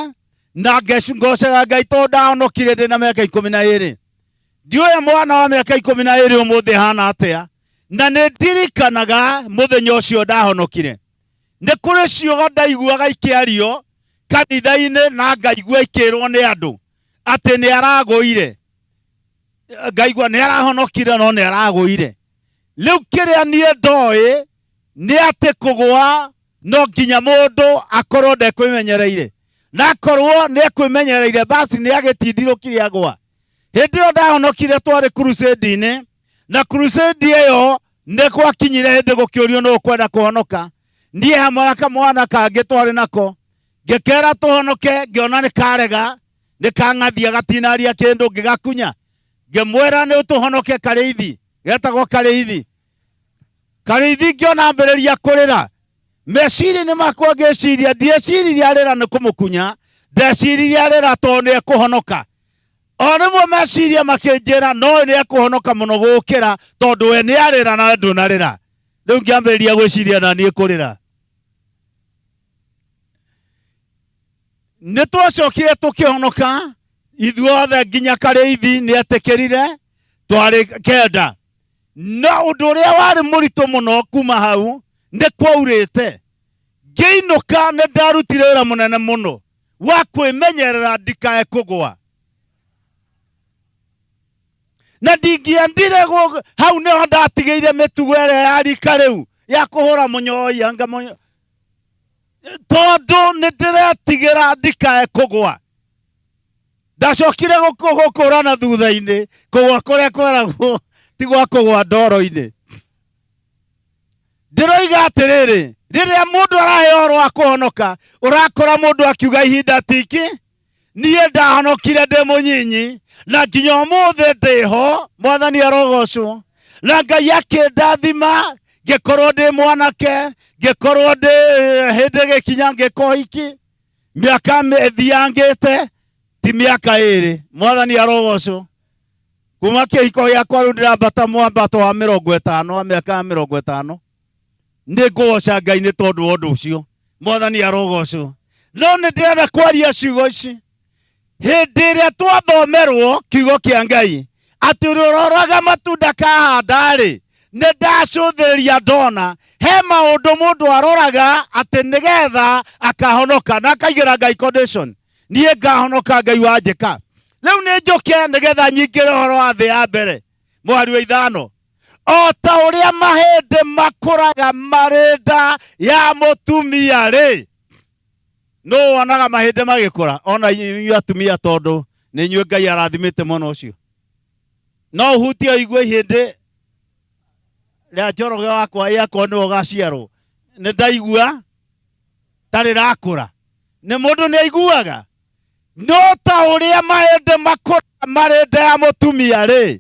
na ngocaga Ngai tondũ ndahonokire ndĩ na mĩaka 12. Ndiũĩ mwana wa mĩaka 12 ũmũthĩ ahana atĩa, na nĩ ndirikanaga mũthenya ũcio ndahonokire. Nĩ kũrĩ ciugo ndaiguaga ikĩario kanitha-inĩ na ngaigua ikĩrwo nĩ andũ atĩ nĩ aragũire, ngaigua nĩ arahonokire no nĩ aragũire. Rĩu kĩrĩa niĩ ndoĩ nĩ atĩ kũgũa no nginya mũndũ akorwo ndekwĩmenyereire, na akorwo nĩ ekwĩmenyereire basi nĩ agĩtindirũkire agwa. Hĩndĩ ĩyo ndahonokire twarĩ crusade-inĩ, na crusade ĩyo nĩ gwakinyire hĩndĩ gũkĩũrio nũ ũkwenda kũhonoka. Niĩ hamwe na kamwana kangĩ twarĩ nako, ngĩkera tũhonoke, ngĩona nĩ karega, nĩ kang'athia gatinaria kĩndũ, ngĩgakunya, ngĩmwĩra nĩ tũhonoke Karĩithi, getagwo Karĩithi. Karĩithi ngĩona ambĩrĩria kũrĩra, meciria-inĩ makwa ngĩciria, ndieciririe arĩra nĩ kũmũkunya, ndeciririe arĩra tondũ nĩ ekũhonoka. O rĩmwe meciria makĩnjĩra no nĩ ekũhonoka mũno gũkĩra tondũ we nĩ arĩra na ndũnarĩra. Rĩu ngĩambĩrĩria gwĩciria na niĩ kũrĩra. Nĩ twacokire tũkĩhonoka ithuothe nginya Karĩithi nĩ etĩkĩrire, twarĩ kenda. No ũndũ ũrĩa warĩ mũritũ mũno kuma hau nĩ kwaurĩte. Ngĩinũka nĩ ndarutire wĩra mũnene mũno wa kwĩmenyerera ndikae kũgwa. Na ndingĩendire hau nĩho ndatigĩire mĩtugo ĩrĩa ya rika rĩu ya kũhũra mũnyoi anga mũnyo, tondũ nĩ ndĩretigĩra ndikae kũgwa. Ndacokire gũkũrana thutha-inĩ, kũgwa kũrĩa kweragwo ti gwa kũgwa ndoro-inĩ. Ndĩroiga atĩrĩrĩ, rĩrĩa mũndũ araheo ũhoro wa kũhonoka, ũrakora mũndũ akiuga ihinda tiki, niĩ ndahonokire ndĩ mũnyinyi na nginya ũmũthĩ ndĩho, Mwathani arogocwo. Na Ngai akĩndathima, ngĩkorwo ndĩ mwanake, ngĩkorwo ndĩ hĩndĩ gĩkinya ngĩka ũhiki, mĩaka ĩthiangĩte ti mĩaka 2, Mwathani arogocwo. Kuma kĩhiko gĩakwa rĩu ndĩrambata mwambato wa 50, wa mĩaka ya 50, nĩ ngũgoca Ngai nĩ tondũ wa ũndũ ũcio, Mwathani arogocwo. No nĩ ndĩrenda kwaria ciugo ici hĩndĩ ĩrĩa twathomerwo kiugo kĩa Ngai atĩ ũrĩa ũroraga matunda kahanda-rĩ, nĩ ndacũthĩrĩria ndona he maũndũ mũndũ aroraga atĩ nĩgetha akahonoka na akaigĩra Ngai condition, niĩ ngahonoka Ngai wanjĩka. Rĩu nĩ njũke nĩgetha nyingĩre ũhoro wa thĩ ya mbere mũhari wa 5. O ta ũrĩa mahĩndĩ makũraga marĩ nda ya mũtumia rĩ, nũ wonaga mahĩndĩ magĩkũra? Ona inyuĩ atumia, tondũ nĩ inyuĩ Ngai arathimĩte mwena ũcio, no ũhutie ũigue ihĩndĩ rĩa Njoroge wakwa ĩ akorwo nĩwe ũgaciarwo, nĩ ndaigua ta rĩrakũra. Nĩ mũndũ nĩ aiguaga. No ta ũrĩa mahĩndĩ makũraga marĩ nda ya mũtumia rĩ,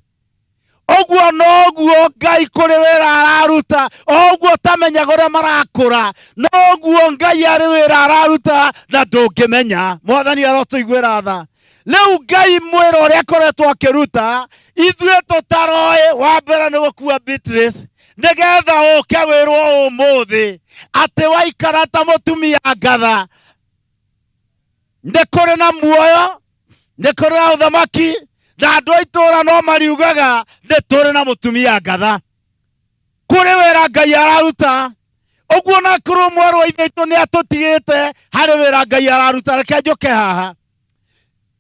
ũguo noguo Ngai kũrĩ wĩra araruta, o ũguo ũtamenyaga ũrĩa marakũra, noguo Ngai arĩ wĩra araruta na ndũngĩmenya. Mwathani arotũiguĩra tha. Rĩu Ngai mwĩra ũrĩa akoretwo akĩruta ithuĩ tũtaroĩ, wa mbere nĩ gũkua Beatrice nĩgetha ũke wĩrwo ũmũthĩ atĩ waikara ta mũtumia ngatha, nĩ kũrĩ na muoyo, nĩ kũrĩ na ũthamaki, na andũ a itũũra no mariugaga nĩ tũrĩ na mũtumia ngatha. Kũrĩ wĩra Ngai araruta. Ũguo na kũrĩ mwarĩ wa ithe witũ nĩ atũtigĩte, harĩ wĩra Ngai araruta. Reke njũke haha.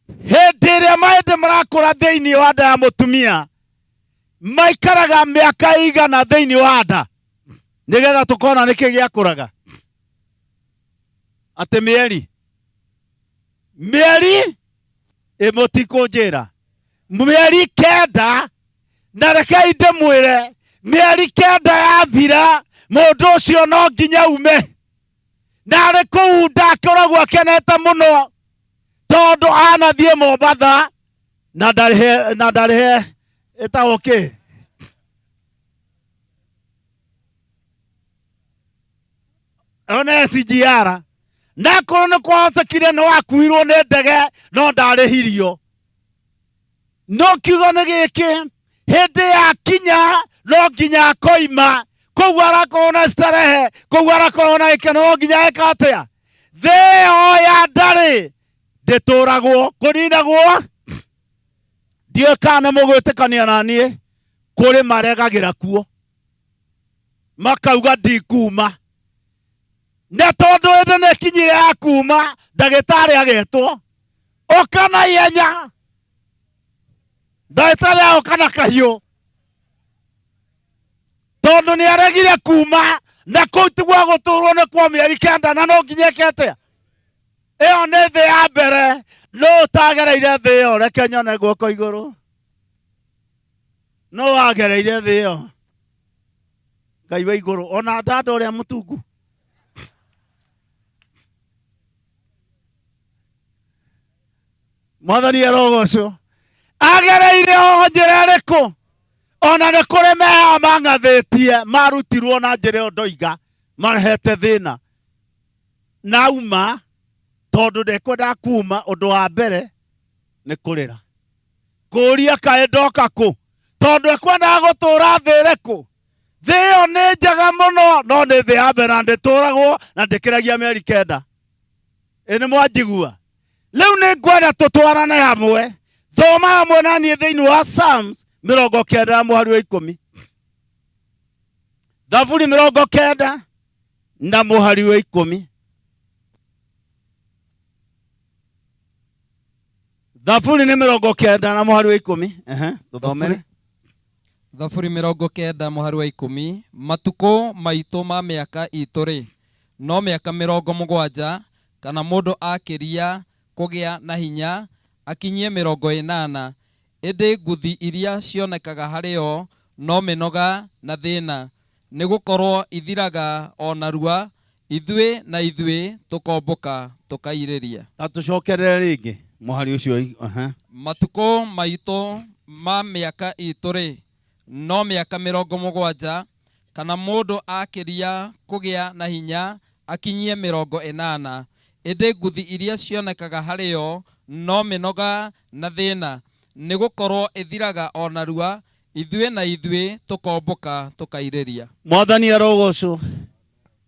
Hĩndĩ ĩrĩa mahĩndĩ marakũra thĩinĩ wa nda ya mũtumia, maikaraga mĩaka igana thĩinĩ wa nda, nĩgetha tũkona nĩkĩ gĩakũraga. Atĩ mĩeri ĩmũtikũnjĩra, mĩeri 9 Na rekei ndĩmwĩre, mĩeri 9 yathira, mũndũ ũcio no nginya ume. Na arĩ kũu ndakoragwo akenete mũno, tondũ anathiĩ Mombatha na ndarĩhe, na ndarĩhe ĩtagwo kĩ? Ona SGR. Na akorwo nĩ kwahotekire nĩ wakuirwo nĩ ndege no ndarĩhirio. No kiugo nĩ gĩkĩ, hĩndĩ ya kinya no nginya akoima. Koguo arakorwo na starehe, koguo arakorwo na gĩkeno, no nginya eka atĩa? Thĩ ĩyo ya ndarĩ ndĩtũragwo, kũninagwo. Ndiũĩ kana nĩ mũgwĩtĩkania na niĩ, kũrĩ maregagĩra kuo makauga ndikuma, na tondũ hĩndĩ nĩ ĩkinyire ya kuma, ndagĩtarĩ agetwo, ũka na ihenya. Ndagĩtarĩ agoka na kahiũ, tondũ nĩ aregire kuma, na kũu ti gwa gũtũrwo nĩ kwa mĩeri 9, na no nginya eke atĩa? Ĩyo nĩ thĩ ya mbere. No ũtagereire thĩ ĩyo, reke nyone guoko igũrũ. No wagereire thĩ ĩyo, Ngai wa igũrũ, ona dada ũrĩa mũtungu. Mwathani arogocwo. Agereire o njĩra ĩrĩkũ? Ona nĩ kũrĩ meha mang'athĩtie, marutirwo na njĩra ĩyo ndoiga, marehete thĩna. Nauma, tondũ ndekwendaga kuma, ũndũ wa mbere nĩ kũrĩra. Kũũria kaĩ ndoka kũ? Tondũ ekwendaga gũtũra thĩ ĩrĩkũ? Thĩ ĩyo nĩ njega mũno, no nĩ thĩ ya mbere na ndĩtũragwo na ndĩkĩragia mĩeri 9. Ĩ nĩ mwanjigua? Rĩu nĩ ngwenda tũtwarane hamwe. Thoma hamwe na niĩ thĩinĩ wa Psalms 90 na mũhari wa 10. Thaburi 90 na mũhari wa 10. Thaburi nĩ 90 na mũhari wa 10. Ehe, tũthomere. Thaburi 90 mũhari wa 10. Matukũ maitũ ma mĩaka itũ-rĩ, no mĩaka 70, kana mũndũ akĩria kũgĩa na hinya akinyie 80, ĩndĩ nguthi iria cionekaga harĩ o no mĩnoga na thĩna, nĩ gũkorwo ithiraga o narua, ithuĩ na ithuĩ tũkombũka tũkairĩria. Ta tũcokerere rĩngĩ mũhari ũcio, aha. Matukũ maitũ ma mĩaka itũ-rĩ, no mĩaka 70, kana mũndũ akĩria kũgĩa na hinya akinyie 80, ĩndĩ nguthi iria cionekaga harĩ o no mĩnoga na thĩna, nĩ gũkorwo ĩthiraga o narua, ithuĩ na ithuĩ tũkombũka tũkairĩria. Mwathani arogocwo.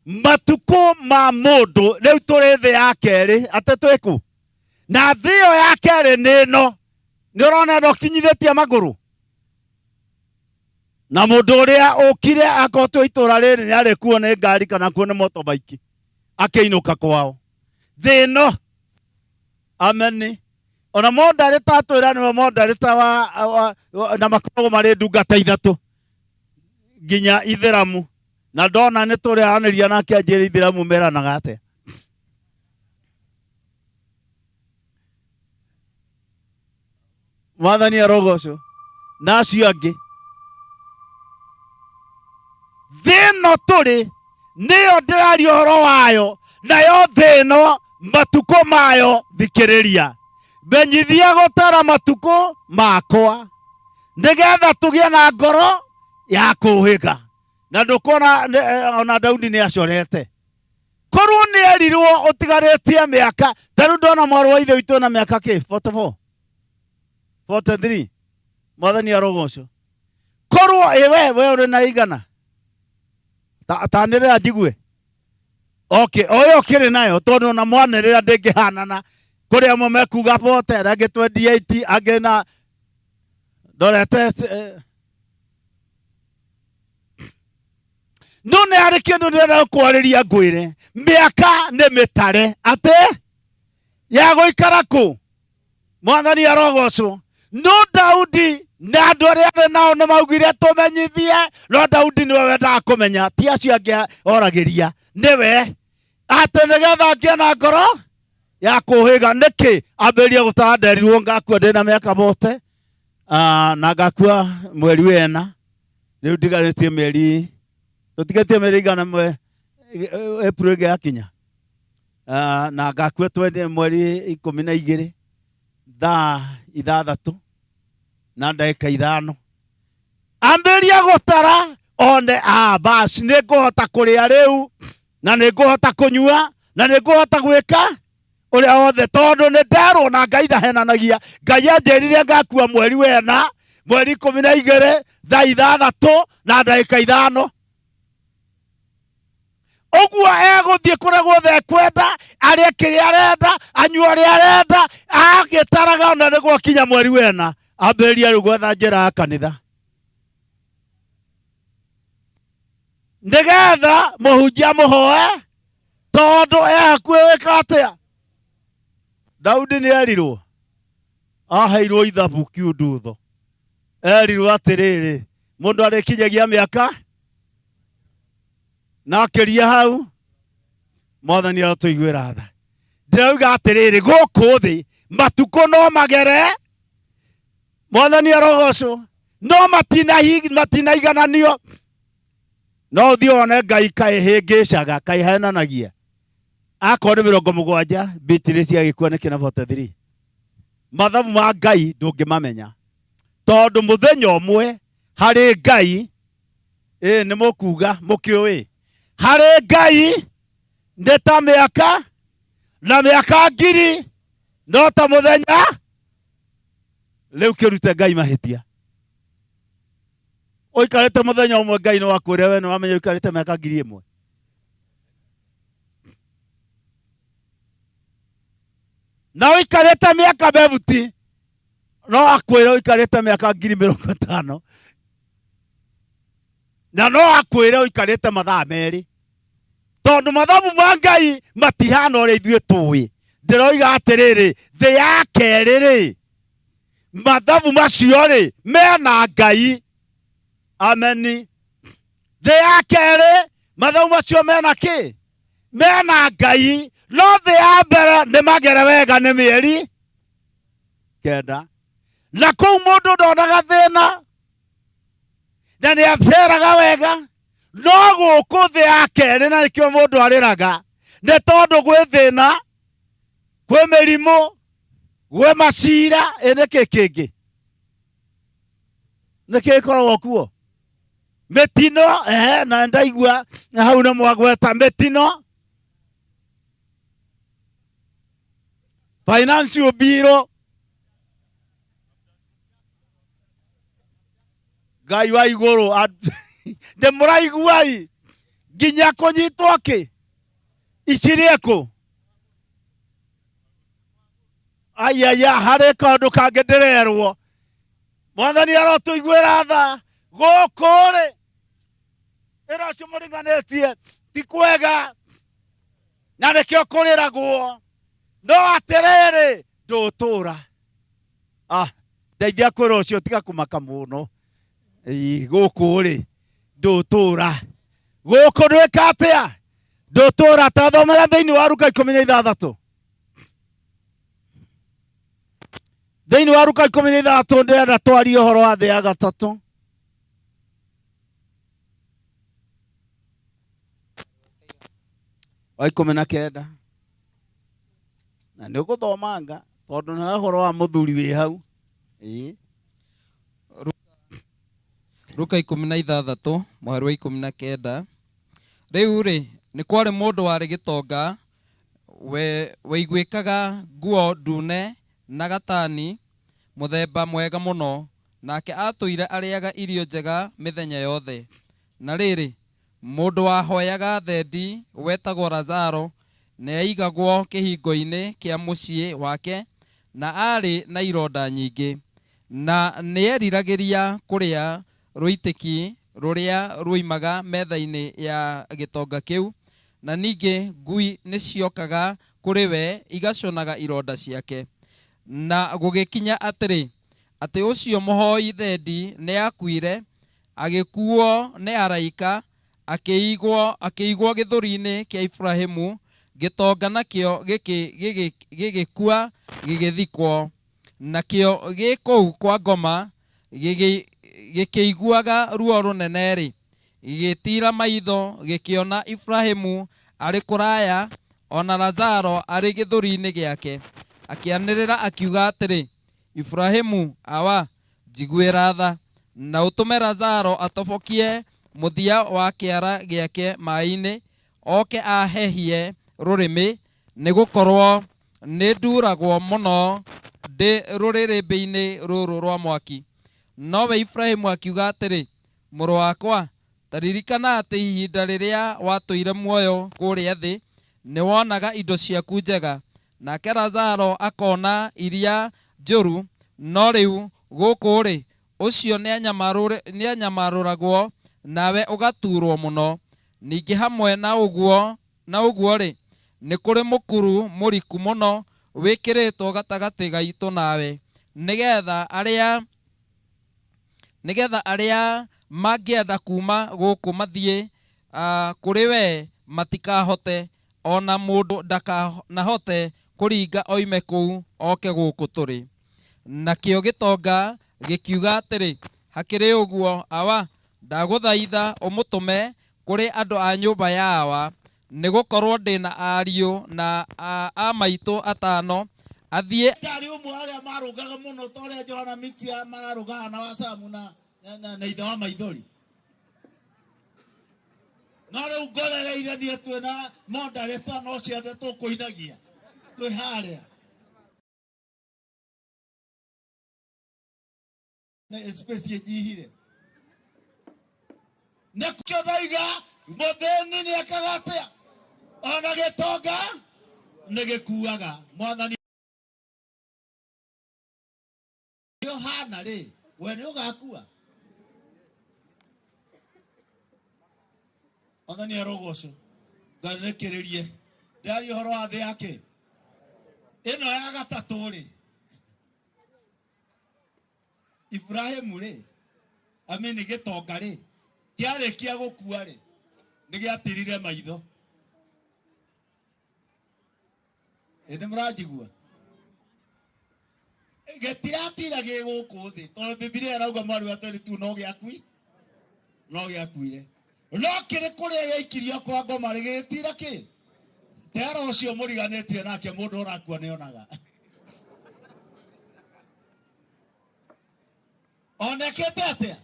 Matukũ ma mũndũ rĩu tũrĩ thĩ ya kerĩ, atĩ twĩ kũ? Na thĩ ĩyo ya kerĩ nĩ ĩno. Nĩ ũrona ĩno ũkinyithĩtie magũrũ? Na mũndũ ũrĩa ũkire akorwo twĩ itũra rĩrĩ nĩ arĩkuo nĩ ngari kana kuo nĩ motorbike akĩinũka kwao. Thĩ ĩno, ameni. Ona mondarĩta atwĩra nĩwe mondarĩta wa, na makoragwo marĩ ndungata ithatũ nginya ithĩramu, na ndona nĩ tũrĩaranĩria nake anjĩre ithĩramu meranaga atĩa. Mwathani arogocwo. Na acio angĩ. Thĩ ĩno tũrĩ nĩyo ndĩraria ũhoro wayo, nayo thĩ ĩno matukũ mayo thikĩrĩria. Menyithia gũtara matukũ makwa, nĩgetha tũgĩe na ngoro ya kũũhĩga. Na ndũkuona ona Daudi nĩ acorete. Korwo nĩ erirwo ũtigarĩtie mĩaka, ta rĩu ndona mwarĩ wa ithe witũ na mĩaka kĩ? 44? 43? Mwathani arogocwo. Korwo ĩ we ũrĩ na igana? Tanĩrĩra njigue. Okay, o ĩyo ũkĩrĩ nayo, tondũ ona mwanĩrĩra ndĩngĩhanana. Kũrĩ amwe mekuga 40, arĩa angĩ 28, angĩ na ndorete No nĩ harĩ kĩndũ ndĩrenda gũkwarĩria ngwĩre, mĩaka nĩ mĩtare atĩ ya gũikara kũ? Mwathani arogocwo. No Daudi na andũ arĩa arĩ nao nĩ maugire tũmenyithie, no Daudi nĩwe wendaga kũmenya, ti acio angĩ oragĩria, nĩwe atĩ nĩgetha ngĩe na ngoro ya kũhĩga. Nĩkĩ ambĩrĩrie gũtara nderirwo ngakua ndĩna mĩaka bote? Na ngakua mweri wena rĩu ndigarĩtie mĩeri tũtigĩtie mĩeri igana mwe April ĩgĩakinya. Na ngakua twende mweri 12 thaa 6 na ndagĩka 5. Ambĩrĩria gũtara one bas nĩ ngũhota kũrĩa rĩu na nĩ ngũhota kũnyua na nĩ ngũhota gwĩka ũrĩa wothe tondũ nĩ nderwo na Ngai ndahenanagia. Ngai anjĩrire ngakua mweri wena mweri 12 thaa 6 na ndagĩka 5. Ũguo egũthiĩ kũrĩa guothe ekwenda, arĩe kĩrĩa arenda, anyue ũrĩa arenda, agĩtaraga ona nĩ gwakinya mweri wena ambĩrĩria rĩu gwetha njĩra ya kanitha nĩgetha mũhunjia mũhoe tondũ e hakuhĩ gwĩka atĩa. Daudi nĩ erirwo aheirwo ithabu kiundutho, erirwo atĩrĩrĩ mũndũ arĩkinyagia mĩaka na akĩria hau Mwathani arotũiguĩra tha. Ndĩrauga atĩrĩrĩ gũkũ thĩ matukũ no magere, Mwathani arogocwo, no matinaigananio. No ũthiĩ wone Ngai kaĩ hĩngĩcaga kaĩ henanagia. Akorwo nĩ 70 Beatrice agĩkua nĩ kĩna 43. Mathabu ma Ngai ndũngĩmamenya tondũ mũthenya ũmwe harĩ Ngai nĩ mũkuga mũkĩũĩ harĩ Ngai nĩ ta mĩaka na mĩaka 1000 no ta mũthenya. Rĩu kĩrute Ngai mahĩtia. Ũikarĩte mũthenya ũmwe Ngai no akwĩre we nĩ wamenya ũikarĩte mĩaka 1000. Na ũikarĩte mĩaka bebuti no akwĩre ũikarĩte mĩaka 50,000. Na no akwĩre ũikarĩte mathaa 2. Tondũ mathabu ma Ngai matihana ũrĩa ithuĩ tũĩ. Ndĩroiga atĩrĩrĩ thĩ ya kerĩ rĩ mathabu macio rĩ mena Ngai. Ameni. Thĩ ya kerĩ mathabu macio mena kĩ? Mena Ngai. No thĩ ya mbere nĩ magere wega nĩ mĩeri 9. Na kũu mũndũ ndonaga thĩna na nĩ aceraga wega. No gũkũ thĩ ya kerĩ na nĩkĩo mũndũ arĩraga nĩ tondũ gwĩ thĩna, kwĩ mĩrimũ, gwĩ macira. Ĩ nĩkĩ kĩngĩ? Nĩkĩ gĩkoragwo kuo? Mĩtino. Na ndaigua hau nĩ mwagweta mĩtino. Financial bill. Ngai wa igũrũ ndĩ mũraigua-ĩ nginya kũnyitwo kĩ icirĩ kũ? Ayaya harĩ kaũndũ kangĩ ndĩrerwo. Mwathani arotũiguĩra tha. Gũkũ rĩ ĩra ũcio mũringanĩtie ti kwega na nĩkĩo kũrĩragwo. No atĩrĩrĩ ndũtũra. Ndeithia kwĩra ũcio tiga kũmaka mũno. Gũkũ rĩ ndũtũra. Gũkũ ndwĩka atĩa? Ndũtũra. Ta thomera thĩinĩ wa Luka 16. Thĩinĩ wa Luka 16 ndĩrenda twarie ũhoro wa thĩ ya gatatũ. Wa 19. Na nĩ ũgũthomanga tondũ nĩ ũhoro wa mũthuri wĩ hau. Luka 16 mũhari wa 19. Rĩu rĩ nĩ kwarĩ mũndũ warĩ gĩtonga weiguĩkaga nguo ndune na gatani mũthemba mwega mũno, nake atũire arĩaga irio njega mĩthenya yothe. Na rĩrĩ mũndũ wahoyaga thendi wetagwo Lazaro nĩaigagwo kĩhingo-inĩ kĩa mũciĩ wake na arĩ na ironda nyingĩ, na nĩeriragĩria kũrĩa rũitĩki rũrĩa ruoimaga metha-inĩ ya gĩtonga kĩu, na ningĩ ngui nĩciokaga kũrĩ we igaconaga ironda ciake. Na gũgĩkinya atĩrĩ atĩ ũcio mũhoi thendi nĩakuire, agĩkuo nĩ araika, akĩigwo gĩthũri-inĩ kĩa Ibrahimu. Gĩtonga nakĩo gĩgĩkua gĩgĩthikwo, nakĩo gĩ kũu kwa ngoma Gĩkĩiguaga ruo rũnene-rĩ, gĩgĩtiira maitho gĩkĩona Ibrahimu arĩ kũraya ona Lazaro arĩ gĩthũri-inĩ gĩake. Akĩanĩrĩra akiuga atĩrĩ, Ibrahimu, awa, njiguĩra tha, na ũtũme Lazaro atobokie mũthia wa kĩara gĩake maĩ-inĩ, oke ahehie rũrĩmĩ, nĩgũkorwo nĩnduragwo mũno ndĩ rũrĩrĩmbĩ-inĩ rũrũ rwa mwaki. Nowe Ibrahimu akiuga atĩrĩ, mũrũ wakwa, ta ririkana atĩ ihinda rĩrĩa watũire muoyo kũrĩa thĩ, nĩwonaga indo ciaku njega, nake Lazaro akona iria njũru, no rĩu gũkũ-rĩ, ũcio nĩanyamarũragwo, nawe ũgaturwo mũno. Ningĩ hamwe na ũguo-rĩ, nĩ kũrĩ mũkuru mũriku mũno wĩkĩrĩtwo gatagatĩ gaitũ nawe, nĩgetha arĩa mangĩenda kuma gũkũ mathiĩ kũrĩ we matikahote, ona mũndũ ndakanahote kũringa oime kũu oke gũkũ tũrĩ. Nakĩo gĩtonga gĩkiuga atĩrĩ, hakĩrĩ ũguo, awa, ndagũthaitha ũmũtũme kũrĩ andũ a nyũmba ya awa, nĩgũkorwo ndĩ na ariũ na a maitũ atano, athiĩ Tarĩ ũmwe arĩa marũgaga mũno ta ũrĩa Johana Mixia mararũgaga na Wasamu na ithe wa maithori. No rĩu ngorereire niĩ twĩna moderator no ciothe tũkũinagia twĩ harĩa. Nĩ space ĩnyihire. Nĩkĩo ndaiga mũthĩni nĩekaga atĩa? Ona gĩtonga nĩgĩkuaga. Mwathani ũhana rĩ, we nĩ ũgakua. Mwathani arogocwo. Ngai nĩkĩrĩrie. Ndĩraria ũhoro wa thĩ yake. Ĩno ya gatatũ rĩ, Ibrahimu rĩ, amini gĩtonga rĩ, kĩarĩkia gũkua rĩ, nĩgĩatirire maitho. Ĩndĩ mũranjigua? Gĩtiratira gĩ gũkũ thĩ, tondũ Bibilia ĩrauga mweri wa 22 no gĩakuire. No kĩrĩ kũrĩa gĩaikirio kwa ngoma rĩ, gĩgĩtira kĩ? Tera ũcio mũriganĩtie nake mũndũ ũrakua nĩonaga. Onekete atĩa?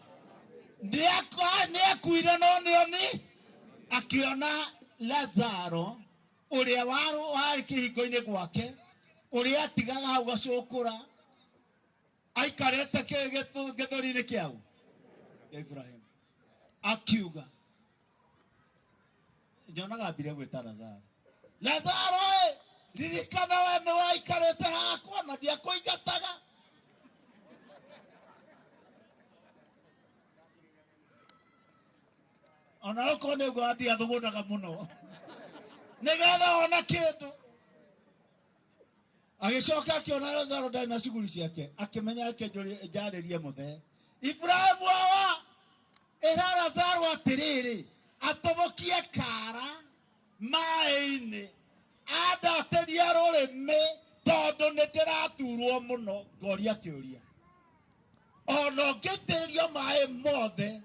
Nĩakuire no nĩoni akĩona Lazaro ũrĩa warĩ kĩhingo-inĩ gwake, ũrĩa atigaga hau gacũkũra, aikarĩte gĩthũri-inĩ kĩau kĩa Ibrahimu. Akiuga, nyonaga ambire gwĩta Lazaro. Lazaro, ririkana we nĩ waikarĩte hakwa na ndiakũingataga. Ona okorwo nĩ ũguo ndiathũgũnaga mũno nĩgetha ona kĩndũ. Agĩcoka akĩona Lazaro ndarĩ na cuguri ciake, akĩmenya reke njarĩrie mũthee. Ibrahimu awa, ĩra Lazaro atĩrĩrĩ, atobokie kara maĩ-inĩ, andatĩrie rũrĩmĩ tondũ nĩndĩraturwo mũno. Ngoria kĩũria, ona ũngĩitĩrĩrio maĩ mothe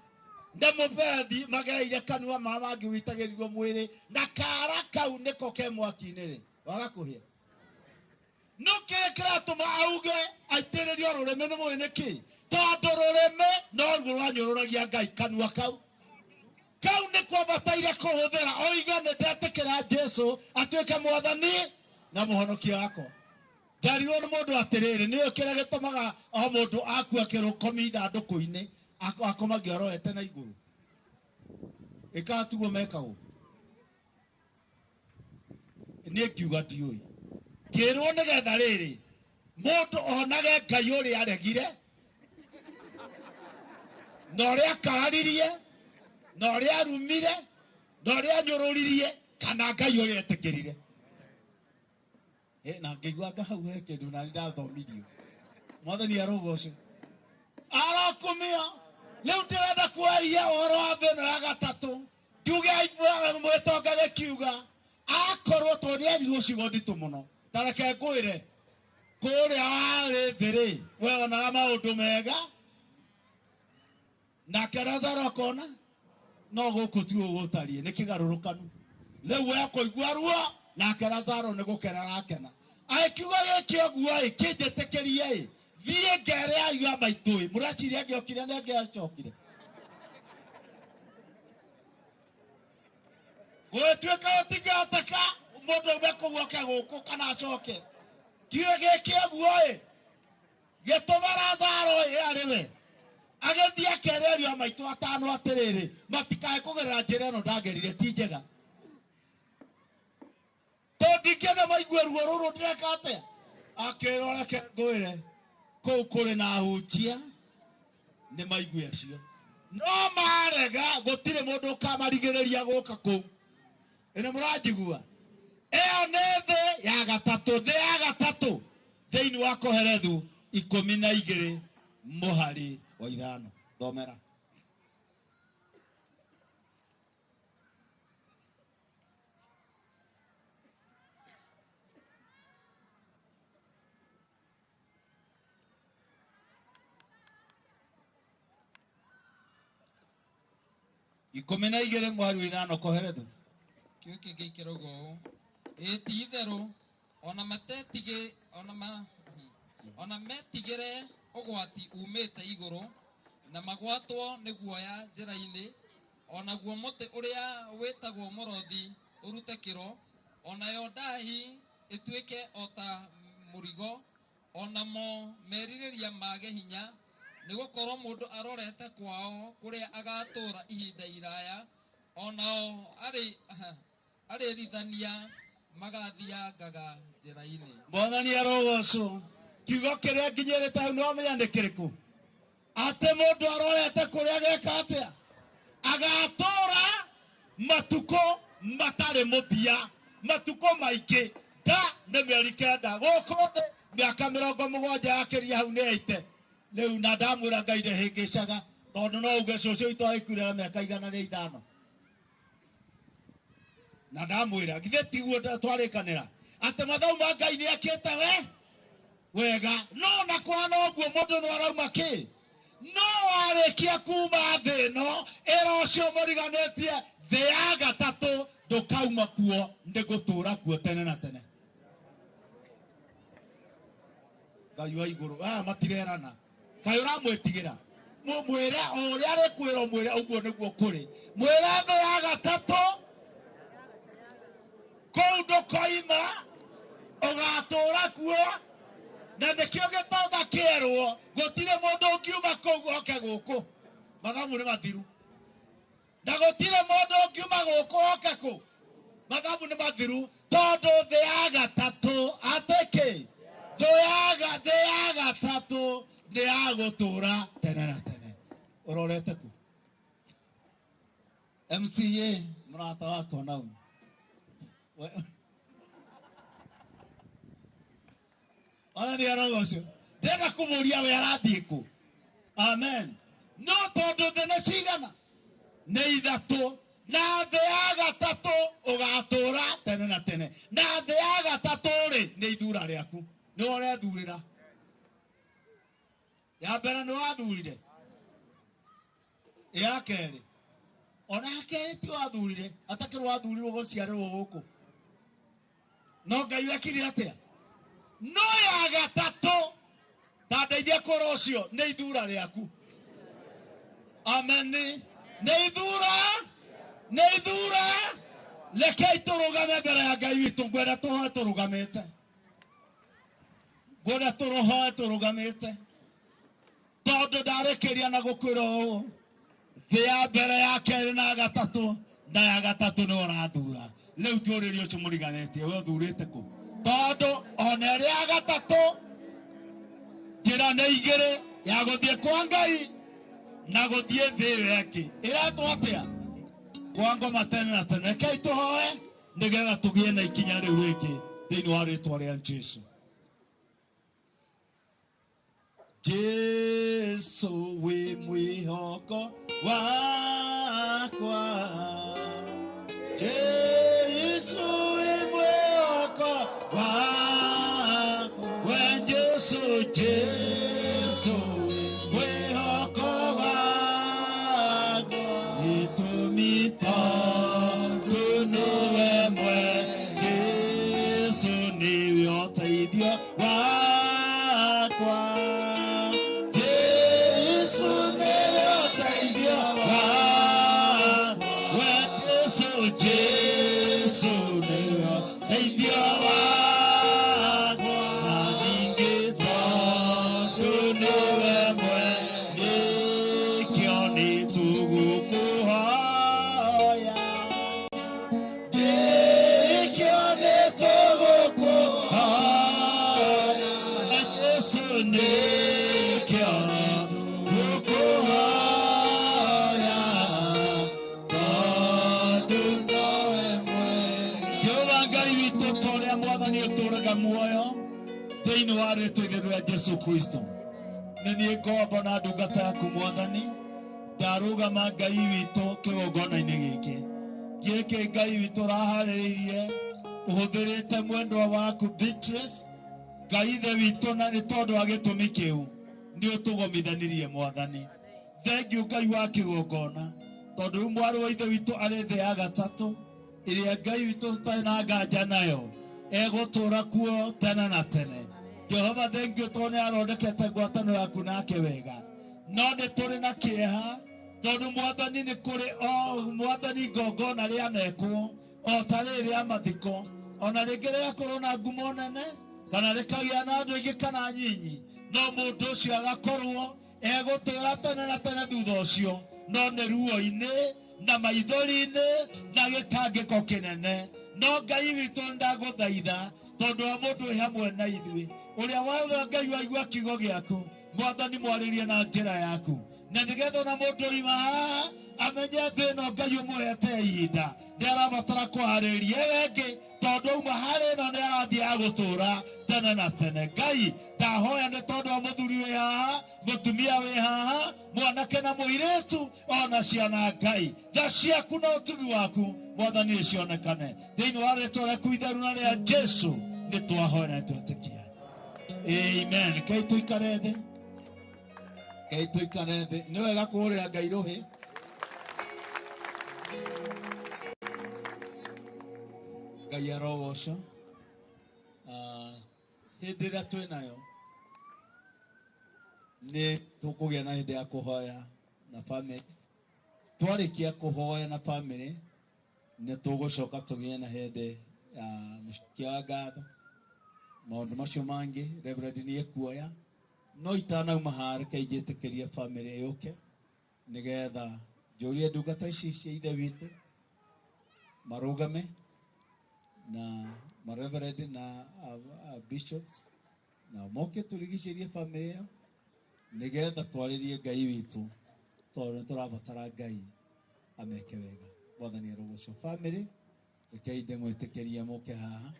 nĩ mũbethi magereire kanua ma mangĩ witagĩrĩrio mwĩrĩ, na kara kau nĩko ke mwaki-inĩ rĩ, waga kũhĩa. No kĩrĩa kĩratũma auge aitĩrĩrio rũrĩmĩ nĩ mũĩ nĩkĩ? Tondũ rũrĩmĩ noruo rwanyũrũragia Ngai kanua kau. Kau nĩkuo bataire kũhũthĩra oige nĩ ndetĩkĩra Jesũ atuĩke mwathani na mũhonokia wakwa. Ndarirwo nĩ mũndũ atĩrĩrĩ, nĩũĩ kĩrĩa gĩtũmaga o mũndũ akua kĩrũkomi ithandũkũ-inĩ akomagia arorete na igũrũ. Ĩkaga tiguo mekagwo. Niĩ ngiuga ndiũĩ. Ngĩrwo nĩgetha rĩrĩ mũndũ onage Ngai ũrĩa aregire na ũrĩa akararirie na ũrĩa arumire na ũrĩa anyũrũririe kana Ngai ũrĩa etĩkĩrire. Na ngĩigua anga hau he kĩndũ na nĩndathomithirio. Mwathani arogocwo. Arokumio. Rĩu ndĩrenda kwaria ũhoro wa thĩ ĩno ya gatatũ. Ngiuge mwĩtonga gĩkiuga akorwo tondũ nĩerirwo ciugo nditũ mũno. Ta reke ngwĩre, kũrĩa warĩ thĩ rĩ, we wonaga maũndũ mega Nake Lazaro akona no gũkũ ti ũguo gũtariĩ, nĩ kĩgarũrũkanu. Rĩu we kũigua ruo, nake Lazaro nĩ gũkena arakena. Agĩkiuga gĩkĩ ũguo ĩ, kĩnjĩtĩkĩrie ĩ, thiĩ ngere ariũ a maitũ ĩ. Mũreciria angĩokire nĩ angĩacokire? Gũgĩtuĩka gũtingĩhoteka mũndũ aume kũu oke gũkũ kana acoke. Kiugo gĩkĩ ũguo ĩ, gĩtũma Lazaro ĩ arĩ we agĩthiĩ akere ariũ a maitũ atano atĩrĩrĩ, matikae kũgerera njĩra ĩno ndagerire, ti njega. Tondũ ndingĩenda maigue ruo rũrũ ndĩreka atĩa? Akĩrwo reke ngwĩre, kũu kũrĩ na ahunjia nĩ maigue acio. No marega gũtirĩ mũndũ ũkamarigĩrĩria gũka kũu. Ĩno mũranjigua? Ĩyo nĩ thĩ ya gatatũ, thĩ ya gatatũ thĩinĩ wa Kohelethu 12 mũhari wa 5. Thomera. Ikũmi na igĩrĩ mũhari wa 5 Kohelethu. Kiugo kĩngĩ kĩrauga ũũ, ĩ ti itherũ ona matetigĩ ona metigĩre ũgwati umĩte igũrũ na magwatwo nĩ guoya njĩra-inĩ, onaguo mũtĩ ũrĩa wĩtagwo mũrothi ũrute kĩro, onayo ndahi ĩtuĩke o ta mũrigo, onamo merirĩria mage hinya, nĩgũkorwo mũndũ arorete kwao kũrĩa agatũũra ihinda iraya, onao arĩrithania magathiangaga njĩra-inĩ. Mwathani arogocwo. Kiugo kĩrĩa nginyĩrĩte hau nĩwamenya nĩ kĩrĩkũ? Atĩ mũndũ arorete kũrĩa ageka atĩa? Agatũũra matukũ matarĩ mũthia, matukũ maingĩ. Nda nĩ mĩeri 9, gũkũ thĩ mĩaka 70 yakĩria hau nĩ 80. Rĩu na ndamwĩra Ngai ndehĩngĩcaga, tondũ no uge cũcũ witũ agĩkuire na mĩaka 105. Na ndamwĩra githĩ tiguo twarĩkanĩra atĩ mathabu ma Ngai nĩ ekĩte we wega. No na kwana ũguo mũndũ no arauma kĩ? No warĩkia kuma thĩ ĩno, ĩra ũcio mũriganĩtie thĩ ya gatatũ ndũkauma kuo, nĩ gũtũũra kuo tene na tene. Ngai wa igũrũ, aya matirerana. Kaĩ ũramwĩtigĩra? Mwĩre o ũrĩa arĩkwĩra, mwĩre ũguo nĩguo kũrĩ. Mwĩre thĩ ya gatatũ kũu ndũkoima, ũgatũũra kuo. Na nĩkĩo gĩtonga kĩerwo gũtirĩ mũndũ ũngiuma kũu oke gũkũ, mathabu nĩ mathiru. Na gũtirĩ mũndũ ũngiuma gũkũ oke kũ, mathabu nĩ mathiru. Tondũ thĩ ya gatatũ atĩ kĩ? Thĩ ya gatatũ nĩ ya gũtũũra tene na tene. Ũrorete kũ? MCA mũrata wakwa nau. Ona nĩ arogocwo. Ndĩrenda kũmũria we arathiĩ kũ? Amen. No tondũ thĩ nĩ cigana? Nĩ 3. Na thĩ ya gatatũ ũgatũũra tene na tene. Na thĩ ya gatatũ rĩ, nĩ ithura rĩaku. Nĩwe ũrethurĩra. Ya mbere nĩ wathurire, ya kerĩ ona ya kerĩ ti wathurire, atakĩrwo wathurirwo gũciarĩrwo gũkũ. No Ngai wekire atĩa? No ya gatatũ ta ndeithia kũra ũcio nĩ ithura rĩaku. Amen. Nĩ ithura, nĩ ithura. Rekei tũrũgame mbere ya Ngai witũ. Ngwenda tũhoe tũrũgamĩte, ngwenda tũrũhoe tũrũgamĩte, tondũ ndarĩkĩria na gũkwĩra ũũ, thĩ ya mbere, ya kerĩ na gatatũ, na ya gatatũ nĩ ũrathura. Rĩu njũrĩrie ũcio mũriganĩtie, we ũthurĩte kũ? Tondũ ona ĩrĩa ya gatatũ njĩra nĩ igĩrĩ, ya gũthiĩ kwa Ngai na gũthiĩ thĩ ĩyo ĩngĩ. Ĩretwo atĩa? Kwa ngoma tene na tene. Rekei tũhoe nĩgetha tũgĩe na ikinya rĩu rĩngĩ thĩinĩ wa rĩtwa rĩa Jesũ. Jesu wĩ mwĩhoko wakwa, Jesu wĩ mwĩhoko wakwa, we Jesu, Jesu wĩ mwĩhoko wakwa, wa rĩtwa itheru rĩa Jesu Kristo, nĩ niĩ ngombo na ndungata yaku Mwathani, ndarũgama Ngai witũ kĩgongona-inĩ gĩkĩ. Gĩkĩ Ngai witũ ũraharĩrĩirie ũhũthĩrĩte mwendwa waku Beatrice, Ngai ithe witũ, na nĩ tondũ wa gĩtũmi kĩu nĩ ũtũgomithanirie Mwathani. Thengiũ Ngai wa kĩgongona, tondũ rĩu mwarĩ wa ithe witũ arĩ thĩ ya gatatũ ĩrĩa Ngai witũ tũtarĩ na nganja nayo egũtũũra kuo tene na tene. Jehova, thengiũ tondũ nĩ athondekete ngwatanĩro yaku nake wega. No nĩ tũrĩ na kĩeha tondũ Mwathani nĩ kũrĩ o Mwathani igongona rĩanekwo o ta rĩrĩ rĩa mathiko, ona rĩngĩ rĩgakorwo na ngumo nene kana rĩkagĩa na andũ aingĩ kana nyinyi, no mũndũ ũcio agakorwo egũtũũra tene na tene thutha ũcio, no nĩ ruo-inĩ na maithori-inĩ na gĩtangĩko kĩnene. No Ngai witũ ndagũthaitha tondũ wa mũndũ wĩ hamwe na ithuĩ, ũrĩa wothe Ngai waigua kiugo gĩaku, Mwathani mwarĩrie na njĩra yaku, na nĩgetha ona mũndũ oima haha amenye thĩ ĩno Ngai ũmũhete ihinda nĩ arabatara kũharĩria ĩyo ĩngĩ, tondũ auma harĩ ĩno nĩ arathiĩ agũtũũra tene na tene. Ngai ndahoya nĩ tondũ wa mũthuri wĩ haha, mũtumia wĩ haha, mwanake na mũirĩtu ona ciana, Ngai tha ciaku na ũtugi waku Mwathani ũcionekane thĩinĩ wa rĩtwa rĩaku itheru na rĩa Jesu nĩ twahoya na twetĩkia. Amen. Ngai tũikare thĩ, Ngai tũikare thĩ. Nĩ wega kũhũrĩra Ngai rũhĩ. Ngai arogocwo. Hĩndĩ ĩrĩa twĩ nayo nĩ tũkũgĩa na hĩndĩ ya kũhoya na famĩlĩ. Twarĩkia kũhoya na famĩlĩ nĩ tũgũcoka tũgĩe na hĩndĩ ya mũcokia wa ngatho. Maũndũ macio mangĩ Reverend nĩ ekuoya, no itanauma haha reke njĩtĩkĩrie famĩlĩ yũke nĩgetha njũrie ndungata ici cia ithe witũ marũgame na mareverend na bishops na moke tũrigicĩrie famĩlĩ ĩyo nĩgetha twarĩrie Ngai witũ, tondũ nĩ tũrabatara Ngai ameke wega. Mwathani arogocwo. Famĩlĩ rekei ndĩmwĩtĩkĩrie mũke haha,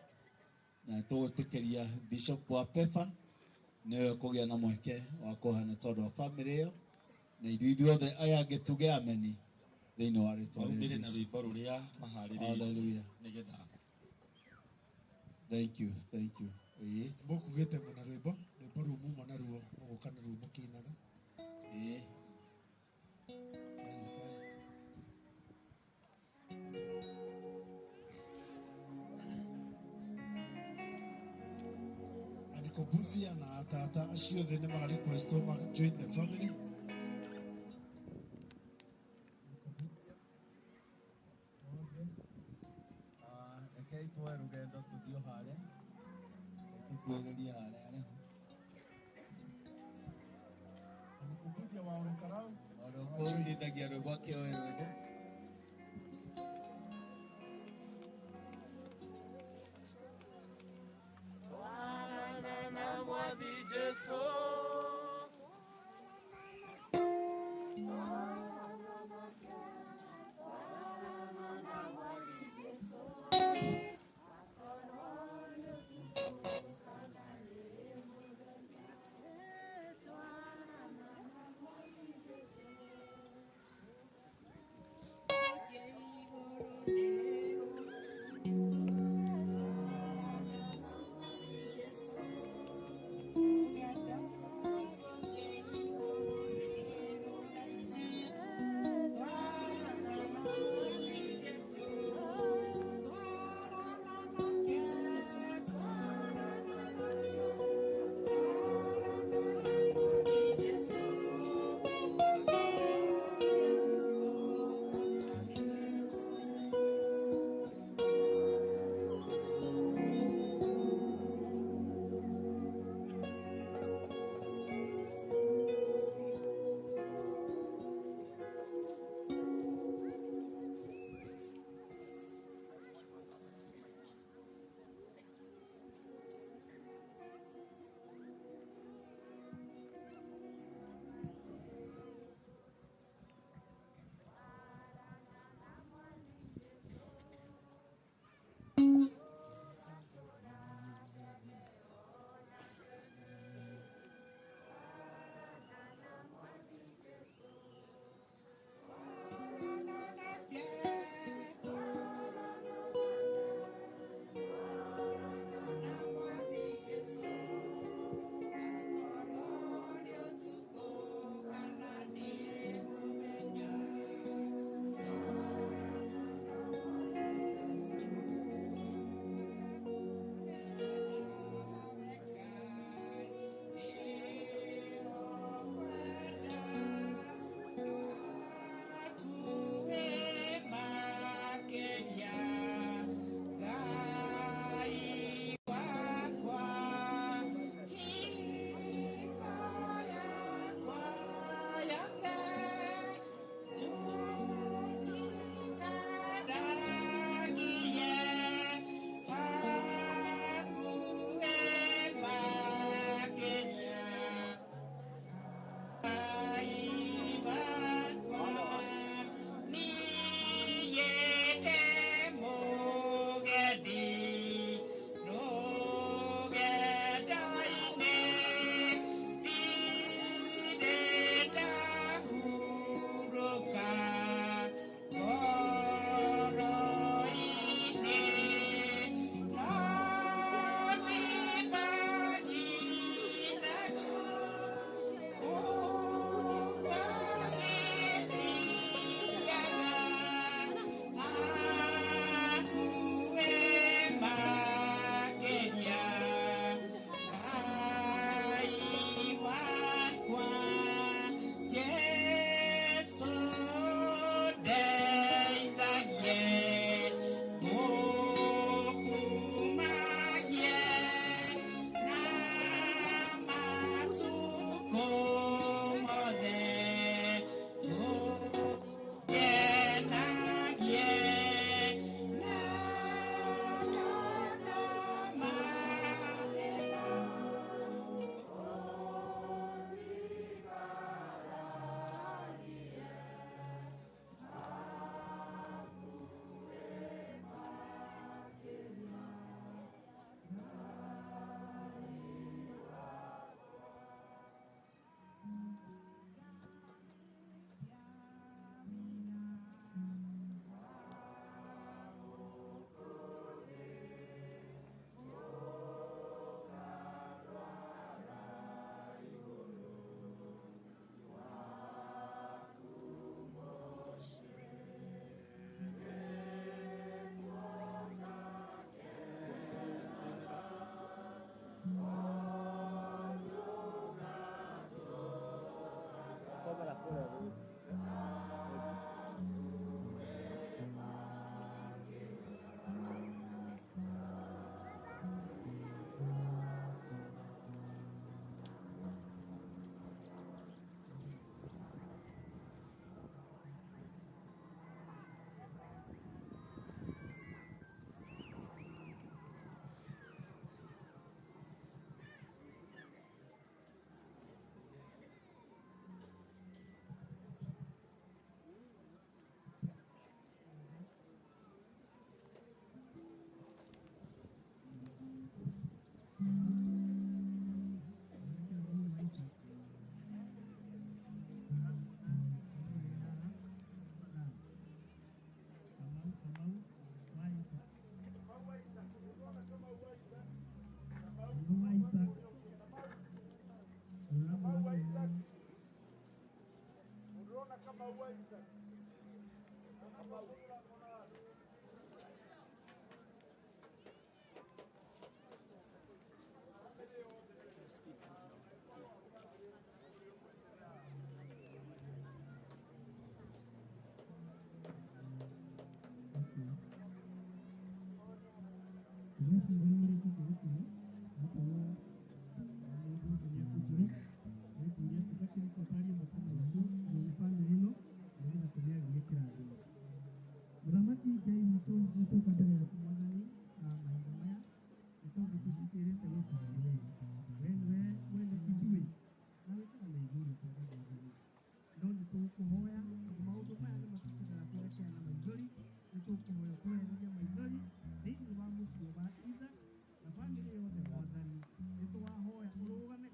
na tũgwĩtĩkĩria Bishop wa Pefa nĩwe kũgĩa na mweke wa kũhana tondũ wa famĩlĩ ĩyo, na ithuĩ ithuothe aya angĩ tuge ameni thĩinĩ wa rĩtwa rĩa Maumĩre na Jesũ. rwĩmbo rũrĩa maharĩrĩirie Hallelujah. nĩgetha. Thank you, thank you. Ĩĩ. Mũkugĩte mwĩna rwĩmbo, rwĩmbo rũu muma naruo mũgũka naruo mũkĩinaga. Ĩĩ. Andĩko na tata acio othe nĩ mara request ma join the family. Rekei tuoe rũgendo tũthiĩ o harĩa, tũkuhĩrĩrie harĩa arĩ ho. Andĩko wa Orokarau. Ũrĩa ũkũinithagia rwĩmbo akĩoe rwĩmbo.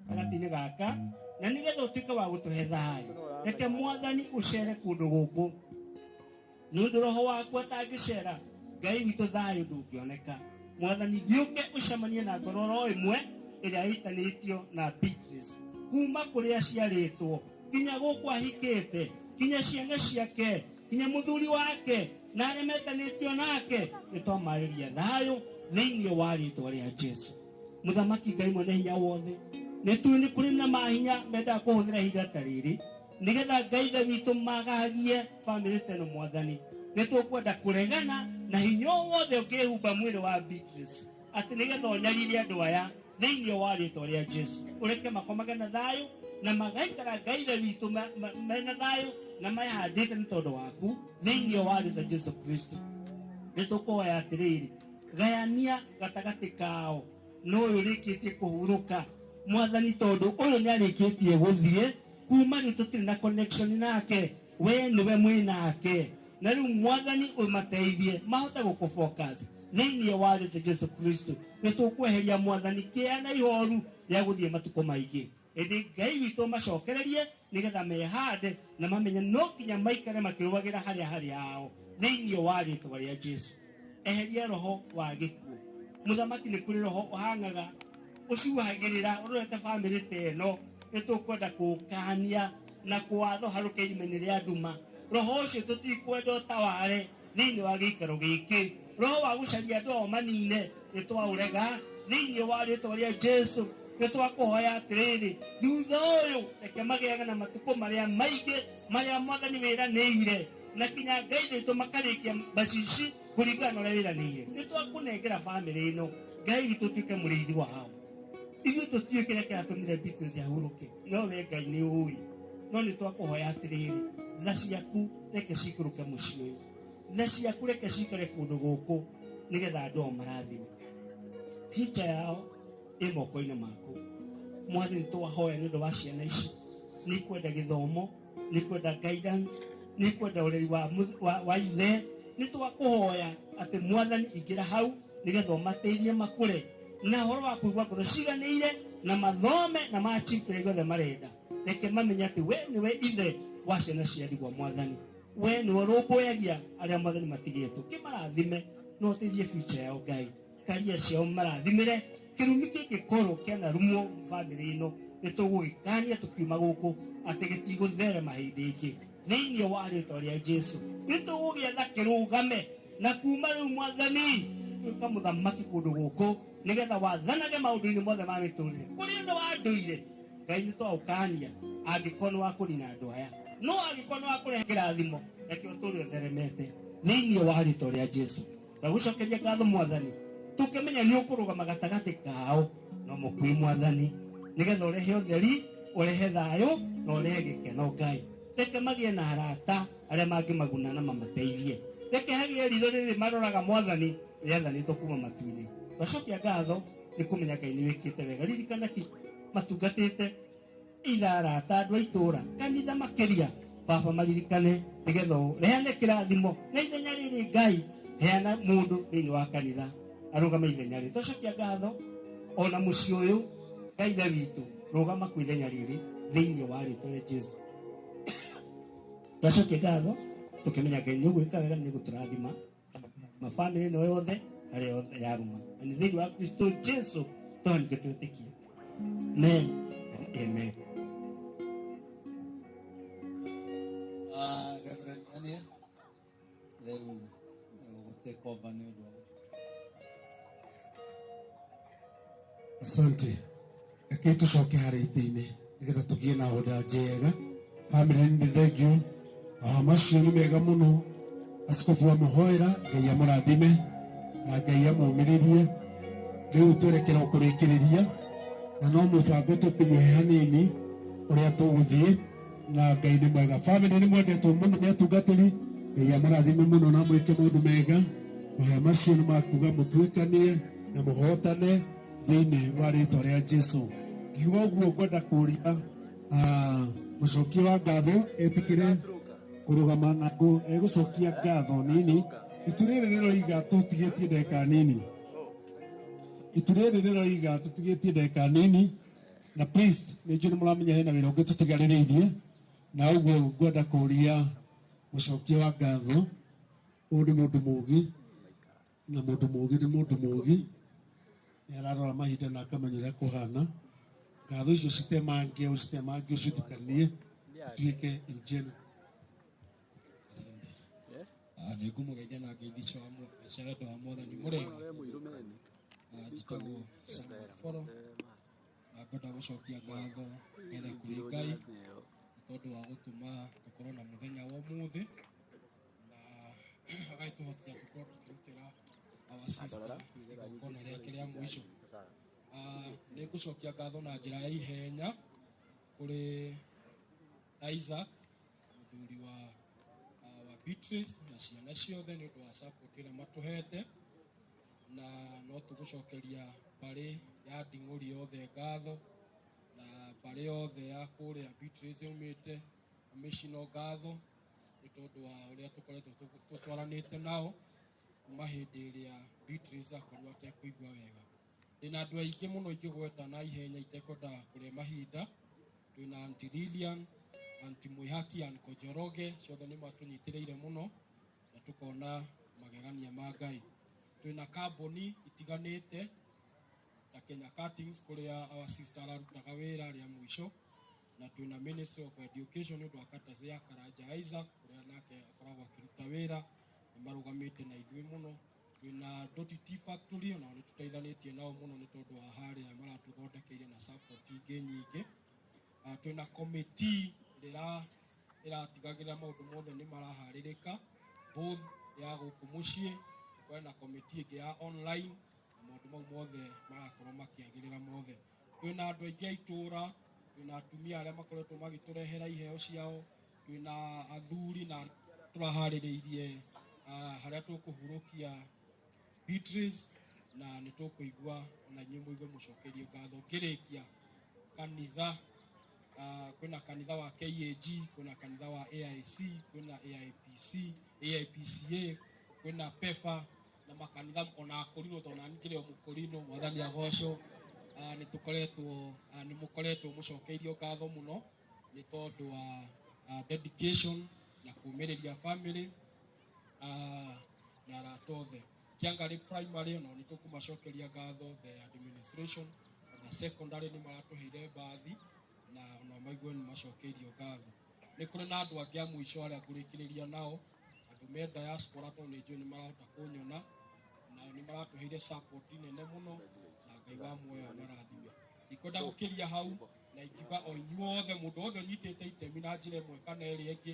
Gatagatĩ-inĩ gaka na nĩgetha ũtuĩke wa gũtũhe thayũ. Reke Mwathani ũcere kũndũ gũkũ, nĩ ũndũ roho waku atangĩcera Ngai witũ thayũ ndũngĩoneka. Mwathani gĩũke ũcemanie na ngoro oro ĩmwe ĩrĩa ĩtanĩtio na Beatrice kuma kũrĩa aciarĩtwo nginya gũkũ ahikĩte, nginya ciana ciake, nginya mũthuri wake na arĩa metanĩtio nake, nĩ twamarĩria thayũ thĩinĩ wa rĩtwa rĩa Jesu. Mũthamaki Ngai mwene hinya wothe, nĩ tũĩ nĩ kũrĩ na mahinya mendaga kũhũthĩra ihinda ta rĩrĩ nĩgetha Ngai ithe witũ magagie bamĩrĩ ta ĩno. Mwathani nĩ tũkwenda kũregana na hinya o wothe ũngĩhumba mwĩrĩ wa Beatrice atĩ nĩgetha ũnyarire andũ aya thĩinĩ wa rĩtwa rĩa Jesu. Ũreke makomage na thayũ na magaikara Ngai ithe witũ mena thayũ na mehandĩte nĩ tondũ waku thĩinĩ wa rĩtwa Jesu Kristo. Nĩ tũkũhoya atĩrĩrĩ, gayania gatagatĩ kao no ũyũ ũrĩkĩtie kũhurũka Mwathani, tondũ ũyũ nĩ arĩkĩtie gũthiĩ kuma rĩu tũtirĩ na connection nake, we nĩwe mwĩ nake, na rĩu Mwathani ũmateithie mahote gũkũ-focus thĩinĩ wa rĩtwa Jesu Kristo. Nĩ tũkweheria Mwathani kĩa na ihoru rĩa gũthiĩ matukũ maingĩ, ĩndĩ Ngai witũ macokererie nĩgetha mehande na mamenye no nginya maikare makĩrũagĩra harĩa harĩ hao thĩinĩ wa rĩtwa rĩa Jesu. Eheria roho wa gĩkuũ. Mũthamaki nĩ kũrĩ roho ũhang'aga ũcuhagĩrĩra ũrorete bamĩrĩ ta ĩno, nĩ tũkwenda kũũkania na kũwatho harũke irima-inĩ rĩa nduma. Roho ũcio tũtikwenda ũtaware thĩinĩ wa gĩikaro gĩkĩ. Roho wa gũcaria andũ ao manine nĩ twaũrega thĩinĩ wa rĩtwa rĩa Jesu. Nĩ twakũhoya atĩrĩrĩ, thutha ũyũ reke magĩaga na matukũ marĩa maingĩ marĩa Mwathani wĩranĩire, na kinya Ngai witũ makarĩkia macici kũringana na ũrĩa wĩranĩire. Nĩ twakũnengera bamĩrĩ ĩno, Ngai witũ ũtuĩke mũrĩithi wao. Ithuĩ tũtiũĩ kĩrĩa kĩratũmire Beatrice ahurũke, no we Ngai nĩ ũĩ. No nĩ twakũhoya atĩrĩrĩ, tha ciaku reke cikũrũke mũciĩ ũyũ, tha ciaku reke cikare kũndũ gũkũ nĩgetha andũ ao marathime. Future yao ĩ moko-inĩ maku. Mwathani twahoya nĩ ũndũ wa ciana ici, nĩ ikwenda gĩthomo, nĩ ikwenda guidance, nĩ ikwenda ũreri wa ithe. Nĩ twakũhoya atĩ Mwathani ingĩra hau nĩgetha ũmateithie makũre na ũhoro wa kũigua ngoro ciganĩire na mathome na ma-achieve kĩrĩa gĩothe marenda. Reke mamenye atĩ we nĩwe ithe wa ciana cia ndigwa. Mwathani we nĩwe ũrũmbũyagia arĩa Mwathani matigĩtwo, kĩmarathime na ũteithie future yao Ngai. Karia ciao marathimĩre kĩrumi kĩngĩkorwo kĩanarumwo bamĩrĩ ĩno, nĩ tũgũgĩkania tũkiuma gũkũ atĩ gĩtigũtherema hĩndĩ ĩngĩ thĩinĩ wa rĩtwa rĩa Jesu. Nĩ tũgũgĩetha kĩrũgame na kuma rĩu Mwathani tuĩka mũthamaki kũndũ gũkũ nĩgetha wathanage maũndũ-inĩ mothe ma mĩtũrĩre kũrĩ ũndũ wa ndũire. Ngai nĩ twaũkania angĩkorwo nĩ wa kũnina andũ aya. No angĩkorwo nĩ wakũrehe kĩrathimo, reke ũtũũre ũtheremete thĩinĩ wa rĩtwa rĩa Jesu. Ndagũcokeria ngatho Mwathani, tũkĩmenya nĩ ũkũrũgama gatagatĩ kao no mũkui Mwathani, nĩgetha ũrehe ũtheri, ũrehe thayũ na ũrehe gĩkeno Ngai. Reke magĩe na arata arĩa mangĩmaguna na mamateithie. Reke hagĩe ritho rĩrĩ maroraga Mwathani rĩathanĩtwo kuma matu-inĩ. Twacokia ngatho nĩ kũmenya Ngai nĩ wĩkĩte wega. Ririkana ki matungatĩte either arata, andũ a itũũra, kanitha makĩria, Baba maririkane nĩgetha ũreane kĩrathimo na ithenya rĩrĩ Ngai heana mũndũ thĩinĩ wa kanitha arũgame ithenya rĩrĩ. Twacokia ngatho ona mũciĩ ũyũ Ngai Ithe witũ rũgama kwĩ ithenya rĩrĩ thĩinĩ wa rĩtwa rĩa Jesu. Twacokia ngatho tũkĩmenya Ngai nĩ ũgwĩka wega, nĩ gũtũrathima mabamĩrĩ ĩno yothe harĩa yothe yaruma, na nĩ thĩinĩ wa Kristo Jesu tũhonike twĩtĩkie. Amen and amen. Reverend Daniel, rĩu ũgũtake over nĩ ũndũ wa Asante. Reke tũcoke harĩa itĩ-inĩ nĩgetha tũgĩe na oda njega. Family nĩ thank you. Mahoya macio nĩ mega mũno. Askofu amũhoera, Ngai amũrathime na Ngai amũmĩrĩrie. Rĩu twerekera kũrĩkĩrĩria na no mũbango tũkũmũhe hanini ũrĩa tũgũthiĩ, na Ngai nĩ mwega. Family nĩ mwendetwo mũno nĩ atungatĩri. Ngai amũrathime mũno na mwĩke maũndũ mega. Mahoya macio nĩ makuga mũtuĩkanie na mũhotane thĩinĩ wa rĩtwa rĩa Jesu. Ngiuga ũguo ngwenda kũria mũcokia wa ngatho etĩkĩre kũrũgama na egũcokia ngatho nini. Itu rĩrĩ rĩroiga tũtigĩtie ndagĩka nini. Itu rĩrĩ rĩroiga tũtigĩtie ndagĩka nini, na please nĩ njũĩ nĩ mũramenya hena wĩra ũngĩ tũtigarĩrĩirie, na ũguo ngwenda kũria mũcokia wa ngatho ũyũ nĩ mũndũ mũũgĩ, na mũndũ mũũgĩ nĩ mũndũ mũũgĩ, nĩ ararora mahinda na akamenya ũrĩa kũhana. Ngatho icio citemange, ũcitemange, ũcitukanie ituĩke in general. Nĩ ngũmũgeithia na ngeithi cia wendo wa Mwathani mũrĩega. Njĩtagwo Samuel Boro na ngwenda gũcokia ngatho mbere kũrĩ Ngai nĩ tondũ wa gũtũma tũkorwo na mũthenya wa ũmũthĩ, na agagĩtũhotithia tũkorwo tũkĩrutĩra our sister igongona rĩake rĩa mũico. Nĩ ngũcokia ngatho na njĩra ya ihenya kũrĩ Isaac, mũthuri wa Beatrice na ciana ciothe nĩ ũndũ wa support ĩrĩa matũhete, na no tũgũcokeria mbarĩ ya Nding'ũri yothe ngatho, na mbarĩ yothe ya kũrĩa Beatrice yaumĩte mĩcino ngatho nĩ tondũ wa ũrĩa tũkoretwo tũtwaranĩte nao kuma hĩndĩ ĩrĩa Beatrice akorirwo atekũigua wega. Ndĩna andũ aingĩ mũno ingĩgweta na ihenya itekwenda kũrĩa mahinda. Twĩna Aunty Lilian, Aunty Mwihaki, Uncle Njoroge, ciothe nĩ matũnyitĩrĩire mũno na tũkona magegania ma Ngai. Twĩna kambuni itiganĩte ta Kenya Cuttings kũrĩa our sister ararutaga wĩra rĩa mũico, na twĩna Ministry of Education nĩ ũndũ wa Katazi ya Karanja Isaac kũrĩa nake akoragwo akĩruta wĩra, nĩ marũgamĩte na ithuĩ mũno. Twĩna Doti Tea Factory onao nĩ tũteithanĩtie nao mũno nĩ tondũ wa harĩa maratũthondekeire na support ingĩ nyingĩ. Twĩna committee ĩrĩa ĩratigagĩrĩra maũndũ mothe nĩ maraharĩrĩka, both ya gũkũ mũciĩ, kwĩna committee ĩngĩ ya online, na maũndũ mau mothe marakorwo makĩagĩrĩra mothe. Twĩna andũ aingĩ a itũũra, twĩna atumia arĩa makoretwo magĩtũrehera iheo ciao, twĩna athuri na tũraharĩrĩirie harĩa tũkũhurũkia Beatrice, na nĩ tũkũigua ona inyuĩ mũigue mũcokerie ngatho. Ngĩrĩkia kanitha, kwĩna kanitha wa KAG, kwĩna kanitha wa AIC, kwĩna AIPC, AIPCA, kwĩna PEFA na makanitha ona akũrinũ, tondũ nani ngĩrĩ o mũkũrinũ, Mwathani agocwo. Nĩ tũkoretwo, nĩ mũkoretwo mũcokeirio ngatho mũno nĩ tondũ wa dedication na kũmĩrĩria family na arata othe. Kĩangarĩ primary onao nĩ tũkũmacokeria ngatho, the administration, na secondary nĩ maratũheire mbathi na ona maigue nĩ macokeirio ngatho. Nĩ kũrĩ na andũ angĩ a mũico arĩa ngũrĩkĩrĩria nao, andũ me diaspora tondũ nĩ njũĩ nĩ marahota kũnyona, nao nĩ maratũheire support nene mũno, na Ngai wa muoyo amarathime. Ndikwenda gũkĩria hau, Na ingiuga o inyuothe mũndũ wothe ũnyitĩte itemi na njĩra ĩmwe kana ĩrĩa ĩngĩ,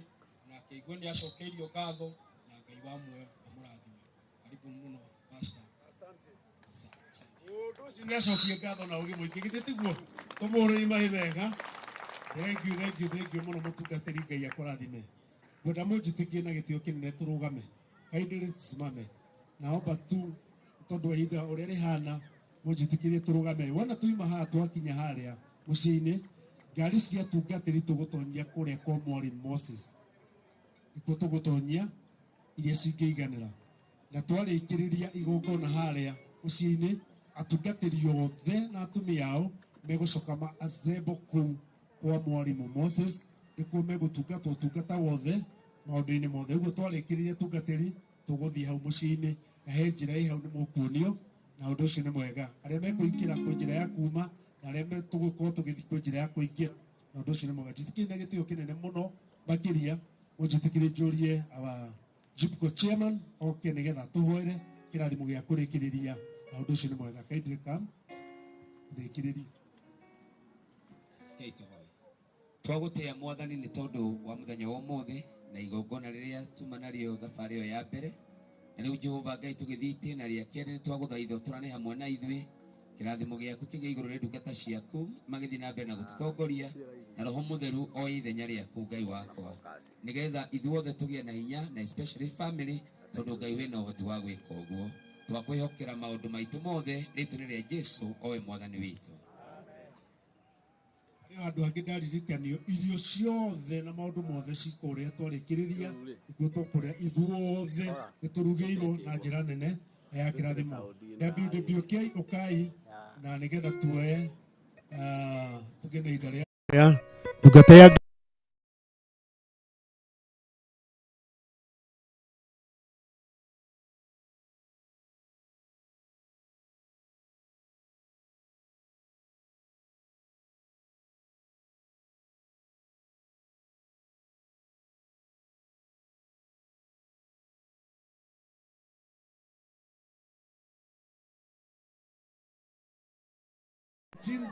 na akĩigua nĩ acokeirio ngatho, na Ngai wa muoyo amũrathime. Karibu mũno pastor. Mũndũ ũcio nĩ acokie ngatho na ũgĩ mũingĩ, githĩ tiguo? Tũmũhũrĩre maĩ wega. Thank you, thank you, thank you mũno mũtungatĩri, Ngai akũrathime. Ngwenda mũnjĩtĩkie na gĩtĩo kĩnene tũrũgame. Kindly tusimame. Naomba tu tondũ wa ihinda ũrĩa rĩhana mũnjĩtĩkĩrie tũrũgame. Wona tuima haha twakinya harĩa mũciĩ-inĩ, ngari cia tungatĩri tũgũtonyia kũrĩa kwa Mwalimu Moses. Nĩkuo tũgũtonyia iria cingĩiganĩra. Na twarĩkĩrĩria igongona harĩa mũciĩ-inĩ, atungatĩri othe na atumia ao megũcoka ma assemble kũu kwa Mwalimu Moses, nĩkuo megũtungata ũtungata wothe maũndũ-inĩ mothe. Ũguo twarĩkĩrĩria tungatĩri tũgũthiĩ hau mũciĩ-inĩ, na he njĩra ĩ hau nĩ mũkuonio, na ũndũ ũcio nĩ mwega. Arĩa mekũingĩra kwĩ njĩra ya kuma, na arĩa tũgũkorwo tũgĩthiĩ kwĩ njĩra ya kũingĩra, na ũndũ ũcio nĩ mwega. Njĩtĩkĩrie na gĩtĩo kĩnene mũno makĩria, mũnjĩtĩkĩrie njũrie our JIPCO chairman oke nĩgetha tũhoere kĩrathimo gĩa kũrĩkĩrĩria, na ũndũ ũcio nĩ mwega. Kindly come rĩkĩrĩrie. Rekei tũhoe. Twagũtĩĩa Mwathani nĩ tondũ wa mũthenya wa ũmũthĩ na igongona rĩrĩa tuma narĩo thabarĩ ĩyo ya mbere. Na rĩu Jehova Ngai tũgĩthiĩ itĩna rĩa kerĩ, nĩ twagũthaitha ũtũrane hamwe na ithuĩ, kĩrathimo gĩaku kĩgĩe igũrũ rĩa ndungata ciaku magĩthiĩ na mbere na gũtũtongoria, na Roho Mũtheru oe ithenya rĩaku Ngai wakwa, nĩgetha ithuothe tũgĩe na hinya, na especially family, tondũ Ngai wĩna ũhoti wa gwĩka ũguo. Twakwĩhokera maũndũ maitũ mothe rĩtwa-inĩ rĩa Jesu owe Mwathani witũ. Harĩ handũ hangĩ ndaririkanio, irio ciothe na maũndũ mothe cikũrĩa twarĩkĩrĩria, nĩkuo tũkũrĩa ithuothe, nĩ tũrugĩirwo na njĩra nene na ya kĩrathimo. WWK ũkai na nĩgetha tuoye tũgĩe na ihinda rĩa ndungata ya Chini.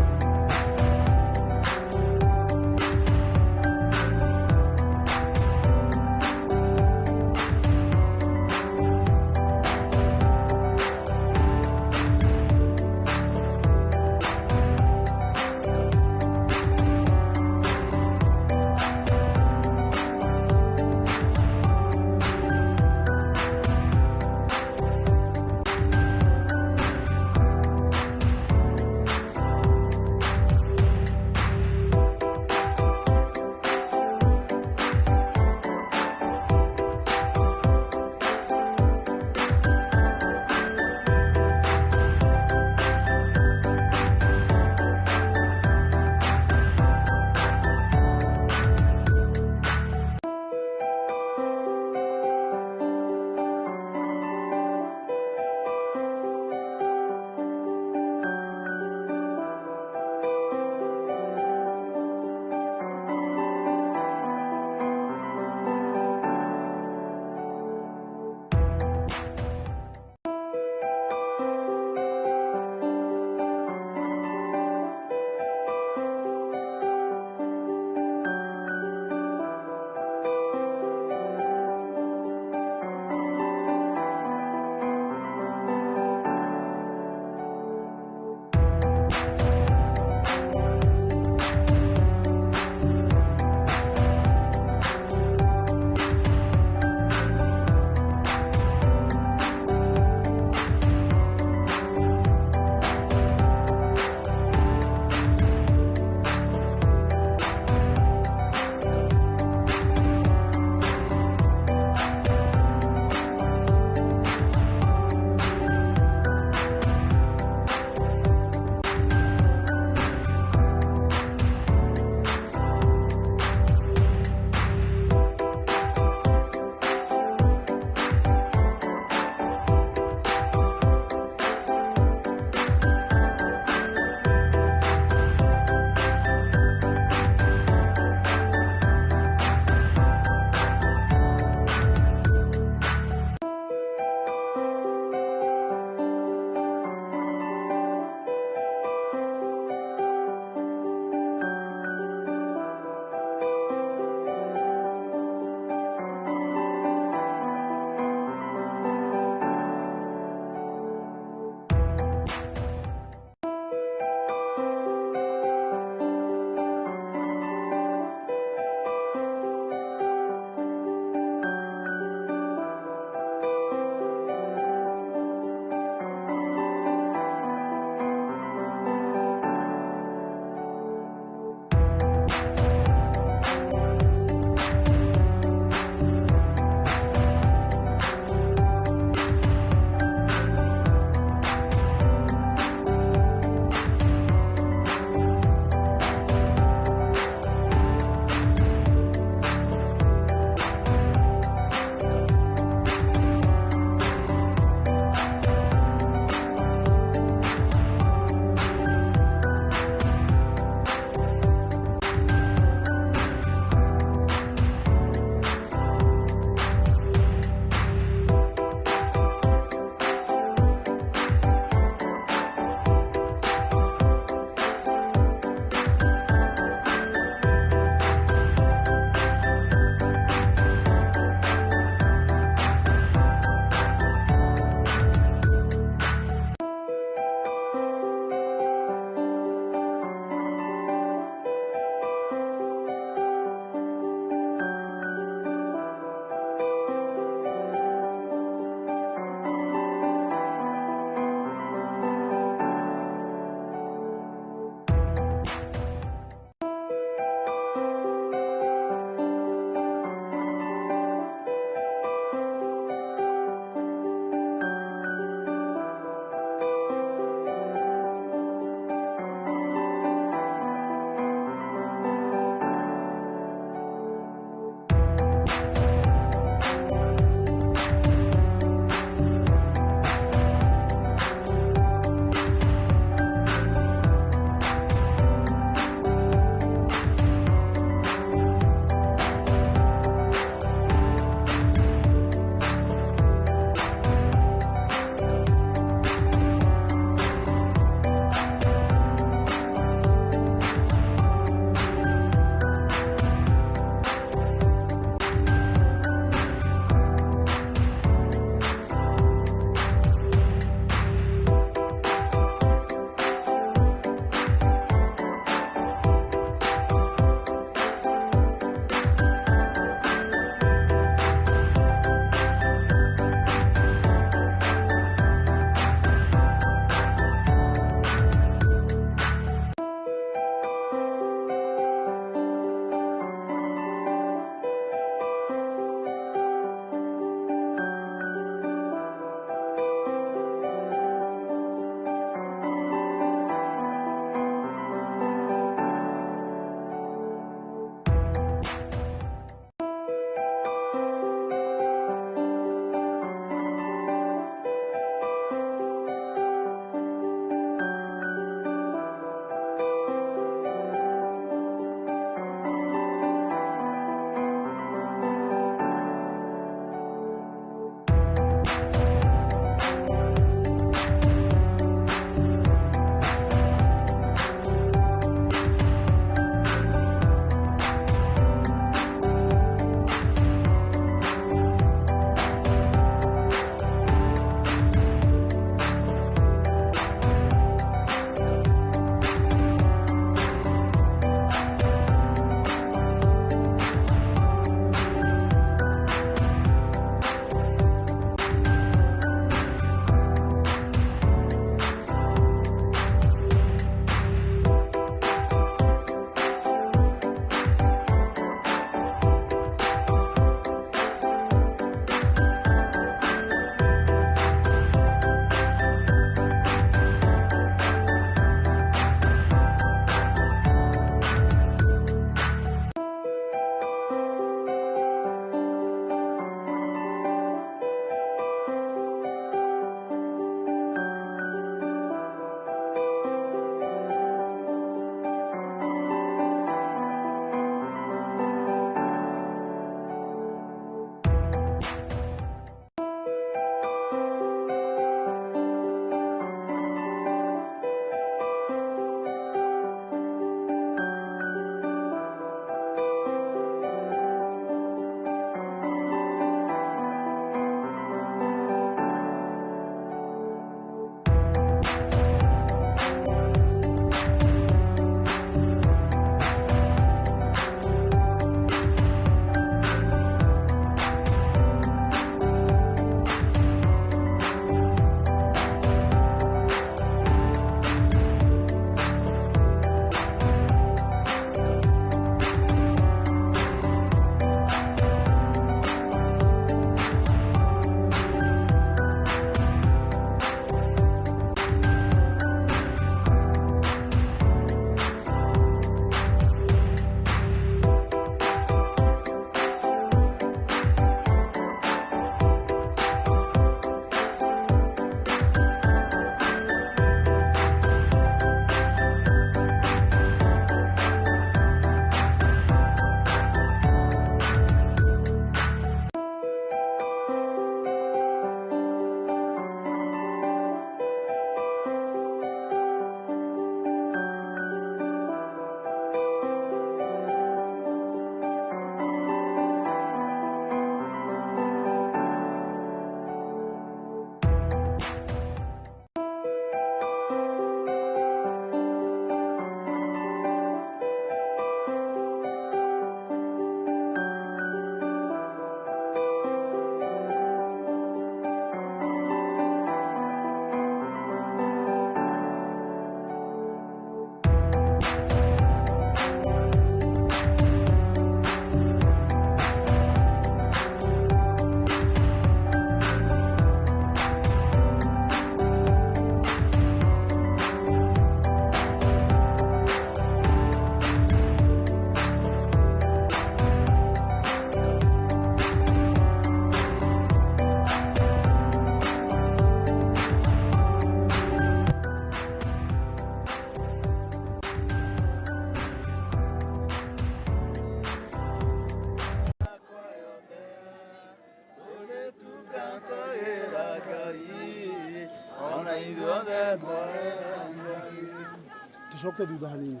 Tucoke thutha hanini.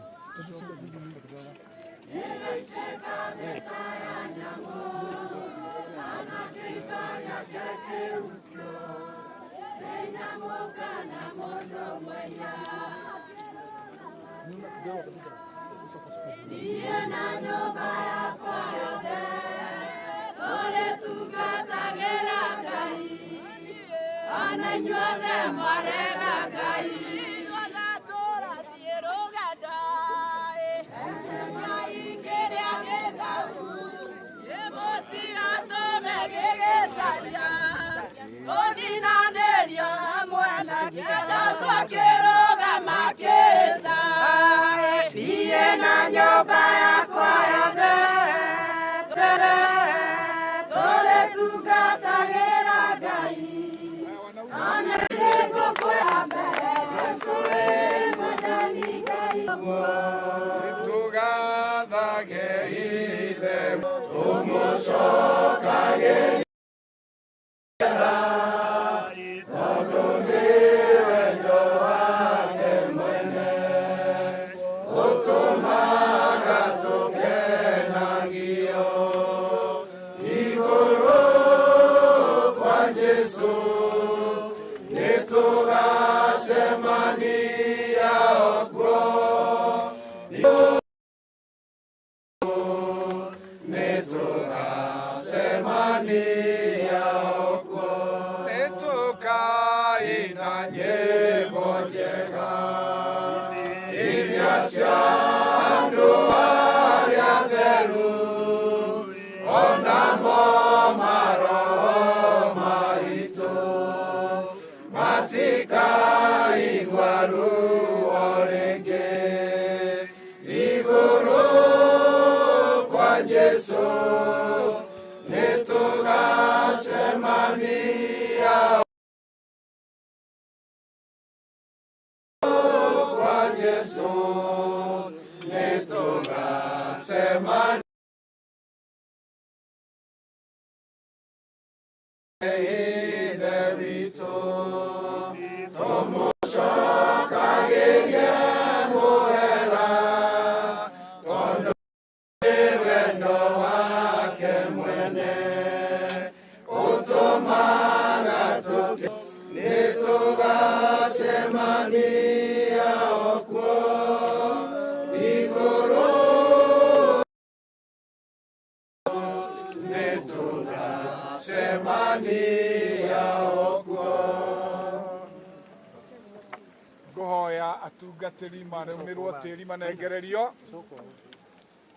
Nguhoya atungatĩri marũmĩrwo tĩri manengererio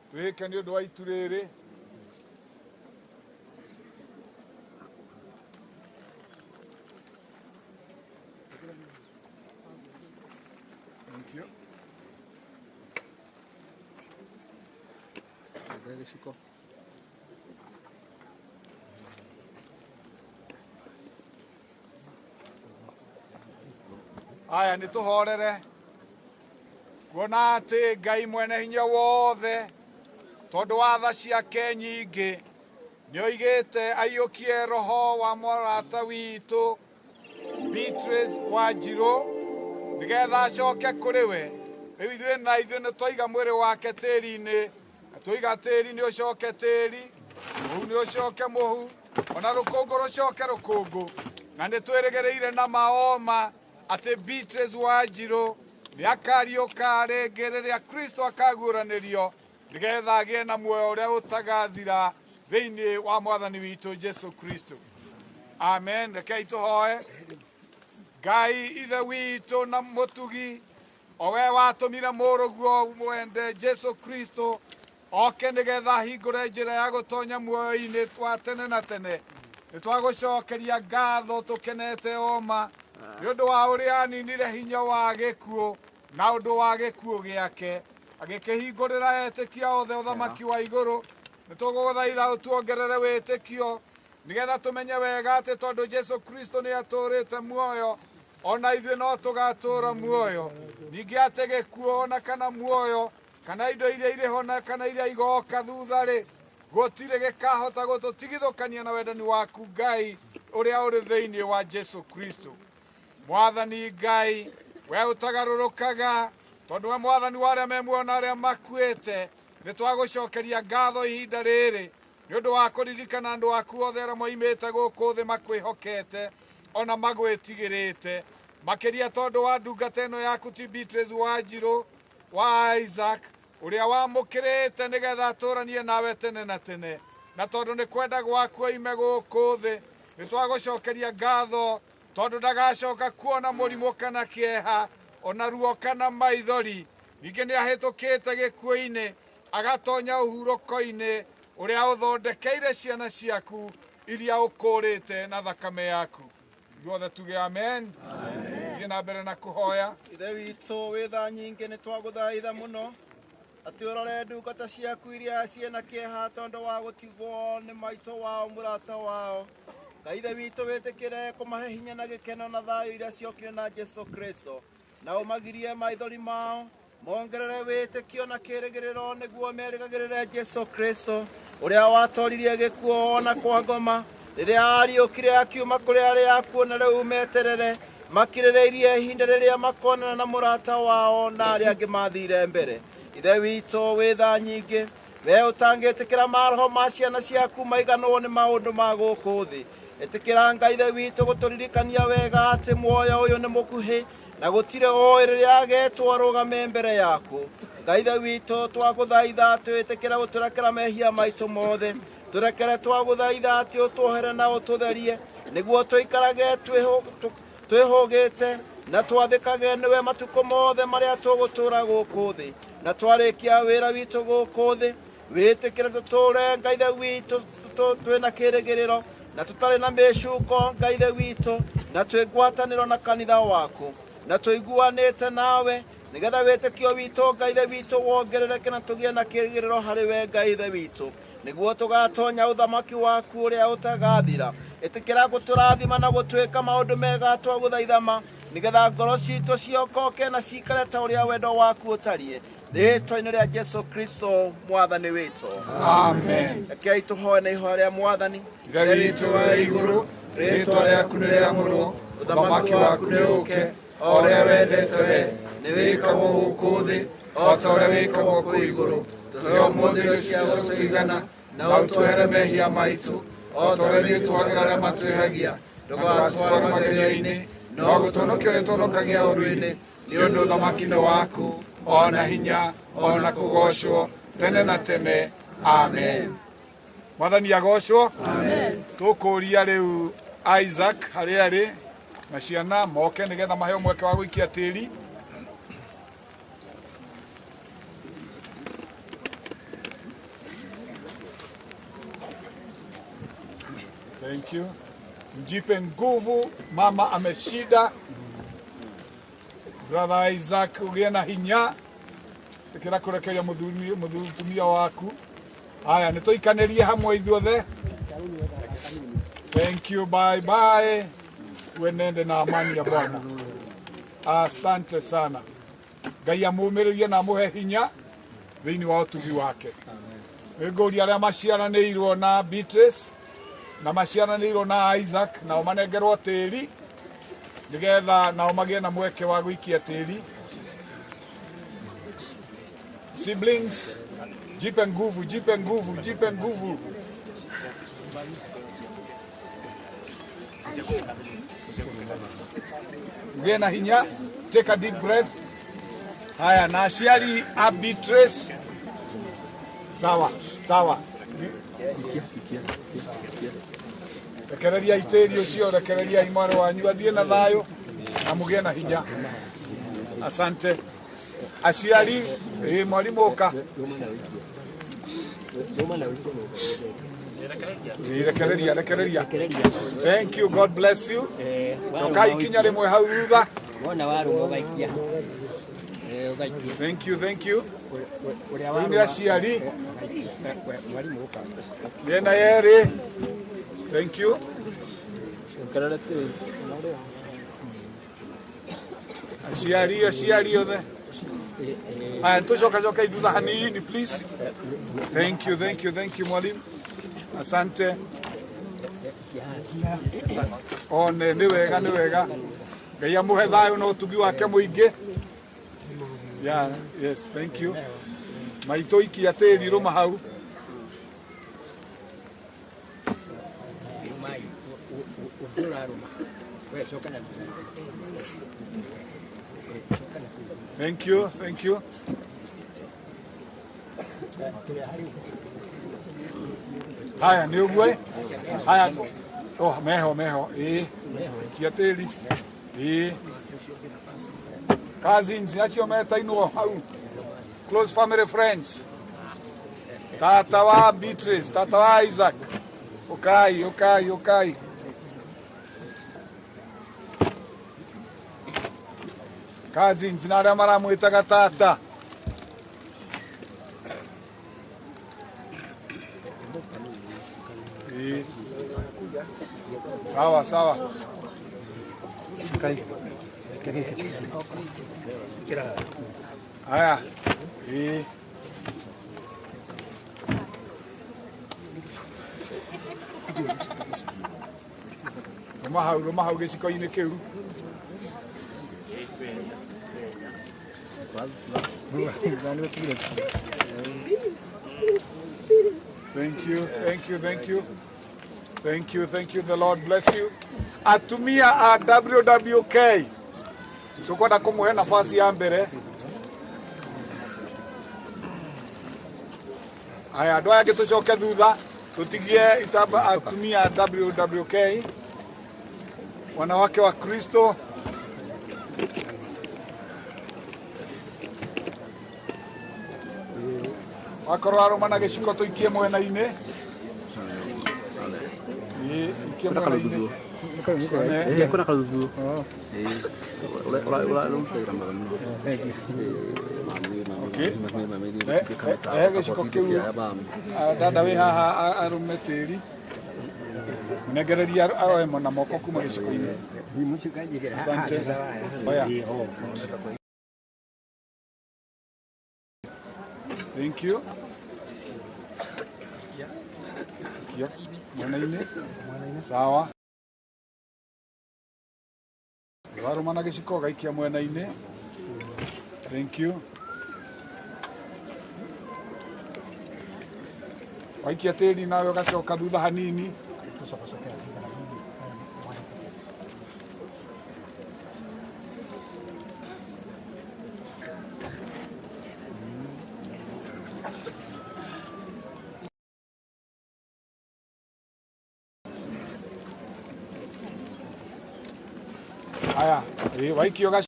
twĩke nĩ ũndũ wa itu rĩrĩ. Thank you. Aya nĩ tũhorere kuona atĩ Ngai mwene hinya wothe tondũ wa tha ciake nyingĩ nĩoigĩte aiyũkie roho wa mũrata witũ Beatrice Wanjirũ nĩgetha acoke kũrĩ we. Rĩu ithuĩ na ithuĩ nĩ twaiga mwĩrĩ wake tĩri-inĩ, na twaiga tĩri nĩ ũcoke tĩri, mũhu nĩ ũcoke mũhu, ona rũkũngũ rũcoke rũkũngũ. Na nĩ twĩrĩgĩrĩire na maoma atĩ Beatrice Wanjirũ nĩakariũka rĩngĩ rĩrĩa Kristo akaguũranĩrio nĩgetha agĩe na muoyo ũrĩa ũtagathira thĩinĩ wa mwathani witũ Jesu Kristo. Amen. Rekei tũhoe. Ngai ithe witũ na mũtugi, o we watũmire mũrũguo mwende Jesu Kristo oke nĩgetha ahingũre njĩra ya gũtonya muoyo-inĩ wa tene na tene, nĩtwagũcokeria ngatho tũkenete oma nĩ ũndũ wa ũrĩa aninire hinya wa gĩkuũ na ũndũ wa gĩkuũ gĩake agĩkĩhingũrĩra etĩkia othe ũthamaki wa igũrũ. Nĩtũgũgũthaitha ũtuongerere wĩtĩkio nĩgetha tũmenye wega atĩ tondũ Jesu Kristo nĩatũũrĩte muoyo ona ithuĩ no tũgatũũra muoyo, ningĩ atĩ gĩkuũ ona kana muoyo kana indo iria irĩ ho na kana iria igoka thutha-rĩ gũtirĩ gĩkahota gũtũtigithũkania na wendani waku Ngai ũrĩa ũrĩ thĩinĩ wa Jesu Kristo. Mwathani Ngai, we ũtagarũrũkaga, Tondũ we Mwathani wa arĩa me muoyo na arĩa makuĩte, nĩ twagũcokeria ngatho ihinda rĩrĩ nĩ ũndũ wa kũririkana andũ aku othe arĩa moimĩte gũkũ thĩ makwĩhokete ona magwĩtigĩrĩte, makĩria tondũ wa ndungata ĩno yaku ti Beatrice Wanjirũ wa Isaac ũrĩa wamũkĩrĩte nĩgetha atũranie nawe tene na tene, na tondũ nĩ kwenda gwaku oime gũkũ thĩ, nĩ twagũcokeria ngatho tondũ ndagacoka kuona mũrimũ kana kĩeha ona ruo kana maithori. Ningĩ nĩ ahĩtũkĩte gĩkuũ-inĩ agatonya ũhurũko-inĩ ũrĩa ũthondekeire ciana ciaku iria ũkũrĩte na thakame yaku. Ithuothe tuge amen. Thiĩ na mbere na kũhoya. Ithe witũ wĩ tha nyingĩ, nĩ twagũthaitha mũno atĩ ũrore ndungata ciaku iria ciĩna kĩeha tondũ wa gũtigwo nĩ maitũ wao mũrata wao. Ngai Ithe witũ, wĩtĩkĩre kũmahe hinya na gĩkeno na thayũ iria ciokire na Jesu Kristo, na ũmagirie maithori mao, mongerere wĩtĩkio na kĩrĩgĩrĩro nĩguo merĩgagĩrĩre Jesu Kristo ũrĩa watoririe gĩkuũ ona kwa ngoma rĩrĩa ariũkire akiuma kũrĩ arĩa akuũ, na rĩu meterere makirĩrĩirie ihinda rĩrĩa makonana na mũrata wao na arĩa angĩ mathire mbere. Ithe witũ wĩ tha nyingĩ, we ũtangĩtĩkĩra maroho ma ciana ciaku maiganwo nĩ maũndũ ma gũkũ thĩ, ĩtĩkĩra Ngai Ithe witũ gũtũririkania wega atĩ muoyo ũyũ nĩ mũkuhĩ na gũtirĩ ũĩ rĩrĩa agetwo arũgame mbere yaku. Ngai Ithe witũ, twagũthaitha atĩ wĩtĩkĩre gũtũrekera mehia maitũ mothe, tũrekere twagũthaitha atĩ ũtuohere na ũtũtherie nĩguo tũikarage twĩhũgĩte na twathĩkage nĩwe matukũ mothe marĩa tũgũtũũra gũkũ thĩ, na twarĩkia wĩra witũ gũkũ thĩ wĩtĩkĩre tũtũũre Ngai Ithe witũ twĩna kĩrĩgĩrĩro na tũtarĩ na mĩcuko Ngai Ithe witũ, na twĩ ngwatanĩro na kanitha waku na tũiguanĩte nawe, nĩgetha wĩtĩkio witũ Ngai Ithe witũ wongerereke na tũgĩe na kĩrĩgĩrĩro harĩ we Ngai Ithe witũ, nĩguo tũgatonya ũthamaki waku ũrĩa ũtagathira. Ĩtĩkĩra gũtũrathima na gũtwĩka maũndũ mega twagũthaithama, nĩgetha ngoro citũ ciokoke na cikare ta ũrĩa wendo waku ũtariĩ, rĩĩtwa-inĩ rĩa Jesu Kristo Mwathani witũ. Amen. Rekei tũhoe na ihoya rĩa Mwathani. Ithe witũ wa igũrũ, rĩĩtwa rĩaku nĩ rĩamũrwo, ũthamaki waku nĩ ũũke, o ũrĩa wendete we nĩ wĩkagwo gũkũ thĩ o ta ũrĩa wĩkagwo kũu igũrũ. Tũhe ũmũthĩ irio cia tũigana, na ũtuohere mehia maitũ o ta ũrĩa ithuĩ twagĩra arĩa matwĩhagia, ndũgatũtware magerio-inĩ, no gũtũhonokia ũrĩtũhonokagia ũũru-inĩ, nĩ ũndũ ũthamaki nĩ waku, ona hinya, ona kũgoocwo tene na tene. Amen. Mwathani agocwo. Tũkũria rĩu Isaac harĩa arĩ na ciana moke nĩgetha maheo mweke wa gũikia tĩri. Thank you. Mjipe nguvu, mama ameshinda. Brother Isaac, ũgĩe na hinya ĩkĩra kũrekeria mũtumia waku. Haya, nĩ tũikanĩrie hamwe ithuothe. Thank you, bye bye. Uenende na amani ya Bwana. Asante sana. Ngai amũmĩrĩrie na amũhe hinya thĩinĩ wa ũtugi wake. Nĩngũria arĩa maciaranĩirwo na Beatrice na maciaranĩirwo na Isaac nao manengerwo tĩri nĩgetha nao magĩe na mweke wa gũikia tĩri. Siblings, jipe nguvu, jipe nguvu, jipe nguvu. Mgĩe na hinya, take a deep breath. Haya, na aciari a Beatrice. Sawa, sawa. Rekereria itĩri ũcio, rekereria mwarĩ wanyu athiĩ na thayũ na mũgĩe na hinya. Asante. Aciari, mwarimũ ũka. Rekereria, rekereria. Thank you, God bless you. Cokai ikinya rĩmwe hau thutha. Wona warũma ũgaikia. Ũgaikia. Thank you, thank you. Ũrĩa Rĩu nĩ aciari. Mwarimũ ũka. Mĩena yerĩ. Thank you. Aciari, aciari othe. Haya, tũcokacoka thutha hanini please. Thank you, thank you, thank you mwalimu. Asante. One, nĩ wega, nĩ wega. Ngai amũhe thayũ na ũtugi wake mũingĩ. Yeah, yes, thank you. Maitũ ikia tĩri rũma hau. Thank you, thank you. Haya, nĩ ũguo ĩ? Haya, oh, meho meho, ĩĩ. Ikia tĩri. Ĩĩ. Cousins acio metainwo hau. Close family friends. Tata wa Beatrice, tata wa Isaac. Ukai, ukai, ukai. Cousins na arĩa maramwĩtaga tata. Ĩĩ. Sawa, sawa. Haya. Ĩĩ. Rũma hau, rũma hau gĩciko-inĩ kĩu. Thank you, thank you, thank you. Thank you, thank you. The Lord bless you. Atumia a WWK. Tukwenda kumuhe nafasi ya mbere. Aya, andũ aya angĩ tũcoke thutha tũtigie itamba atumia a WWK, wanawake wa Kristo. Wakorwo arũma na gĩciko tũikie mwena-inĩ. Ĩĩ, ikie mwena-inĩ. Kuna kaluthuo. Okay. He gĩciko kĩu dada wĩ haha arũme tĩri. Mũnengererie oe na moko kuma gĩciko-inĩ. Asante. Oya. Thank you. Kia mwena-inĩ. Sawa. Warũma na gĩciko ũgaikia mwena-inĩ. Thank you. Waikia tĩri nawe ũgacoka thutha hanini. Haya, ĩĩ, waikia ũgacoka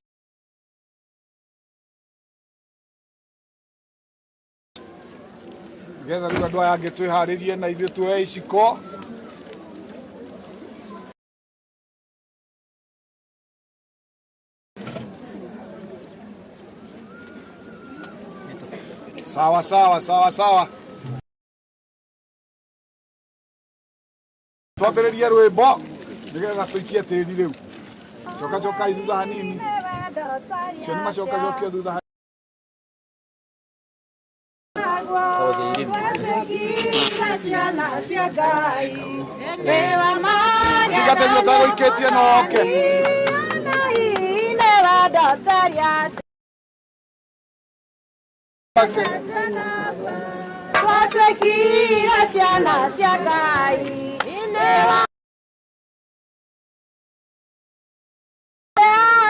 nĩgetha rĩu andũ aya angĩ twĩharĩrie na ithuĩ tuoe iciko. Sawa sawa sawa sawa. Twambĩrĩrie rwĩmbo nĩgetha tũikie tĩri rĩu. Coka cokai thutha hanini. Cio nĩ macoka cokio thutha hanini. Mũtungatĩri ũtagũikĩtie no oke. Twatuĩkire ciana cia Ngai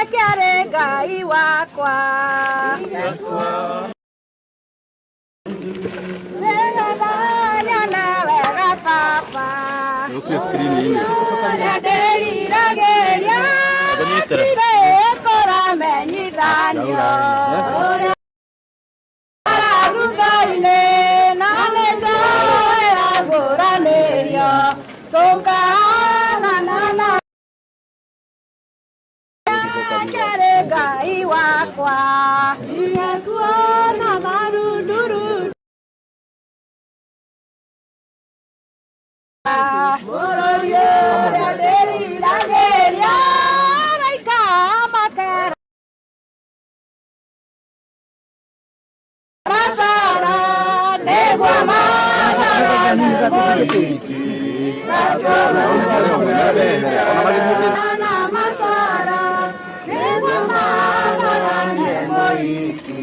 akĩarĩ Ngai wakwa nĩgetha nyone wega baba nĩndĩriragĩria gũtirĩ kũramenyithanio thutha-inĩ na nĩnjũĩ agũranĩrio tũkaonana na akĩarĩ Ngai wakwa nĩekuona marunduru bũrũri ũrĩa ndĩriragĩria araika makera masara nĩguo magarane mũhiki na masara nĩguo magarane mũhiki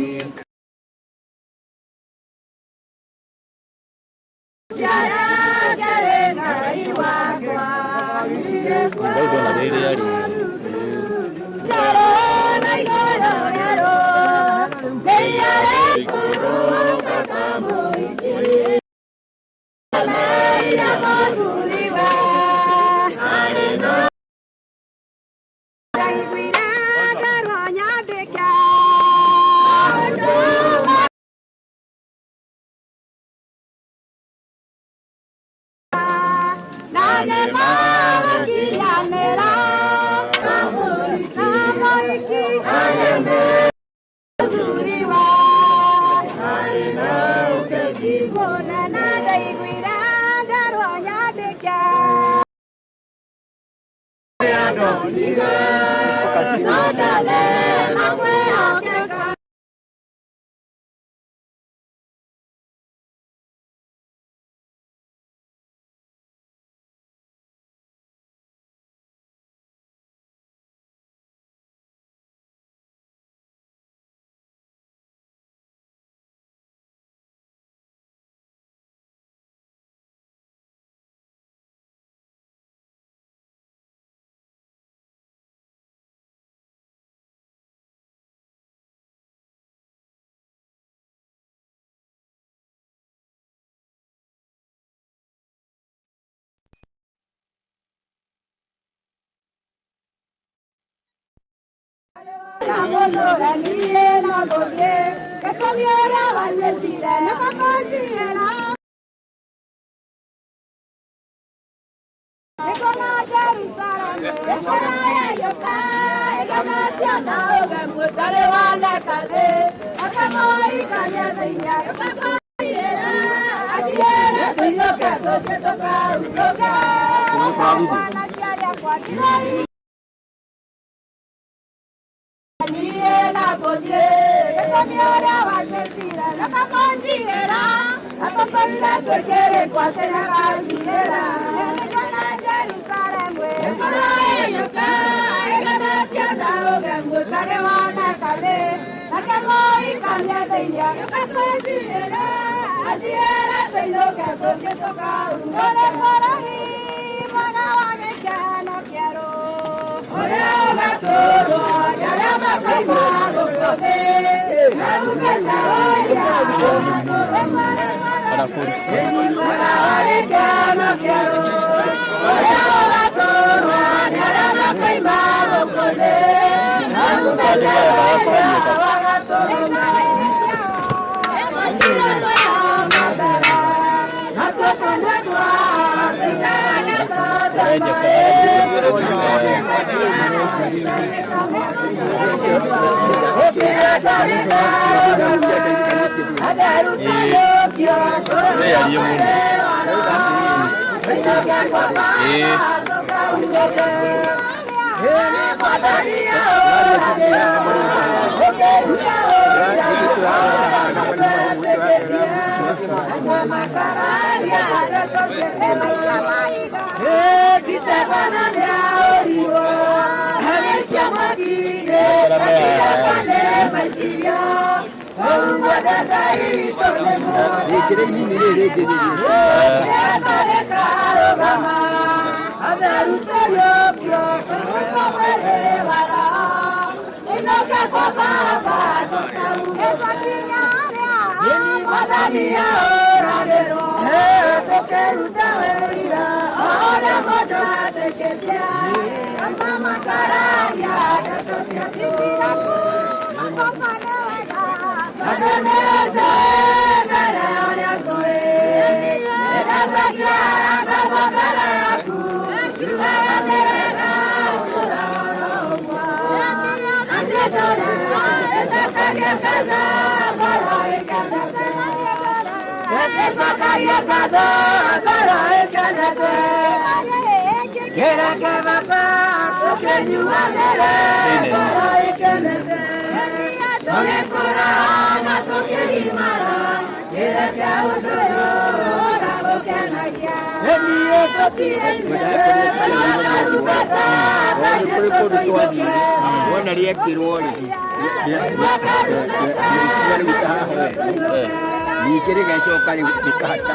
Ningĩ rĩgacoka rĩkahata.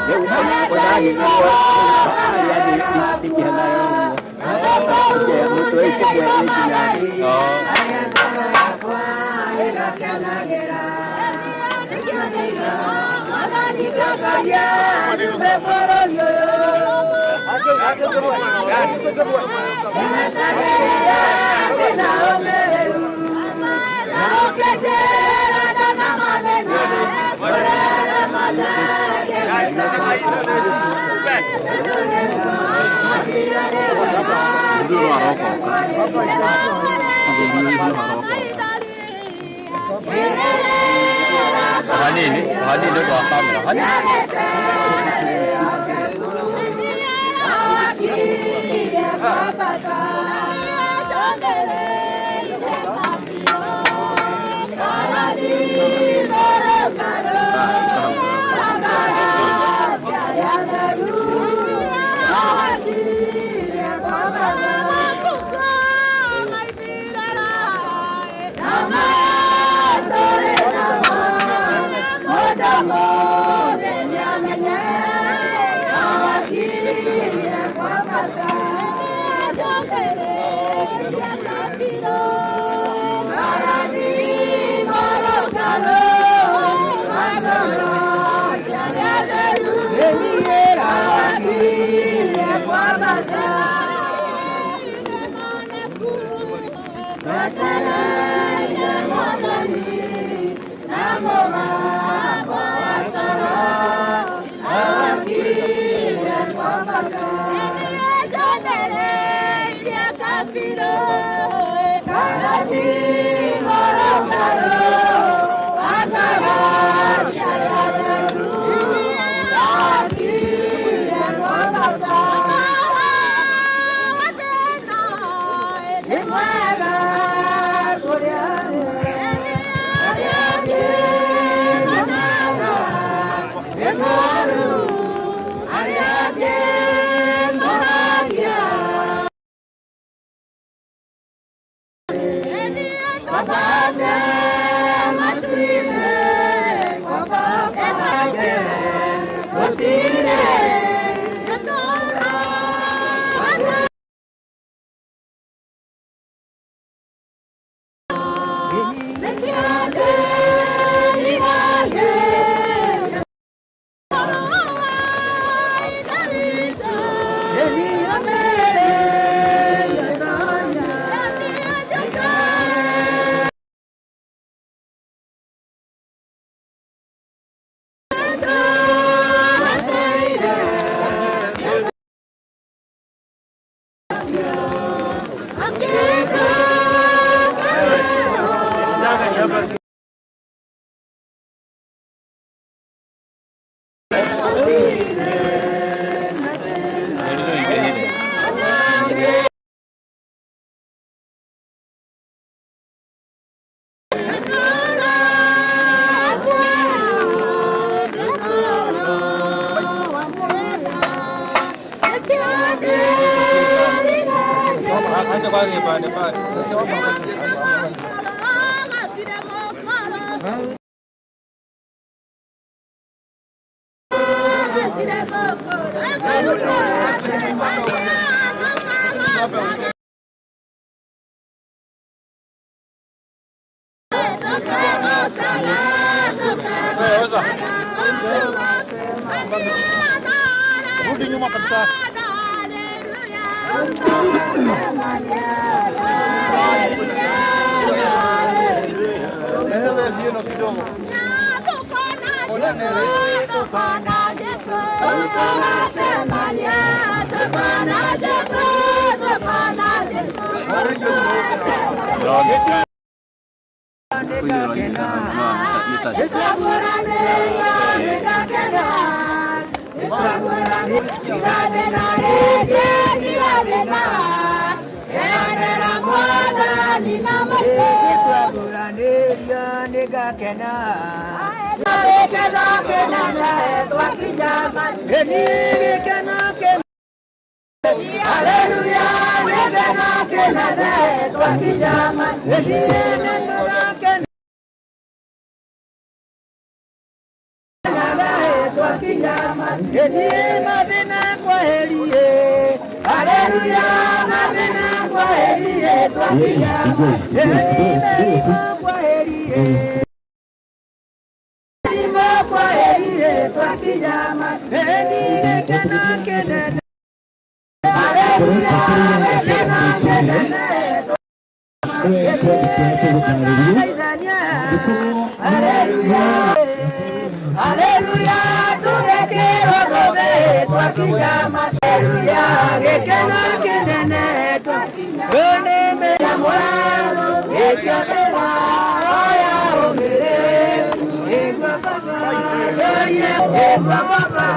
Rĩu ona harĩa rĩkĩhanaga ũguo. Mũtwe ĩkĩmwe ĩkinya thĩ. Hanini, hanini kwa kamera. Hanini. Rudi nyuma kabisa. Hallelujah. Mathĩna kwaherie Haleluya mathĩna kwaherie twakinya mĩrimũ kwaherie mĩrimũ kwaherie twakinya gĩkeno kĩnene Haleluya gĩkeno kĩnene Haleluya Haleluya tugekĩrwo thũmbĩ twakinya Haleluya gĩkeno kĩnene tũnĩmĩra gĩkĩokĩra oya ũmĩrĩ ĩgua baba ĩgua baba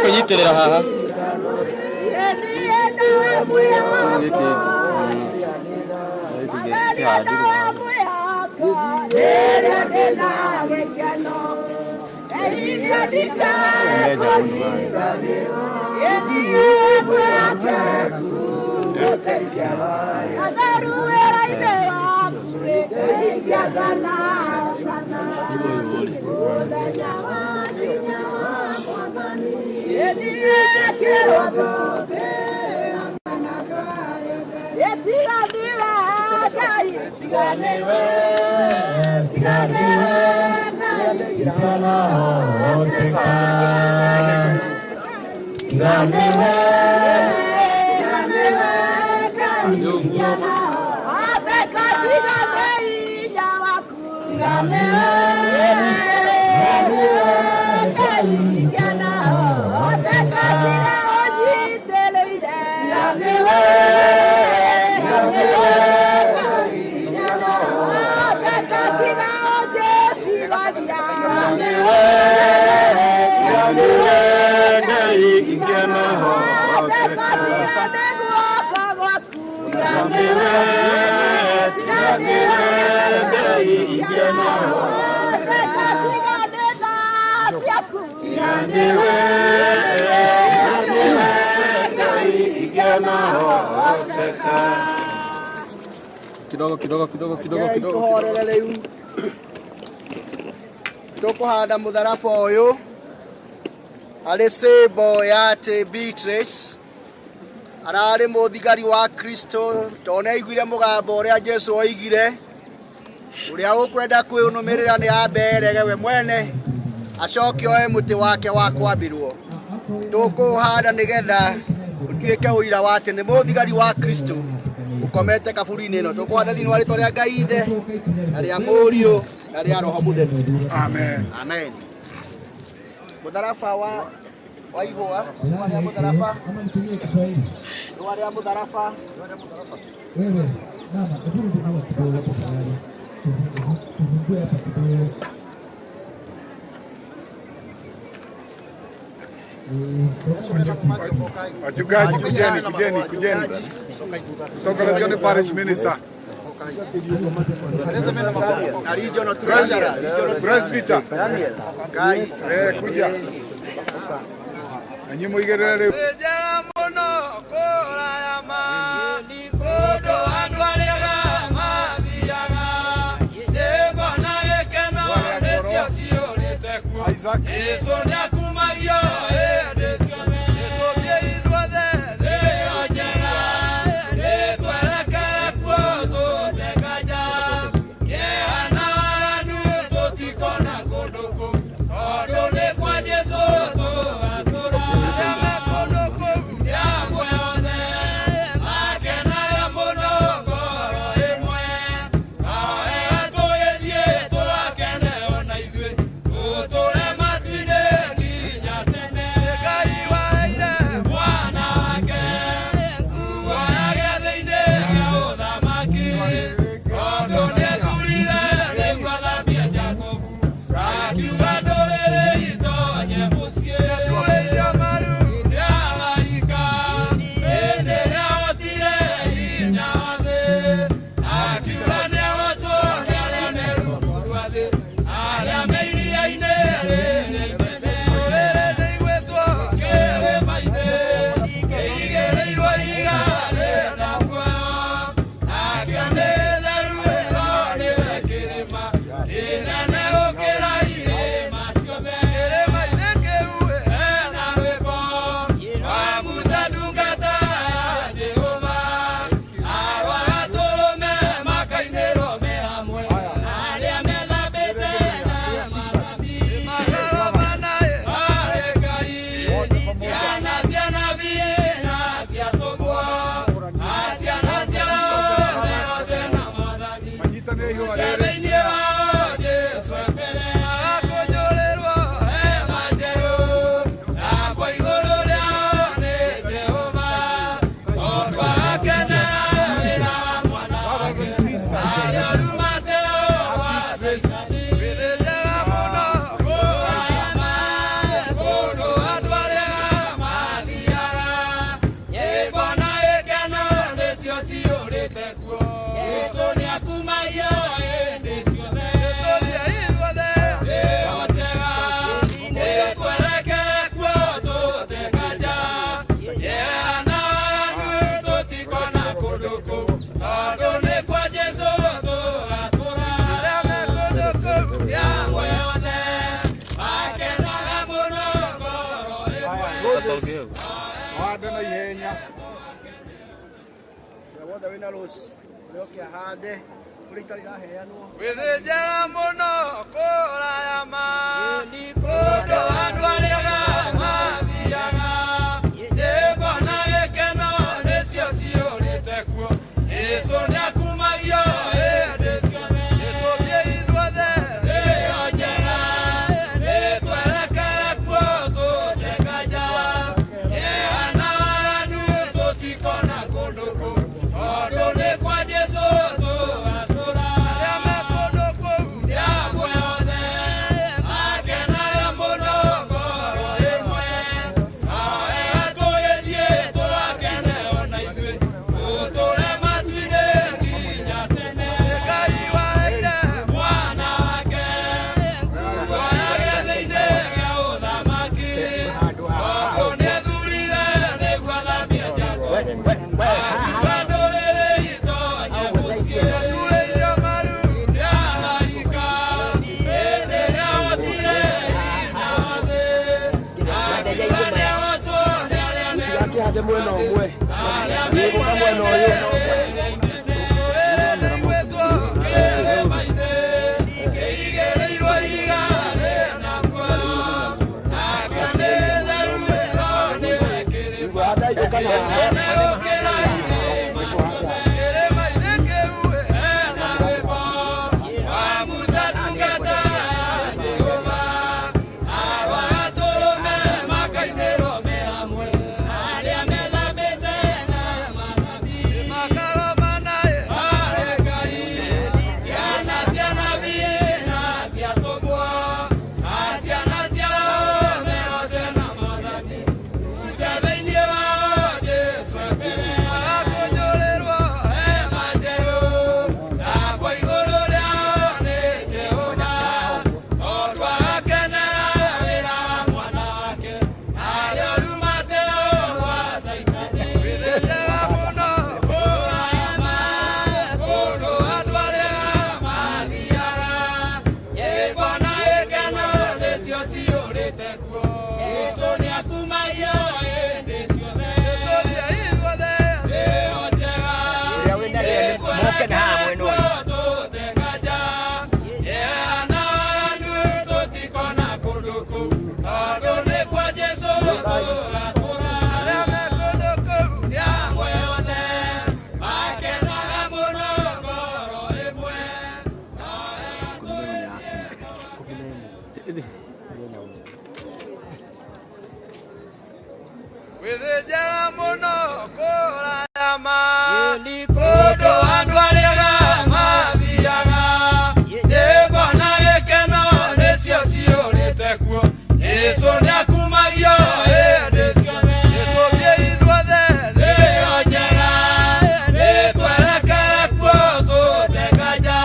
Kũnyitĩrĩra haha. Gĩkĩ. Gĩkĩ kĩhandirwo haha. Kidogo kidogo kidogo kidogo kidogo. Tũhorere rĩu tũkũhanda mũtharaba ũyũ arĩ symbol ya atĩ Beatrice ararĩ mũthigari wa Kristo tondũ nĩaiguire mũgambo ũrĩa Jesũ oigire ũrĩa ũkwenda kwĩnũmĩrĩra nĩ ambe erege we mwene acoke oe mũtĩ wake wa kwambĩrwo. Tũkũũhanda nĩgetha ũtuĩke ũira wa atĩ nĩ mũthigari wa Kristo ũkomete kaburi-inĩ ĩno. Tũkũhanda thĩinĩ wa rĩtwa rĩa Ngai Ithe na rĩa Mũriũ na rĩa Roho Mũtheru. Amen. Amen. Mũtharaba wa ihũa, ihũa rĩa mũtharaba, ihũa rĩa mũtharaba. Wewe mama, hebu rudi nyuma kidogo tafadhali. Tufungue hapa kidogo. Wachungaji kujeni, kujeni, kujeni. Toka Region Parish Minister. Na regional treasurer, regional Presbyter. Daniel. Ngai. Kuja. Na nyinyi muigĩrĩre rĩu. Amen. na ihenya. Ũrĩa wothe wĩna rose ũrĩa ahande kũrĩa itarĩ iraheanwo. Wĩthĩnjaga mũno kũraya ma kũndũ andũ arĩa mathiaga nyĩmbo na gĩkeno nĩcio ciyũrĩte kuo. Jesũ nĩakumagio hĩndĩ ciothe. Nĩtũthiĩ ithuothe thĩ ĩyo njega, nĩtwerekere kuo tũtekaja. Kĩeha na waganu tũtikona kũndũ kũu, tondũ nĩ kwa Jesũ tũgatũũra. Arĩa me kũndũ kũu nĩ amwe othe, makenaga mũno ngoro ĩmwe. Wega tũgĩthiĩ tũgakene ona ithuĩ, tũtũũre matu-inĩ nginya tene. Ngai waheire mwana wake, muoyo gĩthĩ-inĩ gĩa ũthamaki, tondũ nĩethurire nĩguo athambie Jakubu. Akiuga ndũrĩrĩ itonye mũciĩ, aturĩirio maru nĩ araika, hĩndĩ ĩrĩa ahotire hinya wa thĩ. Akiuga nĩagocwo nĩ arĩa Akĩhande mwena ũmwe. Arĩa Nĩgũka mwena ũyũ. Ũrĩa wĩna rĩera moke na haha mwena ũyũ. Wĩthĩnjaga mũno kũraya ma kũndũ andũ arĩa mathiaga nyĩmbo na gĩkeno nĩcio ciyũrĩte kuo. Jesũ nĩakumagio hĩndĩ ciothe. Nĩtũthiĩ ithuothe thĩ ĩyo njega, nĩtwerekere kuo tũtekaja.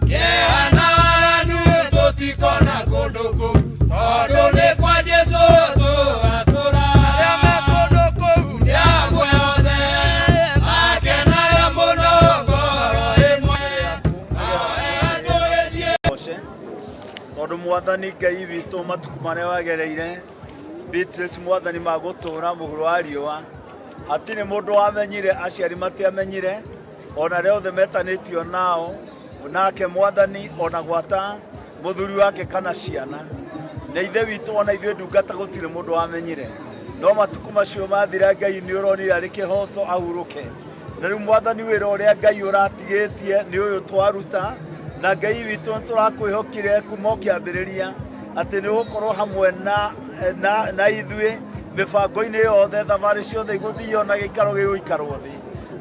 Kĩeha na waganu tũtikona kũndũ kũu, tondũ nĩ kwa Jesũ tũgatũũra. Arĩa me kũndũ kũu nĩ amwe othe, makenaga mũno ngoro ĩmwe. Goce tondu mwathani Ngai witũ matukũ marĩa wagereire Beatrice mwathani magũtũra mũhuro wa riũa hatirĩ mũndũ wamenyire aciari matiamenyire ona arĩa othe metanĩtio nao nake mwathani ona gwata mũthuri wake kana ciana na ithe witũ ona ithuĩ ndungata gũtirĩ mũndũ wamenyire no matukũ macio mathira Ngai nĩ ũronire arĩ kĩhoto ahurũke na rĩu mwathani wĩra ũrĩa Ngai ũratigĩtie nĩ ũyũ twaruta na Ngai witũ nĩ tũrakwĩhokire kuma o kĩambĩrĩria atĩ nĩ ũgũkorwo hamwe na ithuĩ mĩbango-inĩ yothe thabarĩ ciothe igũthio na gĩikaro gĩgũikarwo thĩ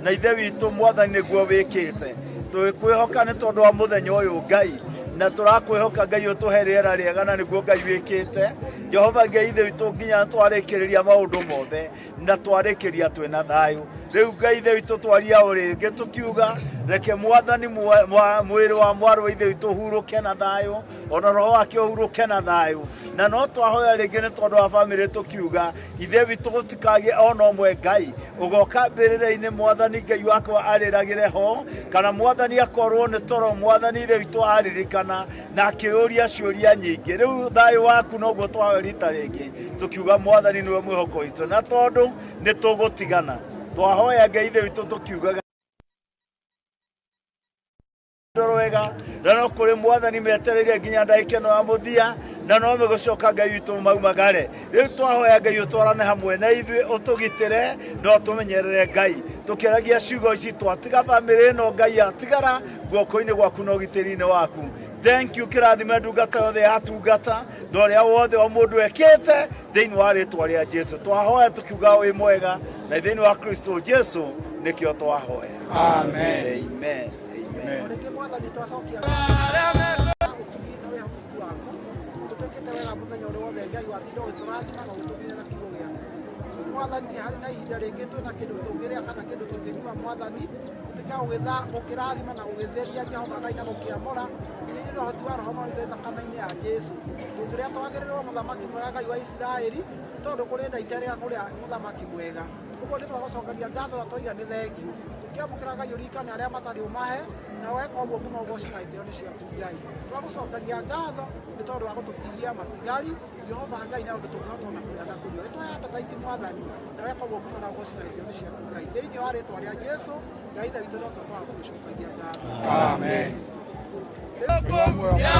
na ithe witũ mwathani nĩguo wĩkĩte twĩkwĩhoka nĩ tondũ wa mũthenya ũyũ Ngai na tũrakwĩhoka Ngai ũtũhe rĩera rĩega na nĩguo Ngai wĩkĩte Jehova Ngai ithe witũ nginya twarĩkĩrĩria maũndũ mothe na twarĩkĩria twĩna thayũ rĩu Ngai ithe witũ twaria o rĩngĩ tũkiuga reke mwathani mwĩrĩ wa mwarĩ wa ithe witũ ũhurũke na thayũ ona roho wake ũhurũke na thayũ na no twahoya rĩngĩ nĩ tondũ wa bamĩrĩ tũkiuga ithe witũ gũtikagĩe ona ũmwe Ngai ũgoka mbĩrĩra-inĩ mwathani Ngai wakwa arĩragĩre ho kana mwathani akorwo nĩ toro mwathani ithe witũ aririkana na akĩũria ciũria nyingĩ rĩu thayũ waku noguo twahoya rita rĩngĩ Tukiuga Mwathani niwe mwihoko witũ, na tondũ nĩ tũgũtigana twahoya Ngai Ithe witũ tũkiugaga rwega, na no kũrĩ Mwathani metereire nginya ndagĩka ĩno ya mũthia, na no megũcoka Ngai witũ maumagare. Rĩu twahoya Ngai ũtwarane hamwe na ithuĩ, ũtũgitĩre na ũtũmenyerere Ngai. Tũkĩaragia ciugo ici twatiga bamĩrĩ ĩno, Ngai atigara guoko-inĩ gwaku na ũgitĩri-inĩ waku. Thank you, kĩrathime ndungata yothe yatungata na ũrĩa wothe o mũndũ ekĩte thĩinĩ wa rĩtwa rĩa Jesu. Twahoya tũkiuga wĩ mwega, na thĩinĩ wa Kristo Jesu nĩkĩo twahoya. Amen. Amen. Amen. Rĩngĩ Mwathani twacokia ũtugi na wĩhokeku waku, ũtwĩkĩte wega mũthenya ũrĩ wothe Ngai watinda ũgĩtũrathima na ũgĩtũgĩra na kiugo gĩaku. Mwathani nĩ harĩ na ihinda rĩngĩ twĩna kĩndũ tũngĩrĩa kana kĩndũ tũngĩnyua, Mwathani ũtuĩke gũkĩrathima na gũgĩtheria Jehova Ngai na gũkĩamũra hinya-inĩ na ũhoti wa Roho Mũtheru thakame-inĩ ya Jesu. Tũngĩrĩa twagĩrĩrwo mũthamaki mwega Ngai wa Isiraeli, tondũ kũrĩ nda iterĩga kũrĩa mũthamaki mwega. Ũguo nĩ twagũcokeria ngatho na twaiga nĩ thengiũ. Tũkĩamũkĩra Ngai ũririkane arĩa matarĩ ũmahe, na weka ũguo kuma ũgoci na itĩo nĩ ciaku Ngai. Twagũcokeria ngatho nĩ tondũ wa gũtũtigia matigari Jehova Ngai na ũndũ tũngĩhota ona kũrĩa na kũnyua. Nĩ tũhe appetite Mwathani, na weka ũguo kuma na ũgoci na itĩo nĩ ciaku Ngai. Thĩinĩ wa rĩtwa rĩa Jesu Ngai Ithe witũ no twatũgĩcokagia ngatho. Amen. Ya